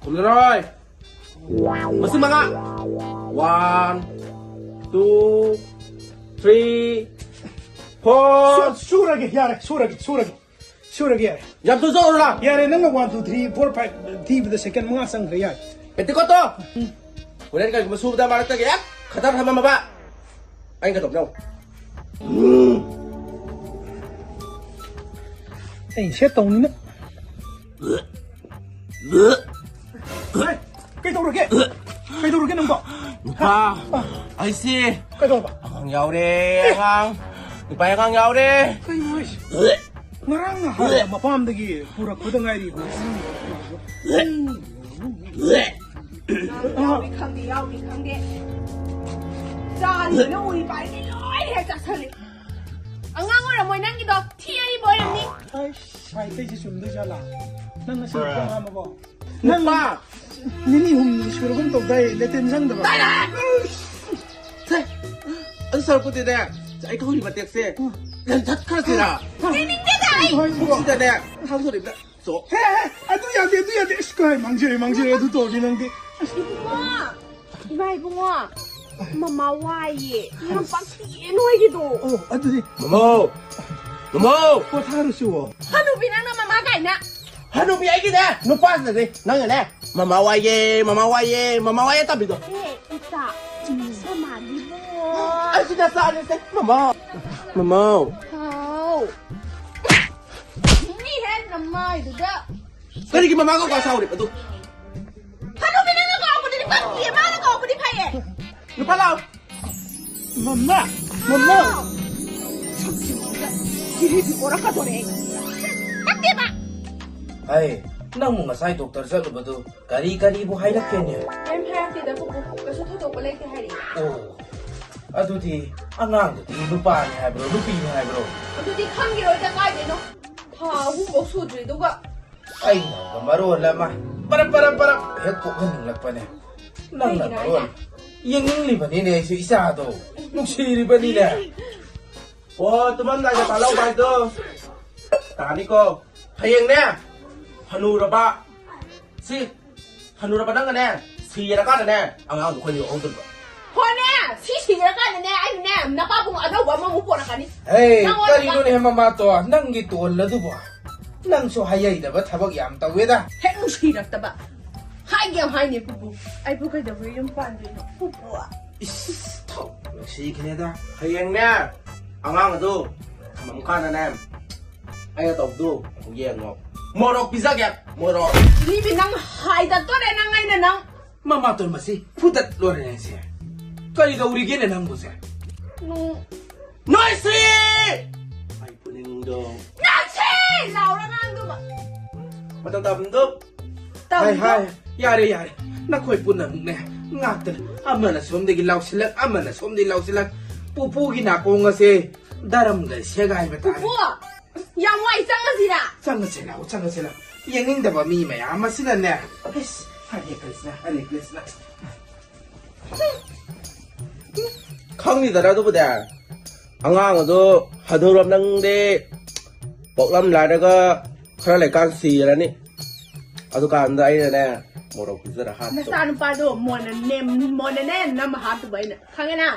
ꯈꯨꯝꯅꯔꯣꯏ꯫ ꯃꯁꯤꯡ ꯃꯉꯥ꯫ One, two, three, four. ꯁꯨ-, ꯁꯨꯔꯒꯦ, ꯌꯥꯔꯦ, ꯁꯨꯔꯒꯦ, ꯁꯨꯔꯒꯦ꯫ ꯁꯨꯔꯒꯦ, ꯌꯥꯔꯦ꯫ ꯌꯥꯝ ꯊꯨꯅ ꯁꯨꯔꯨꯔꯥ? ꯌꯥꯔꯦ, ꯅꯪꯅ one, two, three, four, five ꯊꯤꯕꯗ second ꯃꯉꯥ ꯆꯪꯈ꯭ꯔꯦ, ꯌꯥꯔꯦ꯫ ꯄꯦꯇꯤꯀꯣꯠꯇꯣ! ꯍꯣꯔꯦꯟ ꯀꯩꯒꯨꯝꯕ ꯁꯨꯕꯗ ꯃꯔꯛꯇꯒꯤ ꯍꯦꯛ ꯈꯗꯔ ꯊꯝꯃꯝꯃꯕ, ꯑꯩꯅ ꯀꯩꯗꯧꯕꯅꯣ? ꯑꯩ ꯁꯦꯠ ꯇꯧꯅꯤꯅ꯫ ꯍꯦ, ꯀꯩꯗꯧꯔꯒꯦ? ꯀꯩꯗꯧꯔꯒꯦ ꯅꯪꯕꯣ? ꯅꯨꯄꯥ, ꯑꯩꯁꯦ ꯀꯩꯗꯧꯕ? ꯑꯉꯥꯡ ꯌꯥꯎꯔꯦ, ꯑꯉꯥꯡ꯫ ꯅꯨꯄꯥ ꯑꯉꯥꯡ ꯌꯥꯎꯔꯦ꯫ ꯀꯩꯅꯣ ꯍꯥꯏꯁꯦ? ꯉꯔꯥꯡ ꯅꯍꯥꯟ ꯃꯄꯥꯝꯗꯒꯤ ꯄꯨꯔꯛꯄꯗ ꯉꯥꯏꯔꯤ꯫ ꯌꯥꯎꯏ ꯈꯪꯗꯦ, ꯌꯥꯎꯗꯦ ꯈꯪꯗꯦ꯫ ꯆꯥꯔꯤꯕꯅ ꯎꯔꯤ ꯄꯥꯔꯤꯈꯩ ꯂꯣꯏꯅ ꯍꯦꯛ ꯆꯥꯁꯜꯂꯤ꯫ ꯑꯉꯥꯡ ꯑꯣꯏꯔꯝꯃꯣꯏ ꯅꯪꯒꯤꯗꯣ, ꯊꯤ ꯑꯔꯤꯕ ꯑꯣꯏꯔꯝꯅꯤ꯫ ꯑꯩꯁ, ꯁꯥꯏꯠꯇꯩꯁꯦ ꯆꯨꯝꯗꯣꯏ ꯖꯥꯠꯂꯥ? ꯅꯪ ꯉꯁꯤ ꯈꯣꯡ ꯍꯥꯝꯃꯕꯣ? ꯅꯪ ꯅꯨꯄꯥ! ꯅꯤꯅꯤ ꯍꯨꯝꯅꯤ ꯁꯨꯔꯒꯨꯝ ꯇꯧꯗꯥꯏ, ꯂꯦꯇꯤꯟ ꯆꯪꯗꯕ? ꯁꯦ, ꯑꯗꯨ ꯁꯔꯨꯛꯄꯨꯗꯤꯅꯦ, ꯑꯩ ꯊꯧꯔꯤ ꯃꯇꯦꯛꯁꯦ ꯂꯦꯟꯊꯠꯈ꯭ꯔꯁꯤꯔꯥ? ꯌꯦꯡꯅꯤꯡꯗꯦꯗ ꯑꯩ! ꯍꯣꯏ, ꯄꯨꯛꯁꯤꯗꯅꯦ, ꯊꯥꯡ ꯊꯧꯔꯤꯗ ꯆꯣ꯫ ꯍꯦ, ꯍꯦ, ꯑꯗꯨ ꯌꯥꯗꯦ, ꯑꯗꯨ ꯌꯥꯗꯦ꯫ ꯑꯁ, ꯀꯥꯏ ꯃꯥꯡꯖꯔꯦ, ꯃꯥꯡꯖꯔꯦ, ꯑꯗꯨ ꯇꯧꯔꯗꯤ ꯅꯪꯗꯤ꯫ ꯑꯁ, ꯏꯕꯨꯡꯉꯣ! ꯏꯃꯥ ꯏꯕꯨꯡꯉꯣ, ꯃꯃꯥ ꯋꯥꯏꯌꯦ꯫ ꯌꯥꯝ ꯄꯥꯛꯊꯤꯌꯦ ꯅꯣꯏꯒꯤꯗꯣ꯫ ꯑꯣ, ꯑꯗꯨꯗꯤ ꯃꯃꯥꯎ! ꯃꯃꯥꯎ! ꯄꯣꯊꯥꯔꯨꯁꯤꯋꯣ꯫ ꯍꯅꯨꯕꯤ ꯅꯪꯅ ꯃꯃꯥ ꯀꯥꯏꯅ꯫ ꯍꯅꯨꯕꯤ ꯑꯩꯒꯤꯅꯦ ꯅꯨꯄꯥꯁꯤꯅꯅꯦ ꯅꯪꯅꯅꯦ ꯃꯃꯥ ꯋꯥꯏꯌꯦ, ꯃꯃꯥ ꯋꯥꯏꯌꯦ, ꯃꯃꯥ ꯋꯥꯏꯌꯦ ꯇꯝꯕꯤꯗꯣ꯫ ꯑꯦ, ꯏꯆꯥ, ꯁꯃꯥꯗꯤꯕꯣ꯫ ꯑꯩꯁꯤꯅ ꯆꯥꯔꯤꯁꯦ ꯃꯃꯥ꯫ ꯃꯃꯥꯎ꯫ ꯍꯥꯎ꯫ ꯃꯤ ꯍꯦꯛ ꯅꯃꯥꯏꯗꯨꯗ꯫ ꯀꯔꯤꯒꯤ ꯃꯃꯥ ꯀꯧꯕ ꯁꯥꯎꯔꯤꯕ ꯑꯗꯨ? ꯍꯅꯨꯕꯤ ꯅꯪꯅ ꯀꯧꯔꯛꯄꯗꯨꯗꯤ ꯄꯛꯇꯤꯌꯦ, ꯃꯥꯅ ꯀꯧꯔꯛꯄꯗꯤ ꯐꯩꯌꯦ꯫ ꯅꯨꯄꯥ ꯂꯥꯎ꯫ ꯃꯃꯥ! ꯃꯃꯥ! ꯁꯛꯁꯤꯡꯁꯤꯗ ꯀꯤꯔꯤꯗꯤ ꯑꯣꯔꯛꯀꯗꯣꯔꯦ ꯑꯩ꯫ ꯄꯛꯇꯦꯕ! ꯑꯩ, ꯅꯪꯕꯨ ꯉꯁꯥꯏ ꯗꯣꯛꯇꯔ ꯆꯠꯂꯨꯕꯗꯨ ꯀꯔꯤ ꯀꯔꯤꯕꯨ ꯍꯥꯏꯔꯛꯀꯦꯅꯦ? ꯀꯩꯝ ꯍꯥꯏꯔꯛꯇꯦꯗ ꯄꯨꯄꯨ, ꯀꯩꯁꯨ ꯊꯣꯏꯗꯣꯛꯄ ꯂꯩꯇꯦ ꯍꯥꯏꯔꯛꯑꯦ꯫ ꯑꯣ, ꯑꯗꯨꯗꯤ ꯑꯉꯥꯡꯗꯨꯗꯤ ꯅꯨꯄꯥꯅꯤ ꯍꯥꯏꯕ꯭ꯔꯣ, ꯅꯨꯄꯤꯅꯤ ꯍꯥꯏꯕ꯭ꯔꯣ? ꯑꯗꯨꯗꯤ ꯈꯪꯈꯤꯔꯣꯏꯗ ꯀꯥꯏꯗꯩꯅꯣ? ꯊꯥ ꯑꯍꯨꯝꯐꯧ ꯁꯨꯗ꯭ꯔꯤ ꯑꯗꯨꯒ꯫ ꯑꯩꯅꯒ ꯃꯔꯣꯜ ꯑꯃ ꯄꯔꯞ ꯄꯔꯞ ꯄꯔꯞ ꯍꯦꯛ ꯄꯣꯛꯍꯟꯅꯤꯡꯂꯛꯄꯅꯦ꯫ ꯅꯪꯅ ꯀꯩꯒꯤꯅꯣ ꯃꯔꯣꯜ ꯍꯥꯏꯁꯦ? ꯌꯦꯡꯅꯤꯡꯂꯤꯕꯅꯤꯅꯦ ꯑꯩꯁꯨ ꯏꯆꯥꯗꯣ꯫ ꯅꯨꯡꯁꯤꯔꯤꯕꯅꯤꯅꯦ꯫ ꯑꯣ, ꯇꯨꯝꯃꯝꯗꯥꯏꯗ ꯇꯥꯍꯧꯕ ꯍꯥꯏꯗꯣ ꯇꯥꯅꯤꯀꯣ꯫ ꯍꯌꯦꯡꯅꯦ, ꯍꯅꯨꯔꯕ ꯁꯤ ꯍꯅꯨꯔꯕ ꯅꯪꯅꯅꯦ, ꯁꯤꯔꯀꯥꯟꯗꯅꯦ, ꯑꯉꯥꯡꯗꯣ ꯑꯩꯈꯣꯏꯅ ꯌꯣꯛꯍꯧꯗꯣꯔꯤꯕ꯫ ꯍꯣꯏꯅꯦ, ꯁꯤ ꯁꯤꯔꯀꯥꯟꯗꯅꯦ, ꯑꯩꯅꯅꯦ, ꯅꯄꯥꯕꯨꯡ ꯑꯅꯧꯕ ꯑꯃꯃꯨꯛ ꯄꯣꯔꯛꯀꯅꯤ꯫ ꯍꯦ, ꯅꯪꯉꯣꯟꯗ ꯀꯔꯤꯅꯣꯅꯦ ꯃꯃꯥꯇꯣ, ꯅꯪꯒꯤ ꯇꯣꯜ ꯑꯗꯨꯕꯣ? ꯅꯪꯁꯨ ꯍꯌꯩꯗꯕ ꯊꯕꯛ ꯌꯥꯝ ꯇꯧꯋꯦꯗ꯫ ꯍꯦꯛ ꯅꯨꯡꯁꯤꯔꯛꯇꯕ꯫ ꯍꯥꯏꯒꯦ ꯌꯥꯝ ꯍꯥꯏꯅꯦ, ꯄꯨꯄꯨ꯫ ꯑꯩꯕꯨ ꯀꯩꯗꯧꯕꯩ ꯌꯨꯝ ꯄꯥꯟꯗꯣꯏꯅꯣ, ꯄꯨꯄꯨ? ꯏꯁ, ꯊꯧ, ꯅꯨꯡꯁꯤꯈ꯭ꯔꯦꯗ꯫ ꯍꯌꯦꯡꯅꯦ, ꯑꯉꯥꯡ ꯑꯗꯨ ꯊꯝꯃꯝ ꯀꯥꯟꯗꯅꯦ, ꯑꯩꯅ ꯇꯧꯕꯗꯨ ꯑꯃꯨꯛ ꯌꯦꯡꯉꯣ꯫ ꯃꯣꯔꯣꯛ ꯄꯤꯖꯒꯦ, ꯃꯣꯔꯣꯛ꯫ ꯏꯕꯤ, ꯅꯪ ꯍꯥꯏꯗꯠꯇꯣꯔꯦ ꯅꯪ ꯑꯩꯅ ꯅꯪ꯫ ꯃꯃꯥꯇꯣꯟ ꯃꯁꯤ ꯐꯨꯗꯠꯂꯣꯔꯦ ꯅꯪꯁꯦ꯫ ꯀꯔꯤ ꯇꯧꯔꯤꯒꯦꯅꯦ ꯅꯪꯕꯨꯁꯦ? ꯅꯨ-, ꯅꯣꯏꯁꯤ! ꯑꯩ ꯄꯨꯅꯤꯡꯗꯣ꯫ ꯅꯪꯁꯤ! ꯂꯥꯎꯔ ꯉꯥꯡꯗꯨꯕ꯫ ꯃꯇꯧ ꯇꯝꯗꯣ꯫ ꯇꯝꯗꯣ꯫ ꯍꯥꯏ, ꯍꯥꯏ꯫ ꯌꯥꯔꯦ, ꯌꯥꯔꯦ꯫ ꯅꯈꯣꯏ ꯄꯨꯝꯅꯃꯛꯅꯦ꯫ ꯉꯥꯛꯇꯅ꯫ ꯑꯃꯅ ꯁꯣꯝꯗꯒꯤ ꯂꯥꯎꯁꯤꯜꯂꯛ, ꯑꯃꯅ ꯁꯣꯝꯗꯒꯤ ꯂꯥꯎꯁꯤꯜꯂꯛ꯫ ꯄꯨꯄꯨꯒꯤ ꯅꯥꯀꯣꯡ ꯑꯁꯦ ꯗꯔꯝꯒ ꯁꯦꯒꯥꯏꯕ ꯇꯥꯔꯦ꯫ ꯄꯨꯄꯨ! ꯌꯥꯝ ꯋꯥꯏ, ꯆꯪꯉꯁꯤꯔꯥ? ꯆꯪꯉꯁꯤ ꯂꯥꯛꯑꯣ, ꯆꯪꯉꯁꯤ ꯂꯥꯛꯑꯣ꯫ ꯌꯦꯡꯅꯤꯡꯗꯕ ꯃꯤ ꯃꯌꯥꯝ ꯑꯁꯤꯅꯅꯦ꯫ ꯏꯁ, ꯍꯔꯦ ꯀ꯭ꯔꯤꯁꯅ, ꯍꯔꯦ ꯀ꯭ꯔꯤꯁꯅ꯫ ꯈꯪꯅꯤꯗꯅ ꯑꯗꯨꯕꯨꯗꯤ꯫ ꯑꯉꯥꯡ ꯑꯗꯨ ꯍꯅꯨꯔꯝ ꯅꯪꯗꯤ ꯄꯣꯛꯂꯝ ꯂꯥꯏꯔꯒ ꯈꯔ ꯂꯩꯀꯥꯟ ꯁꯤꯔꯅꯤ꯫ ꯑꯗꯨꯀꯥꯟꯗ ꯑꯩꯅꯅꯦ, ꯃꯣꯔꯣꯛ ꯄꯤꯖꯔ ꯍꯥꯠꯇꯣ꯫ ꯅꯆꯥꯅꯨꯄꯥꯗꯣ ꯃꯣꯟꯅ ꯅꯦꯝ ꯃꯣꯟꯅꯅꯦ ꯅꯝ ꯍꯥꯠꯇꯨꯕ ꯑꯩꯅ ꯈꯪꯉꯦꯅ꯫